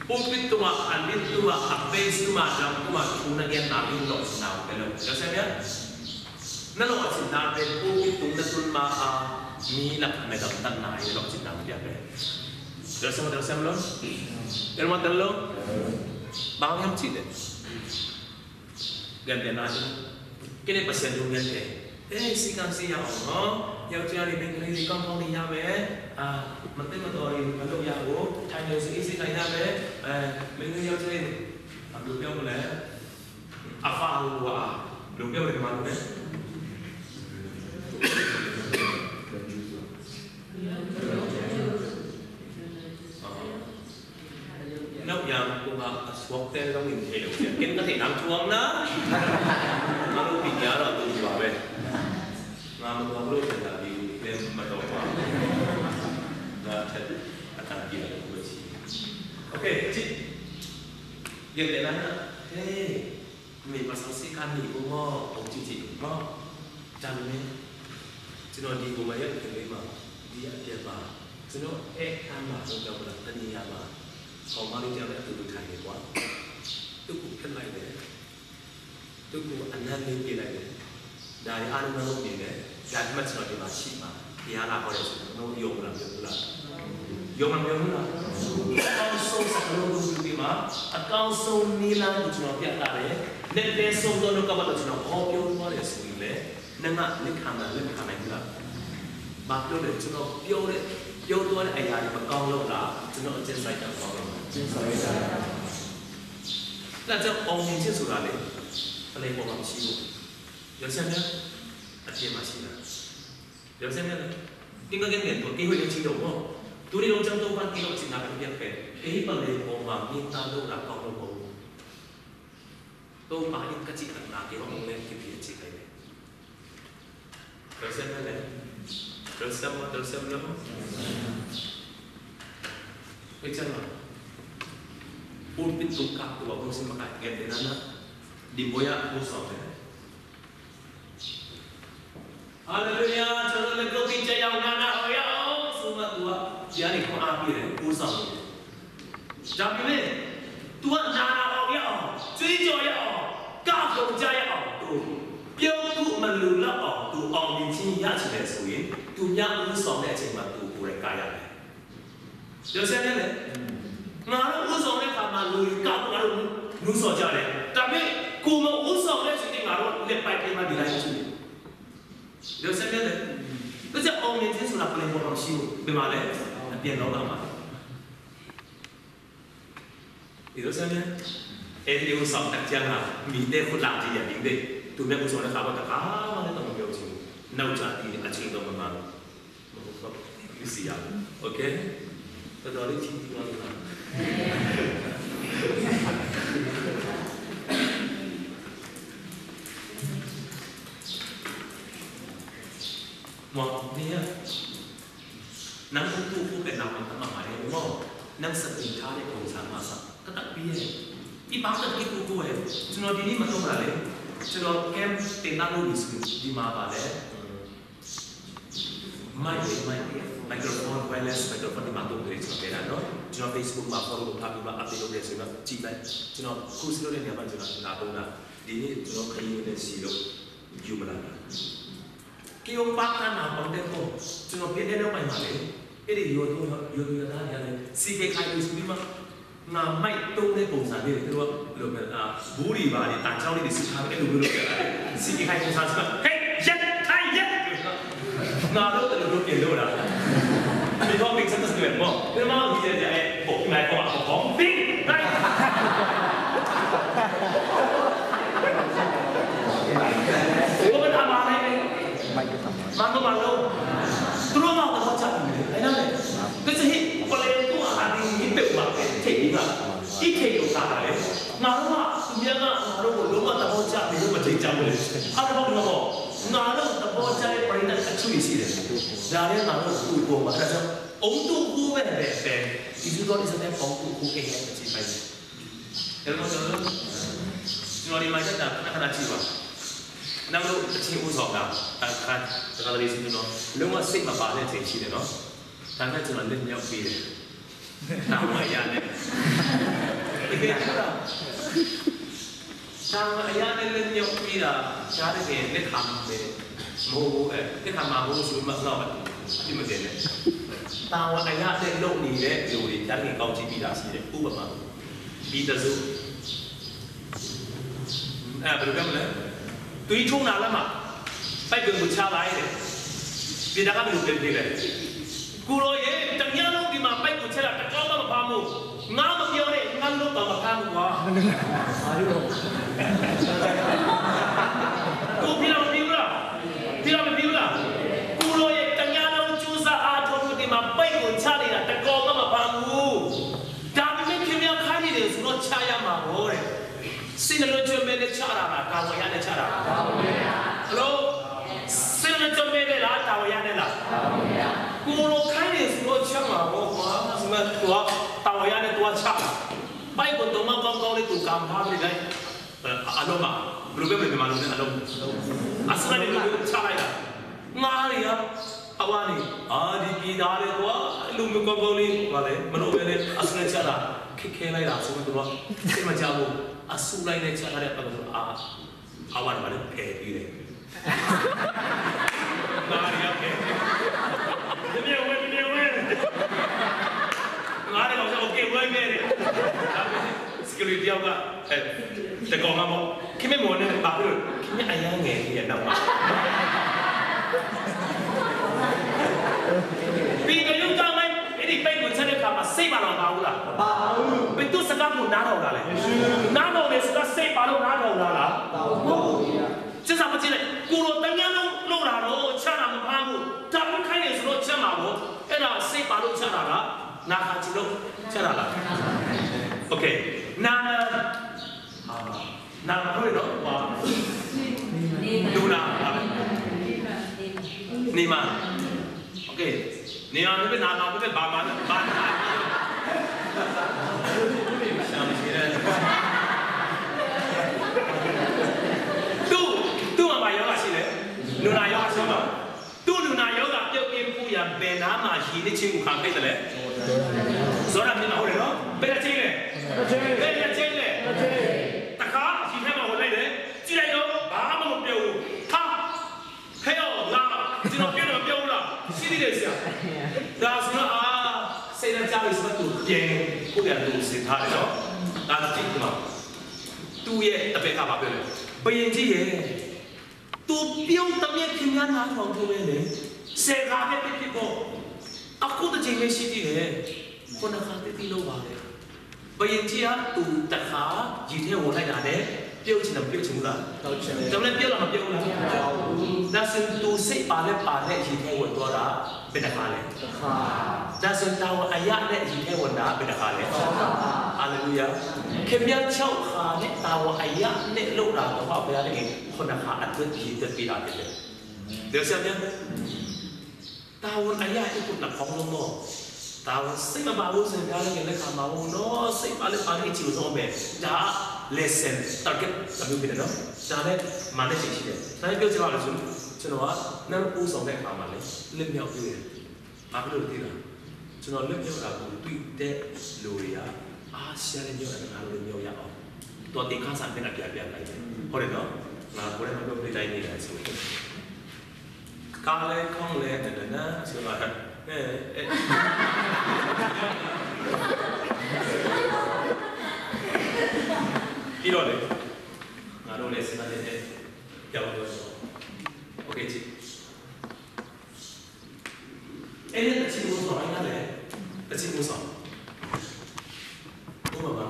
Pulpit tungah, an lit tungah, a page tungah, dam tungah thu na genna in lawhcinna om lo. Ida sem ya. Na lawhcinna pen pulpit tung na tun ma a mi lakah na gamtatna in lawhcinna piak ve. Tel sem, tel sem lo. Tel ma tel lo. Bang hiam cih leh, gentehna in, kei le Pasian thu ngen kei. Eh, si kang si ya ong ho. Yau cia ni meng ni kang kong ni ya ve. Ah, mate ma tori ma lo ya ong. Thai ni si si kang ya ve. Eh, meng ni yau cia ni. Am lu piang le. A fa hua a, lungkia pen man ne. Nau yang kuma a suak te long in thei lo sia. Ken ka thei nang thuang na. Nang lu pi kia lo tu tua be. Nga ma thuang lo sia ta bi len ma to kwa. Nga chat a ta kia lo ku chi. Okay, chi. Yang te na na. Hey. Mi pasal si kan ni ko mo, ong ci ci mo. Jan me. Cino di ko ma ya ke me ma. Di ya ke ma. Cino eh kan ma ko ka ma tani ya ma. Ko ma ni ya me tu tu kai me kwa. Tu ku kan lai me. Tu ku anan ni pi lai me. Dari anu na lo ni me. Dari ma cino di ma ci ma. Pia la ko le su no yong la yong la. Yong la yong la. Kau so sa ko lo tu di ma. A kau so ni la ku cino pia la le. Ne pe so do no ka ma lo cino ko yong ko le su le. Ne nga ne ka ma le ka ma la. Ba lo le cino yo le. Yo do le a ya le ma kau lo la. Cino a cen sai ka kau lo. Cen sai ka. Na cau ong ni cin su la le. Ka le ko ma ci lo. Yo sa ne. A cen ma ci la. Tel sem ya. Tinggal gen gen tu, kei hoih leng ci lo mo. Tuni long ciang Topa'n kei lawhcinna ka piak pen, kei hi pa le ko ma, mi ta lo la kau lo mo. Topa in ka cih khatna kei hong leng kipi a ci kai le. Tel sem ya le. Tel sem ma, tel sem lo. Kei ciang lo. Pulpit tung kah tua kong sim makai gen de nana. Di boya kong sawm le. Halleluiah, cho le ko ki cha yau nana o ya o, suma tua, ya ni ko a pi le, u sa. Jam ni, tua nana o ya o, chui cho ya o, ka ko cha ya o, tu. Piau tu ma lu la o, tu ong min chin ya chi le su yin, tu ya u sa le chin ma tu ku le ka ya le. Tel sem ya le. Nga lo u sa le ka ma lu ka ma lu nu sa cha le. Tapi ku ma u sa le si nga lo le pai pai ma di lai chi. Tel sem ya le. Ka cha ong ni chin su la pa le ko ma si u. Be ma le. Na pian lo ka ma. Tel sem ya. E di u sa tak cha nga. Mi te khu la chi ya ding de. Tu me u sa le ka ba ta ka ma le ta ma piau chi. Nau cha ti a chi to ma ma. Isi ya. Okay? တော်တော်လေးချီးကျူးသွားလို့ပါ။ မွန်နေရ နမ်တူတူပဲနမ်မတမမရဲမောနမ်စပင်ထားတဲ့ပုံစံမှာစကတပီးရဲ့ဒီပါကတိတူတူရဲ့ကျွန်တော်ဒီနေ့မတော့တာလေကျွန်တော်ကမ်တင်တာလို့ဒီမှာပါလေ မိုက်မိုက်မိုက်ခရိုဖုန်း wireless မိုက်ခရိုဖုန်းဒီမှာသုံးတယ်ကျွန်တော်ပြောတာနော်ကျွန်တော် Facebook မှာ follow လုပ်ထားပြီးမှ update လုပ်တယ်ဆိုတော့ကြည့်လိုက်ကျွန်တော်ခုစလို့တဲ့နေရာမှာကျွန်တော်လာသုံးတာဒီနေ့ကျွန်တော်ခရီးဝင်တဲ့စီလို့ယူမလာတာကီယိုပါကနာပေါင်းတဲ့ပုံကျွန်တော်ပြည့်တဲ့နောက်ပိုင်းမှာလေအဲ့ဒီရိုးရိုးရိုးရိုးသားရတယ်စီကေခိုင်ယူပြီးမှ ငါမိုက်တုံးတဲ့ပုံစံလေးတွေသူတို့ကဘယ်လိုလဲအာဘူရီပါလေတန်ချောင်းလေးတွေစစ်ထားတဲ့လူမျိုးတွေစီကီခိုင်ပုံစံစစ်ဟေးရက်ထိုင်ရက်ငါတို့တလူတို့ပြင်လို့လားဒီတော့မင်းစတဲ့မော်ဒီမှာဒီတဲ့ပုံမှန်ပေါ်ပေါ်ဘင်းတိုင်းဘယ်လိုမှမနိုင်ဘူးမိုက်တုံး မန်တော့မန်တော့သူတို့ကသဘောကျတယ်အဲ့ဒါလေကစဟိပလဲတော့အဒီဟိပက်မှာပဲထိတ်နေတာအီးထိတ်လို့ခါတယ်ငါတို့ကသူများကငါတို့ကိုလုံးဝသဘောကျတယ်လို့မထိတ်ကြဘူးလေအဲ့တော့တော့ငါတို့သဘောကျတဲ့ပရိသတ်အချို့ရှိတယ်ဒါလည်းငါတို့သူ့ကိုယ်မှာအဲ့ဒါကြောင့်အုံတူဘူးပဲပဲပဲဒီလိုတော့ဒီစတဲ့ပုံတူဘူးကဲဟဲမကြည့်ပါဘူး ကျွန်တော်ဒီမှာရက်တာခဏခဏကြည့်ပါနောက်လို့အချင်းဦးဆောင်တာအခါတခါတလေစီကျွန်တော်လုံးဝစိတ်မပါတဲ့အချိန်ရှိတယ်နော်ဒါကကျွန်တော်လက်မြောက်ပေးတယ်တောင်းမရနဲ့တကယ်တော့တောင်းမရနဲ့လက်မြောက်ပေးတာရှားတကယ်လက်ခံတယ်မဟုတ်ဘူးအဲလက်ခံမှာမဟုတ်ဆိုမှတော့အပြစ်မတင်နဲ့တောင်းမရနဲ့လုပ်နေတဲ့လူတွေရှားတကယ်ကောင်းချီးပေးတာရှိတယ်ဥပမာ ပြည်သူအဲဘယ်လိုပြောမလဲသွေးထိုးနာလက်မှာပိုက်ကွန်ကိုချလိုက်တယ်ပြည်သားကဘယ်လိုပြောပြလဲကိုလိုရေတညလုံးဒီမှာပိုက်ကွန်ချလာတကောင်းမှမဖမ်းဘူးငါမပြောနဲ့ငါလုံးတော့မဖမ်းဘူးကွာဘာလို့ကိုပြည်တော်မပြီးဘူးလားပြည်တော်မပြီးဘူးလားကိုလိုရေတညလုံးစူးစမ်းအားထုတ်လို့ဒီမှာပိုက်ကွန်ချနေတာတကောင်းမှမဖမ်းဘူး ဒါပေမဲ့ခင်ဗျားခိုင်းနေတယ်ဆိုတော့ချရမှာပေါ့တဲ့စိတ်နှလုံးကြွမဲ့နဲ့ချတာလားတာဝန်ရနဲ့ချတာလားဟယ်လိုစိတ်နှလုံးကြွမဲ့နဲ့လားတာဝန်ရနဲ့လားကိုလိုခိုင်းနေဆိုတော့ချမှာပေါ့ကွာဆိုတော့သူကတာဝန်ရနဲ့သွားချပိုက်ကိုတော့မကောင်းကောင်းလေးသူကံထားပြီလေအလုံးပါဘယ်လိုပဲမြန်မာလိုနဲ့အလုံးအစကနေချလိုက်တာငါးရီယာ အဝါနေအာဒီကီဒါလေကွာလူမျိုးကောင်းကောင်းလေးကွာလေမလို့ပဲလေအစနဲ့ချတာခက်ခဲလိုက်တာဆိုတော့စိတ်မကြဘူးအဆူလိုက်နဲ့ချထားတဲ့ပတ်သက်အာအဝါနေပါလေဖယ်ပြီးတယ်ငါရီယာဖယ်တမီးဝဲတမီးဝဲငါရီယာโอเคဝဲခဲ့တယ် security တယောက်ကအဲတကောင်ကပေါ့ခင်ဗျမော်နဲ့ဘာဖြစ်လို့ခင်ဗျအရမ်းငယ်နေရတော့ပါပြီးတော့ယူကမ်းလိုက်အဲ့ဒီပိုက်ကိုချက်တဲ့ခါမှာစိတ်ပါတော့ပါဘူးလားပါဘူးဘယ်သူစကားကိုနားထောင်တာလဲနားထောင်နေစကားစိတ်ပါလို့နားထောင်တာလားပါဘူးကျစားမကြည့်လိုက်ကိုလိုတန်းရလုံးလို့တာတော့ချတာမဖမ်းဘူးဒါမှခိုင်းနေဆိုတော့ချက်မှာပေါ့အဲ့ဒါစိတ်ပါလို့ချက်တာကနာခါချလို့ချက်တာလား Okay နာနာမဟုတ်တော့ဘာဒူနာနေမှာ Okay နေရာမပဲနာမပဲဘာမှဘာသူသူမှာဘာရောရှိလဲလူနာရောရှိမှာ သူ့လူနာရောဂါပျောက်ကင်းဖို့ရန်ဘယ်နားမှာရေနှစ်ချင်းကိုခံခဲ့သလဲဆိုတာမြင်မှာဟုတ်တယ်နော်ဘယ်တစ်ချိန်လဲဘယ်တစ်ချိန်လဲတခါရေထဲမှာဝင်လိုက်တယ်ကြည့်လိုက်တော့ဘာမှမပြောဘူးဟာဟဲ့အောင်လာကျွန်တော်ပြောတော့ပြောဘူးလားရှိသေးတယ်ဆရာဒါဆိုတော့အာစိတ်နဲ့ကြားလို့ဆိုတော့သူပြန်ကိုယ့်ပြန်သူစင်ထားတယ်နော်ဒါတစ်ချိန်မှာသူ့ရဲ့အပေကဘာပြောလဲဘယင်ကြီးရဲ့ သူပြုံးတမျက်ခင်များနားထောင်ခဲ့ပဲလေဆယ်ခါပဲဖြစ်ဖြစ်ပေါ့အခုတစ်ချိန်ပဲရှိသေးတယ်ခုနှစ်ခါတည်းပြီးလို့ပါလေဘယင်ကြီးကသူတစ်ခါရေထဲဝင်လိုက်တာနဲ့ ပြုတ်ချင်တယ်၊ မပြုတ်ချင်ဘူးလား။ ပြုတ်ချင်တယ်။ ဒါပေမဲ့ ပြုတ်လာမှာ ပြုတ်ဘူးလား။ ပြုတ်ဘူး။ ဒါဆိုရင် သူစိတ်ပါလက်ပါနဲ့ ရေထဲဝင်သွားတာ ဘယ်နှခါလဲ။ တစ်ခါ။ ဒါဆိုရင် တာဝန်အရပ်နဲ့ ရေထဲဝင်တာ ဘယ်နှခါလဲ။ ခြောက်ခါ။ ဟာလေလုယာ။ ခင်ဗျား ခြောက်ခါနဲ့ တာဝန်အရပ်နဲ့ လုပ်တာတော့ ဘုရားသခင် ခုနှစ်ခါ အတွက် ရေသွင်းပေးတာ ဖြစ်တယ်။ ဒီတော့ ဆရာများ တာဝန်အရပ် အခု နှစ်ခေါက်လုံးတော့ တာဝန် စိတ်မပါဘူးဆိုရင် ဘုရားသခင် လက်ခံမှာမဟုတ်ဘူးနော်။ စိတ်ပါလက်ပါနဲ့ ရေဝင်သွားမယ်။ ဒါက lesson target တစ်မျိုး ဖြစ်တယ်နော်။ ဒါနဲ့ မန်နေဂျ်ရှိတယ်။ ဒါနဲ့ ပြောချင်တာက ကျွန်တော်က နောက်ဦးဆောင်တဲ့အခါမှာလည်း လွတ်မြောက်ပေးတယ်။ ဘာဖြစ်လို့လဲသိလား။ ကျွန်တော်လွတ်မြောက်တာကို တွေ့တဲ့လူတွေက အာရှလွတ်မြောက်တာ ငါတို့လွတ်မြောက်ရအောင် သူက သင်ခန်းစာမျက်နှာ ပြပြလိုက်တယ်။ ဟုတ်တယ်နော်။ ငါကိုယ်တိုင် မပြောပြလိုက်နေတာဆိုရင် ကားလဲ ခေါင်းလဲ နနနဆိုတော့ အဲအဲ ပြီးတော့လေ ငါတို့လည်း စဉ်းစားချက်နဲ့ ပြောင်းလို့ဆို okay ကြည့် အဲ့ဒီတချို့ဆိုရင်လည်း တချို့ဆို ဥပမာ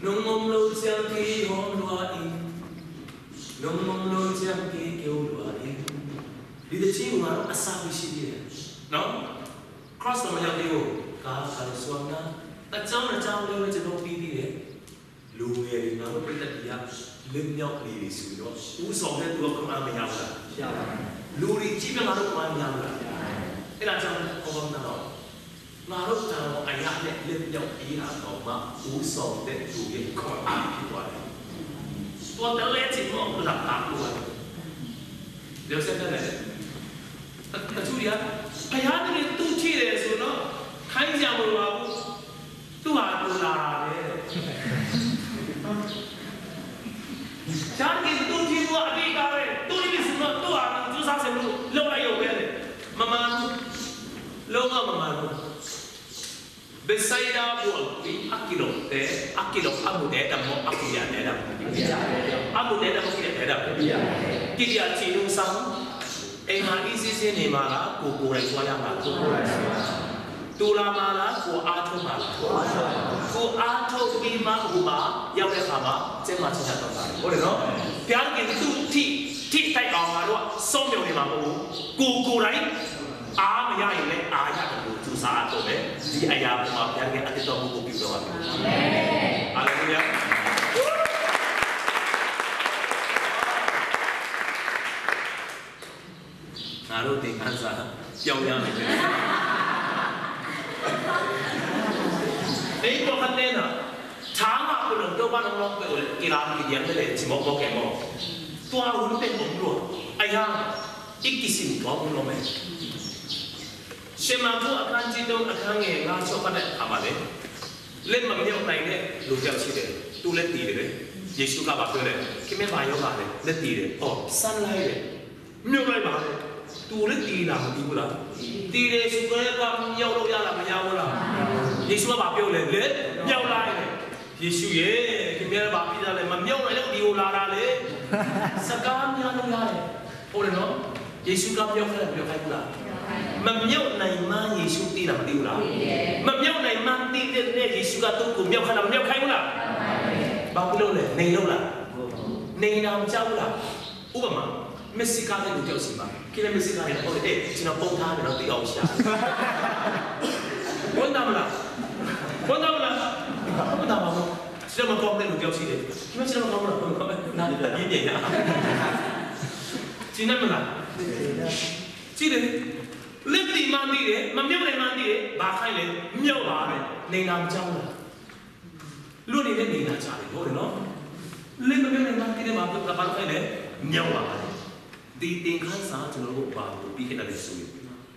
နုံမုံလို့ချင်ကီး ရောလွားအင်း နုံမုံလို့ချင်ကီး ကီးလွားအင်း ဒီတချို့က အစာမရှိသေးတယ်နော်။ Cross တော့ မရောက်သေးဘူး။ ကားကလည်း စွမ်းနာ အကြောင်းအကြောင်းလည်း ကျွန်တော်ပြီးသေးတယ်။ လူငယ်တွေ ငါတို့ပရိသတ်တွေက လွတ်မြောက်နေပြီဆိုတော့ ဦးဆောင်တဲ့သူက ခွင့်အားမရဘူးလား။ ရပါတယ်။ လူတွေကြီးပဲ ငါတို့ခွင့်အားမရဘူးလား။ ရပါတယ်။ အဲ့ဒါကြောင့် ခေါ်ပါမလားတော့ ငါတို့တာဝန်အရပ်နဲ့ လွတ်မြောက်ပြီးတာတော့မှ ဦးဆောင်တဲ့သူရဲ့ခွင့်အားဖြစ်သွားတယ်။ သူက တလဲချင်တော့ လာတာလို့ပဲ။ ပြောစက်နဲ့ တချို့တွေက ဘုရားသခင် သူ့ကြည့်တယ်ဆိုတော့ ခိုင်းစရာမလိုပါဘူး။ သူ့ဟာသူလာတာပဲတဲ့။ ဘုရားသခင် သူ့ကြည့်ဖို့ အဓိကပဲ။ သူ့ကြည့်ဆိုတော့ သူ့ဟာသူ ကြိုးစားစရာမလို လုပ်လိုက်ရုံပဲတဲ့။ မမှန်ဘူး။ လုံးဝမမှန်ဘူး။ ဘက်သဲဒါဘုန်းကြီး အကီလိုင်တဲ အကီလိုင် အမုန်တဲတမုန် အကီလိုင်တဲတမုန် အမုန်တဲတမုန် ကီလိုင်တဲတမုန် ကီလိုင်ချီနုံစံ အိမ်မှာ အေးဆေးဆေးနေမှာလား၊ ကိုယ်ကိုယ်တိုင်သွားရမှာလား၊ ကိုယ်ကိုယ်တိုင်သွားရမှာလား၊ သူလာမှာလား၊ ကိုယ်အားထုတ်မှာလား၊ ကိုယ်အားထုတ်မှာ။ ကိုယ်အားထုတ်ပြီးမှ ဟိုမှာရောက်တဲ့အခါမှာ ကျန်းမာချမ်းသာသွားမှာ။ ဟုတ်တယ်နော်။ ဘုရားသခင် သူ့ထိထိတိုက်အောင် ငါတို့က စောင့်မျှော်နေမှာမဟုတ်ဘူး။ ကိုယ်ကိုယ်တိုင် အားမရရင်လည်း အားရတယ်လို့ ကြိုးစားအားထုတ်မယ်။ ဒီအရာပေါ်မှာ ဘုရားသခင် အသစ်သော မူကို ပြုတော်ပါစေ။ အာမင်။ ဟာလေလုယာ။ ငါတို့သင်ခန်းစာ ပြောင်းရမယ်။ အဲ့ဒီတော့ ခက်တယ်နော်။ ချားငါ့ကိုတော့ တော့ ဘာလို့ တော့ ပဲ ကီလာ မီဒီယာ နဲ့ ချီးမော် မော် ကဲ မော်။ သွား ဦး တဲ့ ဘုရား။ အရာ အစ်ကစီနီ သွား ဦး လို့ မယ်။ ရှမာရိ အခန်းကြီးသုံး အခန်းငယ် ငါး ချောက်ဖတ်တဲ့အခါမှာလေ လက်မမြုပ်နိုင်တဲ့ လူတစ်ယောက်ရှိတယ်။ သူလည်းသေတယ်ပဲ။ ယေရှုက ဘာပြောလဲ။ ခင်ဗျား ဘာရောဂါလဲ။ လက်သေတယ်။ အော် စမ်းလိုက်တယ်။ မြုပ်လိုက်ပါတဲ့။ သူလည်းသေတာ မသိဘူးလား။ သေတယ်ဆိုကတည်းက မြုပ်လို့ရလား။ မရဘူးလား။ ယေရှုက ဘာပြောလဲ။ လက်မြုပ်လိုက်တယ်။ ယေရှုရဲ့ ခင်ဗျား ဘာဖြစ်တာလဲ။ မမြုပ်နိုင်လို့ ဒီကိုလာတာလေ။ စကားများလို့ရတယ်။ ဟုတ်တယ်နော်။ ယေရှုက မြုပ်ခဲ့လား။ မမြုပ်ခဲ့ဘူးလား။ မမြုပ်နိုင်မှန်း ယေရှုသိလား။ မသိဘူးလား။ မမြုပ်နိုင်မှန်းသိတဲ့နဲ့ ယေရှုက သူ့ကို မြုပ်ခဲ့လား။ မမြုပ်ခဲ့ဘူးလား။ ဘာဖြစ်လို့လဲ။ နေလို့လား။ နေတာ မကြောက်ဘူးလား။ ဥပမာ မျက်စိကန်းတဲ့ လူတစ်ယောက်ဆီမှာ ခင်ဗျား မျက်စိကန်းတယ်။ ဟုတ်တယ်။ အေး ကျွန်တော် ပုံထားတယ်နော်။ သိအောင်ရှာ။ ဝမ်းသာမလား။ ဝမ်းသာမလား။ ဝမ်းသာပါဘူး။ ကျွန်တော် မကောင်းတဲ့ လူတစ်ယောက်ရှိတယ်။ ခင်ဗျား ကျွန်တော် မကောင်းဘူးလား။ နားလည်တယ်။ ညင်ညင်ရ။ ကျေနပ်မလား။ ကြည့်တယ်။ လက်သီးမှန်းသိတယ်။ မမြုပ်နိုင်မှန်းသိတယ်။ ဘာခိုင်းလဲ။ မြုပ်ပါတဲ့။ နေတာ မကြောက်ဘူးလား။ လွတ်နေတဲ့ နေနာကြတယ်။ ဟုတ်တယ်နော်။ လက်မမြုပ်နိုင်မှန်းသိတဲ့ ဘာဖြစ် ဘာလို့လဲ။ မြုပ်ပါတဲ့။ ဒီသင်ခန်းစာ ကျွန်တော်တို့ ဘာကို ပြီးခဲ့တာလဲဆိုရင်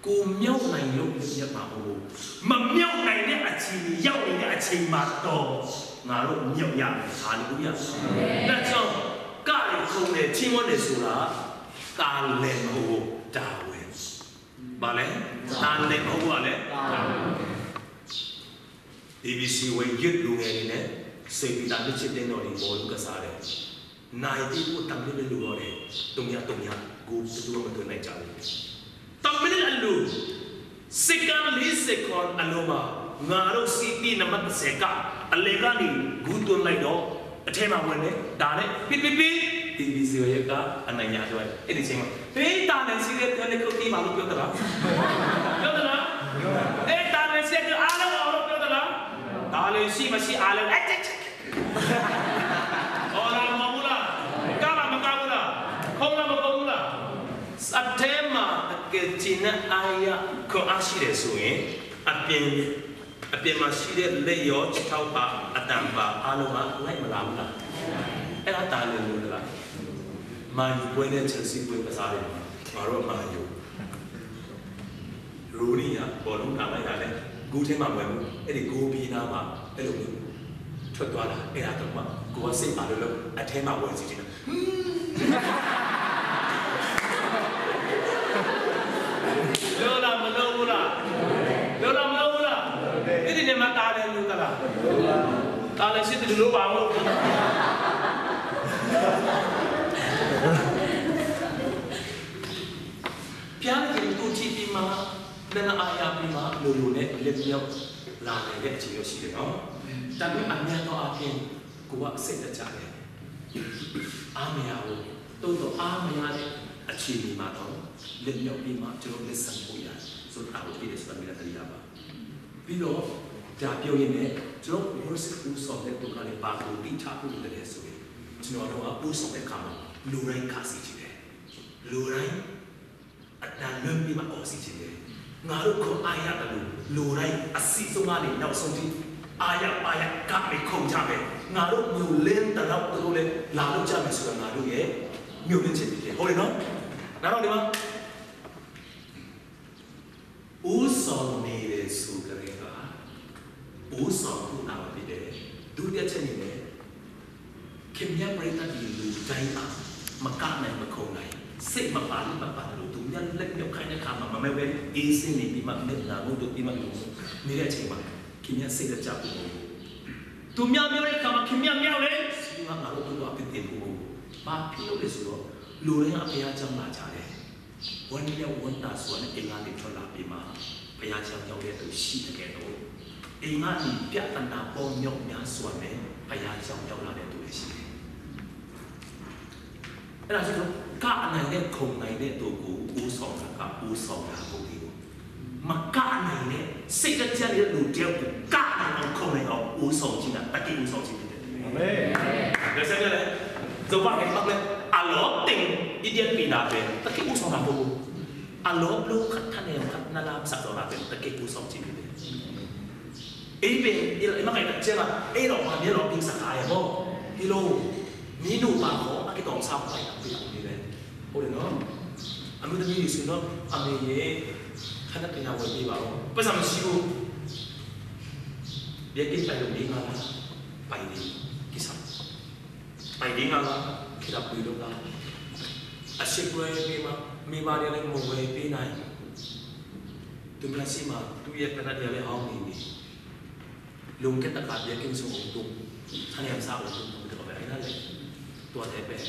ကိုယ်မြုပ်နိုင်လို့ လွတ်မြောက်မှာမဟုတ်ဘူး။ မမြုပ်နိုင်တဲ့ အခြေအနေ ရောက်နေတဲ့ အချိန်မှာတော့ ငါတို့ မြုပ်ရမယ်။ ဟာလေလုယာ။ ဒါကြောင့် ကတယ်၊ ခုန်တယ်၊ ချီးမွမ်းတယ်ဆိုတာ တာဝန်မဟုတ်ဘူး။ တာဝန်။ ဘာလဲ။ တာဝန်မဟုတ်ဘူး။ ဘာလဲ။ တာဝန်။ ABC ဝေယုတ်လူငယ်တွေနဲ့ စိတ်ပြီးသား နှစ်ချစ်တင်းတော်တွေ ဘောလုံးကစားတယ်။ နိုင်ပြီးဖို့ တမင်လို့ လုပ်ရတယ်။ တုံ့ပြန် တုံ့ပြန် ကိုယ်ဘယ်သူမှ မသွင်းနိုင်ကြဘူး။ တမင်အလို စက္ကန့် လေးဆယ်ခွန်အလိုမှာ ငါတို့ စီးတီးနံပါတ် တစ်ဆယ်က အလယ်ကနေ ဂူသွင်းလိုက်တော့ အထဲမှာဝင်တယ်။ ဒါနဲ့ ပိတ်ပိတ်ပိတ် တီဗီ စီဝေက အနိုင်ရသွားတယ်။ အဲ့ဒီချိန်မှာ ဟေး တာလင်ရှိတဲ့သူနဲ့ ခုတ်တီးပါလို့ ပြောသလား? ပြောသလား? အဲ တာလင်ရှိတဲ့သူ အားလုံး အောင်လို့ ပြောသလား? တာလင်ရှိမရှိ အားလုံး အဲ့ ချက်ချက် အော်လား မဟုတ်ဘူးလား? ကလား မကဘူးလား? ခုံးလား မခုံးဘူးလား? အထဲမှာ တကယ် ကျင့်တဲ့ အားရ ခွန်အားရှိတယ်ဆိုရင် အပြင် အပြင်မှာရှိတဲ့ လက်ရော ခြေထောက်ပါ အတန်ပါ အားလုံးက လိုက်မလာဘူးလား? အဲ့ဒါ တာလင်လို့လား? မန်ယူပွဲနဲ့ ချယ်ဆီပွဲ ကစားတယ်။ ငါတို့က မန်ယူ၊ ရူနီက ဘောလုံး ကန်လိုက်တာနဲ့ ဂိုးထဲမှာ ဝင်ဘူး။ အဲ့ဒီ ဂိုးပြီးနားမှာ အဲ့လိုမျိုး ထွက်သွားတာ။ အဲ့ဒါတော့မှ ကိုယ်က စိတ်ပါလို့လို့ အထဲမှာ ဝင်စီချင်တာ။ လုပ်လား မလုပ်ဘူးလား? လုပ်လား မလုပ်ဘူးလား? အဲ့ဒီနေ့မှာ တာလင်လိုသလား? တာလင်ရှိတယ်လို့ ဘာလို့? ဘုရားသခင်ကို ကြည့်ပြီးမှ လက်နက်အားရပြီးမှ လိုလိုနဲ့ လွတ်မြောက်လာနိုင်တဲ့ အခြေအနေရှိတယ်နော်။ ဒါပေမဲ့ အများသောအားဖြင့် ကိုယ်က စိတ်တကြတယ်။ အားမရဘူး။ သို့သော် အားမရတဲ့ အခြေအနေမှာတော့ လွတ်မြောက်ပြီးမှ ကျွန်တော် လက်ဆံဖို့ရတယ်ဆိုတဲ့ တာဝန်ဖြစ်တယ်ဆိုတာ မင်းလည်း သတိရပါ။ ပြီးတော့ ဒါပြောရင်းနဲ့ ကျွန်တော် worship ဦးဆောင်တဲ့ ဒုက္ခနဲ့ ဘာကို သိထားဖို့ လိုတယ်လဲဆိုရင် ကျွန်တော်တို့က ဦးဆောင်တဲ့အခါမှာ လူတိုင်း ကစီချင်တယ်။ လူတိုင်း အတန်လွှင့်ပြီးမှ အော်စီချင်တယ်။ ငါတို့ ခွန်အားရတယ်လို့ လူတိုင်း အစည်းဆုံးကနေ နောက်ဆုံးထိ အားရပါးရ ကပ်ပြီး ခုန်ကြမယ်။ ငါတို့ မျှော်လင့်သလောက် သူတို့လည်း လာလုပ်ကြမယ်ဆိုတာ ငါတို့ရဲ့ မျှော်လင့်ချက်ဖြစ်တယ်။ ဟုတ်တယ်နော်? နားထောင်နေပါ။ ဦးဆောင်နေတယ်ဆိုကတည်းက ဦးဆောင်ဖို့ တာဝန်ဖြစ်တယ်။ ဒုတိယချက်အနေနဲ့ ခင်ဗျား ပရိသတ်တွေ လူတိုင်းဟာ မကနိုင် မခုန်နိုင်၊ စိတ်မပါလို့ မပါလို့ သူများ လက်ညှိုးခိုင်းတဲ့အခါမှာ မမဲဝဲ အေးဆေးနေပြီးမှ မျက်နှာငုံတို့ပြီးမှ လူနေတဲ့အချိန်မှာ ခင်ဗျား စိတ်တကြဖို့မဟုတ်ဘူး။ သူများပြောတဲ့အခါမှာ ခင်ဗျား မရဘူးလေ။ သူက ငါတို့ဘုရား အပြစ်တင်ဖို့မဟုတ်ဘူး။ ဘာဖြစ်လို့လဲဆိုတော့ လူတိုင်းက ဘုရားကျောင်းလာကြတယ်။ ဝမ်းမြောက်ဝမ်းသာစွာနဲ့ အိမ်ကနေ ထွက်လာပြီးမှ ဘုရားကျောင်းရောက်တဲ့သူ ရှိတဲ့ကဲ့သို့ အိမ်ကနေ ပြဿနာပေါင်းမြောက်များစွာနဲ့ ဘုရားကျောင်းရောက်လာတဲ့သူလည်း ရှိတယ်။ အဲ့ဒါဆိုတော့ ကနိုင်တဲ့ ခုန်နိုင်တဲ့သူကို ဦးဆောင်တာက ဦးဆောင်တာ မဟုတ်ဘူး။ မကနိုင်တဲ့ စိတ်တကြတဲ့ လူတစ်ယောက်ကို ကနိုင်အောင် ခုန်နိုင်အောင် ဦးဆောင်ခြင်းက တကယ့် ဦးဆောင်ခြင်းဖြစ်တယ်။ အာမင်။ ဒါဆိုရင်လည်း ကမ္ဘာ့ဘက်မှာ အလောင်းတင် Indian ပြည်နာပဲ တကယ့် ဦးဆောင်တာ မဟုတ်ဘူး။ အလောင်း ဘယ်လို ခတ်ထန်နေအောင် ခတ် နလမ်း စစောတာပဲ တကယ့် ဦးဆောင်ခြင်းဖြစ်တယ်။ အဲ့ဒီ အဲ့ဒီမှာ ကဲတဲ့ ကျဲမှာ အဲ့တော့ ဘာလဲတော့ ဒီစကားရပေါ့။ ဒီလို မင်းတို့ပါတော့ အကတော် စားပိုင်တာ ပြတာ နေပဲ။ ဟုတ်တယ်နော်။ အမျိုးသမီးတွေဆိုတော့ အမေရဲ့ ခဏတင်တာ ဝယ်ပေးပါဦး။ ပိုက်ဆံမရှိဘူး။ ဘယ်ကစ်ပိုင်လို့ မင်းကလား။ ပိုင်နေ ကိစ္စ ပိုင်နေကလား။ ခေတ္တ ပွေတော့က အစစ်ပွဲပြီးမှ မိဘတွေလည်း မဝယ်ပေးနိုင်။ သူများဆီမှာ သူ့ရဲ့ ပဏ္ဍာတွေလည်း ဟောင်းနေပြီ။ လွန်ခဲ့တဲ့ တစ်ခါ ဘယ်ကင်းဆုံးအောင် သူ့ ဆန်းရံစားအောင် သူ့ သူ့ သူ့ သူ့ သူ့ သူ့ သူ့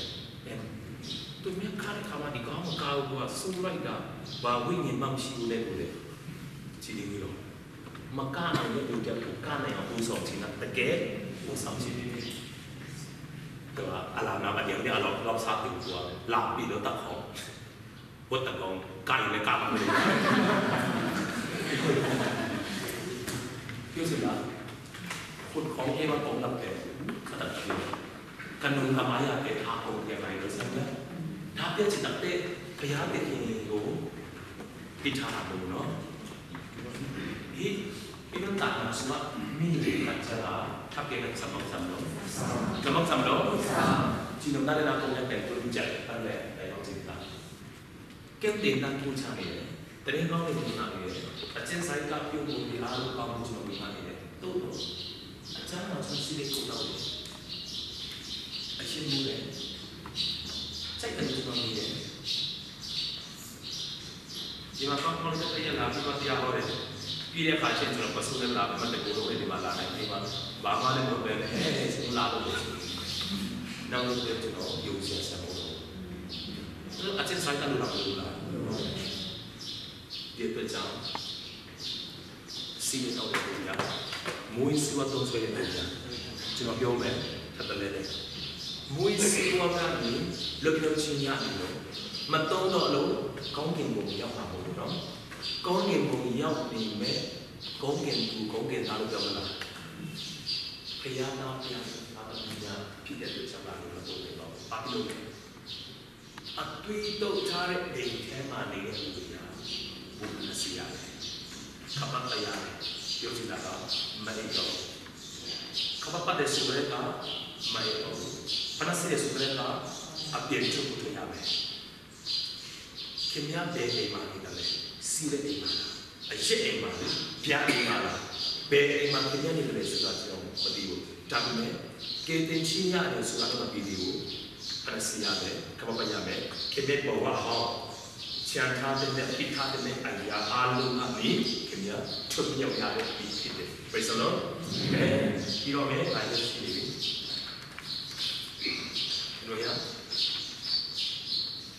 သူများ ခါတဲ့ခါမှာ ဒီကောင် မကောင်းဘူးကွာ၊ ဆိုးလိုက်တာ၊ ဘာဝိညာဉ်မှ မရှိဘူးနဲ့ ကိုယ်လည်း ကြည့်နေပြီတော့။ မကနိုင်တဲ့ လူတစ်ယောက်ကို ကနိုင်အောင် ဦးဆောင်ခြင်းက တကယ် ဦးဆောင်ခြင်းဖြစ်တယ်။ သူက အလားနာမကျန်တဲ့ အလောက် လောက်စားသူက လာပြီးတော့ တတ်ခေါ် ဝတ်တကောင် ကရင်လည်း ကမလို့ ပြောစရာ คนของที่ว่าตรงหลักแต่ขนาดนั้น ကနုံကမါယတဲ့ ထားပုံပြန်နိုင်လို့ ဆက်လက် ဒါပြချင်တဲ့ ဘုရားသခင်ကို တည်ထားတာ မဟုတ်ဘူးနော်။ ဟေး ဒီလို တာနာဆိုတာ မင်းရဲ့ ကံကြမ္မာ ထပ်ကဲ ကံကြမ္မာ ကံကြမ္မာ ကံကြမ္မာ ကံကြမ္မာ ကျွန်တော် နားလည်တာ ပုံနဲ့ ပြန် ပြောပြကြတယ်။ အဲ့ဒါလည်း အဲ့တော့ ဒီက ကဲ တင်တန်းထိုးချနေတယ်။ သတင်းကောင်းတွေ ဝင်လာနေတယ်။ အကျဉ်းစာရိတ္တ ပြုံးပုံတွေ အားလုံး ကောင်းဖို့ ကျွန်တော် ဝင်လာနေတယ်။ သို့သော် အကျမ်းမှာ ကျွန်တော် ရှိတဲ့ ကိုယ်တော်ကို အရှင်းမိုးတယ်။ စိုက်တယ် ကျွန်တော် နေတယ်။ ဒီမှာ ကောင်းကောင်းလေး တစ်ရက်လာပြီးတော့ တရားဟောတယ်။ ပြီးတဲ့အခါကျရင် ကျွန်တော် ပစိုးနဲ့ လာပြီးမှ တကူလုံးနဲ့ ဒီမှာ လာနိုင်သေးပါ။ ဘာမှလည်း မလုပ်ဘဲနဲ့ ဟဲဟဲ ကျွန်တော် လာလို့ မရဘူး။ နောက်လို့ ကျွန်တော် ယုံစရာ ဆရာမဟုတ်တော့ဘူး။ အဲ့တော့ အကျဉ်းစာရိတ္တ လိုတာ မလိုဘူးလား။ ဒီအတွက်ကြောင့် ဆီးတောက်တဲ့ ပုံစံ၊ မူးယစ်ဆေးဝါး သုံးစွဲတဲ့ ပုံစံ၊ ကျွန်တော် ပြောမယ်။ ထပ်တလဲလဲ။ မွေးစူးဝါးကနေ လွတ်မြောက်ခြင်းရပြီလို့ မသုံးတော့လို့ ကောင်းကင်ဘုံရောက်မှာမဟုတ်ဘူးနော်။ ကောင်းကင်ဘုံရောက်နေမဲ့ ကောင်းကင်သူ ကောင်းကင်သားလို့ပြောမလား။ ဘုရားသား ဘုရားသူ သားသမီးများဖြစ်တဲ့အတွက်ကြောင့် မသုံးနိုင်တော့ဘူး။ ဘာဖြစ်လို့လဲ။ အသွေးတုပ်ထားတဲ့အိမ်ထဲမှာနေတဲ့လူတွေက ဘုရားရှိရတယ်။ ခပ်ပတ်ပတ်ရတယ်။ ပြောချင်တာက မအိပ်တော့ဘူး။ ခပ်ပတ်ပတ်တယ်ဆိုကတည်းက မအိပ်တော့ဘူး။ ဖျားနာတယ်ဆိုကတည်းက အပြင်ထွက်ဖို့ ထွက်ရမယ်။ ခင်ဗျား ဘယ်အိမ်မှာနေတာလဲ။ စည်းတဲ့အိမ်မှာလား။ အရက်အိမ်မှာလား။ ဘုရားအိမ်မှာလား။ ဘယ်အိမ်မှာ ခင်ဗျား နေလဲဆိုတာ ကျွန်တော်မသိဘူး။ ဒါပေမဲ့ ကယ်တင်ခြင်းရတယ်ဆိုတာတော့ မသိသေးဘူး။ ဖျားနာရမယ်။ ခပ်ပတ်ပတ်ရမယ်။ ခင်ဗျား ဘဝဟောင်း ချန်ထားတဲ့နဲ့ အပြစ်ထားတဲ့နဲ့ အရာအားလုံးကနေ ခင်ဗျား ထွက်မြောက်ရတဲ့အသည့်ဖြစ်တယ်။ Praise the Lord. Amen. ပြီးတော့မယ်။ ဒါလည်းရှိနေပြီ။ Hallelujah.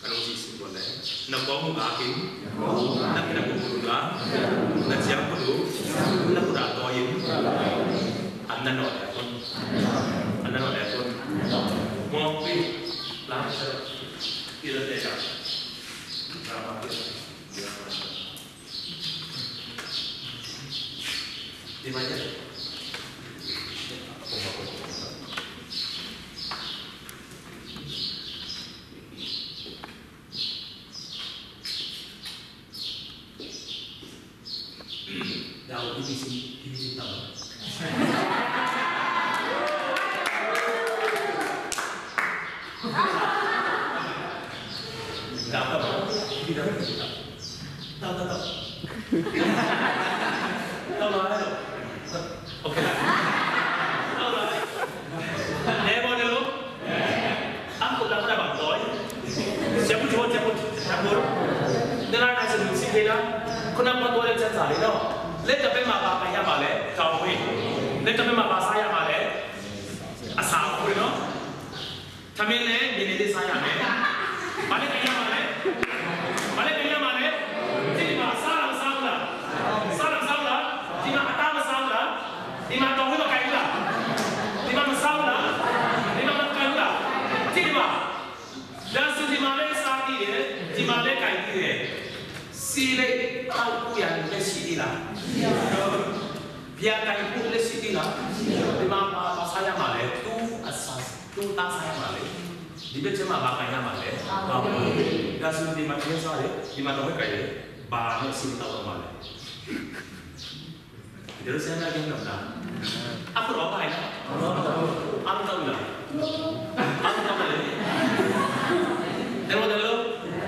ကလုံးကြီး စင်ပေါ်လဲ။ နှုတ်ကပတ်အားဖြင့် နှုတ်ကပတ်ကို ကိုယ်က နှုတ်ကပတ်ကို နှုတ်ကပတ်တော်ရင် အနန္တရယ်။ အနန္တရယ်။ မောင်ပေး လာဆက်ပြီးတော့ တဲ့ကြ။ ဒါပါပဲ။ ဒီမှာ ရတယ်။ ဒါကို BBC BBC တောက်ပါ။ ဒါတော့ ဒီတော့ တောက် တောက် တောက် တောက်ပါတော့။ Okay. လဲပေါ်တယ်လို့။ အခုတော့ ဘယ်တော့ ဆရာမ ဆရာမ ဆရာမ ဒီလား နားစင်စစ်သေးလား။ ခုနက ပြောတဲ့ စကားလေးနော်။ လက်တစ်ဖက်မှာ ဘာကိုင်ရမှာလဲ။ ခေါင်းခွံ။ လက်တစ်ဖက်မှာ ဘာစားရမှာလဲ။ အစာခွံနော်။ ထမင်းလည်း နည်းနည်းလေးစားရမယ်။ ဘာနဲ့ကိုင်ရမှာလဲ။ ဘာနဲ့ကိုင်ရမှာလဲ။ ဒီမှာ စားလား မစားဘူးလား။ စားလား မစားဘူးလား။ ဒီမှာ အသားမစားဘူးလား။ ဒီမှာ ခေါင်းခွံ မကိုင်ဘူးလား။ ဒီမှာ မစားဘူးလား။ ဒီမှာ မကိုင်ဘူးလား။ ဒီမှာ ဒါဆို ဒီမှာလည်း စားသေးတယ်။ ဒီမှာလည်း ကိုင်သေးတယ်။ ဆီလည်း သောက်ဖို့ရန် လက်ရှိသေးလား။ ဘီယာ ကိုင်ဖို့ လက်ရှိသေးလား။ ဒီမှာ ဘာ ဘာစားရမှာလဲ။ သူ့အစာ သူ့အသား စားရမှာလေ။ ဒီဘက်ထဲမှာ ဘာကိုင်ရမှာလဲ။ ဒါဆို ဒီမှာ ထမင်းစားတယ်။ ဒီမှာ ခေါင်းခွံ ကိုင်တယ်။ ဘာနဲ့ ဆီသောက်ရမှာလဲ။ ဒီလို စဉ်းစားကြည့်တော့ ဒါ အခုတော့ ဘာလဲ။ အားမတောင်းဘူးလား။ အားမတောင်းဘူးလေ။ ဒါပေမဲ့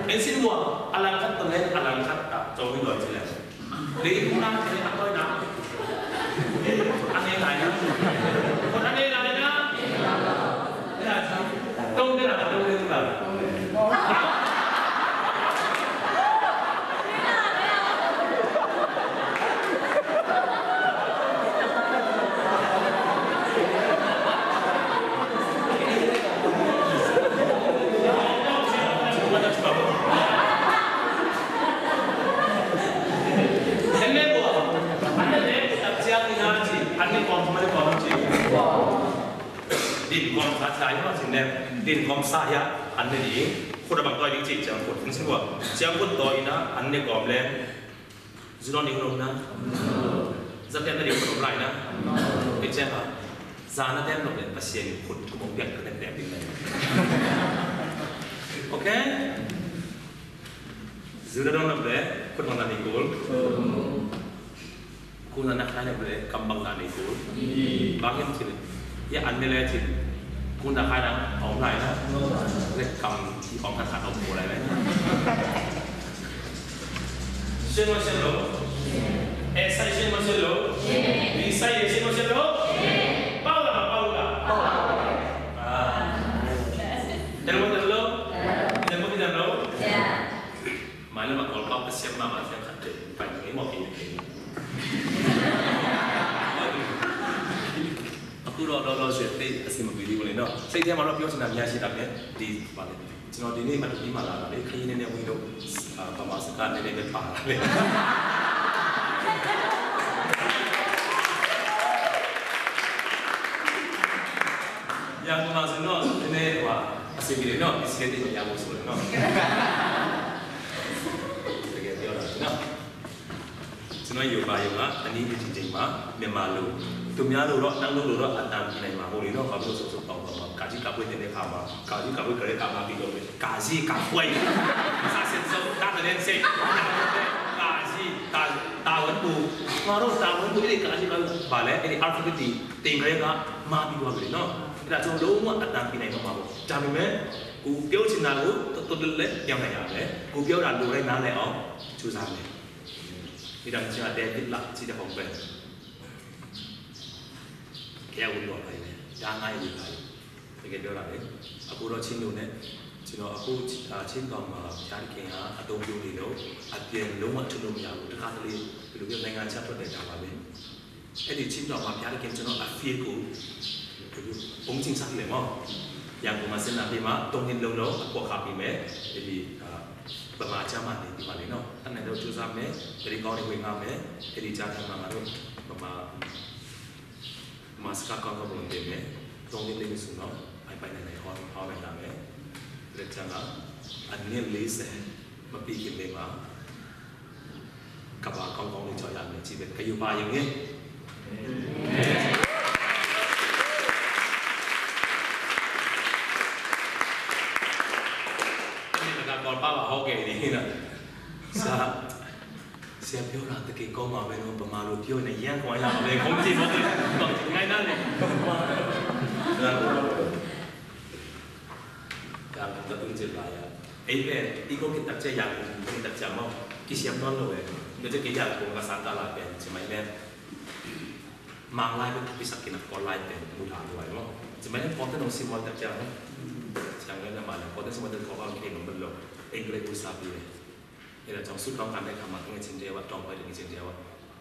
အင်းစင်ဘွား အလံခတ်တလဲ အလံခတ်တာ ကျော်ပြီးတော့ ကြည့်လိုက်။ လေခုနက အတော့ နား အနေလိုက်နော်။ ခုန အနေလိုက်နော်။ တုံးတယ်လား၊ မတုံးဘူးလား။ Din khawm sa sa hi maw cih leh, din khawm sa hi a, an ne ding. Khut a bang tawi ding cih ciang khut, hong sim ua, ciang khut tawi in a, an ne kawm leh, zu nawn ding om na. Za piak na ding khut om lai na. Kei ciang a, za na tem lo leh Pasian in khut hong piak na tem tem ding lai. Okay? Zu na dong lo leh khut hong na ding kul. Kun na na khai na bule kam bang na nei kul. Bang hiam cih leh, ya an ne leh cih, kun na khai na a om lai na. Leh kam i om khat khat a om kul lai na. Sian maw sian lo? Eh, sai sian maw sian lo? Ni sai eh, sian maw sian lo? Pau la, pau la. Ah. Tel maw tel lo? Tel maw tel lo? Mai lam a Kawlpau ka siam mahmah, siam khat te, pai ngei mawk hi. A tu lo lo lo se te a sim a video le no. Sei te ma lo pio sina mia si ta me di pa le. Sino di ni ma tu di ma la le, kai ne ne wi lo. Ah, pa ma sa ka ne ne pa le. ဒါကမှဆိုတော့နည်းနည်းဟိုဟာအဆင်ပြေတယ်နော်။ ပစ္စည်းတွေတင်ရဖို့ဆိုတော့နော်။ တကယ်ပြောတာနော်။ ကျွန်တော်ယူပါယူမှာအနည်းငယ်ချင်းချင်းမှာမြန်မာလိုသူများလိုတော့တန်းလိုလိုတော့အတန်ပြနိုင်မှာမဟုတ်လေနော်။ ဘာလို့ဆိုဆိုတော့ကာကြီးကပွေးတင်တဲ့ခါမှာကာကြီးကပွေးကြတဲ့ခါမှာပြီးတော့ကာကြီးကပွေးစာစစ်စုပ်တတ်တဲ့စိတ်ကာကြီးတာတာဝန်ကိုငါတို့တာဝန်ကိုဒီကာကြီးကဘာလဲအဲ့ဒီ alphabet တင်ကြတဲ့ကမှာပြီးတော့လေနော်။ အဲ့ဒါကျွန်တော်လုံးဝအတန်ပြနိုင်တော့မှာပေါ့။ ဒါပေမဲ့ကိုပြောချင်တာကိုတော်တော်လေးပြောင်းနိုင်ရတယ်။ ကိုပြောတာလိုတိုင်းနားလည်အောင်ကြိုးစားမယ်။ ဒီတော့ကျွန်တော်တဲပြစ်လာကြည့်တဲ့ပုံပဲ။ ကဲဝင်တော့ပါလေ။ ဒါငါ့ရဲ့ပါလေ။ တကယ်ပြောတာလေ။ အခုတော့ချင်းတို့နဲ့ကျွန်တော်အခုအာချင်းတော်မှာဖျားတခင်ကအသုံးပြုနေလို့အပြင်လုံးဝထုတ်လို့မရဘူး။ တခါတလေဘယ်လိုပြောနိုင်ငံခြားထွက်တယ်ဒါပါပဲ။ အဲ့ဒီချင်းတော်မှာဖျားတခင်ကျွန်တော်အဖေကိုဘုံချင်းစားတယ်မော်။ ရန်ကုန်မှာစင်တာဖေးမှာတုံးနှစ်လုံးလုံးအပေါ်ခါပြီးမယ်။ အဲ့ဒီအာဗမာကျမ်းမှာနေပြီးပါလေနော်။ တတ်နိုင်တော့ကြိုးစားမယ်။ တတိကောင်းတွေဝင်လာမယ်။ အဲ့ဒီကြားထဲမှာငါတို့ဗမာ ဗမာစကားကောင်းကောင်းမွန်မွန်သင်မယ်။ သုံးနှစ်လေးနှစ်ဆိုတော့ ပိုင်ပိုင်နိုင်နိုင်ဟောဟောနိုင်လာမယ်။ လက်ကျန်ကအနည်းလေးစဲမပြီးခင်လေးမှာကဘာကောင်းကောင်းလေးကြောက်ရမယ်။ ကြည့်ပဲကယူပါရင်ငယ်ဒီကကောပါပါဟုတ်ကဲ့ဒီနော်။ ဆရာပြောတာတကယ်ကောင်းပါပဲနော်။ ဗမာလိုပြောရင်ရမ်းကောင်းရပါပဲ။ ခုံးကြည့်မဟုတ်ဘူး။ ငါ့နားလေ။ ဒါကတူးချင်ပါရဲ့။ အဲ့ပဲဒီကိုကတက်ချက်ရန်ကုန်ကတက်ချက်မဟုတ်။ ကစီယမ်နော်လို့ပဲ။ မင်းတို့ကရန်ကုန်ကစားတာလာပဲ။ ကျွန်မလည်းမင်္ဂလာပဲ။ ကိစ္စကိနကောလိုက်ပဲ။ မူလာလို့ပဲနော်။ ကျွန်မလည်းပေါ်တဲ့နော်စီမော်တက်ချက်နော်။ ကျွန်မလည်းမလည်းပေါ်တဲ့စီမော်တက်ကောပါကင်းလို့မလို့။ အင်္ဂလိပ်ကိုစားပြီးတယ်။ အဲ့ဒါကြောင့်ဆုတောင်းခံတဲ့အခါမှာငွေချင်းတွေဝါတောင်းပိုက်ငွေချင်းတွေဝါ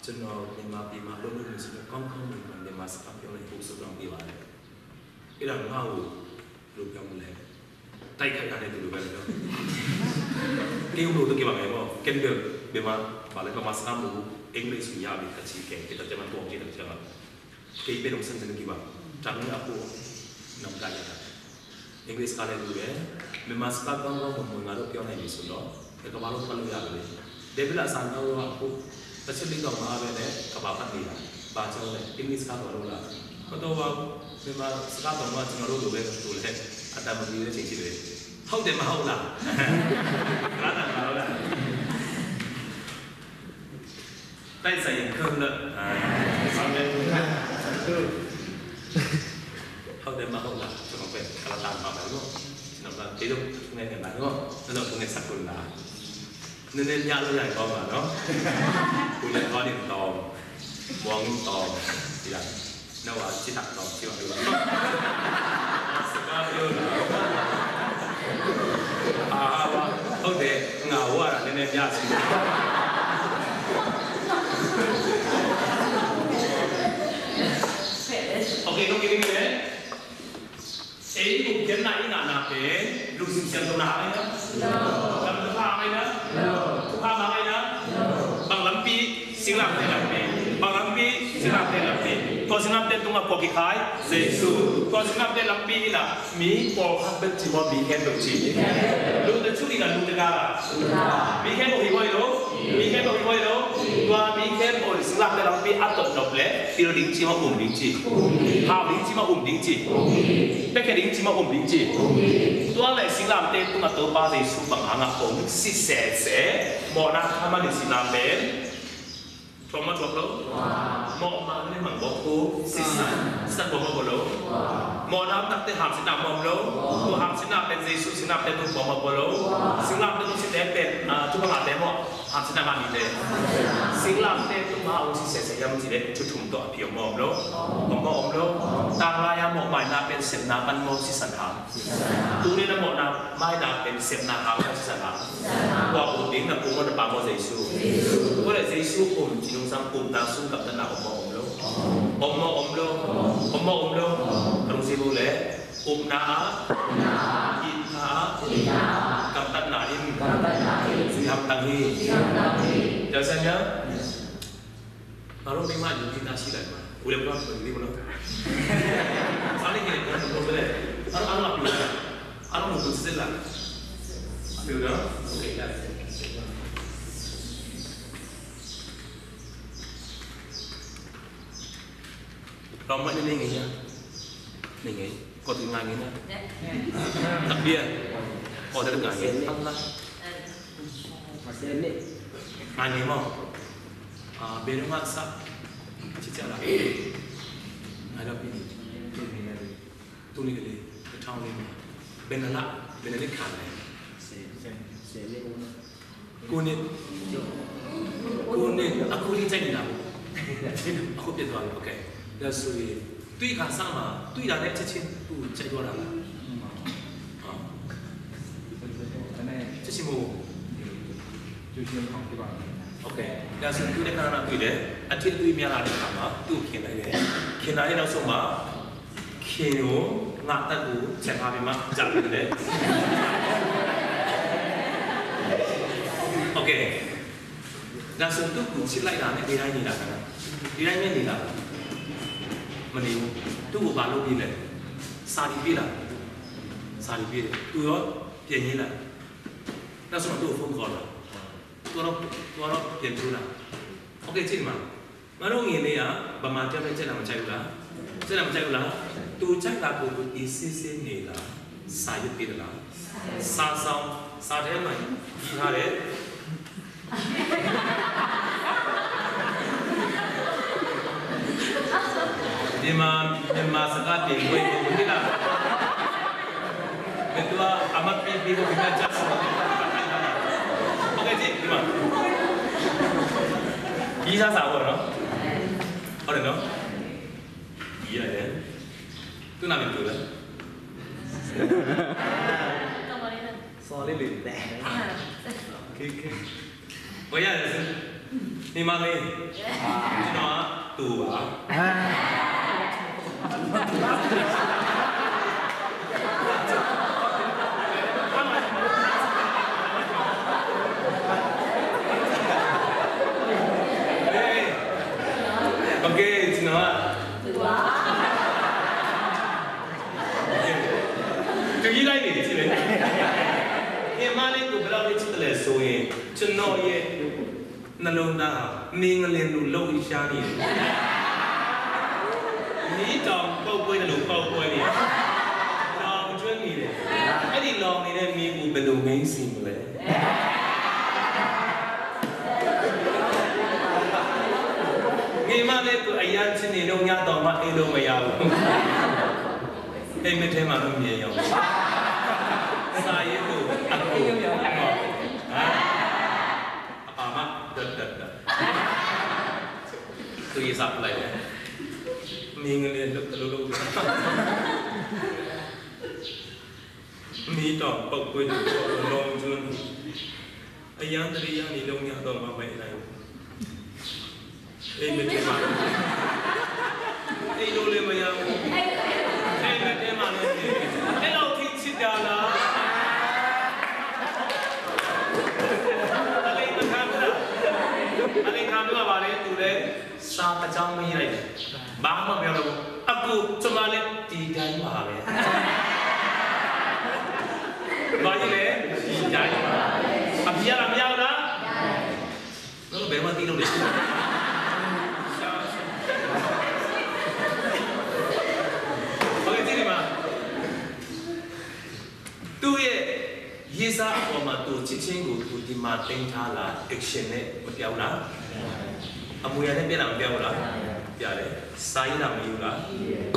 ကျွန်တော်မြန်မာပြည်မှာလုပ်လို့မျိုးဆိုတော့ကောင်းကောင်းမွန်မွန်မြန်မာစကားပြောနိုင်ဖို့ဆုတောင်းပေးပါတယ်။ အဲ့ဒါငါ့ကိုဘယ်လိုပြောမလဲ။ တိုက်ခိုက်တာနဲ့တူတူပဲလေနော်။ ကင်းလို့တကယ်ပါမယ်ပေါ့။ ကင်းတယ်မြန်မာဘာလဲမြန်မာစကားမဟုတ်ဘူး။ အင်္ဂလိပ်ဆိုရပြီ။ ကချင်ကဲတဲ့ကျွန်တော်တော့ကြည့်တယ်ကျွန်တော် ကဲပဲတော့စံစံကိပါ။ တမင်အဖို့နမ်ကရတာ။ အင်္ဂလိပ်စကားလည်းလိုတယ်။ မြန်မာစကားကောင်းကောင်းမွန်မွန်ငါတို့ပြောနိုင်ပြီဆိုတော့တကမ္ဘာလုံးဖတ်လို့ရတယ်လေ။ ဒေးဗစ်အဆန်တော်ကအဖို့တစ်ချက်လေးတော့မအားပဲနဲ့ကမ္ဘာဖတ်နေတာ။ ဘာကြောင့်လဲ။ အင်္ဂလိပ်စကားတော်လို့လား။ မတော်ပါဘူး။ မြန်မာစကားတော်ကကျွန်တော်တို့လိုပဲဆိုလဲအတမန်ကြီးတဲ့ချိန်ရှိတယ်။ ဟုတ်တယ်မဟုတ်လား။ ဘာသာမဟုတ်လား။ တိုက်ဆိုင်ရင်ခုနအာဆောင်တယ်ဟုတ်တယ်မဟုတ်လား။ ကျွန်တော်ပဲကလာတာမှာပါလို့ကျွန်တော်ကတေတော့ငယ်ငယ်ပါတော့ကျွန်တော်ငယ်စက်ကွန်လာနည်းနည်းညလို့ရရင်ကောင်းပါနော်။ ကိုလည်းကောင်းနေတော့မောင်တော်ဒီလား နောက်ပါချစ်တာတော့ချစ်ပါလို့ပါစကားပြောတာအာဟာပါဟုတ်တယ်ငါဝါတာနည်းနည်းပြစီ Okay ဟုတ်ကဲ့လေအေးကိုကျန်နိုင်နာနာပဲလူစီစံတော်နာပဲနော်ကမ္ဘာပဲနော်ဘာမှမဟုတ်နော် Bang lampi, singlamteh lampi. Bang lampi, singlamteh lampi. Tua singlamteh tungah kua kikhai, Jesu. Tua singlamteh lampi in ah mi pawlkhat bek ci maw, mi khempeuh ci. Lungtang ci in ah lungtang gala. Mi khempeuh hi huai lo. Mi khempeuh hi huai lo. Tua mi khempeuh in singlamteh lampi a tot nop leh pil ding ci maw, um ding ci. Hau ding ci maw, um ding ci. Pekhe ding ci maw, um ding ci. Tua leh singlamteh tungah Topa Jesu bang hangah om si sese. Mawhna thaman in sihna pen thuak maw thuak lo? Mawhna le mangbaw khu sisan sisan baw maw baw lo? Mawhna takte hamsitna baw maw lo? Tua hamsitna pen Jesu singlamteh tung baw maw baw lo? Singlamteh tung site pen ah, tu bangate maw hamsitna mah mite. Singlamteh tung mah hong si sese hiam cih leh thu thum tawh a phi om maw om lo? Om maw om lo? Tanglai a mawhmaina pen sepna pan maw sisan ham? Tuni na mawhna maina pen sepna hang na sisang hang. Kua um ding na pu maw na pa maw Jesu. Kua le Jesu um ci nung sang um na sung gamtatna om maw om lo. Om maw om lo. Om maw om lo. Ka lungsim uh le upna a itna a gamtatna in zui hamtang hi. Tel sian nia. Ngaro mei ma yu ki na si lai ma. Ule bro so ni mo no. Sani ki le bro so le. Sila. Sila. Okay, dah. Ram mai ni ngei ya. Ni ngei. Kau tu ngei ngei na. Tak dia. Kau dah ngei ngei. Allah. Ngei ngei mau. Ah, beri ngat sa. Cica lah. Ada pini. Tuni kali, ka thang ni ma. Bena la, bena ni kan lai. Kuni, kuni, aku ni cai ni la. Aku pia tuan, okay. Dah sui, tui ka sama, tui dah ni cicin, tu cai dua dah. Ah. Cicin mu. Okay. Dah sui tui ni kan na tui deh. Ati tui mi ala ni kama, tu kena ni. Kena ni langsung ma. Kinu, ngak tadu, cek kami mak, jak dulu deh. Okay. Dah sentuh ku silai dah, ni dia ni dah kan. Dia ni ni dah. Menimu. Tu ku balu bila. Sari bila. Sari bila. Tu yo, dia ni lah. Dah semua tu phone call lah. Tu orang, tu orang dia tu lah. Okay, cik mah. Maro ngi ne ya, ba ma tiap tiap na ma cai ula. Cai na ma cai ula. Tu cai la ko tu isi si ne la. Sa yu pi la. Sa sa, sa de ma. Yi ha de. Di ma, di ma sa ka pi ko ko ni la. Ketua amat pi pi ko kita jas. Okay, cik, di ma. Yi sa sa ko no. Ada no? Iya, ya. Tu nama itu lah. Sorry, Lin. Okay, okay. Oh, ya, ya. Ni mami. Cina tua. Okay, cina. Tu yi lai ni ci le. Ni ma ni ku bela ni ci le so ye. Cino ye. Na lo na mi nga len lu lo i sha ni. Ni tong pau poi na lo pau poi ni. Long juan ni le. Ai di long ni le mi ku belu ngai sing le. Ngi ma le tu ayan sini nong ya tong ma e lo ma ya. Ei me te ma nong ye yo. Sa ye tu aku. Ha? Apa ma dat dat dat. Tu ye sa play. Mi ngi le lo lo lo. Mi tong pau poi tu long juan. Ayan tadi yang ni long ya tong ma mai lai. Ei me te ma. Ei lo le ma ya. Ei me te ma le. Ei lo ki ci da la. Ale ma ka la. Ale ka la ba le tu le. Sa ta chang mai lai. Ba ma me lo. Aku cuma le ti dai ma le. Ba ye le ti dai ma. Abia abia la. Nang bel mati dong deh. Oke, sini, Mak. Tu ye, yisa wa ma tu cicing gu tu di ma teng ta la action ne ma piau la. Amu ya ne pia la ma piau la. Pia le, sai la ma yu la. Ye.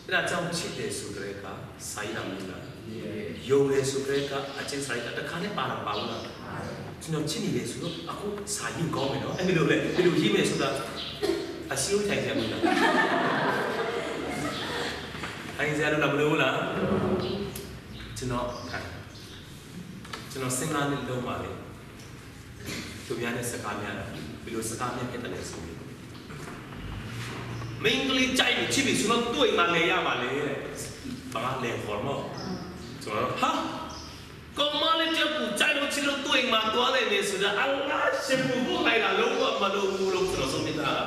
အဲဒါကြောင့် ချစ်တယ်ဆိုကတည်းက စာရေးတာမဟုတ်လား။ ယုံတယ်ဆိုကတည်းက အချင်းစာရေးတာ တစ်ခါနဲ့ပါတာမပါဘူးလား။ ကျွန်တော်ချစ်နေတယ်ဆိုတော့ အခုစာရေးကောင်းမယ်နော်။ အဲ့လိုလေ ဘယ်လိုရေးမလဲဆိုတာ အစည်းအဝေးထိုင်ကြမလို့လား။ ထိုင်ကြလို့လား မလို့လား။ ကျွန်တော်ထိုင် ကျွန်တော် ဆယ့်ငါးနှစ် လုပ်မှလေ သူများနဲ့ စကားများတာ ဘယ်လို စကားများဖြစ်တယ်လဲဆိုရင် မိန်းကလေးကြိုက်လို့ ချစ်ပြီဆိုတော့ သူ့အိမ်မှာ လဲရပါလေတဲ့။ ဘာလဲ ခေါ်မ။ ကျွန်တော် ဟာ ကောင်မလေးတယောက်ကို ကြိုက်လို့ ချစ်လို့ သူ့အိမ်မှာ သွားလဲနေဆိုတာ အလား ရှင်ပူဖို့လိုက်တာ လုံးဝ မလုပ်ဘူးလို့ ကျွန်တော် ဆုံးဖြတ်ထားတာ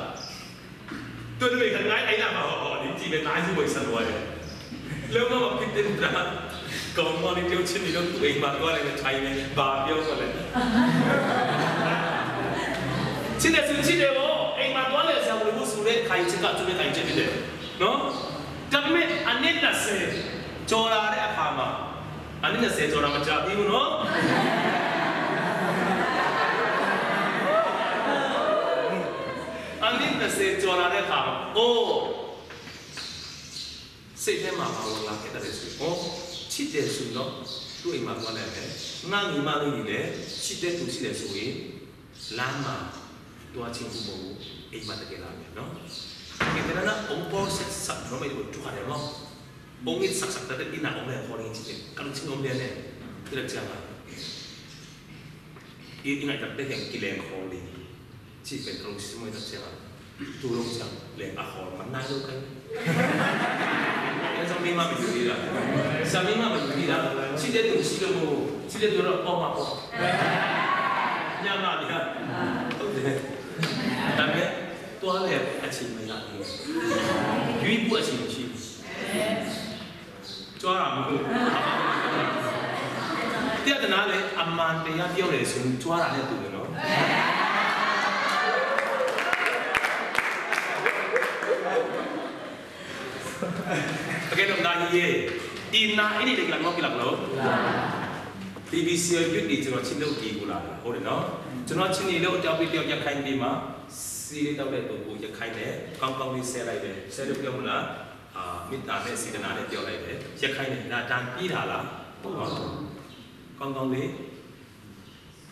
။ တွေ့တွေ့ ငါ အဲ့ဒါမှာ ဟော ဟော ဒီကြည့်ပဲ ငါ ယူဝယ် ဆန်သွားတယ်။ လုံးဝ မဖြစ်သင့်တာ။ ကောင်းမလေးတယောက်ချစ်နေလို့ သူ့အိမ်မှာသွားလဲထိုင်နေ ဘာပြောမလဲ။ ချစ်တယ်ဆိုချစ်တယ်ပေါ့။ အိမ်မှာသွားလဲစရာမလိုဘူးဆိုတဲ့ ခိုင်ချစ်က သူ့ရဲ့ ခိုင်ချစ်ဖြစ်တယ်နော်။ ဒါပေမဲ့ အနှစ်နှစ်ဆယ်ကျော်လာတဲ့အခါမှာ အနှစ်နှစ်ဆယ်ကျော်လာ မကြာသေးဘူးနော်။ အနှစ်နှစ်ဆယ်ကျော်လာတဲ့အခါမှာ အိုး စိတ်ထဲမှာ ဘာဝင်လာခဲ့သလဲဆိုရင် အော် ချစ်တယ်ဆိုရင်တော့ သူ့အိမ်မှာသွားနိုင်တယ်။ ငှားငိုမှငိုနေတယ်။ ချစ်တဲ့သူရှိတယ်ဆိုရင် လမ်းမှာသွားခြင်းမဟုတ်ဘူး။ အိမ်မှာတကယ်လာမယ်နော်။ ကဲ ဒါက အုံးပေါ်ဆက်ဆက် နော် မင်းတို့ တွေ့ရတယ်နော်။ ဘုံမင်းဆက်ဆက်တဲ့ ဒီနာ အုံးနဲ့ ခေါ်နေချစ်တယ်။ ကလူချင်း အုံးနဲ့ နဲ့ ပြကြပါ။ ဒီနာ တဲ့ ကလဲခေါ်နေ ချစ်ပဲ ကလူချင်း မင်းတို့ ချက်ပါ။ သူတို့ကြောင့်လည်း အခေါ်မနိုင်လို့ ကဲ။ အဲဒါကြောင့် မိမမယူသေးတာ။ ဆရာ မိမမယူသေးတာ။ ချစ်တဲ့သူရှိလို့မဟုတ်ဘူး။ ချစ်တဲ့သူတော့ ပေါ့မှာပေါ့။ ညမဗျာ။ ဟုတ်တယ်။ ဒါပေမဲ့ သွားလည်း အချိန်မရသေးဘူး။ ရွေးဖို့ အချိန်မရှိဘူး။ ကြွားတာမဟုတ်ဘူး။ ပြဿနာလည်း အမှန်တရားပြောတယ်ဆိုရင် ကြွားတာနဲ့တူတယ်နော်။ အကဲတော့ နာရီရဲ့ ဒီနာရီတွေ ကလပ်လို့ ကလပ်လို့ BBC ရွတ်နေ ကျွန်တော် ချင်းတို့ ဒီကိုလာတာ ဟုတ်တယ်နော်။ ကျွန်တော် ချင်းတွေလို့ အကြောင်းပြ တယောက် ရခိုင်ပြည်မှာ စီးလေးတောက်တဲ့ပုဂ္ဂိုလ် ရခိုင်နဲ့ ကောင်းကောင်းလေး ဆဲလိုက်တယ်။ ဆဲလို့ ပြောမလား။ အာ မေတ္တာနဲ့ စေတနာနဲ့ ပြောလိုက်တယ်။ ရခိုင်နဲ့ လာတန်ပြီးတာလား။ ကောင်းကောင်းလေး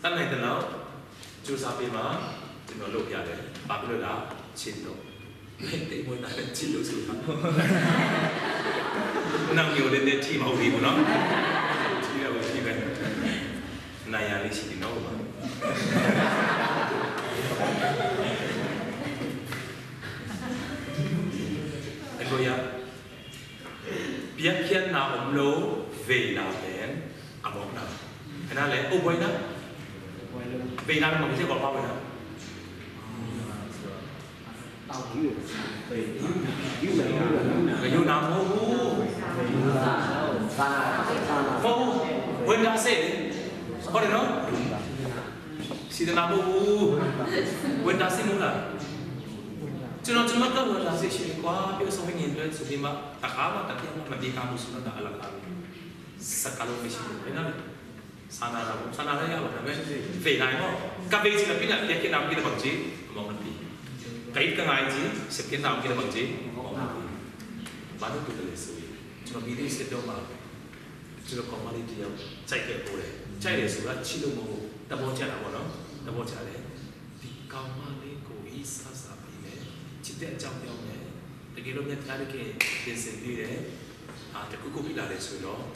တတ်နိုင်သလောက် ကြိုးစားပေးပါ။ ကျွန်တော် လုပ်ပြတယ်။ ဘာဖြစ်လို့လဲ။ ချစ်လို့။ တိတ်မွေးတာနဲ့ ချစ်လို့ဆိုတာ။ နောက်မျိုးလေးနဲ့ ထိမဟုတ်သေးဘူးနော်။ ထိတော့ ထိပဲ။ နိုင်ရလေးရှိတယ်နော်။ အဲ့လိုရ ပြတ်ပြတ်နာ အမလို့ ဝေဒနာပဲ အမောက္ခနာ။ ခဏလဲ ဥပ္ပေဒနာ။ ဝေဒနာ မဟုတ်ဘူး။ ဘာဝေဒနာ။ ကယူနာ မဟုတ်ဘူး။ မဟုတ်ဘူး။ ဝေဒနာစိတ်လေ။ ဟုတ်တယ်နော်။ စေတနာ မဟုတ်ဘူး။ ဝေဒနာစိတ် မဟုတ်လား။ ကျွန်တော် ကျွန်မက ဝေဒနာစိတ်ရှိတယ်ကွာ ပြောဆိုရင် လွဲဆိုပြီးမှ တခါမှ တပြတ်မှ မတည်ထားဘူးဆိုတော့ ဒါ အလကားပဲ။ စကားလုံး မရှိဘူး။ ဘယ်နဲ့လဲ။ စာနာတာပေါ့။ စာနာလည်းရပါတယ်။ ဒါပေမဲ့ ဖေးနိုင်ပေါ့။ ကပ်ပေးချင်တဲ့ ပြဿနာ ပြဿနာ ပြဿနာ မဟုတ်ဘူး။ ကအိပ်ကငိုက်ကြီး စပြဿနာ ပြဿနာ မဟုတ်ဘူး။ ဘာလို့တူတယ်လဲဆိုရင် ကျွန်တော် ပြည်သူ့စစ်ထဲမှာ ကျွန်တော် ကောင်မလေးတစ်ယောက် ကြိုက်ခဲ့ဖူးတယ်။ ကြိုက်တယ်ဆိုတာ ချစ်လို့မဟုတ်ဘူး။ သဘောကျတာပေါ့နော်။ သဘောကျတယ်။ ဒီကောင်မလေးကို ဟို ဟို ဟို ဟို ဟို ဟို ချစ်တဲ့အကြောင်းပြောမယ်။ တကယ်လို့များ ဘုရားသခင် ပြင်ဆင်ပေးတယ်။ အာ တစ်ခုခုဖြစ်လာတယ်ဆိုတော့ ဘု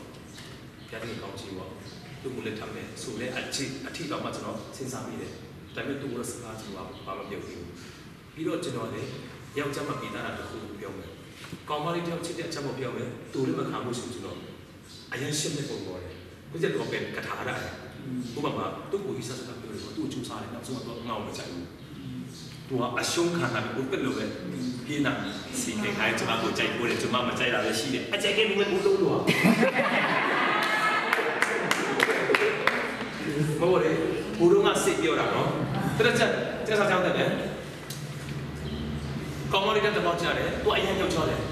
ရားသခင် ကောင်းချီးပေါ့။ သူ့ကို လက်ထပ်မယ်ဆိုတဲ့ အထိ အထိတောင်မှ ကျွန်တော် စဉ်းစားမိတယ်။ ဒါပေမဲ့ သူ့ကိုတော့ စကား ကျွန်တော် ဘာမှ မပြောသေးဘူး။ ပြီးတော့ ကျွန်တော်လည်း ယောက်ျားမှာ ပီတာတာတစ်ခုကို ပြောမယ်။ ကောင်မလေးတစ်ယောက် ချစ်တဲ့အကြောင်းကို ပြောမယ်။ သူလည်း မခံဘူးဆို ကျွန်တော် အရမ်းရှင်းတဲ့ပုံပေါ်တယ်။ ကိုယ့်ကျက်တော့ပဲ ကထားတာလေ။ ဥပမာ သူ့ကို ဟို ဟို ဟို ဟို ပြောတယ်ဆိုတော့ သူ့ကို စူးစမ်းတယ်။ နောက်ဆုံးတော့ ငါ့ကို မကြိုက်ဘူး။ သူက အရှုံးခံတာကို သက်လို့ပဲ။ ပြင်းတာ။ စီကံခိုင်း ကျွန်မကို ကြိုက်ဘူးတဲ့။ ကျွန်မ မကြိုက်တာပဲရှိတယ်။ အကြိုက်ခဲ့ပြီး မဟုတ်လို့လို့။ မဟုတ်လေ။ ဘုရားက စစ်ပြောတာနော်။ တရက်ချက် ကျက်စားကြောင်းတက်တယ်။ ကောင်းမလေး တတ်သဘောကျတယ်။ သူ အရမ်း ယုံချောတယ်။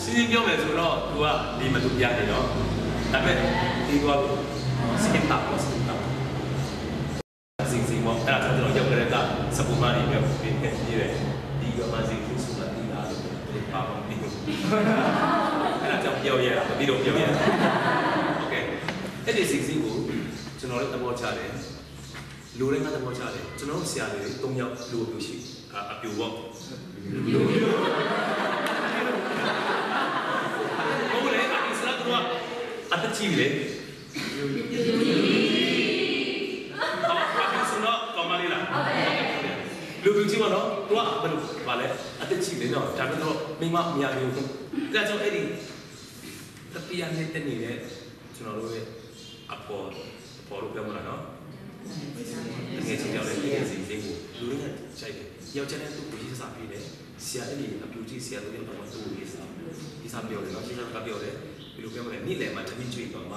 ရှင်းရှင်းပြောမယ်ဆိုတော့ သူက ဒီမှာ သူပြနေတော့ ဒါပေမဲ့ ဒီသွားလို့ စကင်တာပေါ့။ စကင်တာ စင်စင်ပေါ့။ အဲ့ဒါကြောင့် ကျွန်တော် ရောက်ကြတဲ့က စပူမတွေပဲ ပြင်ခဲ့ပြီးတယ်။ ဒီကမှ စင်စင်ဆိုတာ သိလားလို့ ဘာမှ မသိဘူး။ အဲ့ဒါကြောင့် ပြောရတာ။ မသိတော့ ပြောရတာ။ Okay. အဲ့ဒီ စင်စင်ကို ကျွန်တော်လည်း သဘောကျတယ်။ လူတိုင်းက သဘောကျတယ်။ ကျွန်တော်တို့ ဆရာတွေ သုံးယောက် လူအပျိုရှိ အာ အပျိုပေါ့။ ဟုတ်လေ။ အပျိုဆိုတာ သူက အသက်ကြီးပြီလေ။ အပျိုဆိုတော့ ကောင်မလေးလား။ လူပျိကြီးပေါ့နော်။ သူက ဘယ်လို ဘာလဲ။ အသက်ကြီးပြီလေနော်။ ဒါပေမဲ့တော့ မိန်းမ မရသေးဘူး။ ဒါကြောင့် အဲ့ဒီ တတိယနှစ် တက်နေတဲ့ ကျွန်တော်တို့ရဲ့ အဖော် အဖော်လို့ ပြောမလားနော်။ သူငယ်ချင်းတယောက်လည်း သူ့ရဲ့ဇနီးကို လူတိုင်းကကြိုက်တယ်။ ယောက်ျားနဲ့သူ့ကို ရစ်စားပေးတယ်။ ဆရာ၊ အဲ့ဒီအပျိုကြီးဆရာတို့ရဲ့ အပေါ်မှာသူ့ကို ရစ်စား၊ ရစ်စားပြောတယ်နော်။ ရစ်စားစကားပြောတယ်။ ဘယ်လိုပြောမလဲ၊ နေ့လယ်မှာ ထမင်းကျွေးသွားမှ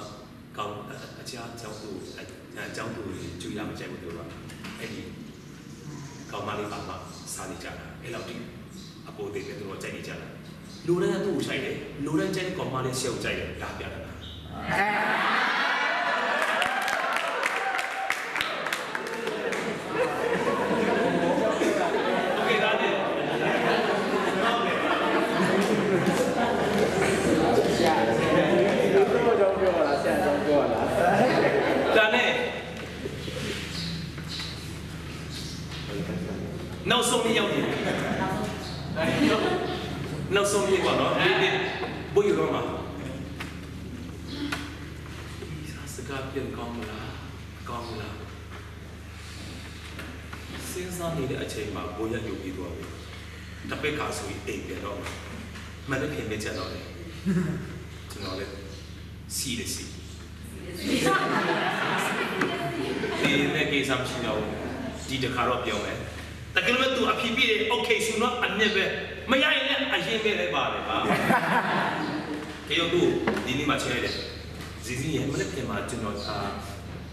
ကောင်း၊ အ၊ အ၊ အချားကျောင်းသူ၊ အ၊ အကျောင်းသူတွေ ကျွေးရမှာ ကြိုက်ဖို့ပြောတော့ အဲ့ဒီ ကောင်းမလေးပါမှ စားနေကြတာ။ အဲ့လောက်ထိ အပူတ့ပဲ သူတို့ကြိုက်နေကြတာ။ လူတိုင်းကသူ့ကိုကြိုက်တယ်။ လူတိုင်းကြိုက်တဲ့ ကောင်းမလေး ဆရာကိုကြိုက်တယ်။ ဒါပြဿနာ။ Okay, ဒါနဲ့ ဆရာအကြောင်းပြောပါလား၊ ဆရာအကြောင်းပြောပါလား။ ဒါနဲ့ နောက်ဆုံးနှစ်ယောက်နေနောက်ဆုံးနှစ်ယောက်ပေါ့နော်။ ဒီနေ့ဘိုးယူတော့မှာ စကားပြန်ကောင်းမလား၊ ကောင်းမလား စဉ်းစားနေတဲ့အချိန်မှာ ဘိုးရယူပြီးသွားပြီ။ တစ်ပတ်ခါဆိုရင် အိမ်ပြန်တော့မှာ။ မနက်ဖြန်ပဲကျန်တော့တယ်။ ကျွန်တော်လည်း စီးတယ်စီး။ ဒီနေ့ကိစ္စမရှိတော့ဘူး။ ဒီတစ်ခါတော့ပြောမယ်။ တကယ်လို့သူအဖြေပြတယ် okay ဆိုတော့ အမြတ်ပဲ။ မရရင်လည်း အရင်ပဲလည်းပါတယ်ပါ။ ကရုပ်တို့ ဒီနေ့မှ ချဲတယ်။ ဇီဇီရဲ့ မနက်ဖြန်မှာ ကျွန်တော်၊ အာ၊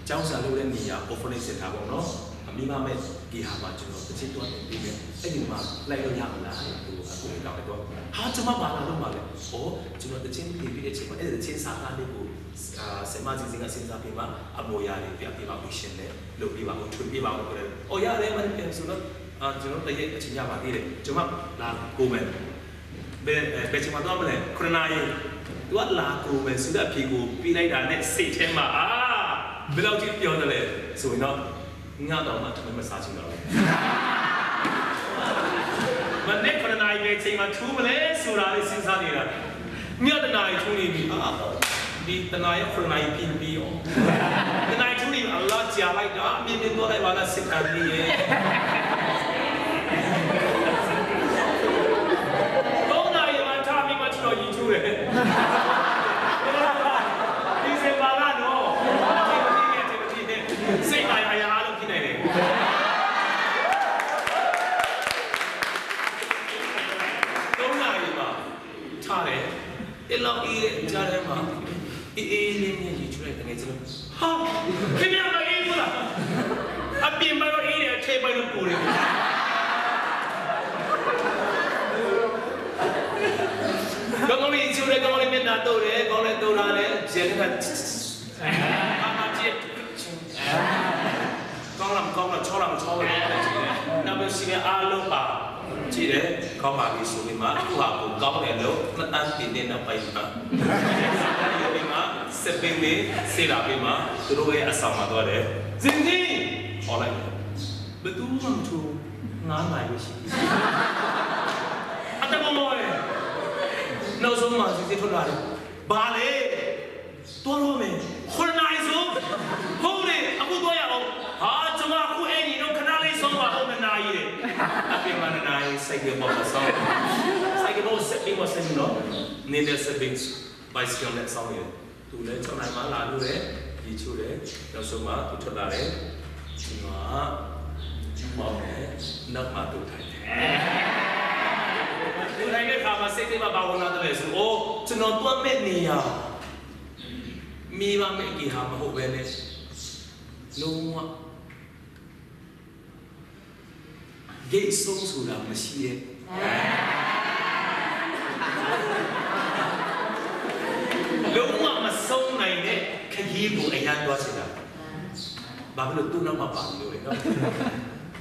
ကျောင်းစာလုပ်တဲ့နေရာ orphanage center ပေါ့နော်။ မိဘမဲ့ဂေဟာမှာ ကျွန်တော် သီချင်းသွားသင်ပေးမယ်။ အဲ့ဒီမှာ လိုက်လို့ရမလားလို့ သူအကူအညီတောင်းတယ်။ သူက ဟာ၊ ကျွန်မဘာလာလုပ်မှာလဲ။ အော်၊ ကျွန်တော် သီချင်းသင်ပေးတဲ့အချိန်မှာ အဲ့ဒီသီချင်းစာသားလေးကို၊ အာ၊ ဆရာမဇီဇီက စဉ်းစားပြီးမှ အမော်ရာတွေ ပြပေးပါဦးရှင်နဲ့ လုပ်ပေးပါဦး၊ ထွင်ပေးပါဦးဆိုတော့ အော်၊ ရတယ်၊ မနက်ဖြန်ဆိုတော့ အာ၊ ကျွန်တော် တစ်ရက်အချိန်ရပါသေးတယ်။ ကျွန်မလာကူမယ်။ ဘယ်၊ အဲ၊ ဘယ်ချိန်မှာသွားမလဲ။ ခုနှစ်နာရီ။ သူကလာကူမယ်ဆိုတဲ့အဖြေကို ပေးလိုက်တာနဲ့ စိတ်ထဲမှာ အာ၊ ဘယ်လောက်ထိပျော်သလဲဆိုရင်တော့ ငါတော့မှ ထမင်းမစားချင်တော့ဘူး။ မနေ့ခုနှစ်နာရီ ဘယ်ချိန်မှာထူးမလဲဆိုတာလေး စဉ်းစားနေတာ။ ညတစ်နာရီထူးနေပြီ။ အာ၊ ဒီတစ်နာရီ ခုနှစ်နာရီ ပြီးမပြီးရော။ တစ်နာရီထူးနေပြီ။ အလကားကြာလိုက်တာ။ မြင်မြင်သွားလိုက်ပါလား၊ စစ်တာကြီးရဲ့။ သုံးနာရီမှာ ထပြီးမှ ကျွန်တော် ရေချိုးတယ်။ ဒီဇင်ဘာလနော်။ အထင်မသေးနဲ့၊ အထင်မသေးနဲ့။ စိတ်ပါအရာအားလုံးဖြစ်နိုင်တယ်။ သုံးနာရီမှာ ထားတယ်။ အဲ့လောက်အေးတဲ့ကြားထဲမှာ အေးအေးလေးနဲ့ ရေချိုးလိုက်တယ်။ တကယ်ချင်း ဟာ၊ ခင်ဗျားမအေးဘူးလား။ အပြင်ပိုင်းတော့အေးတယ်၊ အထဲပိုင်းတော့ပူတယ်။ ကောင်းကောင်းလေးရေချိုးတယ်၊ ကောင်းကောင်းလေးမျက်နှာတုပ်တယ်၊ ကောင်းလေးတုပ်ထားတယ်။ ကျန်တဲ့က အာမကြီး ကောင်းလား၊ မကောင်းလား၊ ချောလား၊ မချောဘူးလား။ နောက်ပြီး ရှိတဲ့အားလုံးပါကြည့်တယ်။ ကောင်းပါပြီဆိုပြီးမှ သူ့ဟာကိုကောင်းတယ်လို့ မှတ်တမ်းတင်တဲ့နောက်ပိုင်းမှာ ပြီးမှ စက်ဘီးနဲ့ ဆေးလာပြီးမှ သူတို့ရဲ့အဆောင်မှာသွားတယ်။ ဇင်ဇင် ခေါ်လိုက်တယ်။ ဘယ်သူမှမထူးဘူး။ ငါးနာရီပဲရှိသေးတယ်။ အတမောမောပဲ။ နောက်ဆုံးမှာ ဇင်ဇင်ထွက်လာတယ်။ ဘာလဲ။ သွားတော့မယ်။ ခုနှစ်နာရီဆို။ ဟုတ်တယ်။ အခုသွားရအောင်။ ဟာ၊ ကျွန်မ အခုအိမ်ကြီးတော့ ခဏလေးစောင့်ပါဦး၊ နှစ်နာရီတဲ့။ အပြင်မှာနှစ်နာရီ ဆိုင်ကယ်ပေါ်မှာစောင့်။ ဆိုင်ကယ်ပေါ် စက်ဘီးပေါ် ဆင်းပြီးတော့ နေတဲ့ စက်ဘီး bicycle နဲ့ စောင့်နေတယ်။ သူလည်း ခြောက်နာရီမှ လာလို့တယ်။ ရေချိုးတယ်။ နောက်ဆုံးမှ သူထွက်လာတယ်။ ကျွန်တော်က မောင်းတယ်။ နောက်မှာ သူထိုင်တယ်။ သူထိုင်တဲ့အခါမှာ စိတ်ထဲမှာ ဘာဝင်လာသလဲဆို၊ အိုး၊ ကျွန်တော်သွားမယ့်နေရာ မိဘမဲ့ဂေဟာမဟုတ်ဘဲနဲ့ လုံးဝ ဂိတ်ဆုံးဆိုတာမရှိတဲ့၊ လုံးဝမဆုံးနိုင်တဲ့ခရီးကို အရမ်းသွားချင်တာ။ ဘာဖြစ်လို့ သူ့နောက်မှာပါနေလို့လဲနော်။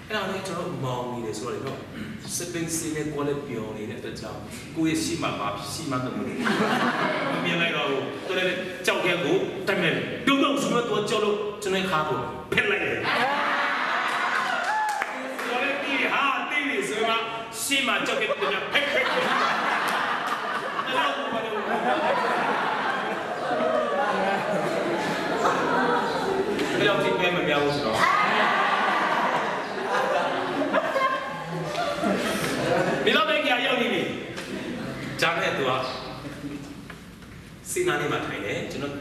အဲ့ဒါနဲ့ ကျွန်တော်မောင်းနေတယ်ဆိုတော့လေနော်။ စက်ဘီး စင်းနဲ့ ကွက်လက်ပျော်နေတဲ့အတွက်ကြောင့် ကိုယ့်ရဲ့ရှေ့မှာ ဘာရှိမှန်းမမြင်၊ မမြင်လိုက်တော့ဘူး။ သူလည်း ကျောက်ခဲကို တမင် ဒုံဒုံဆိုပြီး သူက ကျော်လို့ ကျွန်တော်ရဲ့ခါကို ဖက်လိုက်တယ်။ ကျွန်တော်လည်း တီးဟာ တီးပြီဆိုမှ ရှေ့မှာ ကျောက်ခဲ တမင် ဖက်ဖက်ဖက်။ အဲ့လောက်ကို ဘာလို့ အဲ့လောက်ထိ ပဲမများဘူးဆိုတော့။ မိဘမဲ့ဂေဟာရောက်နေပြီ။ ဒါနဲ့ သူက စင်းနားလေးမှာထိုင်တယ်။ ကျွန်တော်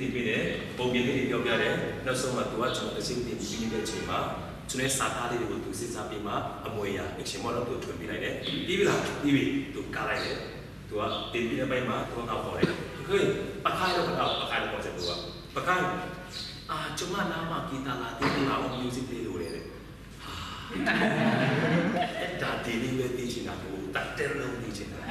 တင်ပေးတယ်။ ပုံပြင်လေးတွေပြောပြတယ်။ နောက်ဆုံးမှာ သူက ကျွန်တော် သီချင်းတင်ပေးတဲ့အချိန်မှာ ကျွန်တော်ရဲ့ စာသားလေးတွေကို သူ စဉ်းစားပြီးမှ အမွေအရာ အင်္ဂလိပ်မှာတော့ သူ ထွင်ပေးလိုက်တယ်။ ပြီးပြီလား။ ပြီးပြီ။ သူ ကလိုက်တယ်။ သူက တင်ပြီးတဲ့အပိုင်းမှာ သူက ငါ့ကို ခေါ်တယ်။ ဟေး ပခိုင်းတော့ ပခိုင်းတော့ ပခိုင်းတော့ ခေါ်တယ်။ သူက ပခိုင်း အာ ကျွန်မနားမှာ ဂီတလာတင်ပေးပါဦး။ Music လေးလိုတယ်တဲ့။ ဟာ အဲ့ဒါ ဒီနေ့ပဲ သိချင်တာကို တသက်လုံး သိချင်တာ။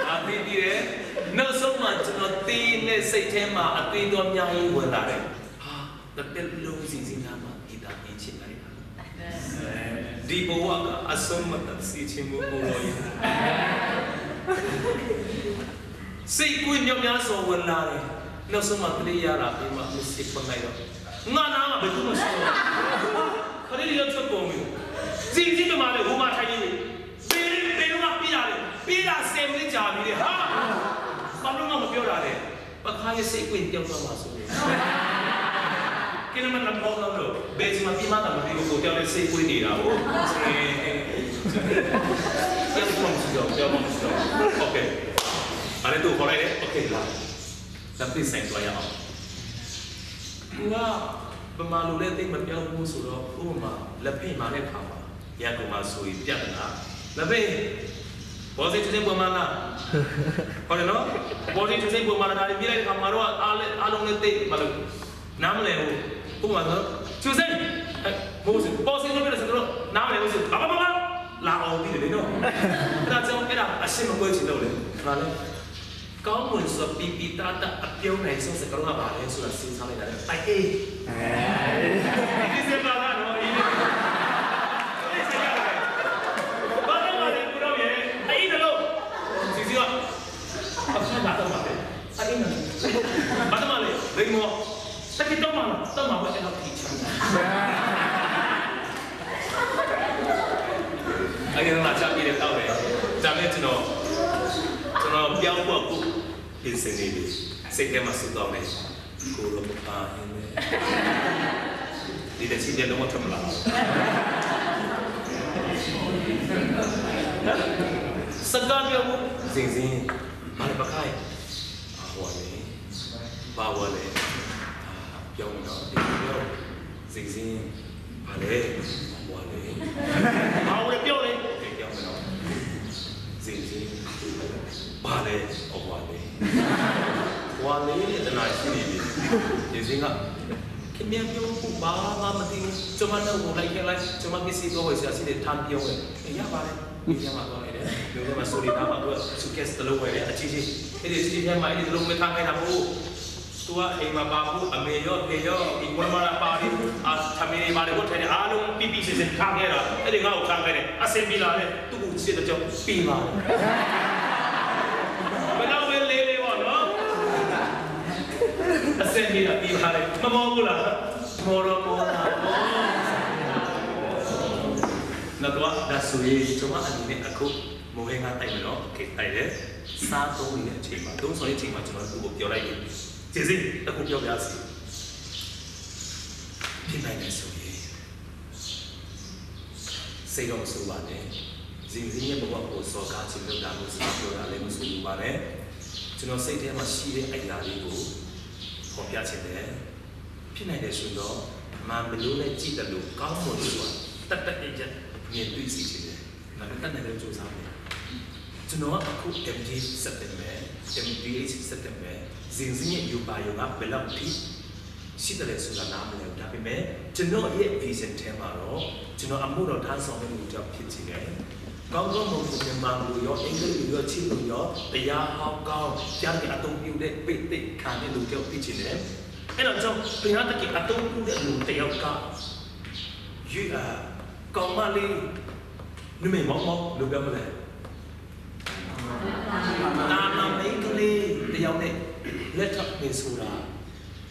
အာ သိပြီးတယ်။ နောက်ဆုံးမှာ ကျွန်တော် သိတဲ့စိတ်ထဲမှာ အတွေးတွေ အများကြီး ဝင်လာတယ်။ ဟာ တသက်လုံး ဇင်ဇင်နားမှာ ဂီတ သင်ချင်လိုက်တာ။ ဒီဘဝက အဆုံးမသတ် စေချင်မှု ကိုယ်တော်ရဲ့ စိတ်ကူး မြောက်များစွာ ဝင်လာတယ်။ နောက်ဆုံးမှာ သတိရတာ ပြီးမှ မစစ်ခွင့်လိုက်တော့ ငါနားမှာ ဘယ်သူမှ ရှိတော့ဘူး။ ခရီးရောက် ထွက်ကုန်ပြီ။ ဇင်ဇင် ဒီမှာလေ ဟိုမှာ ထိုင်နေပြီ။ ဘယ်ဘယ်တော့မှ ပေးတာလဲ။ ပေးတာ ဆယ်မိနစ် ကြာပြီလေ။ ဟာ ဘာလို့မှ မပြောတာလဲ။ ပခိုင်းရဲ့ စိတ်ကွင်း ပျောက်သွားမှာ စိုးရိမ်။ ကဲ နမ့ၢ် နမောင်းလို့ ဘယ်အချိန်မှာ ပြီးမှန်း မသိဘူး။ ကိုယ်တယောက်တည်း စိတ်ကွင်းနေတာကို။ ပျောက်သွားမှာ စိုးရိမ်။ ပျောက်သွားမှာ စိုးရိမ်။ Okay. အဲ့ဒါ သူ့ကို ခေါ်လိုက်တယ်။ Okay လာ။ လက်ဖက်ဆိုင် သွားရအောင်။ သူက ဗမာလိုလည်း သိပ်မပြောဘူးဆိုတော့ ဥပမာ လက်ဖက်မှာတဲ့အခါမှာ ရန်ကုန်မှာဆိုရင် ပြဿနာ။ လက်ဖက် ဘော်စင် ချက်ချင်း ဝင်မလား။ ဟုတ်တယ်နော်။ ဘော်စင် ချက်ချင်း ဝင်မလား။ ဒါတွေ ပြလိုက်တဲ့အခါမှာတော့ အားလည်း အားလုံးလည်း သိပ် မလုပ် နားမလည်ဘူး။ ဥပမာဆို ချက်ချင်း အဲ မဟုတ်ဘူး။ ဘော်စင် လို့ ပြောတယ်ဆိုတော့ နားမလည်ဘူးဆို ဘာဘာဘာဘာ လာအော်သေးတယ်လေနော်။ အဲ့ဒါကြောင့် အဲ့ဒါ အရှင်းမကွဲချင်တော့လေ။ ဘာလဲ။ ကောင်းမွန်စွာ ပီပီသးသး အပြောနိုင်ဆုံး စကားလုံးက ဘာလဲဆိုတာ စဉ်းစားလိုက်တာလေ။ အအေး။ ဒီစင်ပါလားနော်။ အအေး။ ဒီစင်ပါလား။ ဘာလို့လဲ။ ကိုတော့ရဲ့ အအေးတလို့။ စီစီက ဘာလို့လဲ။ ဘာလို့လဲ။ အအေးနော်။ ဘာလို့လဲ။ လိမ္မော်။ တကယ်တော့မှ တော့မှ ဘယ်တော့ ထီချင်တာ။ အဲ့ဒီတော့ ငါ ချပြီးတယ် တောက်တယ်။ ဒါနဲ့ ကျွန်တော် ကျွန်တော် ပြောင်းဖို့ အခု ပြင်ဆင်နေပြီ။ စိတ်ထဲမှာ ဆုတောင်းနေ။ ကိုယ်တော် ပါပါနဲ့။ ဒီတစ်ချိန်တည်း လုံးဝ ထွက်မလာတော့ဘူး။ စကားပြောဖို့ ဇင်ဇင်။ ဘာလဲ ပခိုင်း။ အာ ဟိုကလေ။ ဘာဝလဲ။ အာ ပြောင်းတော့ ပြောင်း။ ဇင်ဇင်။ ဘာလဲ။ ဟိုကလေ။ ဘာဝလဲ ပြောင်းလေ။ Okay ပြောင်းမယ်နော်။ ဇင်ဇင်။ ဘာလဲ။ ဟိုကလေ။ ဟိုကလေ။ တစ်နာရီရှိနေပြီ။ ဇင်ဇင်က ခင်ဗျားပြောဖို့ ဘာမှမသိဘူး။ ကျွန်မ နောက်ကို လိုက်ခဲ့လိုက်။ ကျွန်မ ပစ္စည်းသွားဝယ်စရာရှိတယ်။ ထမ်းပြောင်းမယ်။ အေး ရပါတယ်။ မြို့ထဲမှာ သွားနေတယ်။ မြို့ထဲမှာ စိုးရိမ်တာမှ သူက suitcase တစ်လုံးဝယ်တယ်။ အကြီးကြီး။ အဲ့ဒီ အကြီးကြီးထဲမှာ အဲ့ဒီတစ်လုံးပဲ ထားခဲ့တာ။ ဟို သူက အိမ်မှာ ပါဖို့ အမေရော အဖေရော အိမ်ဝင်းမလာ ပါပြီး အာ ထမင်းတွေ ဘာတွေ ဝတ်ထားတယ်။ အားလုံး ပြည့်ပြည့်စုံစုံ ထားခဲ့တာ။ အဲ့ဒီ ငါ့ကို ထားခဲ့တယ်။ အဆင်ပြေလာတယ်။ သူ့ကို ချစ်တဲ့ကြောင့် ပေးပါတယ်။ ဘယ်တော့ပဲ လေးလေးပေါ့နော်။ အဆင်ပြေတာ ပေးပါတယ်။ မမောဘူးလား။ မောတော့ မောတာပေါ့။ နောက်တော့ ဒါဆိုရင် ကျွန်မ အနေနဲ့ အခု မော်ဟဲ ငါ တိုက်မယ်နော်။ Okay တိုက်တယ်။ စားသုံးနေတဲ့အချိန်မှာ၊ သုံးဆောင်တဲ့အချိန်မှာ ကျွန်တော် သူ့ကို ပြောလိုက်တယ်။ ဇင်ဇင်။ အခု ပြောပြစီ။ ဖြစ်နိုင်တယ်ဆိုရင် စိတ်တော့ မဆိုးပါနဲ့။ ဇင်ဇင်ရဲ့ဘဝကို စော်ကားချင်လို့ ဒါမျိုး စကားပြောတာလည်း မဆိုလိုပါနဲ့။ ကျွန်တော် စိတ်ထဲမှာရှိတဲ့ အရာလေးကို ဖော်ပြချင်တယ်။ ဖြစ်နိုင်တယ်ဆိုရင်တော့ မမော်နဲ့ ကြည့်သလို ကောင်းမွန်စွာ တတ်တတ်အယက် မြင်တွေ့စေချင်တယ်။ ငါတို့ တတ်နိုင်တဲ့ ကြိုးစားမယ်။ ကျွန်တော်က အခု M.Div ဆက်တက်မယ်။ M.Ph ဆက်တက်မယ်။ ဇင်ဇင်ရဲ့ ရူပါရုံက ဘယ်လောက်ထိ ရှိသလဲဆိုတာ နားမလည်ဘူး။ ဒါပေမဲ့ ကျွန်တော်ရဲ့ vision ထဲမှာတော့ ကျွန်တော် အမှုတော်ထမ်းဆောင်တဲ့ လူတစ်ယောက် ဖြစ်ချင်တယ်။ ကောင်းကောင်းမွန်မွန် မြန်မာလိုရော၊ အင်္ဂလိပ်လိုရော၊ ချင်းလိုရော၊ တရားဟောကောင်း၊ ဘုရားသခင် အသုံးပြုတဲ့ ဘုရားသခင် ခံတဲ့ လူတစ်ယောက် ဖြစ်ချင်တယ်။ အဲ့ဒါကြောင့် ဘုရားသခင် အသုံးပြုတဲ့ လူတစ်ယောက်က ရွေး၊ အာ၊ ကောင်မလေး နမိတ်မောင်းမောင်း ဘယ်လိုပြောမလဲ။ တာမန်မိန်းကလေးတစ်ယောက်နဲ့ လက်ထပ်မယ်ဆိုတာ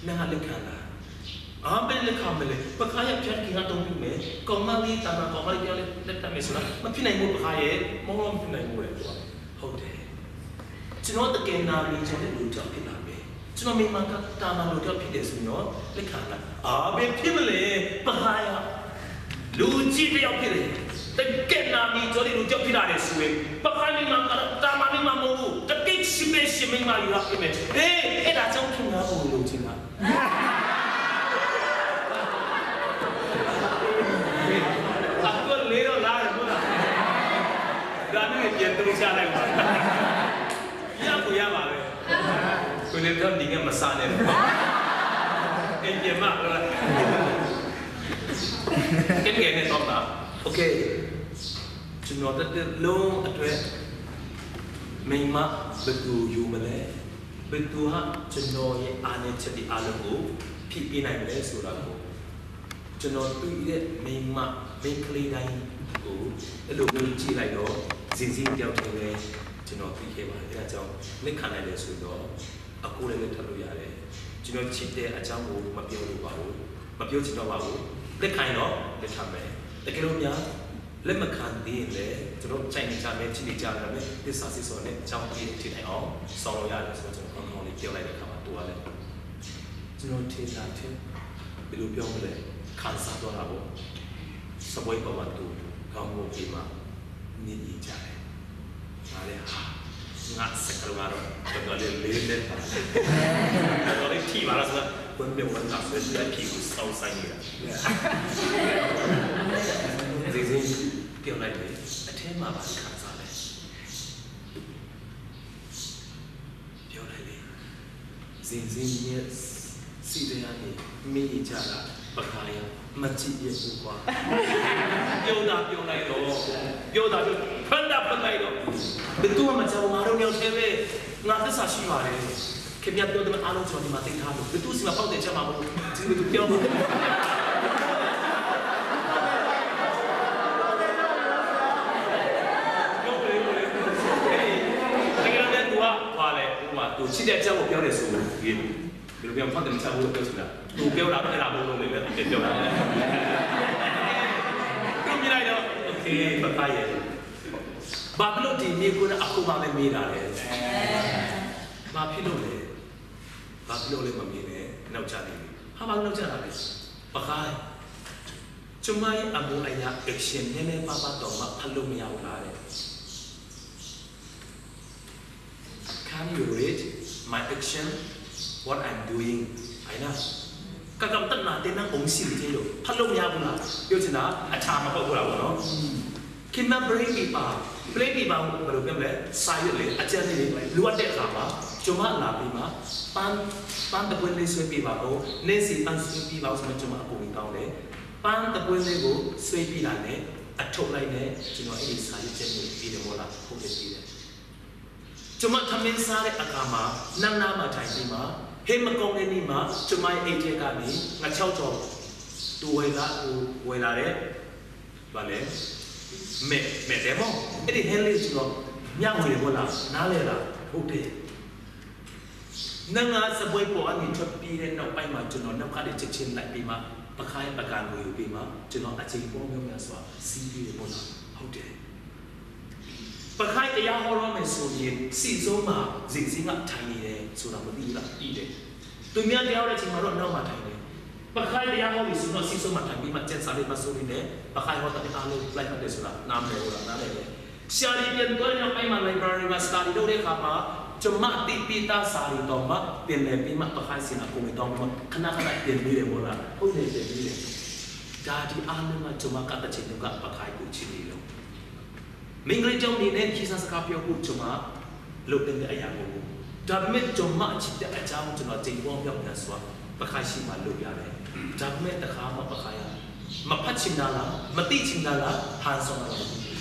နင်က လက်ခံလား။ အာ၊ ဘယ်လက်ခံမလဲ။ ပခိုင်းရဲ့ ဘုရားသခင်က အသုံးပြုမယ်။ ကောင်မလေး၊ တာမန်ကောင်မလေးတစ်ယောက်နဲ့ လက်ထပ်မယ်ဆိုတာ မဖြစ်နိုင်ဘူး။ ပခိုင်းရဲ့ မောင်းမောင်း မဖြစ်နိုင်ဘူးလေ။ သူက ဟုတ်တယ်။ ကျွန်တော် တကယ်နာမည်ကျော်တဲ့ လူတစ်ယောက် ဖြစ်လာမယ်။ ကျွန်တော် မိန်းမက တာမန်လူတစ်ယောက် ဖြစ်တယ်ဆိုရင်ရော လက်ခံလား။ အာ၊ ဘယ်ဖြစ်မလဲ။ ပခိုင်းက လူကြီးတစ်ယောက် ဖြစ်တယ်။ တကယ်နာမည်ကျော်တဲ့ လူတစ်ယောက် ဖြစ်လာတယ်ဆိုရင် ပခိုင်းမိန်းမက တာမန်မိန်းမ မဟုတ်ဘူး။ တကယ့် special မိန်းမယူရပါမယ်။ ဟေး၊ အကြောင်းခင်ဗျားကိုလိုချင်တာ။ အခုလေးတော့လာတယ်မဟုတ်လား။ ဒါနဲ့ပြန်သုံးချလိုက်ပါ။ ရကိုရပါပဲ။ ကိုယ်လည်းတော့ဒီကမစားနဲ့။ အိမ်ပြန်မလို့လား။ ကဲကဲနဲ့တော့လား။ Okay. ကျွန်တော်တစ်သက်လုံးအတွက်မိန်းမဘယ်သူယူမလဲ။ ဘယ်သူကကျွန်တော်ရဲ့အားနည်းချက်တွေအားလုံးကိုဖြည့်ပေးနိုင်မလဲဆိုတာကို ကျွန်တော်တွေ့တဲ့မိန်းမ၊ မိန်းကလေးတိုင်းကိုအဲ့လိုမျိုးကြည့်လိုက်တော့ ဇင်ဇင်တယောက်တည်းပဲကျွန်တော်သိခဲ့ပါတယ်။ အဲဒါကြောင့်လက်ခံနိုင်တယ်ဆိုတော့ အကိုလည်းလက်ထပ်လို့ရတယ်။ ကျွန်တော်ချစ်တဲ့အကြောင်းကိုမပြောလို့ပါဘူး။ မပြောချင်တော့ပါဘူး။ လက်ခံရင်တော့လက်ခံမယ်။ တကယ်လို့များ လက်မခံသေးရင်လည်း ကျွန်တော်ကြိုက်နေကြမယ်၊ ချစ်နေကြမယ်၊ သစ္စာစေ့စေ့နဲ့အကြောင်းပြည့်ထည့်နိုင်အောင်ဆောင်လို့ရတယ်ဆိုတော့ ကျွန်တော်ကောင်းကောင်းလေးပြောလိုက်တဲ့အခါမှာ သူကလည်း ကျွန်တော်ထင်တာထက် ဘယ်လိုပြောမလဲ၊ ခံစားသွားတာပေါ့။ စပွဲပေါ်မှာ သူခေါင်းငုံပြီးမှ မျက်ရည်ကျတယ်။ ငါလည်း ဟာ၊ ငါစကားကတော့ တော်တော်လေးလေးနက်ပါ။ တော်တော်လေးထီပါလားဆိုတော့ ဝမ်းပျော်ဝမ်းသာဆိုတဲ့ သူ့အဖြေကိုစောင့်ဆိုင်းနေတာ။ ဇင်ဇင် ပြောလိုက်တယ်။ အထဲမှာ ဘာခံစားလဲ။ ပြောလိုက်လေ။ ဇင်ဇင်မျက်စိထဲကနေ မျက်ရည်ကျတာ ပခါရ မကြည့်ရဘူးကွာ။ ပြောတာပြောလိုက်တော့၊ ပြောတာပြော၊ ဖန်တာဖန်လိုက်တော့၊ ဘယ်သူမှမကြောက်ဘူး။ ငါတို့နှစ်ယောက်တည်းပဲ။ ငါသစ္စာရှိပါတယ်။ ခင်ဗျားပြောသမျှအားလုံး ကျွန်တော်ဒီမှာသိထားလို့၊ ဘယ်သူ့ဆီမှာ ပေါက်တယ်ချက်မှာမဟုတ်ဘူး။ ဒီလိုပြောပါ။ ဟုတ်တယ်၊ ဟုတ်တယ်။ အဲ့ဒီ တကယ်တော့လည်း သူက ဘာလဲ၊ ဟိုမှာ သူချစ်တဲ့အကြောင်းကို ပြောတယ်ဆိုရင် ဘယ်လိုပြောမလဲ၊ ဖတ်တယ်မချဘူးလို့ ပြောချင်တာ။ သူပြောတာ အဲ့ဒါမဟုတ်လို့လည်း သူပြောတာ။ သူမြင်လိုက်တော့ Okay, ပခါရယ်။ ဘာဖြစ်လို့ဒီမေးခွန်းနဲ့ အခုမှပဲမေးတာလဲ။ ဘာဖြစ်လို့လဲ။ ဘာဖြစ်လို့လဲ မမေးနဲ့။ နောက်ကျနေပြီ။ ဟာ၊ ဘာလို့နောက်ကျတာလဲ။ ပခါရယ်။ ကျမရဲ့အမူအရာ action နည်းနည်းပါးပါးတောင်မှ ဖတ်လို့မရဘူးလားတဲ့။ Can you read my action, what I'm doing? အဲ့နော်။ ကကမ်တနာတဲ့ နအုံးစင်သေးလို့ ဖတ်လို့မရဘူးလား။ ပြောချင်တာ အထီမဟုတ်ဘူးလားပေါ့နော်။ ခင်ဗျား brain paper, brain paper ကို ဘယ်လိုပြောမလဲ၊ စာရွက်လေ၊ အကြမ်းလေးလေ၊ လိုအပ်တဲ့အခါမှာ ကျွန်မလာပြီးမှ ပန်း၊ ပန်းတစ်ပွင့်လေး ဆွဲပေးပါဦး၊ နှင်းဆီပန်း ဆွဲပေးပါဦးဆိုမှ ကျွန်မအကူအညီတောင်းတယ်။ ပန်းတစ်ပွင့်လေးကို ဆွဲပေးတာနဲ့ အထုပ်လိုက်နဲ့ ကျွန်တော် အဲ့ဒီစာရွက်ကြမ်းလေးကို ပေးတယ်မို့လား။ ဟုတ်တယ်၊ ပေးတယ်။ ကျွန်မ ထမင်းစားတဲ့အခါမှာ နန်းနားမှာထိုင်ပြီးမှ၊ ဟင်းမကောင်းတဲ့နေ့မှာ ကျွန်မရဲ့အိတ်ထဲကနေ ငါးခြောက်ကျော် သူဝယ်လာ၊ သူဝယ်လာတဲ့ ဘာလဲ၊ မဲ၊ မဲတဲမော့။ အဲ့ဒီဟင်းလေးကို ကျွန်တော်မျှဝေတယ်မို့လား။ နားလည်လား။ ဟုတ်တယ်။ နန်းကစားပွဲပေါ်ကနေ ထွက်ပြေးတဲ့နောက်ပိုင်းမှာ ကျွန်တော် နောက်ကနေ ချက်ချင်းလိုက်ပြီးမှ ပခါရရဲ့ပကံကိုယူပြီးမှ ကျွန်တော် အကြိမ်ပေါင်းများစွာ စည်းပေးတယ်မို့လား။ ဟုတ်တယ်။ ပခါရတရားဟောတော့မယ်ဆိုရင် ဆီစုံမှာ ဇင်ဇင်ကထိုင်နေတယ်ဆိုတာ မသိဘူးလား။ သိတယ်။ သူများတရားဟောတဲ့အချိန်မှာတော့ နောက်မှာထိုင်တယ်။ ပခါရတရားဟောပြီဆိုတော့ ဆီစုံမှာထိုင်ပြီးမှ ကျမ်းစာလေး မှတ်စုံလေးနဲ့ ပခါရဟောတာတွေအားလုံး လိုက်မှတ်တယ်ဆိုတာ နားမလည်ဘူးလား။ နားလည်တယ်။ ဆရာတွေပြန်သွားတဲ့နောက်ပိုင်းမှာ library မှာ study လုပ်တဲ့အခါမှာ ကျွန်မသိပြီးသားစာတွေတောင်မှ ပြန်လည်ပြီးမှ ပခါရဆီမှာ အကူအညီတောင်းပြီးမှ ခဏခဏပြန်မေးတယ်မို့လား။ ဟုတ်တယ်၊ ပြန်မေးတယ်။ ဒါတွေအားလုံးက ကျွန်မက တစ်ချိန်လုံးက ပခါရကို ချစ်နေလို့။ မိန်းကလေးတစ်ယောက်အနေနဲ့ ဟေ့စားစကားပြောဖို့ ကျွန်မလုပ်သင့်တဲ့အရာမဟုတ်ဘူး။ ဒါပေမဲ့ ကျွန်မချစ်တဲ့အကြောင်း ကျွန်တော် အကြိမ်ပေါင်းများစွာ ပခါရရှေ့မှာ လုပ်ရတယ်။ ဒါပေမဲ့ တစ်ခါမှ ပခါရမဖတ်ချင်တာလား၊ မသိချင်တာလား၊ ဟန်ဆောင်တာလား မသိဘူး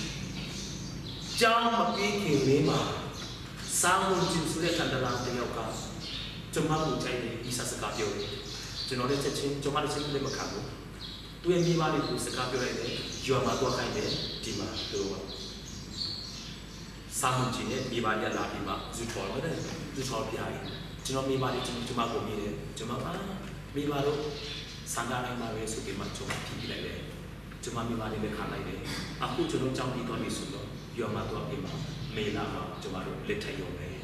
။ ကျောင်းမပြီးခင်လေးမှာ ဆာမွန်ကျူဆိုတဲ့ သန္တလံတစ်ယောက်က ကျွန်မကို ကြိုက်တယ်၊ ဟေ့စားစကားပြောတယ်။ ကျွန်တော်လည်း ချက်ချင်း၊ ကျွန်မလည်း ချက်ချင်းလက်မခံဘူး။ သူ့ရဲ့မိဘတွေကို စကားပြောလိုက်တယ်။ ရွာမှာသွားခိုင်းတယ်။ ဒီမှာ သူတို့က ဆာမွန်ကျူနဲ့ မိဘတွေက လာပြီးမှ ဇူထော်လို့တဲ့၊ ဇူထော်ပြရတယ်။ ကျွန်တော်မိဘတွေ ကျွန်၊ ကျွန်မကိုမေးတယ်။ ကျွန်မက မိဘတို့ ဆန္ဒတိုင်းပါပဲဆိုပြီးမှ ကျွန်မဖြေပြလိုက်တယ်။ ကျွန်မမိဘတွေလည်း ခံလိုက်တယ်။ အခုကျွန်တော် ကျောင်းပြီးသွားပြီဆိုတော့ ရွာမှာသွားပြီးမှ မေလမှာ ကျွန်မတို့ လက်ထပ်ရုံပဲ။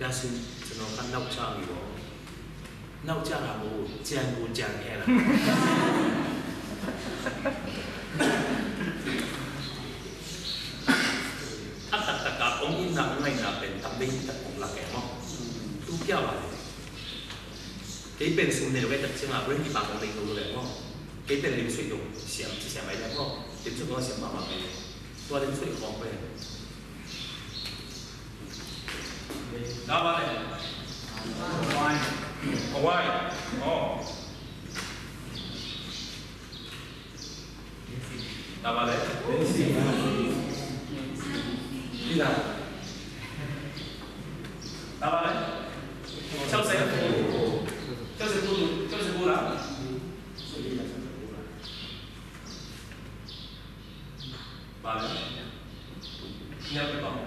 ဒါဆို ကျွန်တော်က နောက်ကျပြီပေါ့။ နောက်ကျတာမဟုတ်ဘူး၊ ကြံကိုကြံခဲ့တာ။ အတတကအုံးအင်းနာငိုင်းနာပင်တမင်းတကုလကဲမော်။ Kei pen sum nei lo ka hih tak ciangin a brain kipang kong nei lo leh maw, kei pen limsuih dong siam ci siam mai leh maw, limsuih kong siam mahmah mai. Tua limsuih kong pen. Tua bang leh. Hawaii. Oh. Tua bang leh. Tua bang leh. Chelsea. Chelsea bu, Chelsea bu la. Bang leh. Ngiat bang.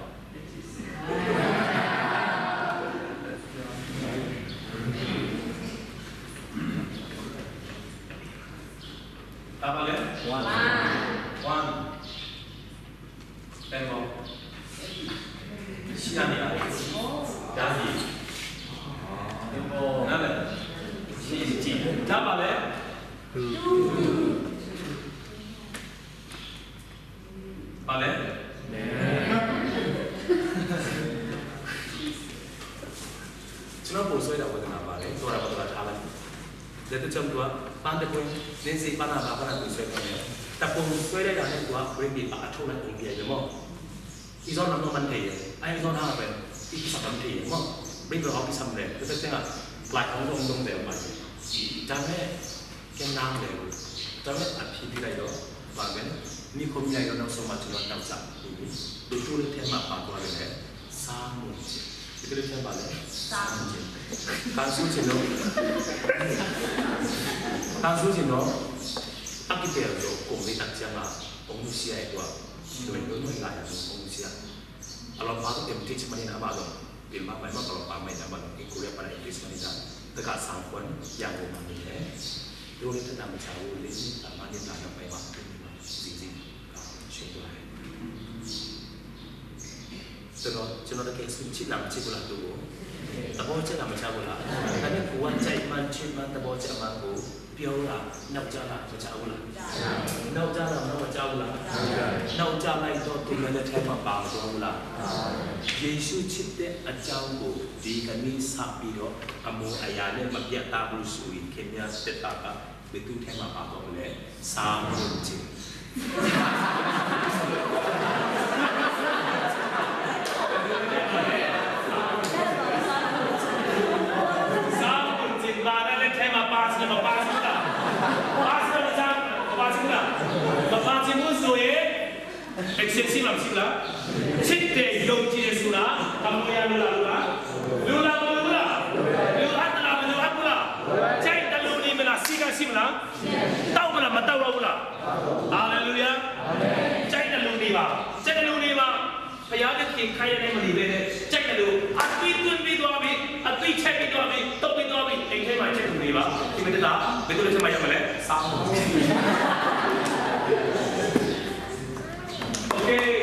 Tua bang leh. One. One. Pen bang. Sian ya. Dadi. Nale. Ci, ci. Tua bang leh. Two. Bang leh. Ci no pung suai dah buat na bang leh. Tua dah buat dah thalan. Dah tu cam tua. Pan te pung. Nen si pan na bang pan na pung suai pan leh. Ta pung suai dah dah nen tua. Bring di bang a thuk na pung biai leh maw. I zon lam no man thei. Ai zon ha pen. I kisam lam thei maw. Bring di bang a kisam leh. Tu te tengah. Lai kong zong zong leh mai. Jam leh. Ken nang leh. Jam leh a phi phi lai do. Bang ken. Ni kong mi lai do nang so ma ci no nang sa. Tu tu leh ten ma pa tua leh. Sang mun ci. Tua leh ten ma leh. Sang mun ci. Kang su ci no. Kang su ci no. A kitel zo kong ni tak ciang a. Kong nu sia e tua. Tua men kong nu lai a kong nu sia. A lawmpa tu tem ti ci manin a ma zong. Pil mah mai mah ka lawmpa mai na ma zong. Ing Korea pan a English manin a. Taka sang kuan yang ko manin e. Tua leh tana ma ca u leh ni ta manin ta na mai mah. Zing zing. Ka sing tua e. Cino, cino ta ke sun ci lam ci bula tu. Ta bo ci lam ca bula. Ta ni kuan cai man ci man ta bo ci man ku. Piau la, nau ca la, ma ca bula. Nau ca la, nau ma ca bula. Nau ca la i to tu na le thai ma pa tu bula. Jesu cite a ca bu di ka ni sa pi do amu aya ne ma pia ta bu su i kemia te ta ka. Betu thema pa kong le sang mun cing. Sang mun cing ba na le thema pa cing ma pa cing la. Pa cing la sang pa cing la. Ma pa cing mun sui. Exit sim lam sim la. Cik te yong ci Yesu la. Kamu ya lu la lu la. Lu la lu la. Lu at la lu at la. Cai ta lu ni me la sika sim la. Tau ma la ma tau la u la. Halleluia. Cai na lung ni ba. Cai na lung ni ba. Paya de king kai na ma ni be de. Cai na lu. A tui tun bi dua bi. A tui cai bi dua bi. Tau bi dua bi. Eng cai ma cai lung ni ba. Ki me de da. Be tu le cai ma ya ma le. Sa. Okay.